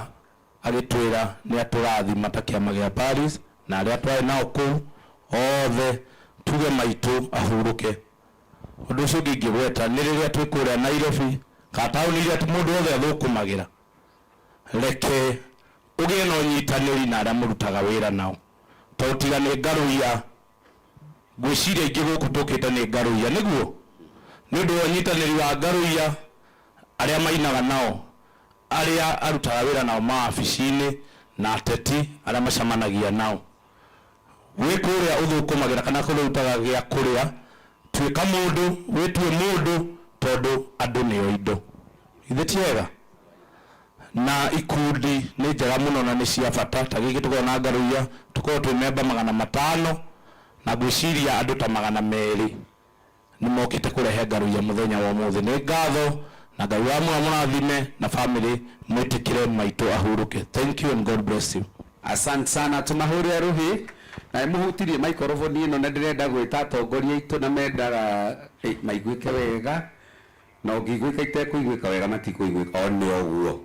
agĩtwĩra nĩ atũrathima ta kĩama gĩa Paris na arĩa twarĩ nao kũu othe. Tuge maitũ ahurũke. Ũndũ ũcio ũngĩ ingĩgweta nĩ rĩrĩa twĩ kũrĩa Nairobi kana taũni iria mũndũ wothe athũkũmagĩra, reke ũgĩe na ũnyitanĩri na arĩa mũrutaga wĩra nao, tondũ tiga nĩ Ngaruiya, ngwĩciria ingĩ gũkũ tũkĩte nĩ Ngaruiya nĩguo nĩ ũndũ wa ũnyitanĩri wa Ngaruiya, arĩa mainaga nao, arĩa arutaga wĩra nao mawabici-inĩ na ateti arĩa macemanagia nao. Wĩ kũrĩa ũthũkũmagĩra kana kũrĩa ũrutaga gĩa kũrĩa, tuĩka mũndũ, wĩtue mũndũ tondũ andũ nĩo indo. Ithe ti wega? Na ikundi nĩ njega mũno na nĩ cia bata, ta gĩkĩ tũkoragwo na Ngaruiya, tũkoragwo twĩ memba 500 na ngwĩciria andũ ta 200 nĩ mokĩte kũrehe Ngaruiya mũthenya wa ũmũthĩ. Nĩ ngatho na Ngai wa mũrathime na family mwĩtĩkĩre maitũ ahurũke. Thank you and God bless you. Asante sana, tumahũrĩre rũhĩ na mũhutirie maikoroboni ĩno, na ndĩrenda gwĩta atongoria aitũ na mendaga maiguĩke wega, na ũngĩiguĩka itekũiguĩka wega matikũiguĩka o nĩ ũguo.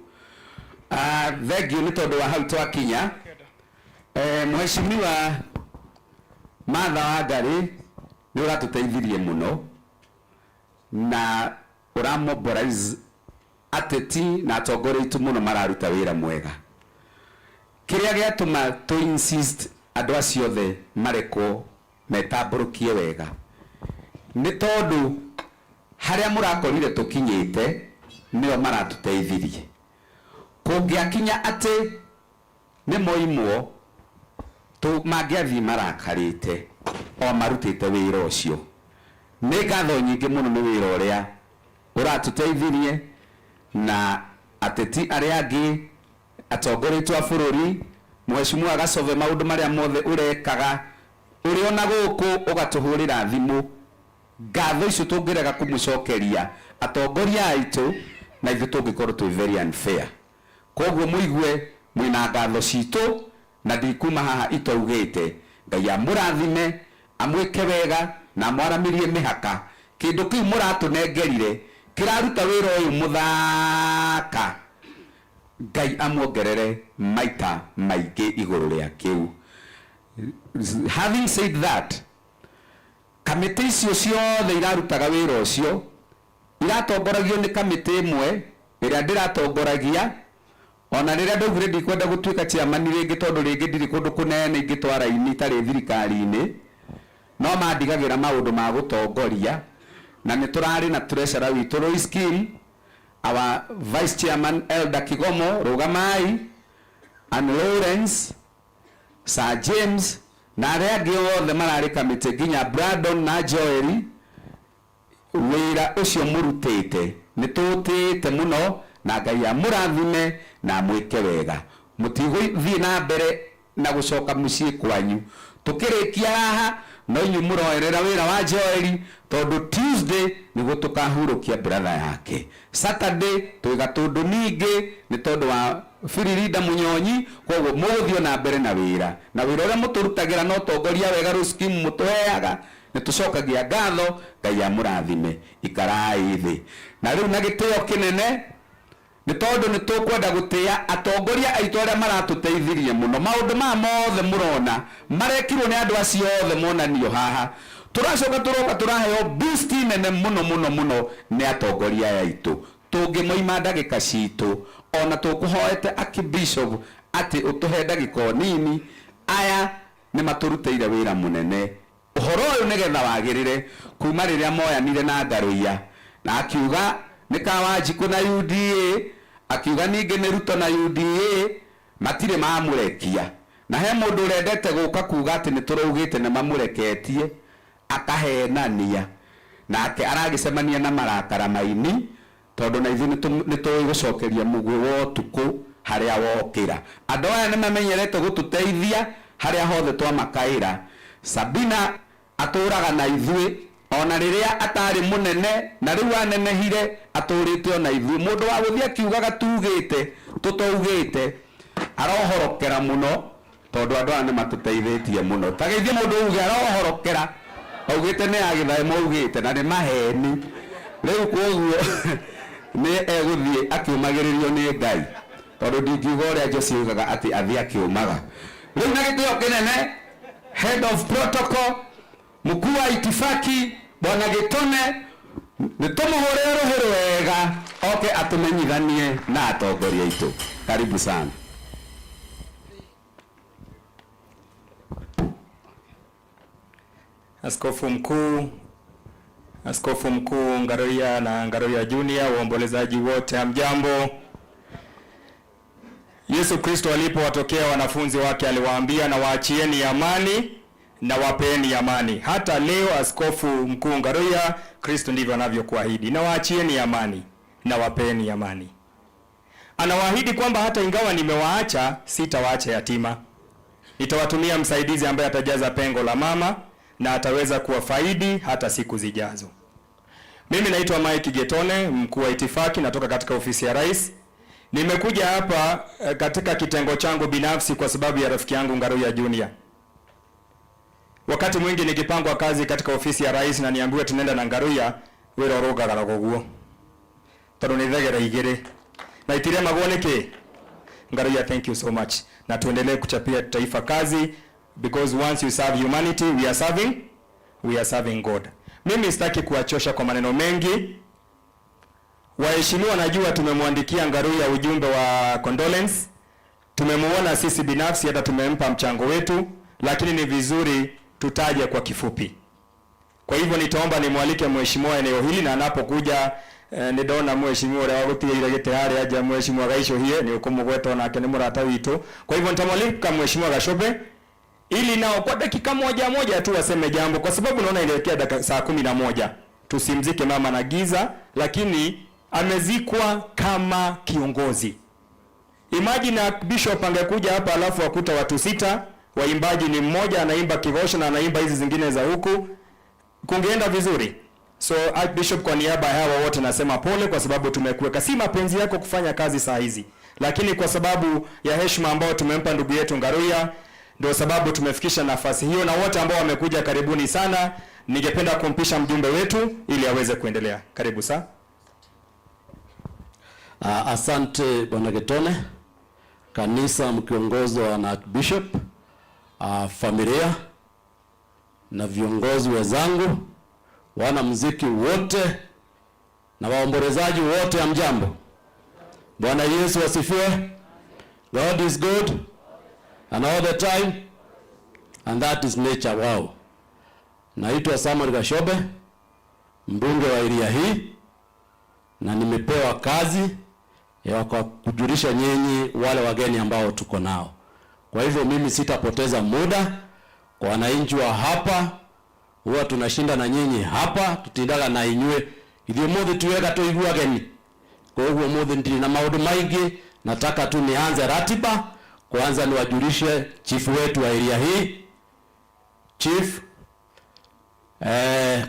Ah, thank you nĩ tondũ wa hau twakinya. Mheshimiwa Martha Wangari, nĩ ũratũteithirie mũno na ũramobilize ateti na atongoria aitũ mũno, mararuta wĩra mwega. Kĩrĩa gĩatũma tũ insist andũ acio othe marekwo metambũrũkie wega nĩ tondũ harĩa mũrakorire tũkinyĩte nĩo maratũteithirie. Kũngĩakinya atĩ nĩ moimwo tũ mangĩathiĩ marakarĩte o marutĩte wĩra ũcio. Nĩ ngatho nyingĩ mũno nĩ wĩra ũrĩa ũratũteithirie na ateti arĩa angĩ, atongoria aitũ a bũrũri, Mheshimiwa Gacove, maũndũ marĩa mothe ũrekaga ũrĩ ona gũkũ ũgatũhũrĩra thimũ, ngatho icio tũngĩrega kũmũcokeria atongoria aitũ na ithuĩ tũngĩkorwo twĩ very unfair. Koguo mũigue mwĩna ngatho citũ na ndikuma haha itaugĩte Ngai amũrathime, amwĩke wega na amwaramĩrie mĩhaka. Kĩndũ kĩu mũratũnengerire kĩraruta wĩra ũyũ mũthaka, Ngai amuongerere maita maingĩ igũrũ rĩa kĩu. Having said that, kamĩtĩ icio ciothe irarutaga wĩra ũcio iratongoragio nĩ kamĩtĩ ĩmwe ĩrĩa ndĩratongoragia ona rĩrĩa ndaugire ndikwenda gũtuĩka chairman rĩngĩ, tondũ rĩngĩ ndirĩ kũndũ kũnene ingĩtwara ini itarĩ thirikari-inĩ, no mandigagĩra maũndũ ma gũtongoria. Na nĩ tũrarĩ na treasurer witũ Lois Kim, our vice chairman Elder Kigomo rũgamai, and Lawrence, Sir James na arĩa angĩ othe mararĩ kamĩtĩ nginya Brandon na Joel. Wĩra ũcio mũrutĩte nĩ tũũtĩĩte mũno, na Ngai amũrathime na amwĩke wega. Mũtigũthiĩ na mbere na gũcoka mũciĩ kwanyu tũkĩrĩkia haha, no inyuĩ mũroerera wĩra wa Joel, tondũ Tuesday nĩguo tũkahurũkia brother yake. Saturday twĩ Gatũndũ ningĩ nĩ tondũ wa Firirinda Munyonyi. Koguo mũgũthiĩ na mbere na wĩra, na wĩra ũrĩa mũtũrutagĩra na ũtongoria wega rũcikimu mũtũheaga, nĩ tũcokagia ngatho. Ngai amũrathime. Ikarai thĩ. Na rĩu na gĩtĩo kĩnene, nĩ tondũ nĩ tũkwenda gũtĩa atongoria aitũ arĩa maratũteithirie mũno. Maũndũ maya mothe mũrona marekirwo nĩ andũ acio othe monanio haha. Tũracoka tũroka tũraheo boost nene mũno mũno mũno nĩ atongoria aya aitũ. Tũngĩmoima ndagĩka citũ, ona tũkũhoete Archbishop atĩ ũtũhe ndagĩka o nini. Aya nĩ matũrutĩire wĩra mũnene ũhoro ũyũ nĩgetha wagĩrĩre kuma rĩrĩa moyanire na Ngaruiya, na akiuga nĩ Kawanjikũ na UDA, akiuga ningĩ nĩ Ruto na UDA, matirĩ mamũrekia. Na he mũndũ ũrendete gũka kuga atĩ nĩ tũraugĩte nĩ mamũreketie, akahenania. Nake aragĩcemania na marakara maini, tondũ na ithuĩ nĩ tũĩ gũcokeria mũgwĩ wa ũtukũ harĩa wokĩra. Andũ aya nĩ mamenyerete gũtũteithia harĩa hothe twamakaĩra. Sabina atũraga na ithuĩ ona rĩrĩa atarĩ mũnene, na rĩu anenehire atũrĩte ona ithuĩ. Mũndũ wa gũthiĩ akiugaga tugĩte tũtaugĩte arohorokera mũno, tondũ andũ aya nĩ matũteithĩtie mũno. Ta geithie mũndũ uge arohorokera, augĩte nĩ agĩthae maugĩte na nĩ maheni. Rĩu koguo nĩ egũthiĩ akĩũmagĩrĩrio nĩ Ngai, tondũ ndingiuga ũrĩa Jose augaga atĩ athiĩ akĩũmaga. Rĩu na gĩtĩo kĩnene, head of protocol, mkuu wa itifaki Bwana Gĩtone, nĩ tũmũhũrĩre rũhĩ rwega oke atũmenyithanie na atongoria aitũ. Karibu sana. Askofu Mkuu, Askofu Mkuu Ngaruiya na Ngaruiya Junior, waombolezaji wote, hamjambo. Yesu Kristo alipowatokea wanafunzi wake aliwaambia, na waachieni amani na wapeni amani. Hata leo Askofu Mkuu Ngaruiya, Kristo ndivyo anavyokuahidi, na waachieni amani na wapeni amani. Anawaahidi kwamba hata ingawa nimewaacha, sitawaacha yatima. Nitawatumia msaidizi ambaye atajaza pengo la mama na ataweza kuwafaidi hata siku zijazo. Mimi naitwa Mike Getone, mkuu wa itifaki, natoka katika ofisi ya Rais. Nimekuja hapa katika kitengo changu binafsi kwa sababu ya rafiki yangu Ngaruiya Junior. Wakati mwingi nikipangwa kazi katika ofisi ya Rais na niambiwe tunaenda na Ngaruiya, wĩra ũrũngagara ũguo. Tondũ nĩ thegera igĩrĩ. Na itiremagwo nĩkĩ? Ngaruiya, thank you so much. Na tuendelee kuchapia taifa kazi, because once you serve humanity, we are serving God. Mimi sitaki kuwachosha kwa maneno mengi. Waheshimiwa, najua tumemwandikia Ngaruiya ujumbe wa condolence. Tumemuona sisi binafsi, hata tumempa mchango wetu, lakini ni vizuri tutaje kwa kifupi. Kwa hivyo nitaomba nimwalike mheshimiwa eneo hili, na anapokuja nĩ ndona mheshimiwa ũrĩa wagũtigĩire gĩtĩ harĩa nja, mheshimiwa Gaicũhie, nĩ ũkũmũgweta onake nĩ mũrata witũ. Kwa hivyo nitamwalika mheshimiwa Gachobe ili nao kwa dakika moja moja tu waseme jambo, kwa sababu naona inaelekea dakika saa 11. Tusimzike mama na giza, lakini amezikwa kama kiongozi. Imagine Bishop angekuja hapa alafu akuta watu 6, waimbaji ni mmoja anaimba kigosho na anaimba hizi zingine za huku, kungeenda vizuri. So Archbishop, kwa niaba ya hawa wote nasema pole, kwa sababu tumekuweka. Si mapenzi yako kufanya kazi saa hizi, lakini kwa sababu ya heshima ambayo tumempa ndugu yetu Ngaruiya, ndio sababu tumefikisha nafasi hiyo. Na wote ambao wamekuja, karibuni sana. Ningependa kumpisha mjumbe wetu ili aweze kuendelea. Karibu sana. Asante Bwana Getone, kanisa mkiongozwa na Archbishop, familia na viongozi wenzangu, wanamuziki wote na waombolezaji wote, hamjambo. Bwana Yesu asifiwe. God is good and all the time, and that is nature. Wow. Naitwa Samuel Gashobe, mbunge wa area hii, na nimepewa kazi ya kwa kujulisha nyinyi wale wageni ambao tuko nao. Kwa hivyo mimi sitapoteza muda. Kwa wananchi wa hapa, huwa tunashinda na nyinyi hapa, tutindaga na inywe ithuĩ mũthĩ tuwega tũigue ageni. Kwa hivyo mũthĩ ndiri na maũndũ maingĩ, nataka tu nianze ratiba. Kwanza niwajulishe chifu wetu wa area hii, chief.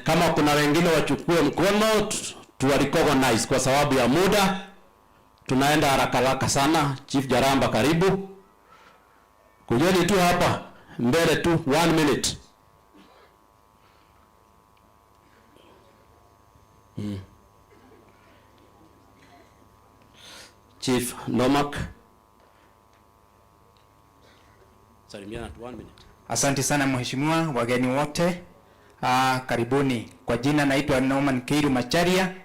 Kama kuna wengine wachukue mkono tuwa recognize kwa sababu ya muda, tunaenda haraka haraka sana. Chief Jaramba, karibu. Kujeni tu hapa mbele tu, 1 minute. Chief Nomak. Salimiana tu 1 minute. Asante sana mheshimiwa, wageni wote karibuni. Kwa jina naitwa Norman Keiru Macharia,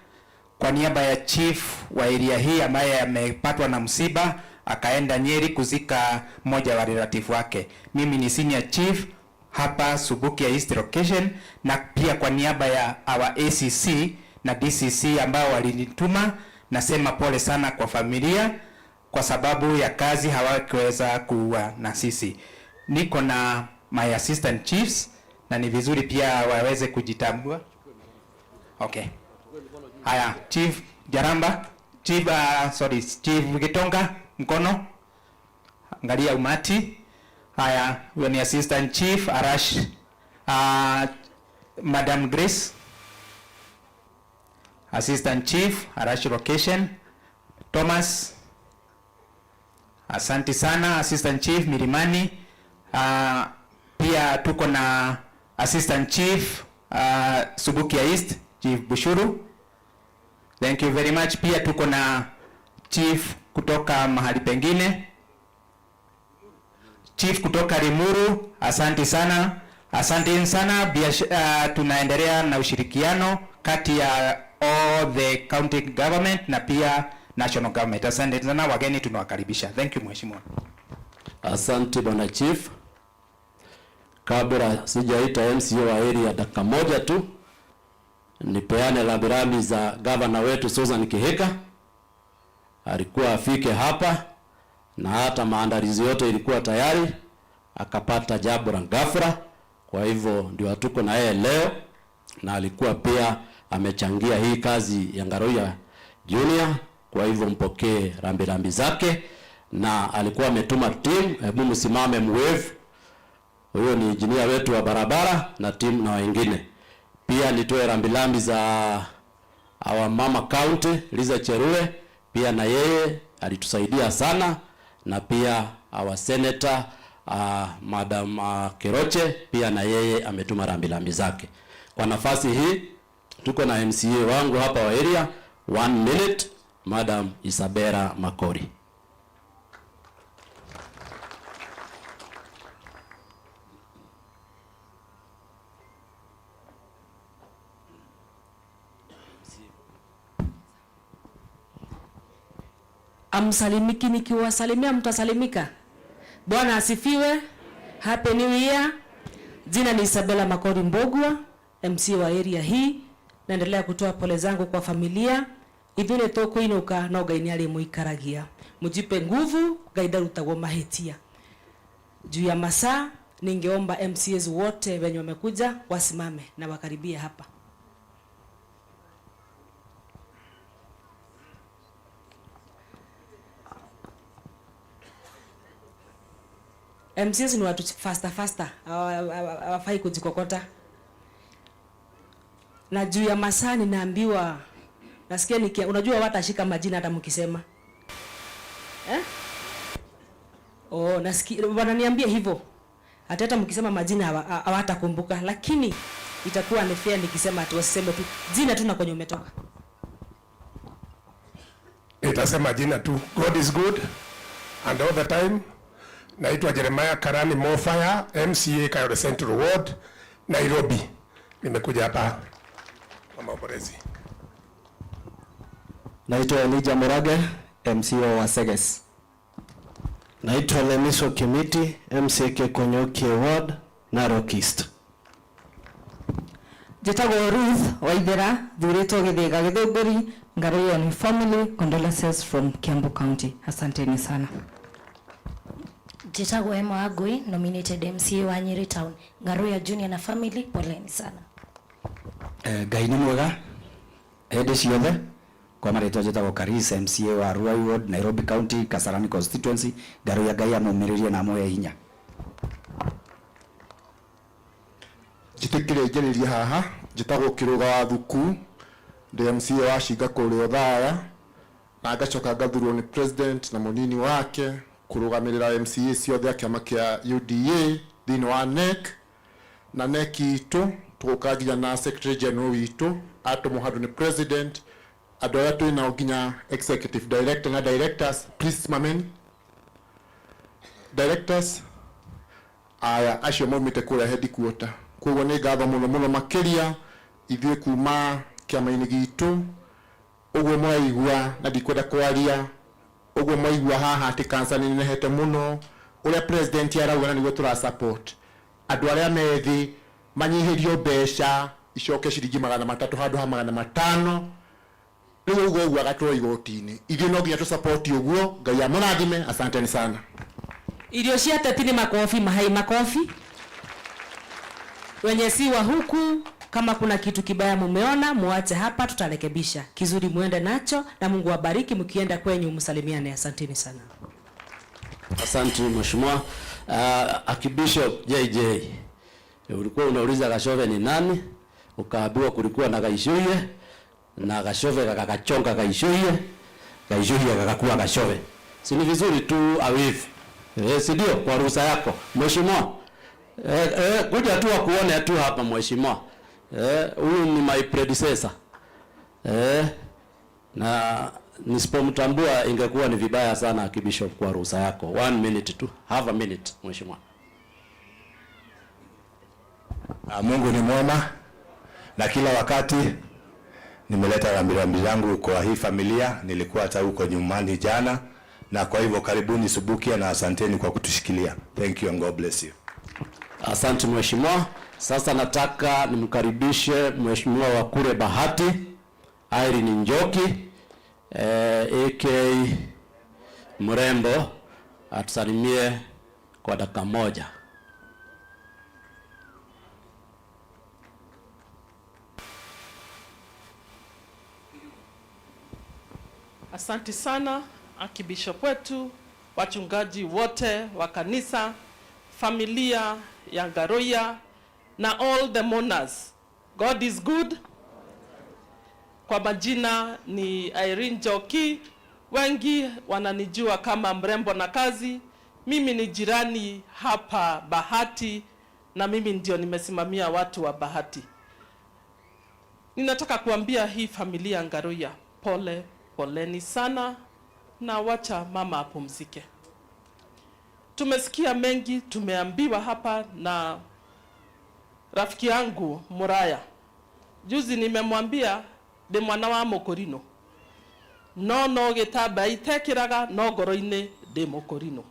kwa niaba ya chief wa area hii ambaye amepatwa na msiba akaenda Nyeri kuzika mmoja wa relative wake. Mimi ni senior chief hapa Subukia East Location, na pia kwa niaba ya our ACC na DCC ambao walinituma, nasema pole sana kwa familia kwa sababu ya kazi hawakuweza kuwa na sisi. Niko na my assistant chiefs na ni vizuri pia waweze kujitambua. Okay. Haya, Chief Jaramba, Chief Chief Gitonga, mkono. Angalia umati. Haya, huyo ni assistant chief Arash, Madam Grace, assistant chief Arash location, Thomas. Asante sana assistant chief Milimani. Pia tuko na assistant chief Subukia East, Chief Bushuru. Thank you very much. Pia tuko na chief kutoka mahali pengine, chief kutoka Limuru. Asante sana, asante sana. Tunaendelea na ushirikiano kati ya all the county government na pia national government. Asante sana wageni, tunawakaribisha. Thank you mheshimiwa. Asante bwana chief. Kabla sijaita MCA wa area dakika moja tu nipeane rambirambi za gavana wetu Susan Kihika. Alikuwa afike hapa na hata maandalizi yote ilikuwa tayari, akapata jambo la ghafla. Kwa hivyo ndio hatuko na yeye leo, na alikuwa pia amechangia hii kazi ya Ngaruiya Junior. Kwa hivyo mpokee rambirambi zake, na alikuwa ametuma team. Hebu msimame mwave. Huyo ni engineer wetu wa barabara na team na wengine. Pia nitoe rambirambi za our mama county Liza Cherule, pia na yeye alitusaidia sana, na pia our senator Madam Keroche pia na yeye ametuma rambirambi zake. Kwa nafasi hii tuko na MCA wangu hapa wa area, 1 minute, Madam Isabella Makori. Amsalimiki, nikiwasalimia mtasalimika. Bwana asifiwe. Happy New Year. Jina ni Isabella Makori Mbogwa, MC wa area hii. Naendelea kutoa pole zangu kwa familia. Ithuĩ nĩ tũkũinũka no Ngai nĩ arĩmũikaragia. Mũjipe nguvu, Ngai ndarutagwo mahĩtia. Juu ya masaa, ningeomba MCAs wote wenye wamekuja wasimame na wakaribie hapa. MCAs ni watu faster faster, hawafai kujikokota. Na juu ya masaa ninaambiwa, nasikia nikia, unajua watashika majina hata mkisema. Oh, nasikia wananiambia hivyo. Hata mkisema majina hawatakumbuka, lakini itakuwa ni fair nikisema ati wasiseme tu jina tu na kwenye umetoka. Nitasema jina tu. God is good and all the time. Naitwa Jeremiah Karani Mofaya, MCA Kayole Central Ward, Nairobi. Nimekuja hapa kwa maombolezi. Naitwa Elijah Murage, MCA wa Seges. Naitwa Lemiso Kimiti, MCA Kekonyokie Ward, Narok East. Njĩtagwo Ruth Waithera, thurĩtwo Gĩthĩga Gĩthũngũri, Ngaruiya ni family, condolences from Kiambu County. Asanteni sana. Njĩtagwo Emma Wangui, nominated MCA wa Nyeri Town. Ngaruiya Junior na family, poleni sana. Ngai nĩ mwega hĩndĩ ciothe. Kwa marĩtwa njĩtagwo Karis, MCA wa Ruai Ward, Nairobi County, Kasarani constituency. Ngaruiya Ngai amũmĩrĩrie na amũhe hinya. Njĩtĩkĩre njarĩrie haha, njĩtagwo Kĩrũga wa Thuku, ndĩ MCA wa Cinga kũrĩa Othaya, na ngacoka ngathurwo nĩ president na mũnini wake kũrũgamĩrĩra MCA ciothe a kĩama kĩa UDA thĩinĩ wa NEC, na NEC itũ tũgũka nginya na secretary general witũ atũmwo handũ nĩ president, andũ arĩa twĩ nao nginya executive director na directors, please simameni. Directors aya acio maumĩte kũrĩa headquarter. Koguo nĩ ngatho mũno mũno makĩria ithuĩ kuma kĩama-inĩ gitũ, ũguo mũraigua na ndikwenda kwaria, ũguo mwaigua haha atĩ cancer nĩ nenehete mũno, ũrĩa president arauga na nĩguo tũra support andũ arĩa me thĩ manyihĩrio mbeca icoke ciringi 300 handũ ha 500. Rĩu ũguo ũguo agatwarwo igoti-inĩ, ithuĩ no nginya tũ support ũguo. Ngai amũrathime, asanteni sana. Irio cia ateti ni makofi, mahai makofi. Wenye si wa huku, kama kuna kitu kibaya mumeona, muache hapa, tutarekebisha. Kizuri muende nacho, na Mungu awabariki. Mkienda kwenyu msalimiane. Asanteni sana. Asante mheshimiwa. Archbishop JJ, ulikuwa unauliza Gachove ni nani, ukaambiwa kulikuwa na Gaicũhie, na Gachove gakachonga Gaicũhie, Gaicũhie gakakuwa Gachove. Si ni vizuri tu awivu? Si ndio? Kwa ruhusa yako mheshimiwa. Kuja tu akuone tu hapa mheshimiwa. Huyu ni my predecessor. Na nisipomtambua ingekuwa ni vibaya sana Archbishop, kwa ruhusa yako. 1 minute tu. Have a minute mheshimiwa. Mungu ni mwema na kila wakati. Nimeleta rambirambi zangu kwa hii familia, nilikuwa hata huko nyumbani jana, na kwa hivyo karibuni Subukia na asanteni kwa kutushikilia. Thank you and God bless you. Asante mheshimiwa. Sasa nataka nimkaribishe mheshimiwa wa kule Bahati, Irene Njoki, AK Mrembo, atusalimie kwa dakika moja. Asante sana Archbishop wetu, wachungaji wote wa kanisa, familia ya Ngaruiya na all the mourners. God is good. Kwa majina ni Irene Njoki, wengi wananijua kama Mrembo na Kazi. Mimi ni jirani hapa Bahati na mimi ndio nimesimamia watu wa Bahati. Ninataka kuambia hii familia Ngaruiya pole, poleni sana, na wacha mama apumzike. Tumesikia mengi, tumeambiwa hapa na rafiki yangu Muraya. Juzi nimemwambia ndi mwana wa mukurino, no no gitamba itekiraga no ngoro-inĩ ndi mukurino.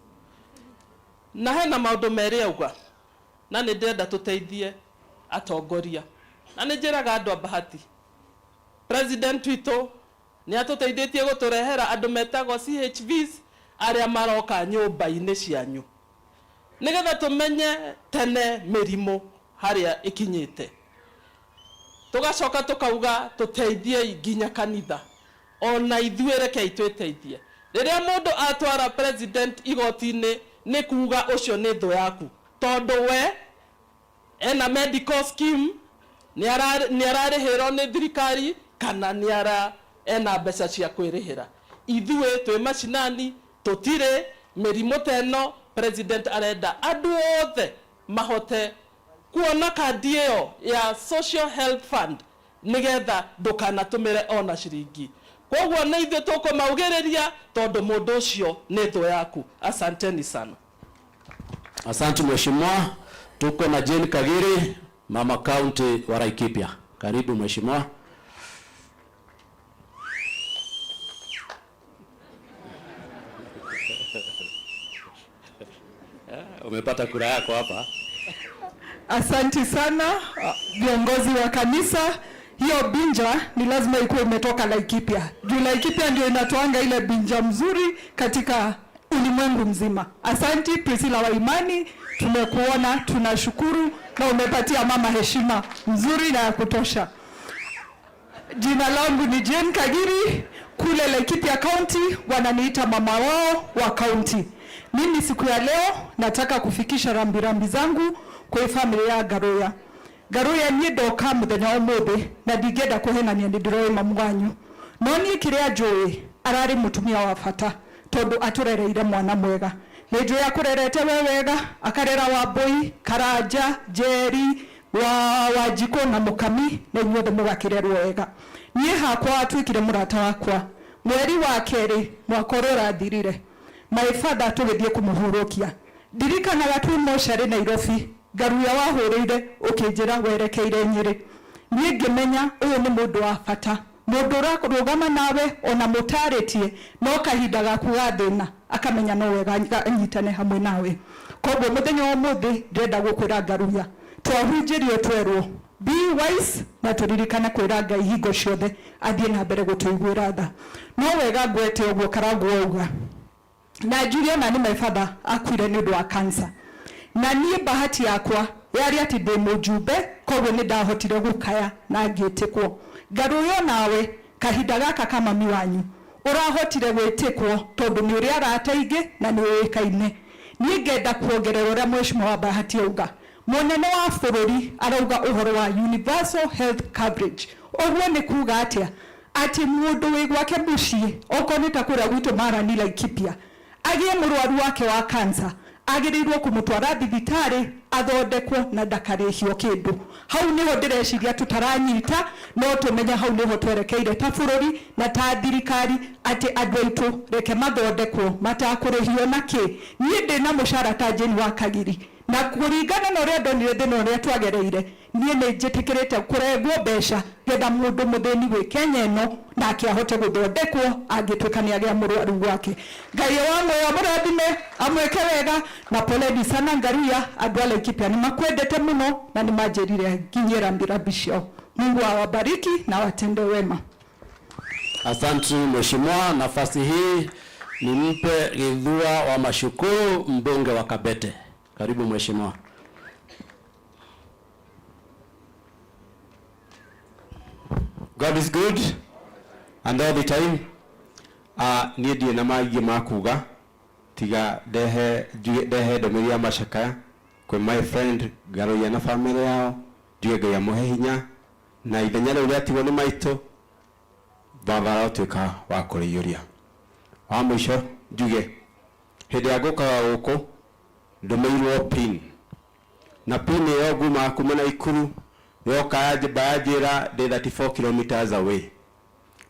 Na hena maundu merĩ auga, na nĩ ndĩrenda tũteithie atongoria. Na nĩ njĩraga andũ a Bahati, president witũ nĩ atũteithĩtie gũtũrehera andũ metagwo CHVs arĩa maroka nyũmba-inĩ cianyu, nĩgetha tũmenye tene mĩrimũ harĩa ĩkinyĩte. Tũgacoka tũkauga tũteithiei nginya kanitha, ona ithuĩ rekei twĩteithie. Rĩrĩa mũndũ atwara president igoti-inĩ nĩ kuga ũcio nĩ thũ yaku, tondũ we ena medical scheme, nĩ ararĩhĩrwo nĩ thirikari kana nĩ ara ena mbeca cia kwĩrĩhĩra. Ithuĩ twĩ macinani tũtirĩ mĩrimũ ta ĩno. President arenda andũ othe mahote kuona kandi ĩyo ya Social Health Fund nĩgetha ndũkanatũmĩre ona ciringi. Koguo nĩ ithuĩ tũkũmaugĩrĩria tondũ mũndũ ũcio nĩ thũ yaku. Asanteni sana. Asante mheshimiwa. Tuko na Jane Kagiri, mama county wa Laikipia. Karibu mheshimiwa. Umepata kura yako hapa. Asanti sana viongozi wa kanisa. Hiyo binja ni lazima ikuwe imetoka Laikipia, juu Laikipia ndio inatoanga ile binja mzuri katika ulimwengu mzima. Asanti Priscilla Waimani, tumekuona, tunashukuru na umepatia mama heshima nzuri na ya kutosha. Jina langu ni Jane Kagiri, kule Laikipia County wananiita mama wao wa county. Mimi siku ya leo nataka kufikisha rambirambi zangu kwa hii familia ya Ngaruiya. Ngaruiya niĩ ndoka mũthenya wa ũmũthĩ na ndingĩenda kũhenania nĩ ndĩroĩ mamu wanyu, no niĩ kĩrĩa njũĩ ararĩ mũtumia wa bata tondũ atũrereire mwana mwega. Nĩ njũĩ akũrerete we wega, akarera Wambũi, Karanja, Njeri, wa Wanjikũ na Mũkami, na inyuothe mũgakĩrerwo wega. Niĩ hakwa atuĩkire mũrata wakwa mweri wa kerĩ mwaka ũrĩa ũrathirire, my father tũgĩthiĩ kũmũhurũkia. Ndirikanaga twĩ mocarĩ Nairobi, Ngaruiya wahũrĩire ũkĩnjĩra werekeire Nyĩrĩ. Niĩ ngĩmenya ũyũ nĩ mũndũ wa bata, mũndũ ũrarũgama nawe ona mũtarĩtie, no kahinda gaku ga thĩna akamenya no wega anyitane hamwe nawe. Koguo mũthenya wa ũmũthĩ ndĩrenda gũkwĩra Ngaruiya, twahunjĩrio twerwo be wise na tũririkane kwĩra Ngai hingo ciothe athiĩ na mbere gũtũiguĩra tha. No wega ngwete ũguo Karangũ wauga, na njuge ona nĩ my father akuire nĩ ũndũ wa cancer, na niĩ bahati yakwa yarĩ atĩ ndĩ mũjumbe, koguo nĩ ndahotire gũkaya na ngĩtĩkwo. Ngaruiya nawe kahinda gaka ka mami wanyu ũrahotire gwĩtĩkwo tondũ nĩ ũrĩ arata aingĩ na nĩ ũĩkaine. Niĩ ngenda kuongerera ũrĩa mheshimiwa wa Bahati auga, mũnene wa bũrũri arauga ũhoro wa universal health coverage. Ũguo nĩ kuga atĩa? Atĩ mũndũ wĩ gwake mũciĩ okorwo nĩ ta kũrĩa gwitũ Marani Laikipia agĩe mũrwaru wake wa cancer, agĩrĩirwo kũmũtwara thibitarĩ athondekwo na ndakarĩhio kĩndũ. Hau nĩho ndĩreciria tũtaranyita, no tũmenye hau nĩho twerekeire ta bũrũri na ta thirikari, atĩ andũ aitũ reke mathondekwo matakũrĩhio na kĩ. Niĩ ndĩna mũcara ta Jane wa Kagiri, na kũringana na ũrĩa ndonire thĩna ũrĩa twagereire, niĩ nĩ njĩtĩkĩrĩte kũrengwo mbeca getha mũndũ mũthĩni wĩ Kenya ĩno nake ahote gũthondekwo angĩtuĩka nĩ agĩa mũrwaru gwake. Ngai wa muoyo amũrathime, amwĩke wega, na poleni sana Ngaruiya, andũ a Laikipia nĩ makwendete mũno na nĩ manjĩrire nginyie rambirambi ciao. Mungu awabariki na watende wema. Asante mheshimiwa, nafasi hii nimpe Githua wa Mashukuru, mbunge wa Kabete. Karibu mheshimiwa. God is good and all the time. Niĩ ndirĩ na maingĩ ma kuga tiga ndehe ndehe ndũmĩrĩri ya macakaya kwĩ my friend Ngaruiya na family yao, njuge Ngai amũhe hinya na ithenya rĩu rĩatigwo nĩ maitũ baba arotuĩka wa kũrĩiyũria. Wa mũico njuge hĩndĩ ĩrĩa ngũkaga gũkũ ndũmĩirwo pin, na pin ĩyo ngumaga kuma Naikuru yoka yanjĩra ndĩ 34 kilometers away,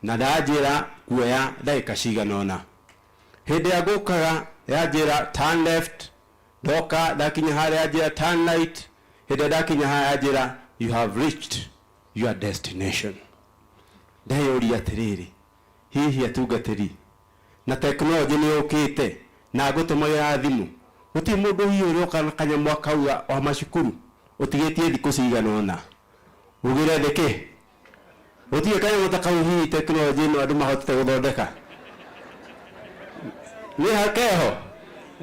na ndanjĩra kuoya ndagĩka cigana ũna. Hĩndĩ ĩrĩa ngũkaga yanjĩra turn left, ndoka ndakinya harĩa yanjĩra turn right, hĩndĩ ĩrĩa ndakinya harĩa yanjĩra you have reached your destination. Ndeyũria atĩrĩrĩ, hihi atungatĩri na tekinoronjĩ nĩ yũkĩte na ngũtũmagĩra thimũ, gũtirĩ mũndũ hihi ũrĩoka na kanyamũ akauga wa macukuru ũtigĩtie thikũ cigana ũna ugire thĩ gũtirĩ kanyamũ ta kau hihi tekinoronjĩ ĩno andũ mahotete gũthondeka nĩ hakeho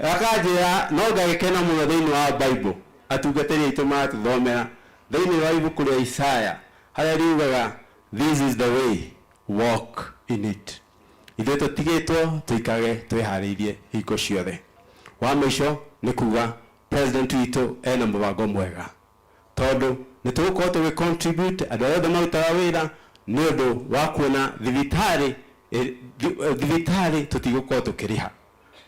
akanjĩra no ngagĩkena mũno thĩinĩ wa Bible atungatĩri aitũ maratũthomera thĩinĩ wa ibuku rĩa Isaya harĩa riugaga this is the way, walk in it. Ithuĩ tũtigĩtwo tũikarage twĩharĩirie hingo ciothe. Wa mũico nĩ kuga president witũ ena mũbango mwega tondũ nĩ tũgũkorwo tũgĩ contribute andũ arĩa othe marutaga wĩra nĩ ũndũ wa kuona thibitarĩ thibitarĩ tũtigũkorwo tũkĩrĩha,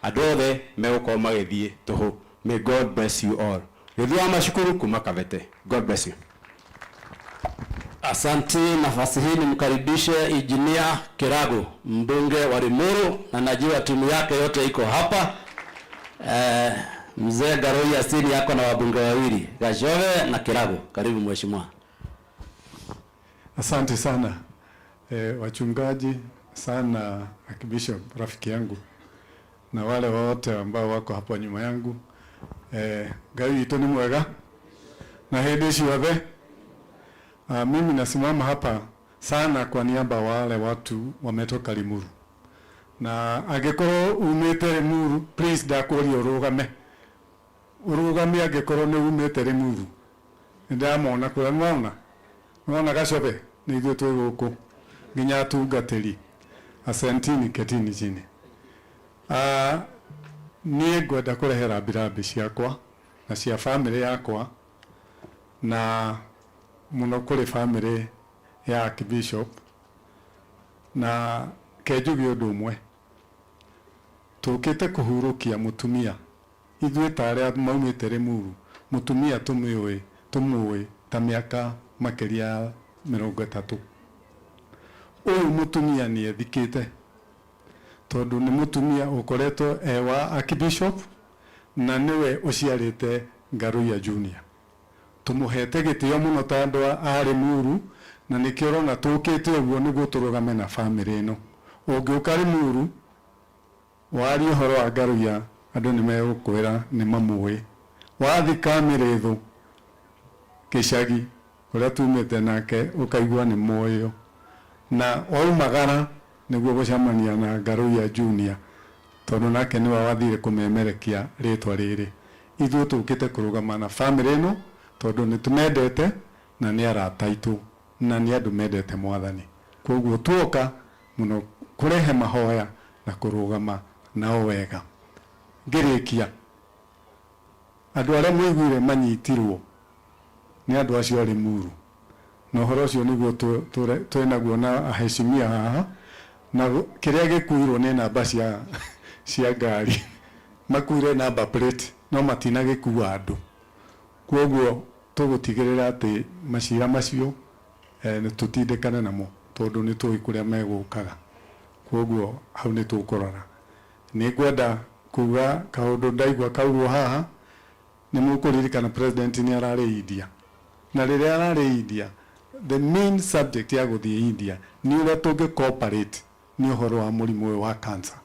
andũ othe megũkorwo magĩthiĩ tũhũ. May God bless you all. Gĩthuo wa Macukuru kuma Kabete. God bless you. Asante. Nafasi hii nimkaribishe Engineer Kiragu, mbunge wa Limuru, na najua timu yake yote iko hapa. Mzee Ngaruiya Sini yako na wabunge wawili, Gachove na Kiragu. Karibu mheshimiwa. Asante sana wachungaji sana, Archbishop rafiki yangu na wale wote ambao wako hapo nyuma yangu. Ngai witũ nĩ mwega na hĩndĩ ciothe. Mimi nasimama hapa sana kwa niaba wale watu wametoka Limuru, na angĩkorwo umĩte Limuru, please ndakũria ũrũgame, ũrũgame angĩkorwo nĩ umĩte Limuru. Nĩndamona kũrĩa, nĩwona nĩwona Gacobe, nĩ ithuĩ twĩ gũkũ nginya atungatĩri, asantini, ketini chini. Niĩ ngwenda kũrehe rambirambi ciakwa na cia bamĩrĩ yakwa, na mũno kũrĩ bamĩrĩ ya Archbishop, na kenjuge ũndũ ũmwe, tũkĩte kũhurũkia mũtumia ithuĩ ta arĩa maumĩte Limuru. Mũtumia tũmĩũĩ, tũmũĩ ta mĩaka makĩria ya 30. Ũyũ mũtumia nĩ ethikĩte, tondũ nĩ mũtumia ũkoretwo e wa Archbishop na nĩwe ũciarĩte Ngaruiya Junior. Tũmũhete gĩtĩo mũno ta andũ a Limuru, na nĩkĩo ũrona tũkĩte ũguo nĩguo tũrũgame na bamĩrĩ ĩno. Ũngĩũka Limuru warie ũhoro wa Ngaruiya, andũ nĩ megũkwĩra nĩ mamũĩ. Wathi Kamĩrĩthũ gĩcagi kũrĩa tumĩte nake, ũkaigua nĩ moĩyo, na waumagara nĩguo gũcemania na Ngaruiya Junior, tondũ nake nĩwe wathire kũmemerekia rĩtwa rĩrĩ. Ithuĩ tũkĩte kũrũgama na bamĩrĩ ĩno tondũ nĩ tũmendete na nĩ arata aitũ na nĩ andũ mendete Mwathani. Koguo tuoka mũno kũrehe mahoya na kũrũgama nao wega. Ngĩrĩkia, andũ arĩa mũiguire manyitirwo nĩ andũ acio a Limuru, na ũhoro ũcio nĩguo twĩnaguo na aheshimia haha, na kĩrĩa gĩkuirwo nĩ namba cia ngari, makuire number plate no matinagĩkua andũ. Koguo tũgũtigĩrĩra atĩ macira macio nĩ tũtindĩkane namo, tondũ nĩ tũĩ kũrĩa megũkaga. Koguo hau nĩ tũkũrora. Nĩ ngwenda kuga kaũndũ ndaigua kaugwo haha. Nĩ mũkũririkana president nĩ ararĩ India, na rĩrĩa ararĩ India, the main subject ya gũthiĩ India nĩ ũrĩa tũngĩ cooperate nĩ ũhoro wa mũrimũ ũyũ wa cancer.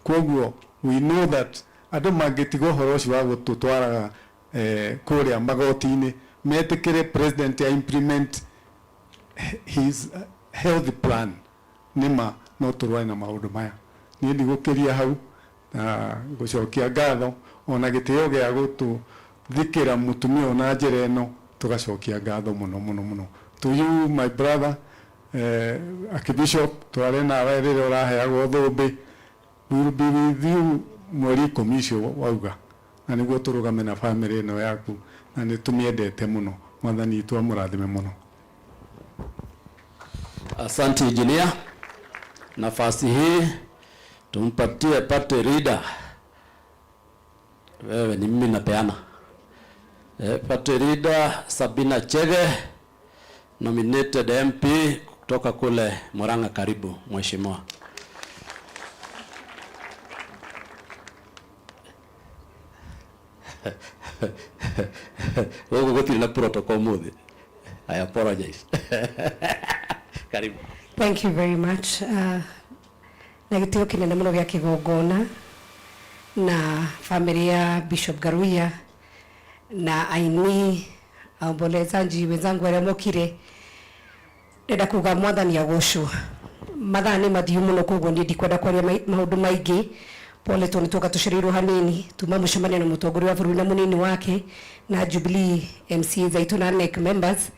Koguo we know that andũ mangĩtiga ũhoro ũcio wa gũtũtwaraga kũrĩa magoti-inĩ, metĩkĩre president ya implement his health plan, nĩma no tũrũane na maũndũ maya. Niĩ ndigũkĩria hau, na ngũcokia ngatho ona gĩtĩo gĩa gũtũthikĩra mũtumia ũyũ na njĩra ĩno. Tũgacokia ngatho mũno mũno mũno to you, my brother Archbishop. Twarĩ nawe rĩrĩa ũraheagwo thũmbĩ. We will be with you mweri 10 ũcio wauga, na nĩguo tũrũgame na bamĩrĩ ĩno yaku, na nĩ tũmĩendete mũno. Mwathani witũ amũrathime mũno. Asante, engineer. Nafasi hii tumpatie party leader. Wewe ni mimi napeana. Party leader Sabina Chege, nominated MP kutoka kule Murang'a. Karibu, mheshimiwa. Gũkũ gũtirĩ na protocol mũthĩ. I apologize. Karibu. Thank you very much. Na gĩtĩo kĩnene mũno gĩa kĩgongona na family ya Bishop Ngaruiya na aini aombolezaji wenzangu arĩa mokire, ndĩrenda kuga Mwathani agocwo. Mathaa nĩ mathiu mũno, koguo niĩ ndikwenda kwaria maũndũ maingĩ. Pole tondũ nĩ tuoka tũcereirwo hanini, tuma mũcemanio na mũtongoria wa bũrũri na mũnini wake na Jubilee MCAs aitũ na NEC members,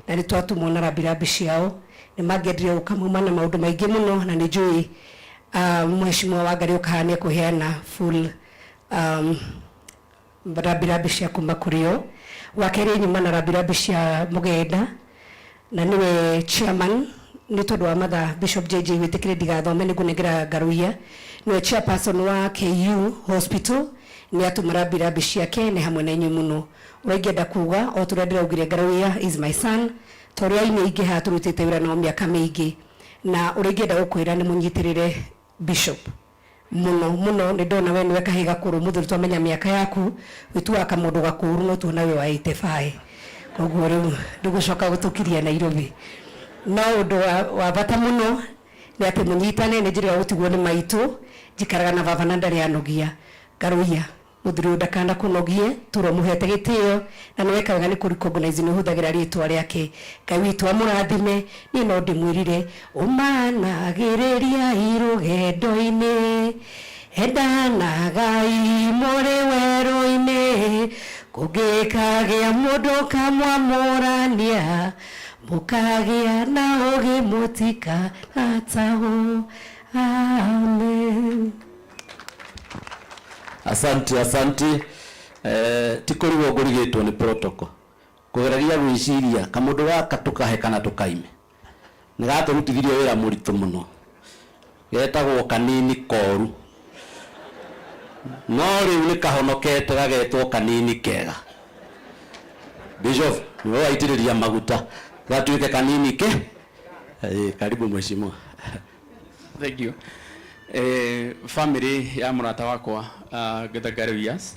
na nĩ twatũmwo na rambirambi ciao. Nĩ mangĩendire gũka mauma na maũndũ maingĩ mũno, na nĩ njũĩ mheshimiwa Wangari ũka haha nĩ ekũheana full rambirambi cia kuma kũrĩ o. Wa kerĩ, nyuma na rambirambi cia Mũgenda na nĩwe chairman. Nĩ tondũ wa mathaa, Bishop JJ wĩtĩkĩre ndigathome, nĩ ngũnengera Ngaruiya, nĩwe chairperson wa KU Hospital, nĩ atũma rambirambi ciake, nĩ hamwe na inyuĩ mũno. Ũrĩa ingĩenda kuga, o tũrĩa ndĩraugire, Ngaruiya is my son, ta ũrĩa aini aingĩ haha tũrutĩte wĩra nao mĩaka mĩingĩ, na ũrĩa ingĩenda gũkwĩra nĩ mũnyitĩrĩre bishop mũno mũno. Nĩ ndona we nĩwe kahĩ gakũrũ mũthuri, twamenya mĩaka yaku wĩtuaga kamũndũ gakũrũ, no tuona wĩ wa 85, koguo rĩu ndũgũcoka gũtũkiria Nairobi. No ũndũ wa bata mũno nĩ atĩ mũnyitane. Nĩ njĩrĩga gũtigwo nĩ maitũ, njikaraga na baba na ndarĩ anogia. Ngaruiya. Muthuri uyu ndakana kunogie turo muhete gitio na niweka wega ni kurecognize ni huthagira ritwa riake. Ngai witu amurathime. Ni no ndimwirire umanagiriria irugendo-ini, endanagai muri weru-ini, kungikagia mundu kamwamurania, mukagia na ugi mutikanatahwo. Amen. Asante, asante. Ti kũrigwo ngũrigĩtwo nĩ protocol kũgeragia gwĩciria kamũndũ gaka tũkahe kana tũkaime nĩ gatũrutithirie wĩra mũritũ mũno, getagwo kanini koru, no rĩu nĩ kahonokete gagetwo kanini kega. Bishop nĩwe waitĩrĩria maguta gatuĩke kanini ke. Karibu mheshimiwa. Thank you. Family ya mũrata wakwa Getha Garwias,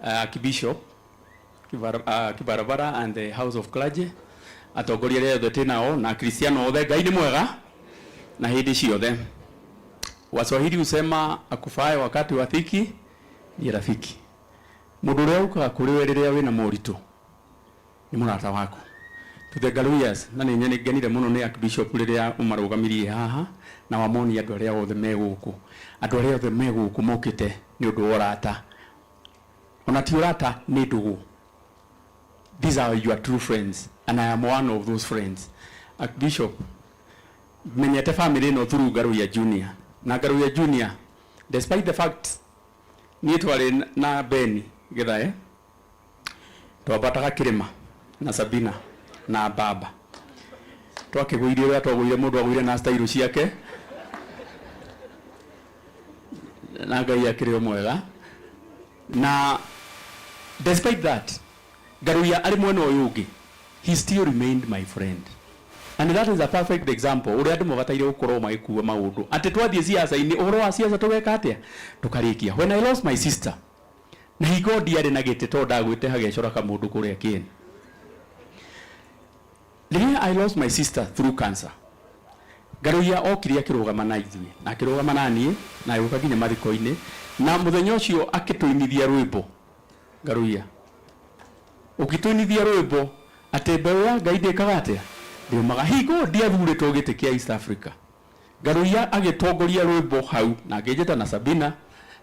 Archbishop Kibarabara and the House of Clergy, atongoria arĩa othe twĩ nao na Kristiano othe, Ngai nĩ mwega na hĩndĩ ciothe. Waswahili husema akufae wakati wa dhiki ni rafiki. Mũndũ ũrĩa ũkaga kũrĩ we rĩrĩa wĩna moritũ nĩ mũrata waku. To the Garuyas, na nĩ ngenire mũno nĩ Archbishop rĩrĩa ũmarũgamirie haha na wamonia andũ arĩa othe me gũkũ. Andũ arĩa othe me gũkũ mokĩte nĩ ũndũ wa ũrata. Ona ti ũrata, nĩ ndũgũ. These are your true friends and I am one of those friends. Archbishop, menyete family ĩno through Ngaruiya Junior. Na Ngaruiya Junior, despite the fact niĩ twarĩ na Beni Githae, twambataga kĩrĩma na Sabina na baba, twakĩgũirie ũrĩa twagũire, mũndũ agũire na style ciake, na Ngai akĩrĩ o mwega. Na despite that, Ngaruiya arĩ mwena ũyũ ũngĩ, he still remained my friend. And that is a perfect example ũrĩa andũ mabataire gũkorwo magĩkua maũndũ, atĩ twathiĩ ciaca-inĩ, ũhoro wa ciaca tũgeka atĩa, tũkarĩkia. When I lost my sister, na hingo ndiarĩ na gĩtĩ tondũ ndagwĩte hagecora kamũndũ kũrĩa kĩeni, rĩrĩa I lost my sister through cancer, Ngaruiya okire akĩrũgama na ithuĩ na akĩrũgama na niĩ na agĩũka nginya mathiko-inĩ, na mũthenya ũcio akĩtũinithia rwĩmbo. Ngaruiya ũgĩtũinithia rwĩmbo atĩ mbeũ ya Ngai ndĩkaga atĩa, ndĩũmaga. Hingo ndiathurĩtwo gĩtĩ kĩa East Africa, Ngaruiya agĩtongoria rwĩmbo hau na akĩnjĩta na Sabina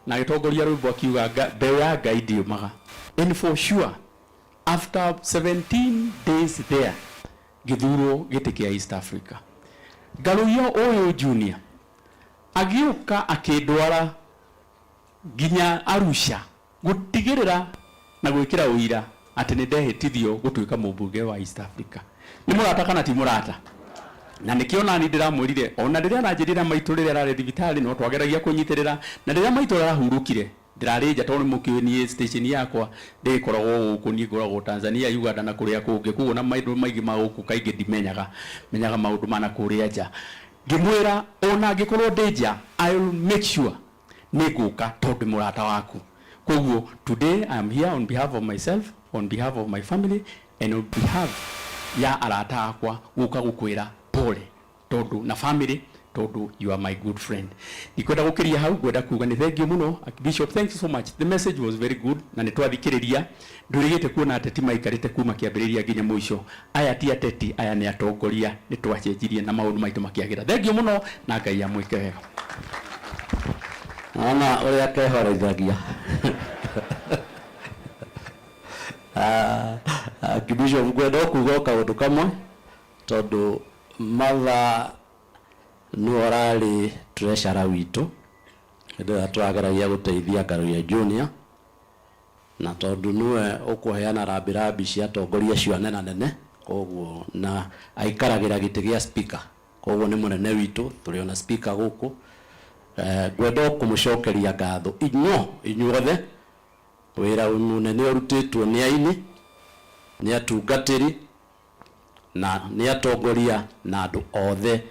na agĩtongoria rwĩmbo akiuga mbeũ ya Ngai ndĩũmaga. And for sure, after 17 days there, ngĩthurwo gĩtĩ kĩa East Africa. Ngaruiya ũyũ Junior agĩũka akĩndwara nginya Arusha gũtigĩrĩra na gwĩkĩra ũira atĩ nĩ ndehĩtithio gũtuĩka mũmbunge wa East Africa. Nĩ mũrata kana ti mũrata? Na nĩkĩo nani ndĩramwĩrire ona rĩrĩa aranjĩrĩra maitũ rĩrĩa ararĩ thibitarĩ, no twageragia kũnyitĩrĩra, na rĩrĩa maitũ arahurũkire ndĩrarĩ nja tondũ nĩ mũkĩũĩ niĩ station yakwa ndĩkoragwo gũkũ, niĩ ngoragwo Tanzania, Uganda na kũrĩa kũngĩ, koguo na maũndũ maingĩ ma gũkũ kaingĩ ndimenyaga, menyaga maũndũ ma na kũrĩa nja. Ngĩmwĩra ona angĩkorwo ndĩ nja, I will make sure nĩ ngũka tondũ mũrata waku. Koguo today I am here on behalf of myself, on behalf of my family and on behalf ya arata akwa gũka gũkwĩra pole tondũ na family, tondũ you are my good friend. Ndikwenda gũkĩria hau, ngwenda kuga nĩ thank you mũno Bishop, thank you so much, the message was very good na nĩ twathikĩrĩria. Ndwĩrĩgĩte kuona ateti maikarĩte kuma kĩambĩrĩria nginya mũico. Aya ti ateti, aya nĩ atongoria. Nĩ twacenjirie na maũndũ maitũ makĩagĩra. Thank you mũno na Ngai amwĩke wega. Naona ũrĩa kehoreithagia. Archbishop, ngwenda o kuga o kaũndũ kamwe tondũ Martha nĩwe ũrarĩ treasurer witũ hĩndĩ ĩrĩa tũrageragia gũteithia Ngaruiya Junior, na tondũ nĩwe ũkũheana rambirambi cia atongoria acio anene nene, koguo na aikaragĩra gĩtĩ gĩa speaker, koguo nĩ mũnene witũ, tũrĩ ona speaker gũkũ. Ngwenda o kũmũcokeria ngatho inyuothe, wĩra mũnene ũrutĩtwo nĩ aini, nĩ atungatĩri na nĩ atongoria na andũ othe.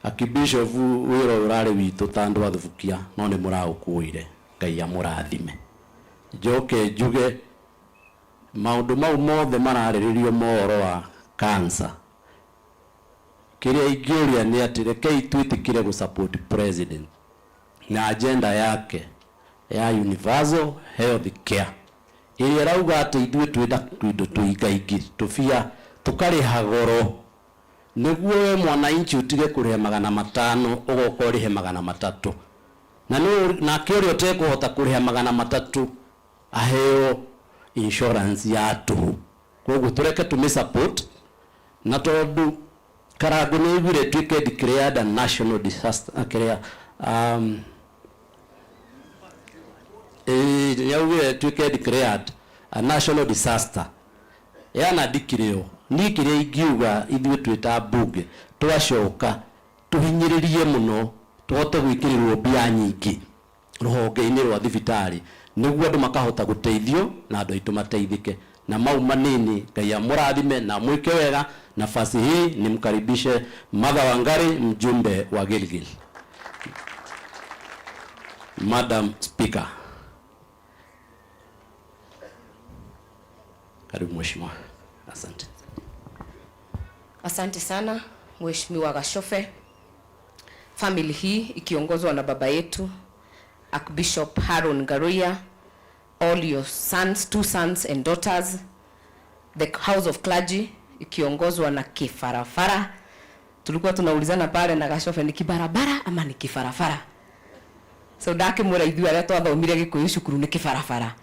Archbishop, wĩra ũyũ ũrarĩ witũ ta andũ a Thubukia, no nĩ mũraũkuire. Ngai amũrathime. Njoke njuge maũndũ mau mothe mararĩrĩrio mohoro wa cancer, kĩrĩa ingĩũria nĩ atĩ rekei twĩtĩkĩre gũ support president na agenda yake. ya universal health care ĩrĩa ĩrauga atĩ ithuĩ twĩna tũindo tũingaingĩ tũbia tũkarĩha goro nĩguo we mwananchi ũtige kũrĩha 500 ũgoka ũrĩhe 300 na nĩ nake ũrĩa ũtekũhota kũrĩha 300 aheo insurance ya tũhũ. Koguo tũreke tũmĩ support na tondũ Karangũ nĩ aiguire ĩtuĩke declared a national disaster kĩrĩa ĩĩ nĩ augire ĩtuĩke declared a national disaster yana ndikĩrĩo. Niĩ kĩrĩa ingiuga ithuĩ twĩ ta mbunge twacoka tũhinyĩrĩrie mũno tũhote gwĩkĩrĩrwo mbia nyingĩ rũhonge-inĩ rwa thibitarĩ nĩguo andũ makahota gũteithio na andũ aitũ mateithĩke. Na mau manini Ngai amũrathime na amwĩke wega. Nafasi hii nimkaribishe Martha Wangari, mjumbe wa Gilgil. Madam Speaker. Karibu mheshimiwa. Asante. Asante sana Mheshimiwa Gashofe. Family hii ikiongozwa na baba yetu Archbishop Haron Ngaruiya, all your sons, 2 sons and daughters, the House of Clergy ikiongozwa na Kifarafara. Tulikuwa tunaulizana pale na Gashofe ni kibarabara ama ni kifarafara. So ndakimwira ithuĩ arĩa twathomire Gĩkũyũ cukuru nĩ kifarafara,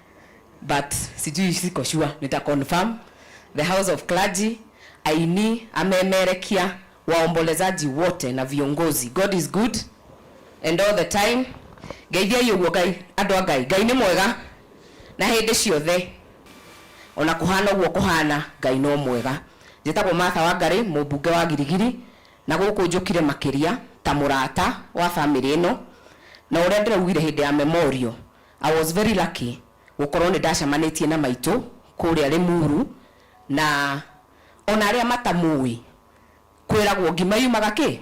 but sijui, siko sure, nita confirm. The House of Clergy, aini, amemerekia, waombolezaji wote na viongozi. God is good and all the time. Ngeithiai ũguo Ngai, andũ a Ngai. Ngai nĩ mwega na hĩndĩ ciothe, ona kũhana ũguo kũhana, Ngai no mwega. Njĩtagwo Martha Wangari, mũmbunge wa Girigiri, na gũkũ njũkire makĩria ta mũrata wa family ĩno. Na ũrĩa ndĩraugire hĩndĩ ya memorial, I was very lucky gũkorwo nĩ ndacemanĩtie na maitũ kũrĩa Limuru, na ona arĩa matamũĩ kwĩragwo ngima yumaga kĩ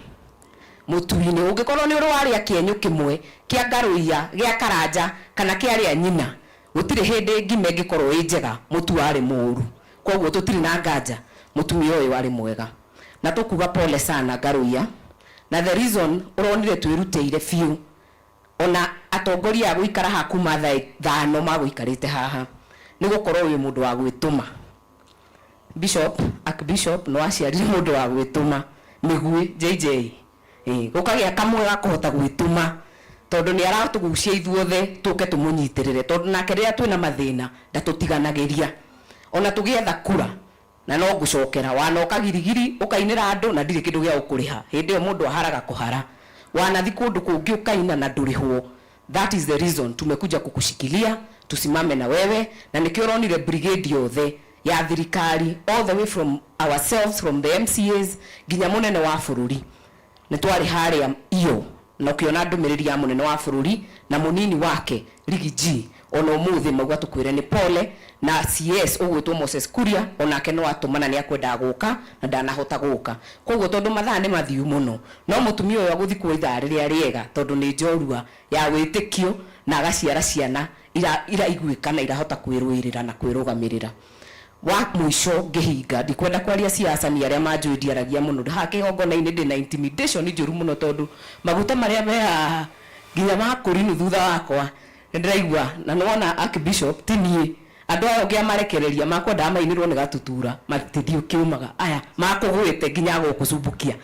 mũtu-inĩ. Ũngĩkorwo nĩ ũrĩ warĩa kĩenyũ kĩmwe kĩa Ngaruiya, gĩa Karanja kana kĩa rĩa nyina, gũtirĩ hĩndĩ ngima ĩngĩkorwo ĩ njega mũtu warĩ mũru. Koguo tũtirĩ na nganja mũtumia ũyũ warĩ mwega, na tũkuga pole sana Ngaruiya. Na the reason ũronire twĩrutĩire biũ, ona atongoria a gũikara haha kuma thaa 5 magũikarĩte haha, nĩ gũkorwo wĩ mũndũ wa gwĩtũma. Bishop, Archbishop no aciarire mũndũ wa gwĩtũma mĩguĩ JJ. Gũkagĩa kamwe ga kũhota gwĩtũma, tondũ nĩ aratũgucia ithuothe tũke tũmũnyitĩrĩre, tondũ nake rĩrĩa twĩna mathĩna ndatũtiganagĩria. Ona tũgĩetha kura na no ngũcokera, wanoka Girigiri ũkainĩra andũ na ndirĩ kĩndũ gĩa gũkũrĩha. Hĩndĩ ĩyo mũndũ aharaga kũhara, wanathi kũndũ kũngĩ ũkaina na ndũrĩhwo. That is the reason tumekuja kukushikilia, tusimame na wewe. Na nĩkĩo ũronire brigade yothe ya thirikari, all the way from ourselves, from the MCAs nginya mũnene wa bũrũri, nĩ twarĩ harĩa iyo na ũkĩona ndũmĩrĩri ya mũnene wa bũrũri na mũnini wake Riggy G. Ona ũmũthĩ mauga tũkwĩre nĩ pole, na CS ũgwĩtwo Moses Kuria onake no atũmana nĩ akwendaga gũka na ndanahota gũka. Koguo tondũ mathaa nĩ mathiu mũno, no mũtumia ũyũ agũthikwo ithaa rĩrĩa rĩega, tondũ nĩ njorua ya wĩtĩkio na agaciara ciana iraiguĩka na irahota kwĩrũĩrĩra na kwĩrũgamĩrĩra. Wa mũico ngĩhinga, ndikwenda kwaria siasa, ni arĩa manjũĩ ndiaragia mũno haha kĩgongona-inĩ, ndĩna intimidation njũru mũno, tondũ maguta marĩa me haha nginya makũrinũ thutha wakwa nĩndĩraigua. Na nĩwona Archbishop ti niĩ, andũ aya ũngĩamarekereria makwendaga mainĩrwo nĩ gatutura matithiĩ ũkĩumaga aya makũgwĩte nginya gũkũ Subukia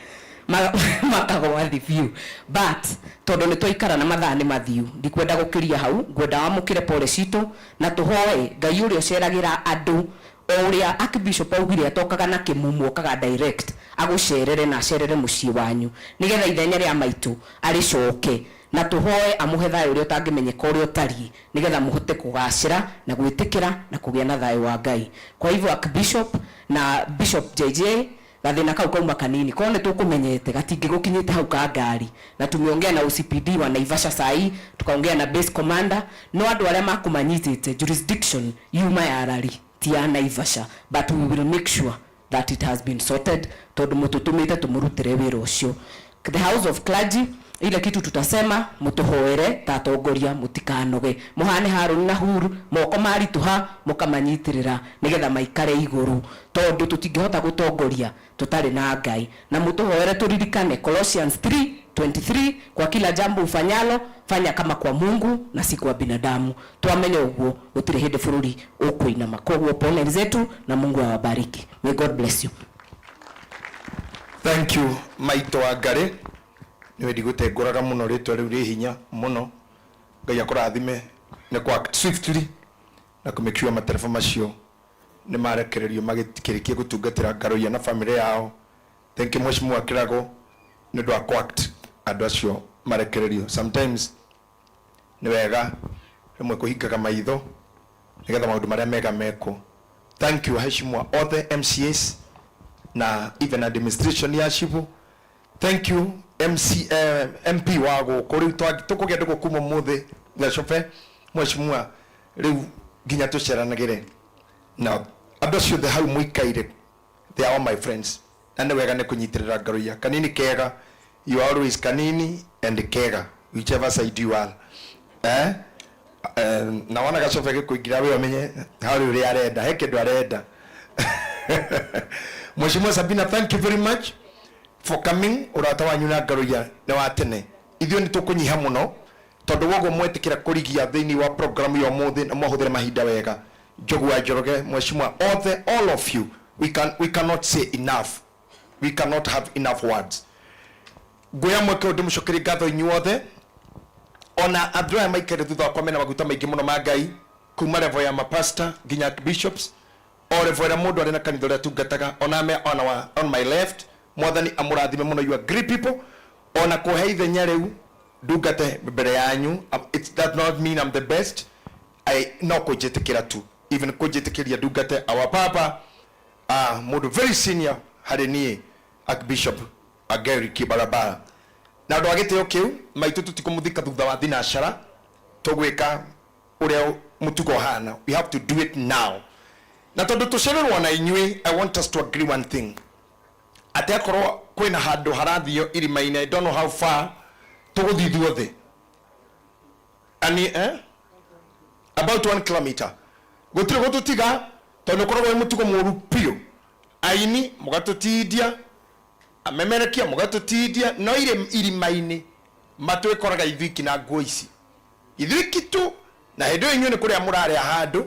makagwa thĩ biũ. But tondũ nĩ twaikara na mathaa nĩ mathiu, ndikwenda gũkĩria hau. Ngwenda wamũkĩre pole citũ na tũhoe Ngai ũrĩa ũceragĩra andũ, o ũrĩa Archbishop augire atokaga na kĩmumu, okaga direct, agũcerere na acerere mũciĩ wanyu, nĩgetha ithenya rĩa maitũ arĩcoke, na tũhoe amũhe thayũ ũrĩa ũtangĩmenyeka ũrĩa ũtariĩ, nĩgetha mũhote kũgacĩra na gwĩtĩkĩra na kũgĩa na thayũ wa Ngai. Kwa hivyo Archbishop na Bishop JJ, gathĩna kau kauma kanini, korwo nĩ tũkũmenyete gatingĩgũkinyĩte hau ka ngari. Na tumeongea na OCPD wa Naivasha sai, tukaongea na base commander, no andũ arĩa makũmanyitĩte jurisdiction yuma ya Lari, ti ya Naivasha, but we will make sure that it has been sorted, tondũ mũtũtũmĩte tũmũrutĩre wĩra ũcio. The House of Clergy, ile kitu tutasema, mũtũhoere ta atongoria, mũtikanoge, mũhane Harũni na Huru, moko maritũha mũkamanyitĩrĩra nĩgetha maikare igũrũ, tondũ tũtingĩhota gũtongoria tũtarĩ na Ngai. Na mũtũhoere tũririkane Colossians 3 23, kwa kila jambo ufanyalo fanya kama kwa Mungu na si kwa binadamu. Twamenya uguo gutire hindi bururi ukuinama. Koguo pole zetu na Mungu awabariki. May God bless you. Thank you maito wa ngari niwe ndigutengũraga mũno rĩtwa rĩu rĩ hinya mũno. Ngai akũrathime nĩ kwa act swiftly na kũ make sure matereba macio nĩ marekererio magĩkĩrĩkia gũtungatĩra Ngaruiya na family yao. Thank you Mheshimiwa Kirago nĩ ũndũ wa kũ act andũ acio marekererio. Sometimes nĩ wega rĩmwe kũhingaga maitho nĩgetha maũndũ marĩa mega mekwo. Thank you waheshimiwa othe MCAs na even administration ya Shibu. Thank you MC, MP wa gũkũ rĩu tũkũgĩa ndũgũ kuma ũmũthĩ Gacobe mheshimiwa rĩu nginya tũceranagĩre na andũ acio othe hau mũikaire, they are all my friends, na nĩ wega nĩ kũnyitĩrĩra Ngaruiya. Kanini kega, you are always kanini and kega whichever side you are. Na wona Gacobe gĩkũingĩra we ũmenye harĩ ũrĩa arenda, he kĩndũ arenda. Mheshimiwa Sabina, thank you very much for coming. Ũrata wanyu na Ngaruiya nĩ wa tene, ithuĩ nĩ tũkũnyiha mũno tondũ woguo mwetĩkĩra kũrigia thĩinĩ wa program ya ũmũthĩ na mwahũthĩra mahinda wega. Njogu wa Njoroge, mheshimiwa othe, all of you, we cannot say enough, we cannot have enough words. Nguoya mweke ũyũ ndĩmũcokerie ngatho inyuothe, ona andũ aya maikaire thutha wakwa mena maguta maingĩ mũno ma Ngai, kuma level ya mapastor nginya bishops, o level ĩrĩa mũndũ arĩ na kanitha ũrĩa atungataga, ona me on, our, on my left, mwathani amũrathime mũno, you are great people. Ona kũhe ithenya rĩu ndungate mbere yanyu, it does not mean I'm the best. I no kũnjĩtĩkĩra tu, even kũnjĩtĩkĩria ndungate our papa, mũndũ very senior harĩ niĩ, Archbishop Gary Kibarabara. Na ũndũ wa gĩtĩo kĩu maitũ tũtikũmũthika thutha wa thinacara, tũgwĩka ũrĩa mũtugo ũhana, we have to do it now. Na tondũ tũcererwo na inyuĩ, I want us to agree one thing, atĩ akorwo kwĩna handũ harathio irima-inĩ, I don't know how far tũgũthiĩ ithuothe, ani about 1 kilometer, gũtirĩ gũtũtiga tondũ ũkoragwo wĩ mũtugo mũũru biũ. Aini mũgatũtindia, amemerekia mũgatũtindia, no irima-inĩ matwĩkoraga ithuiki na nguo ici ithuiki tu, na hĩndĩ ĩyo inyuĩ nĩ kũrĩa mũrarĩa handũ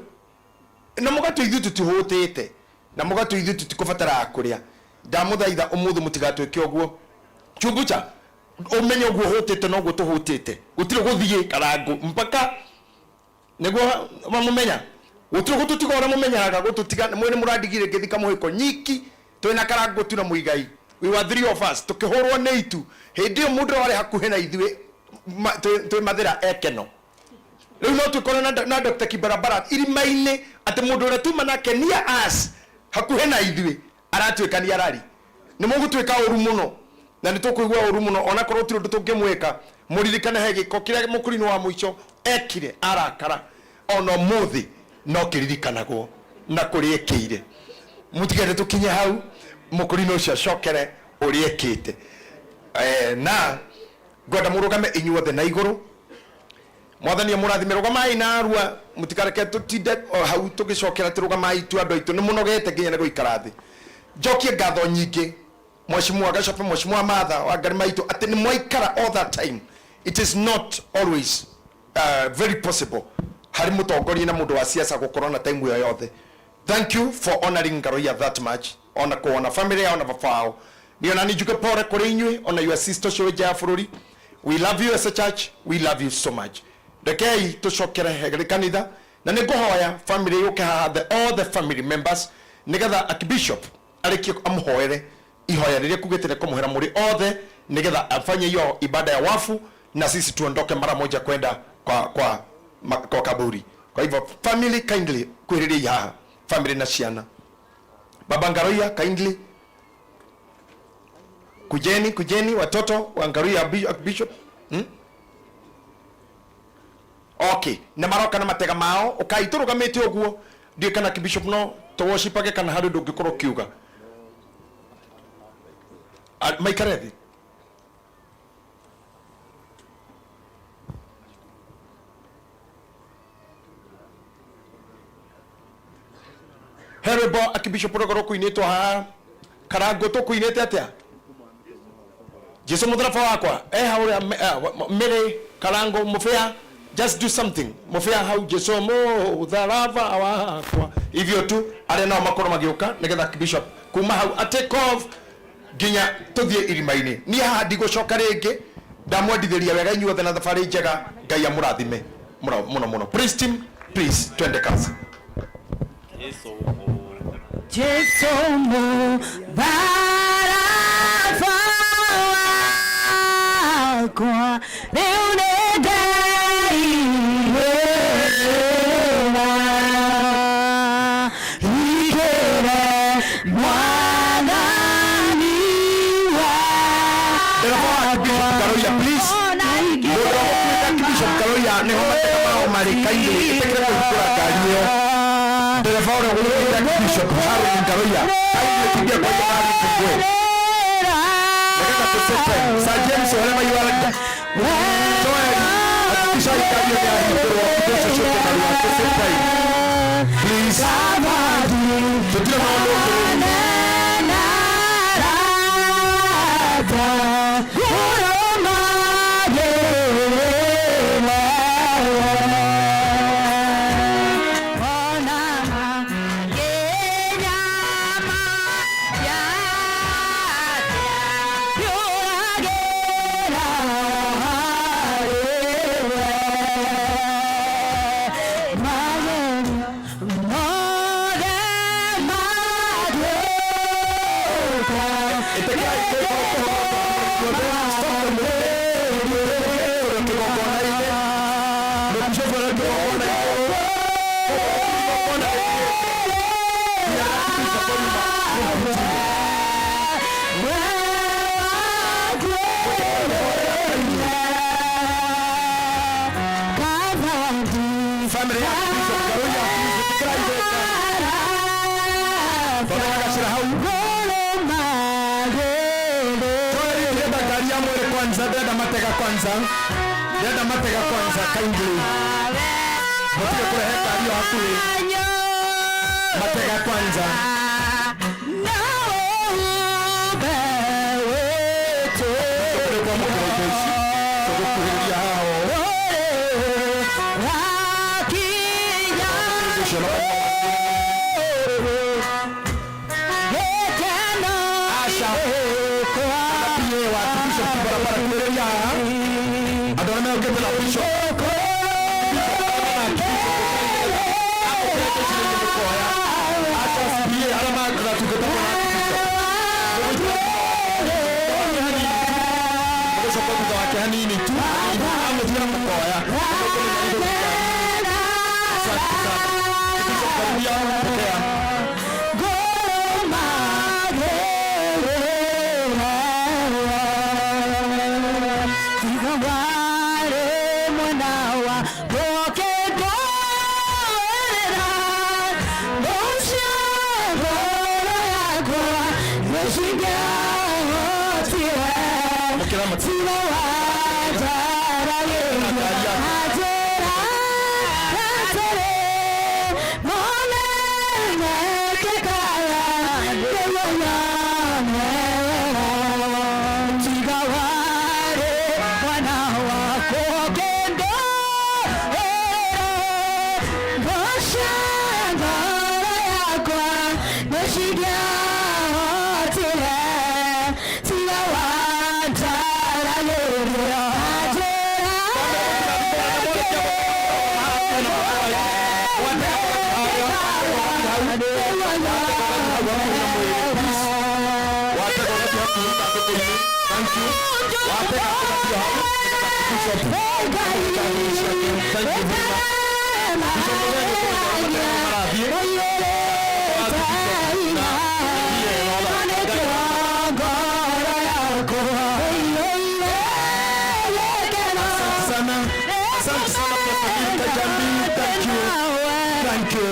na mũgatũ ithuĩ tũtihũtĩte, na mũgatũ ithuĩ tũtikũbataraga kũrĩa. Ndamũthaitha ũmũthĩ mũtigatwĩke ũguo. Chumbucha ũmenye ũguo ũhũtĩte noguo tũhũtĩte, gũtirĩ gũthiĩ Karangũ mpaka nĩguo mamũmenya, gũtirĩ gũtũtiga ũrĩa mũmenyeraga gũtũtiga. Mwĩ nĩ mũrandigire ngĩthika mũhĩko nyiki, twĩna Karangũ tu na Mũigai, we were three of us, tũkĩhũrwo nĩ itu. Hĩndĩ ĩyo mũndũ ũrĩa warĩ hakuhĩ na ithuĩ twĩ mathĩra ekeno. Rĩu no twĩkore na Dr. Kibarabara irima-inĩ, atĩ mũndũ ũrĩa tuma nake near us hakuhĩ na ithuĩ aratuĩka nĩ arari. Nĩ mũgũtuĩka ũru mũno na nĩ tũkũigua ũru mũno, onakorwo gũtirĩ ũndũ tũngĩmwĩka. Mũririkane he gĩko kĩrĩa mũkũrinũ wa mũico ekire arakara, ona ũmũthĩ no kĩririkanagwo na kũrĩa ekĩire. Mũtigende tũkinye hau mũkũrinũ ũcio acokere ũrĩa ekĩte. Na ngwenda mũrũgame inyuothe na igũrũ, mwathani amũrathime. Rũgamai na arua, mũtikareke tũtinde o hau tũgĩcokera atĩ rũgamai tu, andũ aitũ nĩ mũnogete nginya nĩ gũikara thĩ. Njokie ngatho nyingĩ Mheshimiwa Gacobe, Mheshimiwa Martha wa Ngari maitũ, atĩ nĩ mwaikara all that time. It is not always very possible harĩ mũtongoria na mũndũ wa siasa gũkorwo na time ĩyo yothe. Thank you for honoring Ngaruiya that much, ona kuona family yao na baba wao. Niĩ ona nĩ njuge pole kũrĩ inyuĩ, ona your sister ũcio wĩ nja ya bũrũri. We love you as a church, we love you so much. Rekei tũcokere harĩ kanitha, na nĩ ngũhoya family yũke haha, all the family members, nĩgetha Archbishop arĩkie amũhoere ihoya rĩrĩa kugĩte nĩ kũmũhera mũrĩ othe, nĩgetha afanye hiyo ibada ya wafu na sisi tuondoke mara moja kwenda kwa kaburi. Kwa hivyo family kindly kwĩrĩrĩi haha, family na ciana. Baba Ngaruiya kindly kujeni, kujeni watoto wa Ngaruiya Bishop. Okay, na maroka na matega mao ukai tũrũgamĩte ũguo, ndiũĩ kana Bishop no tũworshipage kana harĩ ũndũ ũngĩkorwo ũkiuga. Maikare thĩ. He rwĩmbo Archbishop rũgoro kũinĩtwo haha Karangũ, tũkũinĩte atĩa? Jesu mutharaba wakwa eh hauria Mary Karango Mufea, just do something. Mufea hau Jesu mutharaba wakwa, ivyo tu aria nao makorwo magiuka nigetha bishop kuma hau a take off nginya tuthie irima-ini. Niĩ haha ndigũcoka rĩngĩ, ndamwendithĩria wega inyuothe na thabarĩ njega. Ngai amũrathime mũno mũno mũno. Please team, please twende kazi. Jesu mũtharaba wakwa rĩu nĩ ndaigĩra igĩre Mwathani wakwa. Karoya, please. Mũndũ ũgũtuĩka Bishop Karoya nĩho matega mao marĩ kaingĩ ĩtĩkĩre kũhingũra ngari ĩyo. Ndereba ũrĩa ũgũtuĩka Bishop Harold Karoya kaingĩ tingia kwa ngari kũgwe nĩgetha tũcete Sir James ũrĩa maiyũraga Joel, hakikisha ngari ĩyo nĩyahingũrwo mbeca ciothe narua tũcete, please. Tũtirĩ maũndũ. Family ya Bishop Karoya, please, thondeka gacĩra hau. Joel, ndĩrenda ngari ya mwĩrĩ kwanza, ndĩrenda matega kwanza, ndĩrenda matega kwanza, kindly mũtige kũrehe ngari ĩyo hakuhĩ. Matega kwanza. Tũgũkuhĩrĩria haha ũũ. Asha PA wa Bishop barabara kuhĩrĩria haha andũ arĩa mehokete na Bishop Asha PA arĩa maratungata na Bishop mũgũcoka thutha wake hanini tu amũtiga mũkoya. Asante sana Bishop Karuya, pokea. Sana. Asante sana Pastor Milka Jambi. Thank you. Thank you.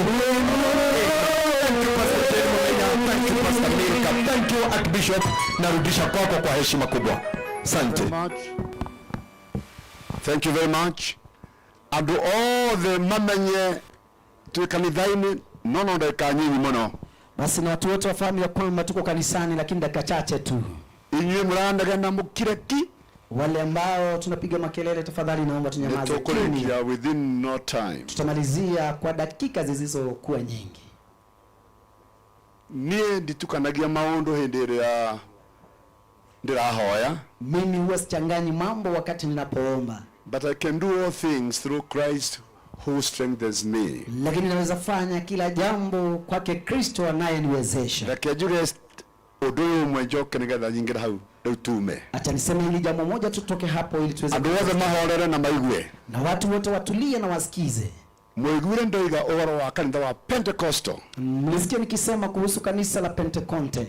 Thank you Pastor Jerry Mumenya. Thank you Pastor Milka. Thank you Archbishop. Narudisha kwako kwa heshima kubwa. Asante. Thank you very much. Andũ othe mamenye twĩ kanitha-inĩ no no ndagĩka nyinyi mũno. Basi na watu wote wafahamu ya kwamba tuko kanisani, lakini dakika chache tu. Inyuĩ mũranegena mũkire ki. Wale ambao tunapiga makelele, tafadhali naomba tunyamaze kimya. Nĩtũkũrĩkia within no time. Tutamalizia kwa dakika zisizokuwa nyingi. Niĩ nditukanagia maũndũ hĩndĩ ĩrĩa ndĩrahoya. Mimi huwa sichanganyi mambo wakati ninapoomba, But I can do all things through Christ who strengthens me. lakini naweza fanya kila jambo kwake Kristo anayeniwezesha. Reke njuge ũndũ ũyũ ũmwe njoke nĩgetha nyingĩre hau rĩu tume. Acha niseme hili jambo moja tu, tutoke hapo ili tuweze Andũ othe mahorere na maigue. na watu wote watulie na wasikize. Mwaiguire ndoiga ũhoro wa kanitha wa Pentecostal. Mlisikia nikisema kuhusu kanisa la Pentekonte.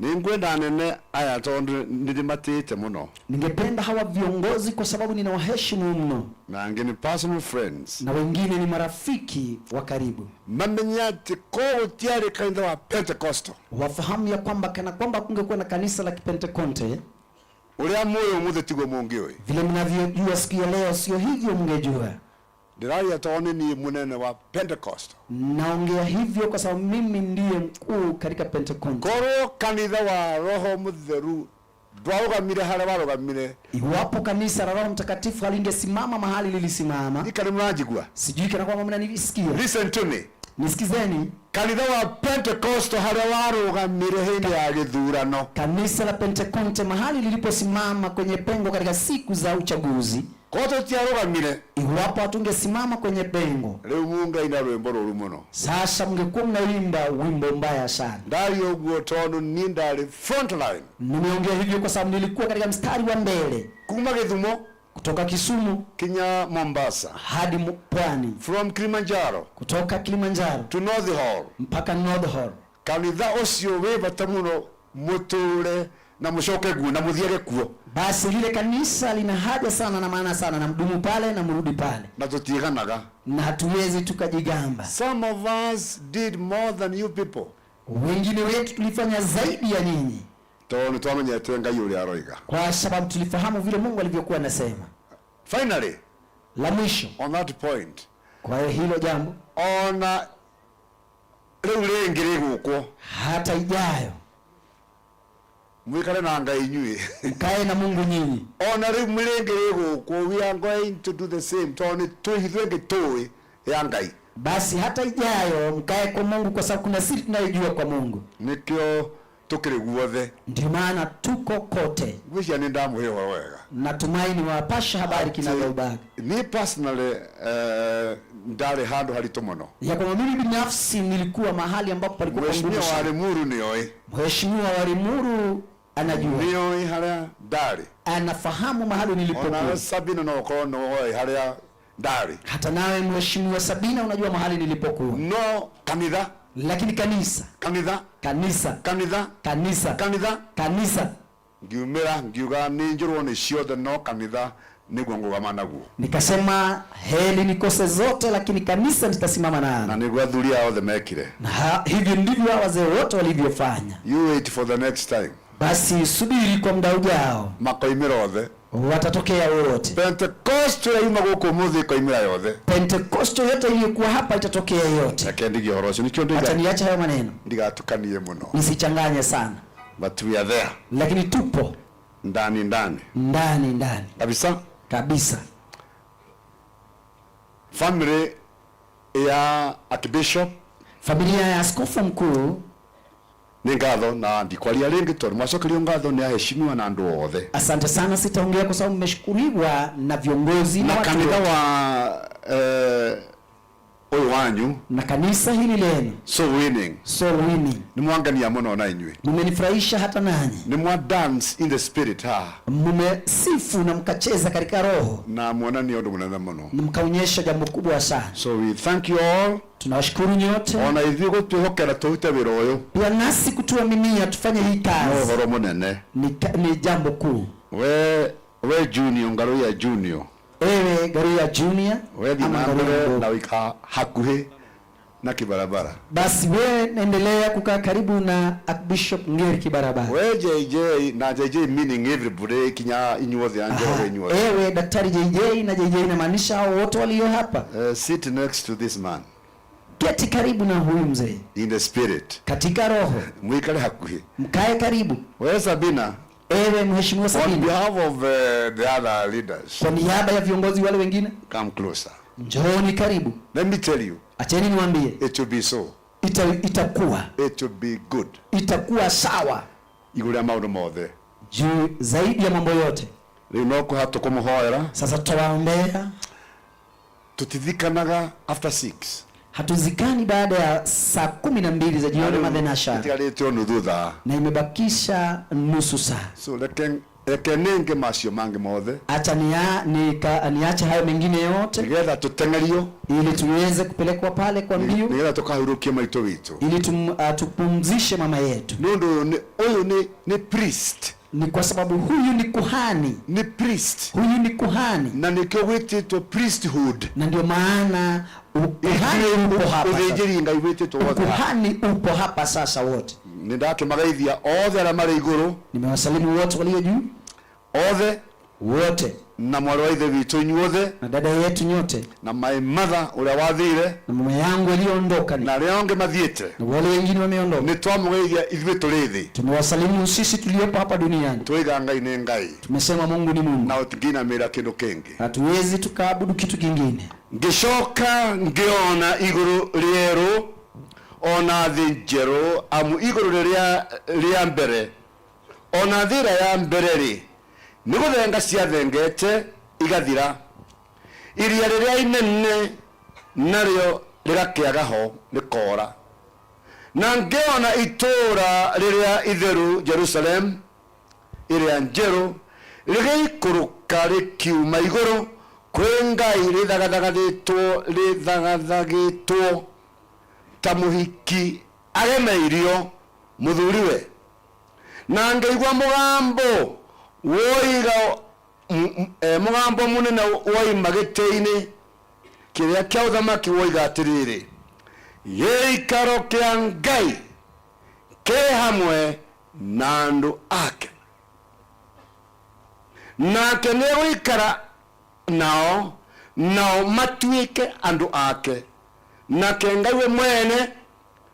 Nĩngwenda anene aya tondũ nĩndĩmatĩĩte mũno. Ningependa hawa viongozi kwa sababu ninawaheshimu mno, Na angĩ nĩ personal friends. na wengine ni marafiki wa karibu. Mamenye atĩ korwo gũtiarĩ kanitha wa Pentecostal, Wafahamu ya kwamba kana kwamba kungekuwa na kanisa la Kipentekonte, ũrĩa mũĩ ũmũthĩ tiguo mũngĩũĩ. vile mnavyojua siku ya leo, sio hivyo mngejua. Ndĩraria tondũ nĩ niĩ mũnene wa Pentecostal. Naongea hivyo kwa sababu mimi ndiye mkuu katika Pentekonte. Korwo kanitha wa Roho Mũtheru ndwarũgamire harĩa warũgamire, Iwapo kanisa la Roho Mtakatifu halingesimama mahali lilisimama, ikari mũranjigua? Sijui kana kwamba mnanisikia. Listen to me. Nisikizeni. Kanitha wa Pentecostal harĩa warũgamire hĩndĩ ya gĩthurano, Kanisa la Pentekonte mahali liliposimama kwenye pengo katika siku za uchaguzi, korwo tũtiarũgamire, iwapo hatungesimama kwenye pengo, rĩu mũngaina rwĩmbo rũru mũno. sasa mngekuwa mnaimba wimbo mbaya sana. Ndaria ũguo tondũ niĩ ndarĩ front line. Nimeongea hivyo kwa sababu nilikuwa katika mstari wa mbele kuma Gĩthumo kutoka Kisumu kinya Mombasa hadi Pwani, from Kilimanjaro kutoka Kilimanjaro to North Hall, mpaka North Hall. Kanitha ũcio wĩ bata mũno mũtũre na mũcoke guo na mũthiage kuo. Basi lile kanisa lina haja sana na maana sana, na mdumu pale na mrudi pale, na tũtiiganaga, na hatuwezi tukajigamba. Some of us did more than you people. Wengine wetu tulifanya zaidi ya nyinyi, Tondũ nĩ twamenyete Ngai ũrĩa aroiga. kwa sababu tulifahamu vile Mungu alivyokuwa anasema. Finally, la mwisho on that point, kwa hilo jambo, ona rĩu rĩngĩ rĩgũkwo, hata ijayo mwikare na Ngai inyuĩ, mkae na Mungu nyinyi. Ona rĩu rĩngĩ rĩgũkwo, we are going to do the same tondũ nĩ twĩhithwo ĩngĩ tũĩ ya Ngai. Basi hata ijayo mkae kwa Mungu, kwa sababu kuna siri tunayojua kwa Mungu. Nĩkĩo tũkĩrĩ guothe, Ndio maana tuko kote. Ngwĩciria nĩ ndamũhe ũhoro wega. Natumai niwapasha habari kinagaubaga. Niĩ personally ndarĩ handũ haritũ mũno. Ya kwamba mimi binafsi nilikuwa mahali ambapo palikuwa Mheshimiwa pangumu wa sana. Limuru nĩoĩ. Mheshimiwa wa Limuru anajua, Nĩoĩ harĩa ndarĩ, anafahamu mahali nilipokuwa. Onawe Sabina no ũkorwo nĩoĩ harĩa ndarĩ. Hata nawe Mheshimiwa Sabina unajua mahali nilipokuwa. No kanitha, lakini kanisa, kanitha, kanisa, kanitha, kanisa, kanitha, kanisa. Ngiumĩra ngiuga nĩ njũrwo nĩ ciothe no kanitha nĩguo ngũgama naguo. Nikasema heri nikose zote, lakini kanisa nitasimama nalo. Na nĩguo athuri aya othe mekire. Na hivyo ndivyo hawa wazee wote walivyofanya. You wait for the next time. Basi subiri kwa muda ujao, Makoimĩra othe, watatokea wote. Pentecost ĩrĩa yuma gũkũ ũmũthĩ ĩkoimĩra yothe. Pentekoste yote iliyokuwa hapa itatokea yote. Reke ndigie ũhoro ũcio, nĩkĩo Acha niache hayo maneno, ndigatukanie mũno. nisichanganye sana, But we are there. lakini tupo Ndani ndani. ndani ndani kabisa kabisa. Family ya Archbishop, familia ya askofu mkuu, nĩ ngatho na ndikwaria rĩngĩ tondũ mwacokerio ngatho nĩ aheshimiwa na andũ othe. Asante sana, sitaongea kwa sababu mmeshukuriwa na viongozi na Na watu kanitha wote. wa ũyũ wanyu na kanisa hili lenu so winning, so winning, nĩ mwangenia mũno na inyuĩ, mmenifurahisha hata nanyi, nĩ mwa dance in the spirit ha, mmesifu na mkacheza katika roho na mwonania ũndũ mũnene mũno, na mkaonyesha jambo kubwa sana. So we thank you all. Tunawashukuru nyote. Ona ithuĩ gũtwĩhokera tũrute wĩra ũyũ, pia nasi kutuaminia tufanye hii no kazi ũhoro mũnene, ni jambo kuu. We Junior, Ngaruiya Junior, Ewe Ngaruiya Junior, we thiĩ ama na Ngaruiya mbere Mdogo. na ũikara hakuhĩ na kibarabara. Basi wewe endelea kukaa karibu na Archbishop Ngeri Kibarabara. We JJ na JJ meaning everybody kinya inyuothe a Njoroge inyuothe. Ewe Daktari JJ na JJ inamaanisha hao wote walio hapa. Sit next to this man. Keti karibu na huyu mzee. In the spirit. Katika roho. Mwikare hakuhi. Mkae karibu. We Sabina. Ewe mheshimiwa on Sabina, behalf of the other leaders, kwa niaba ya viongozi wale wengine, come closer. njooni karibu. Let me tell you, Acheni niwaambie, it will be so. Itakuwa It will be good. itakuwa sawa Igũrũ rĩa maũndũ mothe. juu zaidi ya mambo yote. Rĩu no kũha tũkũmũhoera. Sasa tutawaombea. Tutithikanaga after 6. Hatuzikani baada ya saa 12 za jioni madhenasha, Itigarĩte o nuthu thaa. na imebakisha nusu saa. So reke nĩngĩ macio mangĩ mothe. Acha niache hayo mengine yote Nĩgetha tũteng'erio. ili tuweze kupelekwa pale kwa mbio, Nĩgetha tũkahurũkie maitũ witũ. ili tupumzishe mama yetu. Nĩ ũndũ ũyũ nĩ priest. Ni kwa sababu huyu ni kuhani. Ni priest. Huyu ni kuhani. Na nĩkĩo gwĩtĩtwo priesthood. Na ndio maana ukuhani upo hapa sasa. Ũthĩnjĩri Ngai wĩtĩtwo wothe. Ukuhani upo hapa sasa wote. Nĩ ndakĩmageithia othe arĩa marĩ igũrũ. Nimewasalimu wote walio juu. Othe. Wote. Na mwarĩ wa ithe witũ inyuothe. Na dada yetu nyote. Na my mother ũrĩa wathire. Na mama yangu aliyoondoka. Na arĩa angĩ mathiĩte. Na wale wengine wameondoka. Nĩ twamũgeithia ithuĩ tũrĩ thĩ. Tumewasalimu sisi tuliopo hapa duniani. Twaiga Ngai nĩ Ngai. Tumesema Mungu ni Mungu. Na tũtingĩinamĩrĩra kĩndũ kĩngĩ. Hatuwezi tukaabudu kitu kingine. Ngĩcoka ngĩona igũrũ rĩerũ ona thĩ njerũ, amu igũrũ rĩrĩa rĩa mbere ona thĩ ĩrĩa ya mbere rĩ nĩ gũthenga ciathengete igathira, iria rĩrĩa inene narĩo rĩgakĩaga ho rĩkoora. Na ngĩona itũũra rĩrĩa itheru Jerusalem ĩrĩa njerũ rĩgĩikũrũka rĩkiuma igũrũ kwĩ Ngai rĩthagathagĩtwo ta mũhiki agemeirio mũthuriwe. Na ngĩigua mũgambo woiga, mũgambo mũnene woima gĩtĩ-inĩ kĩrĩa kĩa ũthamaki woiga atĩrĩrĩ, gĩikaro kĩa Ngai kĩ hamwe na andũ ake, nake nĩegũikara nao, nao matuĩke andũ ake, nake Ngai we mwene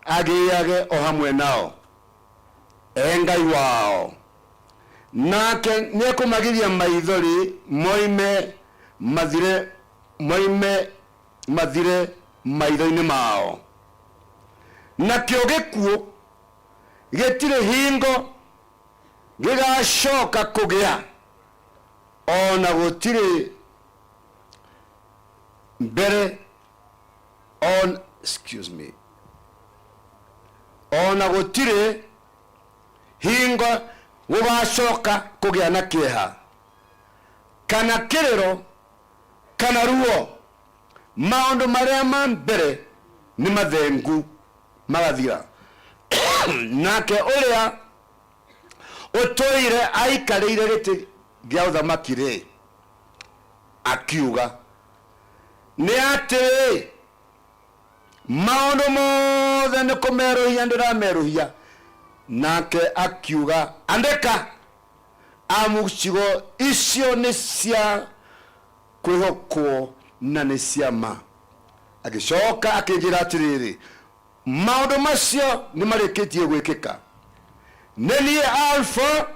agĩage o hamwe nao, e Ngai wao. Nake nĩekũmagiria maithori moime mathire, moime mathire maitho-inĩ mao. Nakĩo gĩkuũ gĩtirĩ hingo gĩgacoka kũgĩa, ona gũtirĩ mbere on, excuse me, ona gũtirĩ hingo gũgacoka kũgĩa na kĩeha kana kĩrĩro kana ruo. Maũndũ marĩa ma mbere nĩ mathengu magathira. Nake ũrĩa ũtũire aikarĩire gĩtĩ gĩa ũthamaki rĩ akiuga nĩ atĩrĩ, maũndũ mothe nĩ kũmerũhia ndĩramerũhia. Nake akiuga, andĩka, amu ciugo icio nĩ cia kwĩhokwo na nĩ cia ma. Agĩcoka akĩnjĩra atĩrĩrĩ, maũndũ macio nĩ marĩkĩtie gwĩkĩka. Nĩ niĩ Alpha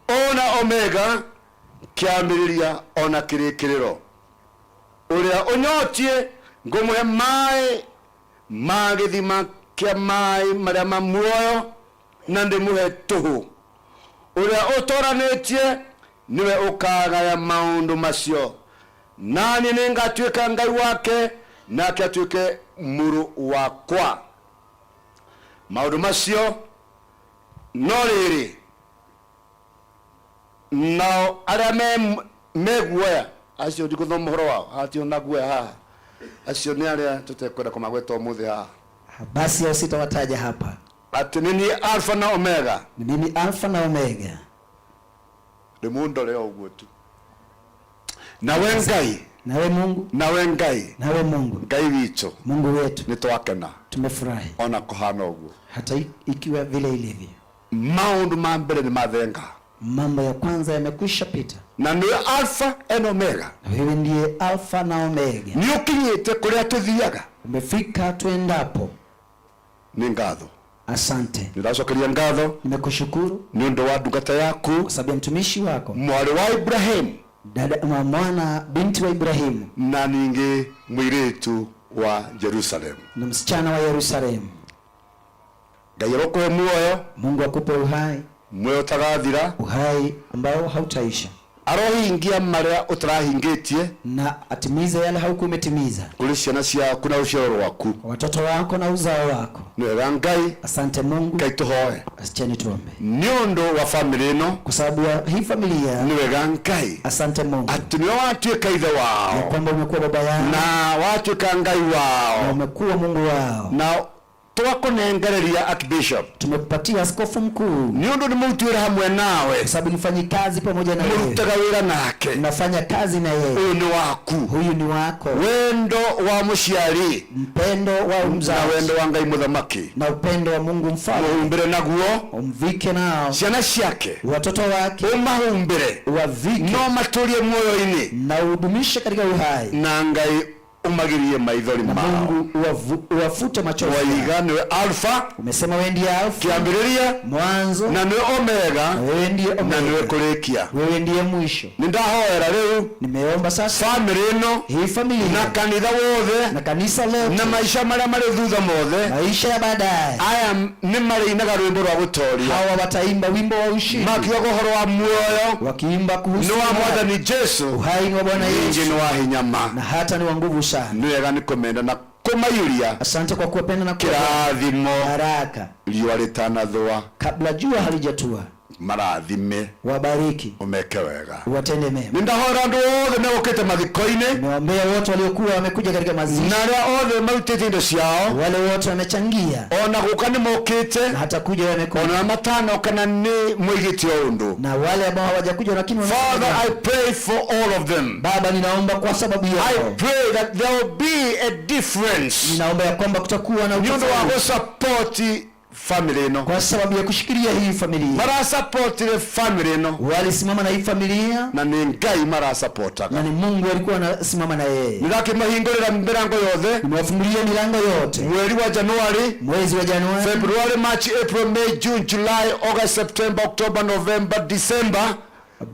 ona Omega, kĩambĩrĩria ona kĩrĩkĩrĩro. Ũrĩa ũnyotiĩ ngũmũhe maĩ ma gĩthima kĩa maĩ marĩa ma muoyo, na ndĩmũhe tũhũ. Ũrĩa ũtoranĩtie nĩwe ũkagaya maũndũ macio, nani nĩngatuĩka Ngai wake, nake atuĩke mũrũ wakwa. Maũndũ macio no rĩrĩ, nao arĩa me guoya, acio ndigũthoma ũhoro wao, hatirĩ na guoya haha, acio nĩ arĩa tũtekwenda kũmagweta ũmũthĩ haha. Basi hao sitawataja hapa. Atĩ nĩ niĩ Alpha na Omega. Ni mimi Alpha na Omega. Ndĩmũndore o ũguo tu. Nawe Ngai. Nawe Mungu. Nawe Ngai. Nawe Mungu. Ngai witũ. Mungu wetu. Nĩtwakena. Tumefurahi. Ona kũhana ũguo. Hata ikiwa vile ilivyo. Maũndũ ma mbere nĩ mathenga. Mambo ya kwanza yamekwisha pita. Na nĩwe Alpha and Omega. Na wewe ndiye Alpha na Omega. Nĩ ũkinyĩte kũrĩa tũthiaga. Umefika tuendapo. Nĩ ngatho. Asante. Nĩndacokeria ngatho. Nimekushukuru nĩ ũndũ wa ndungata yaku, kwa sababu ya mtumishi wako, mwarĩ wa Ibrahimu, dada mwana binti wa Ibrahimu, na ningĩ mũirĩtu wa Jerusalem, na msichana wa Yerusalemu. Ngai arokũhe muoyo. Mungu akupe uhai, muoyo ũtagathira, uhai ambao hautaisha. Arohingia marĩa ũtarahingĩtie, na atimize yale haukuwa umetimiza kũrĩ ciana ciaku na rũciaro rwaku, kwa watoto wako na uzao wako. Nĩ wega Ngai. Asante Mungu. Ngai tũhoe. Acheni tuombe. Nĩ ũndũ wa bamĩrĩ ĩno, kwa sababu ya hii familia, nĩ wega Ngai, asante Mungu atĩ nĩwe watuĩka ithe wao, ya kwamba umekuwa baba yao na watuĩka Ngai wao, na umekuwa Mungu wao, na twakũnengereria archbishop, tumekupatia askofu mkuu nĩ ũndũ nĩ mũruti wĩra hamwe nawe, kwa sababu ni kazi pamoja na wewe, mũrutaga wĩra nake, nafanya kazi na yeye. Ũyũ nĩ waku, huyu ni wako, wendo wa mũciari, mpendo wa mzazi, na wendo wa Ngai mũthamaki, na upendo wa Mungu mfalme, mũhumbĩre naguo, umvike nao, ciana ciake, watoto wake, ũmahumbĩre, uwavike, no matũrie muoyo-inĩ, na udumishe katika uhai, na Ngai umagirie maithori mao, Mungu uwafute machozi. Waiga niwe Alfa, umesema wewe ndiye Alfa, kĩambĩrĩria, mwanzo, na niwe Omega, na wewe ndiye Omega, na niwe kũrĩkia, wewe ndiye mwisho. Nĩndahoera rĩu, nimeomba sasa famĩlĩ ĩno, hii familia, na kanitha wothe, na kanisa lote, na maisha marĩa marĩ thutha mothe, maisha ya baadaye, aya nĩ marĩinaga rwĩmbo rwa gũtoria, hawa wataimba wimbo wa ushindi, makiugaga ũhoro wa muoyo, wakiimba kuhusu nĩ wa Mwathani Jesu, uhai ni wa Bwana Yesu, ningĩ nĩ wa hinya ma, na hata ni wa nguvu sana. Nĩ wega nĩ kũmenda na kũmaiyũria. Asante kwa kuwapenda na kĩrathimo, baraka, riũa rĩtanathũa, kabla jua halijatua, marathime, wabariki, umeke wega, uwatende mema. Nĩ ndahora andũ othe megũkĩte mathiko-inĩ, nimeombea wote waliokuwa wamekuja katika mazishi, na arĩa othe marutĩte indo ciao, wale wote wamechangia, ona gũka nĩ mokĩte, na hata kuja wamekuja, ona matanoka na nĩ moigĩte o ũndũ, na wale ambao hawajakuja lakini Father, I pray for all of them. Baba, ninaomba kwa sababu yao. I pray that there will be a difference. Ninaomba ya kwamba kutakuwa na nĩ ũndũ wa utofauti gũsupport family ĩno, kwa sababu ya kushikilia hii familia. Marasupportire family ĩno, walisimama na hii familia, na nĩ Ngai marasupportaga, na ni Mungu alikuwa anasimama na yeye. Nĩndakĩmahingũrĩra mĩrango yothe, nimewafungulia milango yote, mweri wa Januari, mwezi wa Januari, February, March, April, May, June, July, August, September, October, November, December.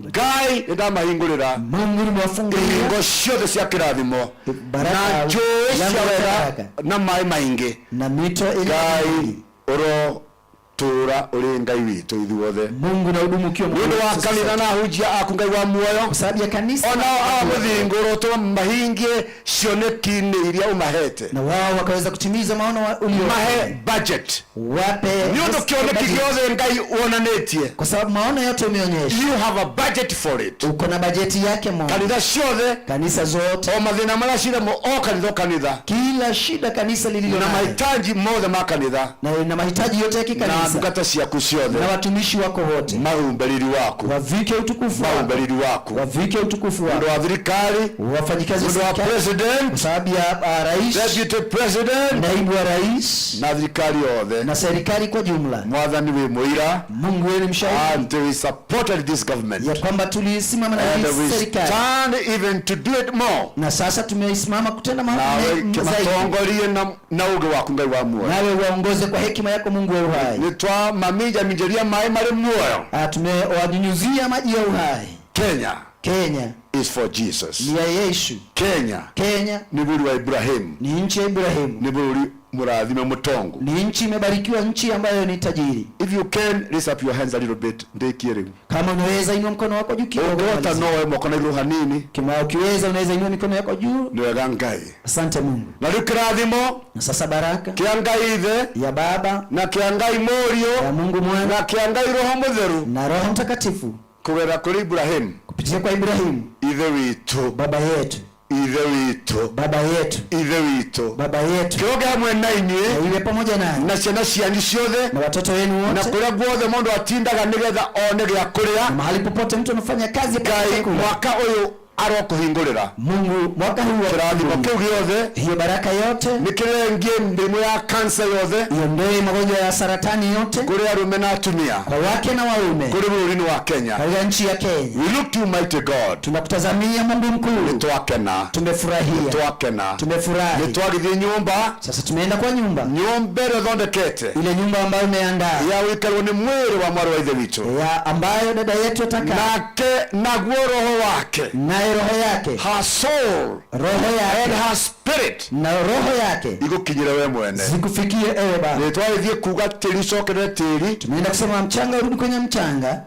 Ngai nĩndamahingũrĩra Mungu nimewafungulia ihingo ciothe cia kĩrathimo na njũĩ cia wega na maĩ maingĩ na mito ile Ngai ũrotũũra ũrĩ Ngai witũ ithuothe. Mungu na hudumu ukiwa nĩ ũndũ wa kanitha na ahunjia aku Ngai wa muoyo, kwa sababu ya kanisa, onao a mũthingu ũrotũma mahingie cioneki-inĩ iria ũmahete, na wao wakaweza kutimiza maono ulio mahe budget, wape nĩ ũndũ kĩoneki gĩothe Ngai wonanĩtie, kwa sababu maono yote umeonyesha, you have a budget for it, uko na bajeti yake Mungu. Kanitha ciothe, kanisa zote, o mathĩna marĩa ciramo, o kanitha o kanitha, kila shida kanisa lililo na nayo, mahitaji mothe ma kanitha, na mahitaji yote ya na kikanisa, ndungata ciaku ciothe, na watumishi wako wote, mahumbe riri waku, wavike utukufu wako, mahumbe riri waku, wavike utukufu wako, ũndũ wa thirikari, wafanyikazi ũndũ wa serikali, president, kwa sababu ya rais, deputy president, naibu wa rais, na thirikari yothe, na serikali kwa jumla. Mwathani wĩ mũira, Mungu wewe ni mshahidi, and we supported this government, ya kwamba tulisimama na and hii we serikali, stand even to do it more, na sasa tumeisimama kutenda mambo nawe zaidi. kĩmatongorie na ũũgĩ waku Ngai wa muoyo, Nawe waongoze kwa hekima yako Mungu wa uhai. nĩ twamaminjaminjĩria maĩ marĩ muoyo. Tumewanyunyuzia maji ya uhai. Kenya Kenya is for Jesus. ni ya Yesu. Kenya Kenya nĩ bũrũri wa Ibrahimu, ni nchi ya Ibrahimu, nĩ bũrũri mũrathime mũtongu, ni nchi imebarikiwa, nchi ambayo ni tajiri. If you can raise up your hands a little bit, ndĩkie rĩu. Kama unaweza inua mkono wako juu kidogo. Ũngĩhota no woe moko na igũrũ hanini. Kama ukiweza unaweza inua mikono yako juu. Nĩ wega Ngai. Asante Mungu. Na rĩu kĩrathimo Na sasa baraka kĩa Ngai Ithe ya Baba na kĩa Ngai Mũriũ ya Mungu Mwana na kĩa Ngai Roho Mũtheru na Roho Mtakatifu kũgerera kũrĩ Ibrahimu kupitia kwa Ibrahimu ithe witũ, baba yetu, ithe witũ, baba yetu, ithe witũ, baba yetu, kĩroge hamwe na inyuĩ na iwe pamoja nanyi na ciana cianyu ciothe na watoto wenu na wote kũrĩa guothe mũndũ atindaga nĩgetha one gĩa kũrĩa. na mahali popote mtu anafanya kazi apate Ngai chakula. mwaka ũyũ Arokũhingũrĩra. Mungu mwaka huu wa Kĩrathimo kĩu gĩothe, hiyo baraka yote, nĩkĩrengie mĩrimũ ya kansa yothe, iondoe magonjwa ya saratani yote, kũrĩ arũme na atumia, kwa wake na waume, kũrĩ bũrũri-inĩ wa Kenya. Katika nchi ya Kenya. We look to mighty God. Tunakutazamia Mungu mkuu. Nĩtwakena. Tumefurahia. Nĩtwakena. Tumefurahi. Nĩtwagĩthiĩ nyũmba. Sasa tumeenda kwa nyumba, nyũmba ĩrĩa ũthondekete, ile nyumba ambayo umeandaa ya gũikarwo nĩ mwĩrĩ wa mwarĩ wa ithe witũ, ya ambayo dada yetu atakaa, nake naguo roho wake, naye roho yake, her soul, roho yake, and her spirit, na roho yake igũkinyĩre we mwene, zikufikie ewe Baba. Nĩtwagĩthiĩ kuga tĩri ũcokerere tĩri. Tumeenda kusema mchanga urudi kwenye mchanga.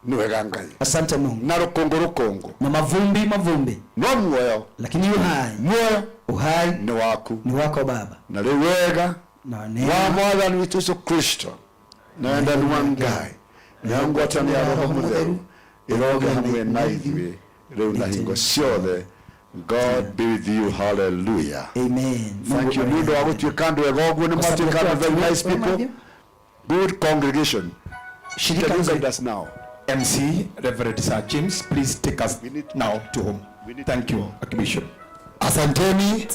Nĩ wega Ngai. Asante Mungu. Na rũkũngũ rũkũngũ, na mavumbi mavumbi, no muoyo, lakini uhai, muoyo uhai nĩ waku, ni wako Baba. Na rĩu wega na neema wa mwathani witũ Yesu Kristo na wendani wa Ngai na ngwatanĩro ya Roho Mũtheru ĩroge hamwe na ithuĩ rĩu na hingo ciothe. God be with you. Hallelujah. Amen. Thank you. Nĩ ũndũ wa gũtuĩka andũ ega ũguo, nĩ mwatuĩka andũ very nice people. Good congregation. Shirika Can you guide us now? MC Reverend Sir James, please take us now to home. Thank you, Archbishop. Asanteni,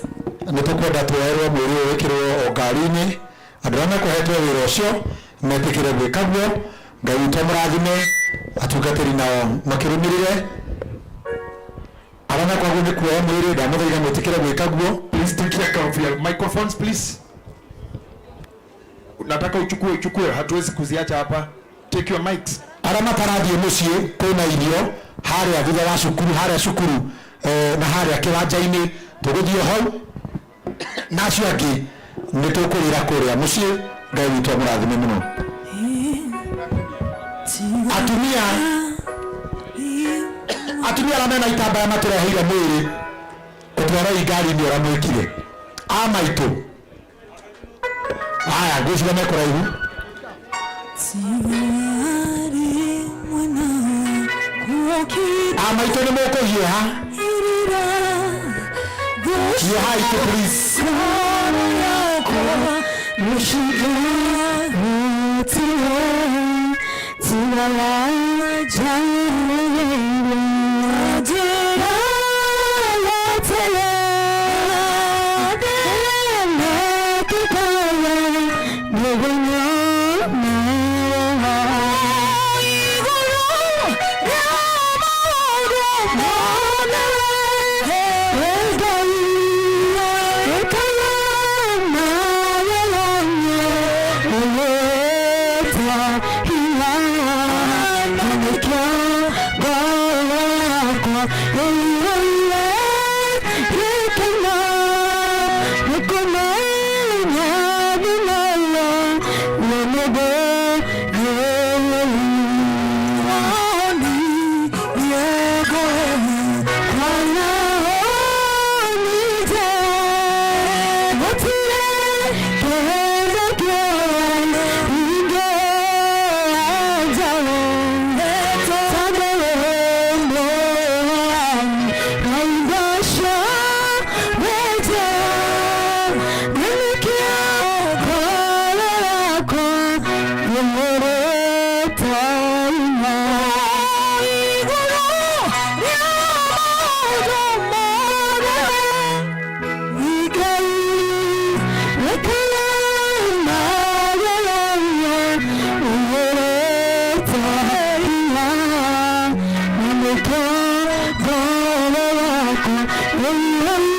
nä tå kwenda tuoerwo mwä rä å wä kä rwo o ngari-inä andå arĩa mekũhetwo wĩra ũcio metĩkĩre gwĩka guo. Ngai witũ amũrathime, atungatĩri nao makĩrũmĩrĩre arĩa mekwagwo nĩ kuoya mwĩrĩ, ndamũthaitha mwĩtĩkĩre gwĩka guo. Please take care of your microphones, please. Nataka uchukue, uchukue, hatuwezi kuziacha hapa. Take your mics. Arĩa matarathiĩ mũciĩ kwĩna irio harĩa thutha wa cukuru, harĩa cukuru na harĩa kĩwanja-inĩ, tũgũthiĩ hau na acio angĩ nĩ tũkũrĩra kũrĩa mũciĩ. Ngai witũ amũrathime mũno. Atumia, atumia arĩa mena itambaya matũreheire mwĩrĩ, ũtwarei ngari-inĩ ũrĩa mwĩkire. A maitũ aya ngwĩciria me kũraihu. A maitũ nĩ mũkũhiũha, hiũhai tu please. Thank you.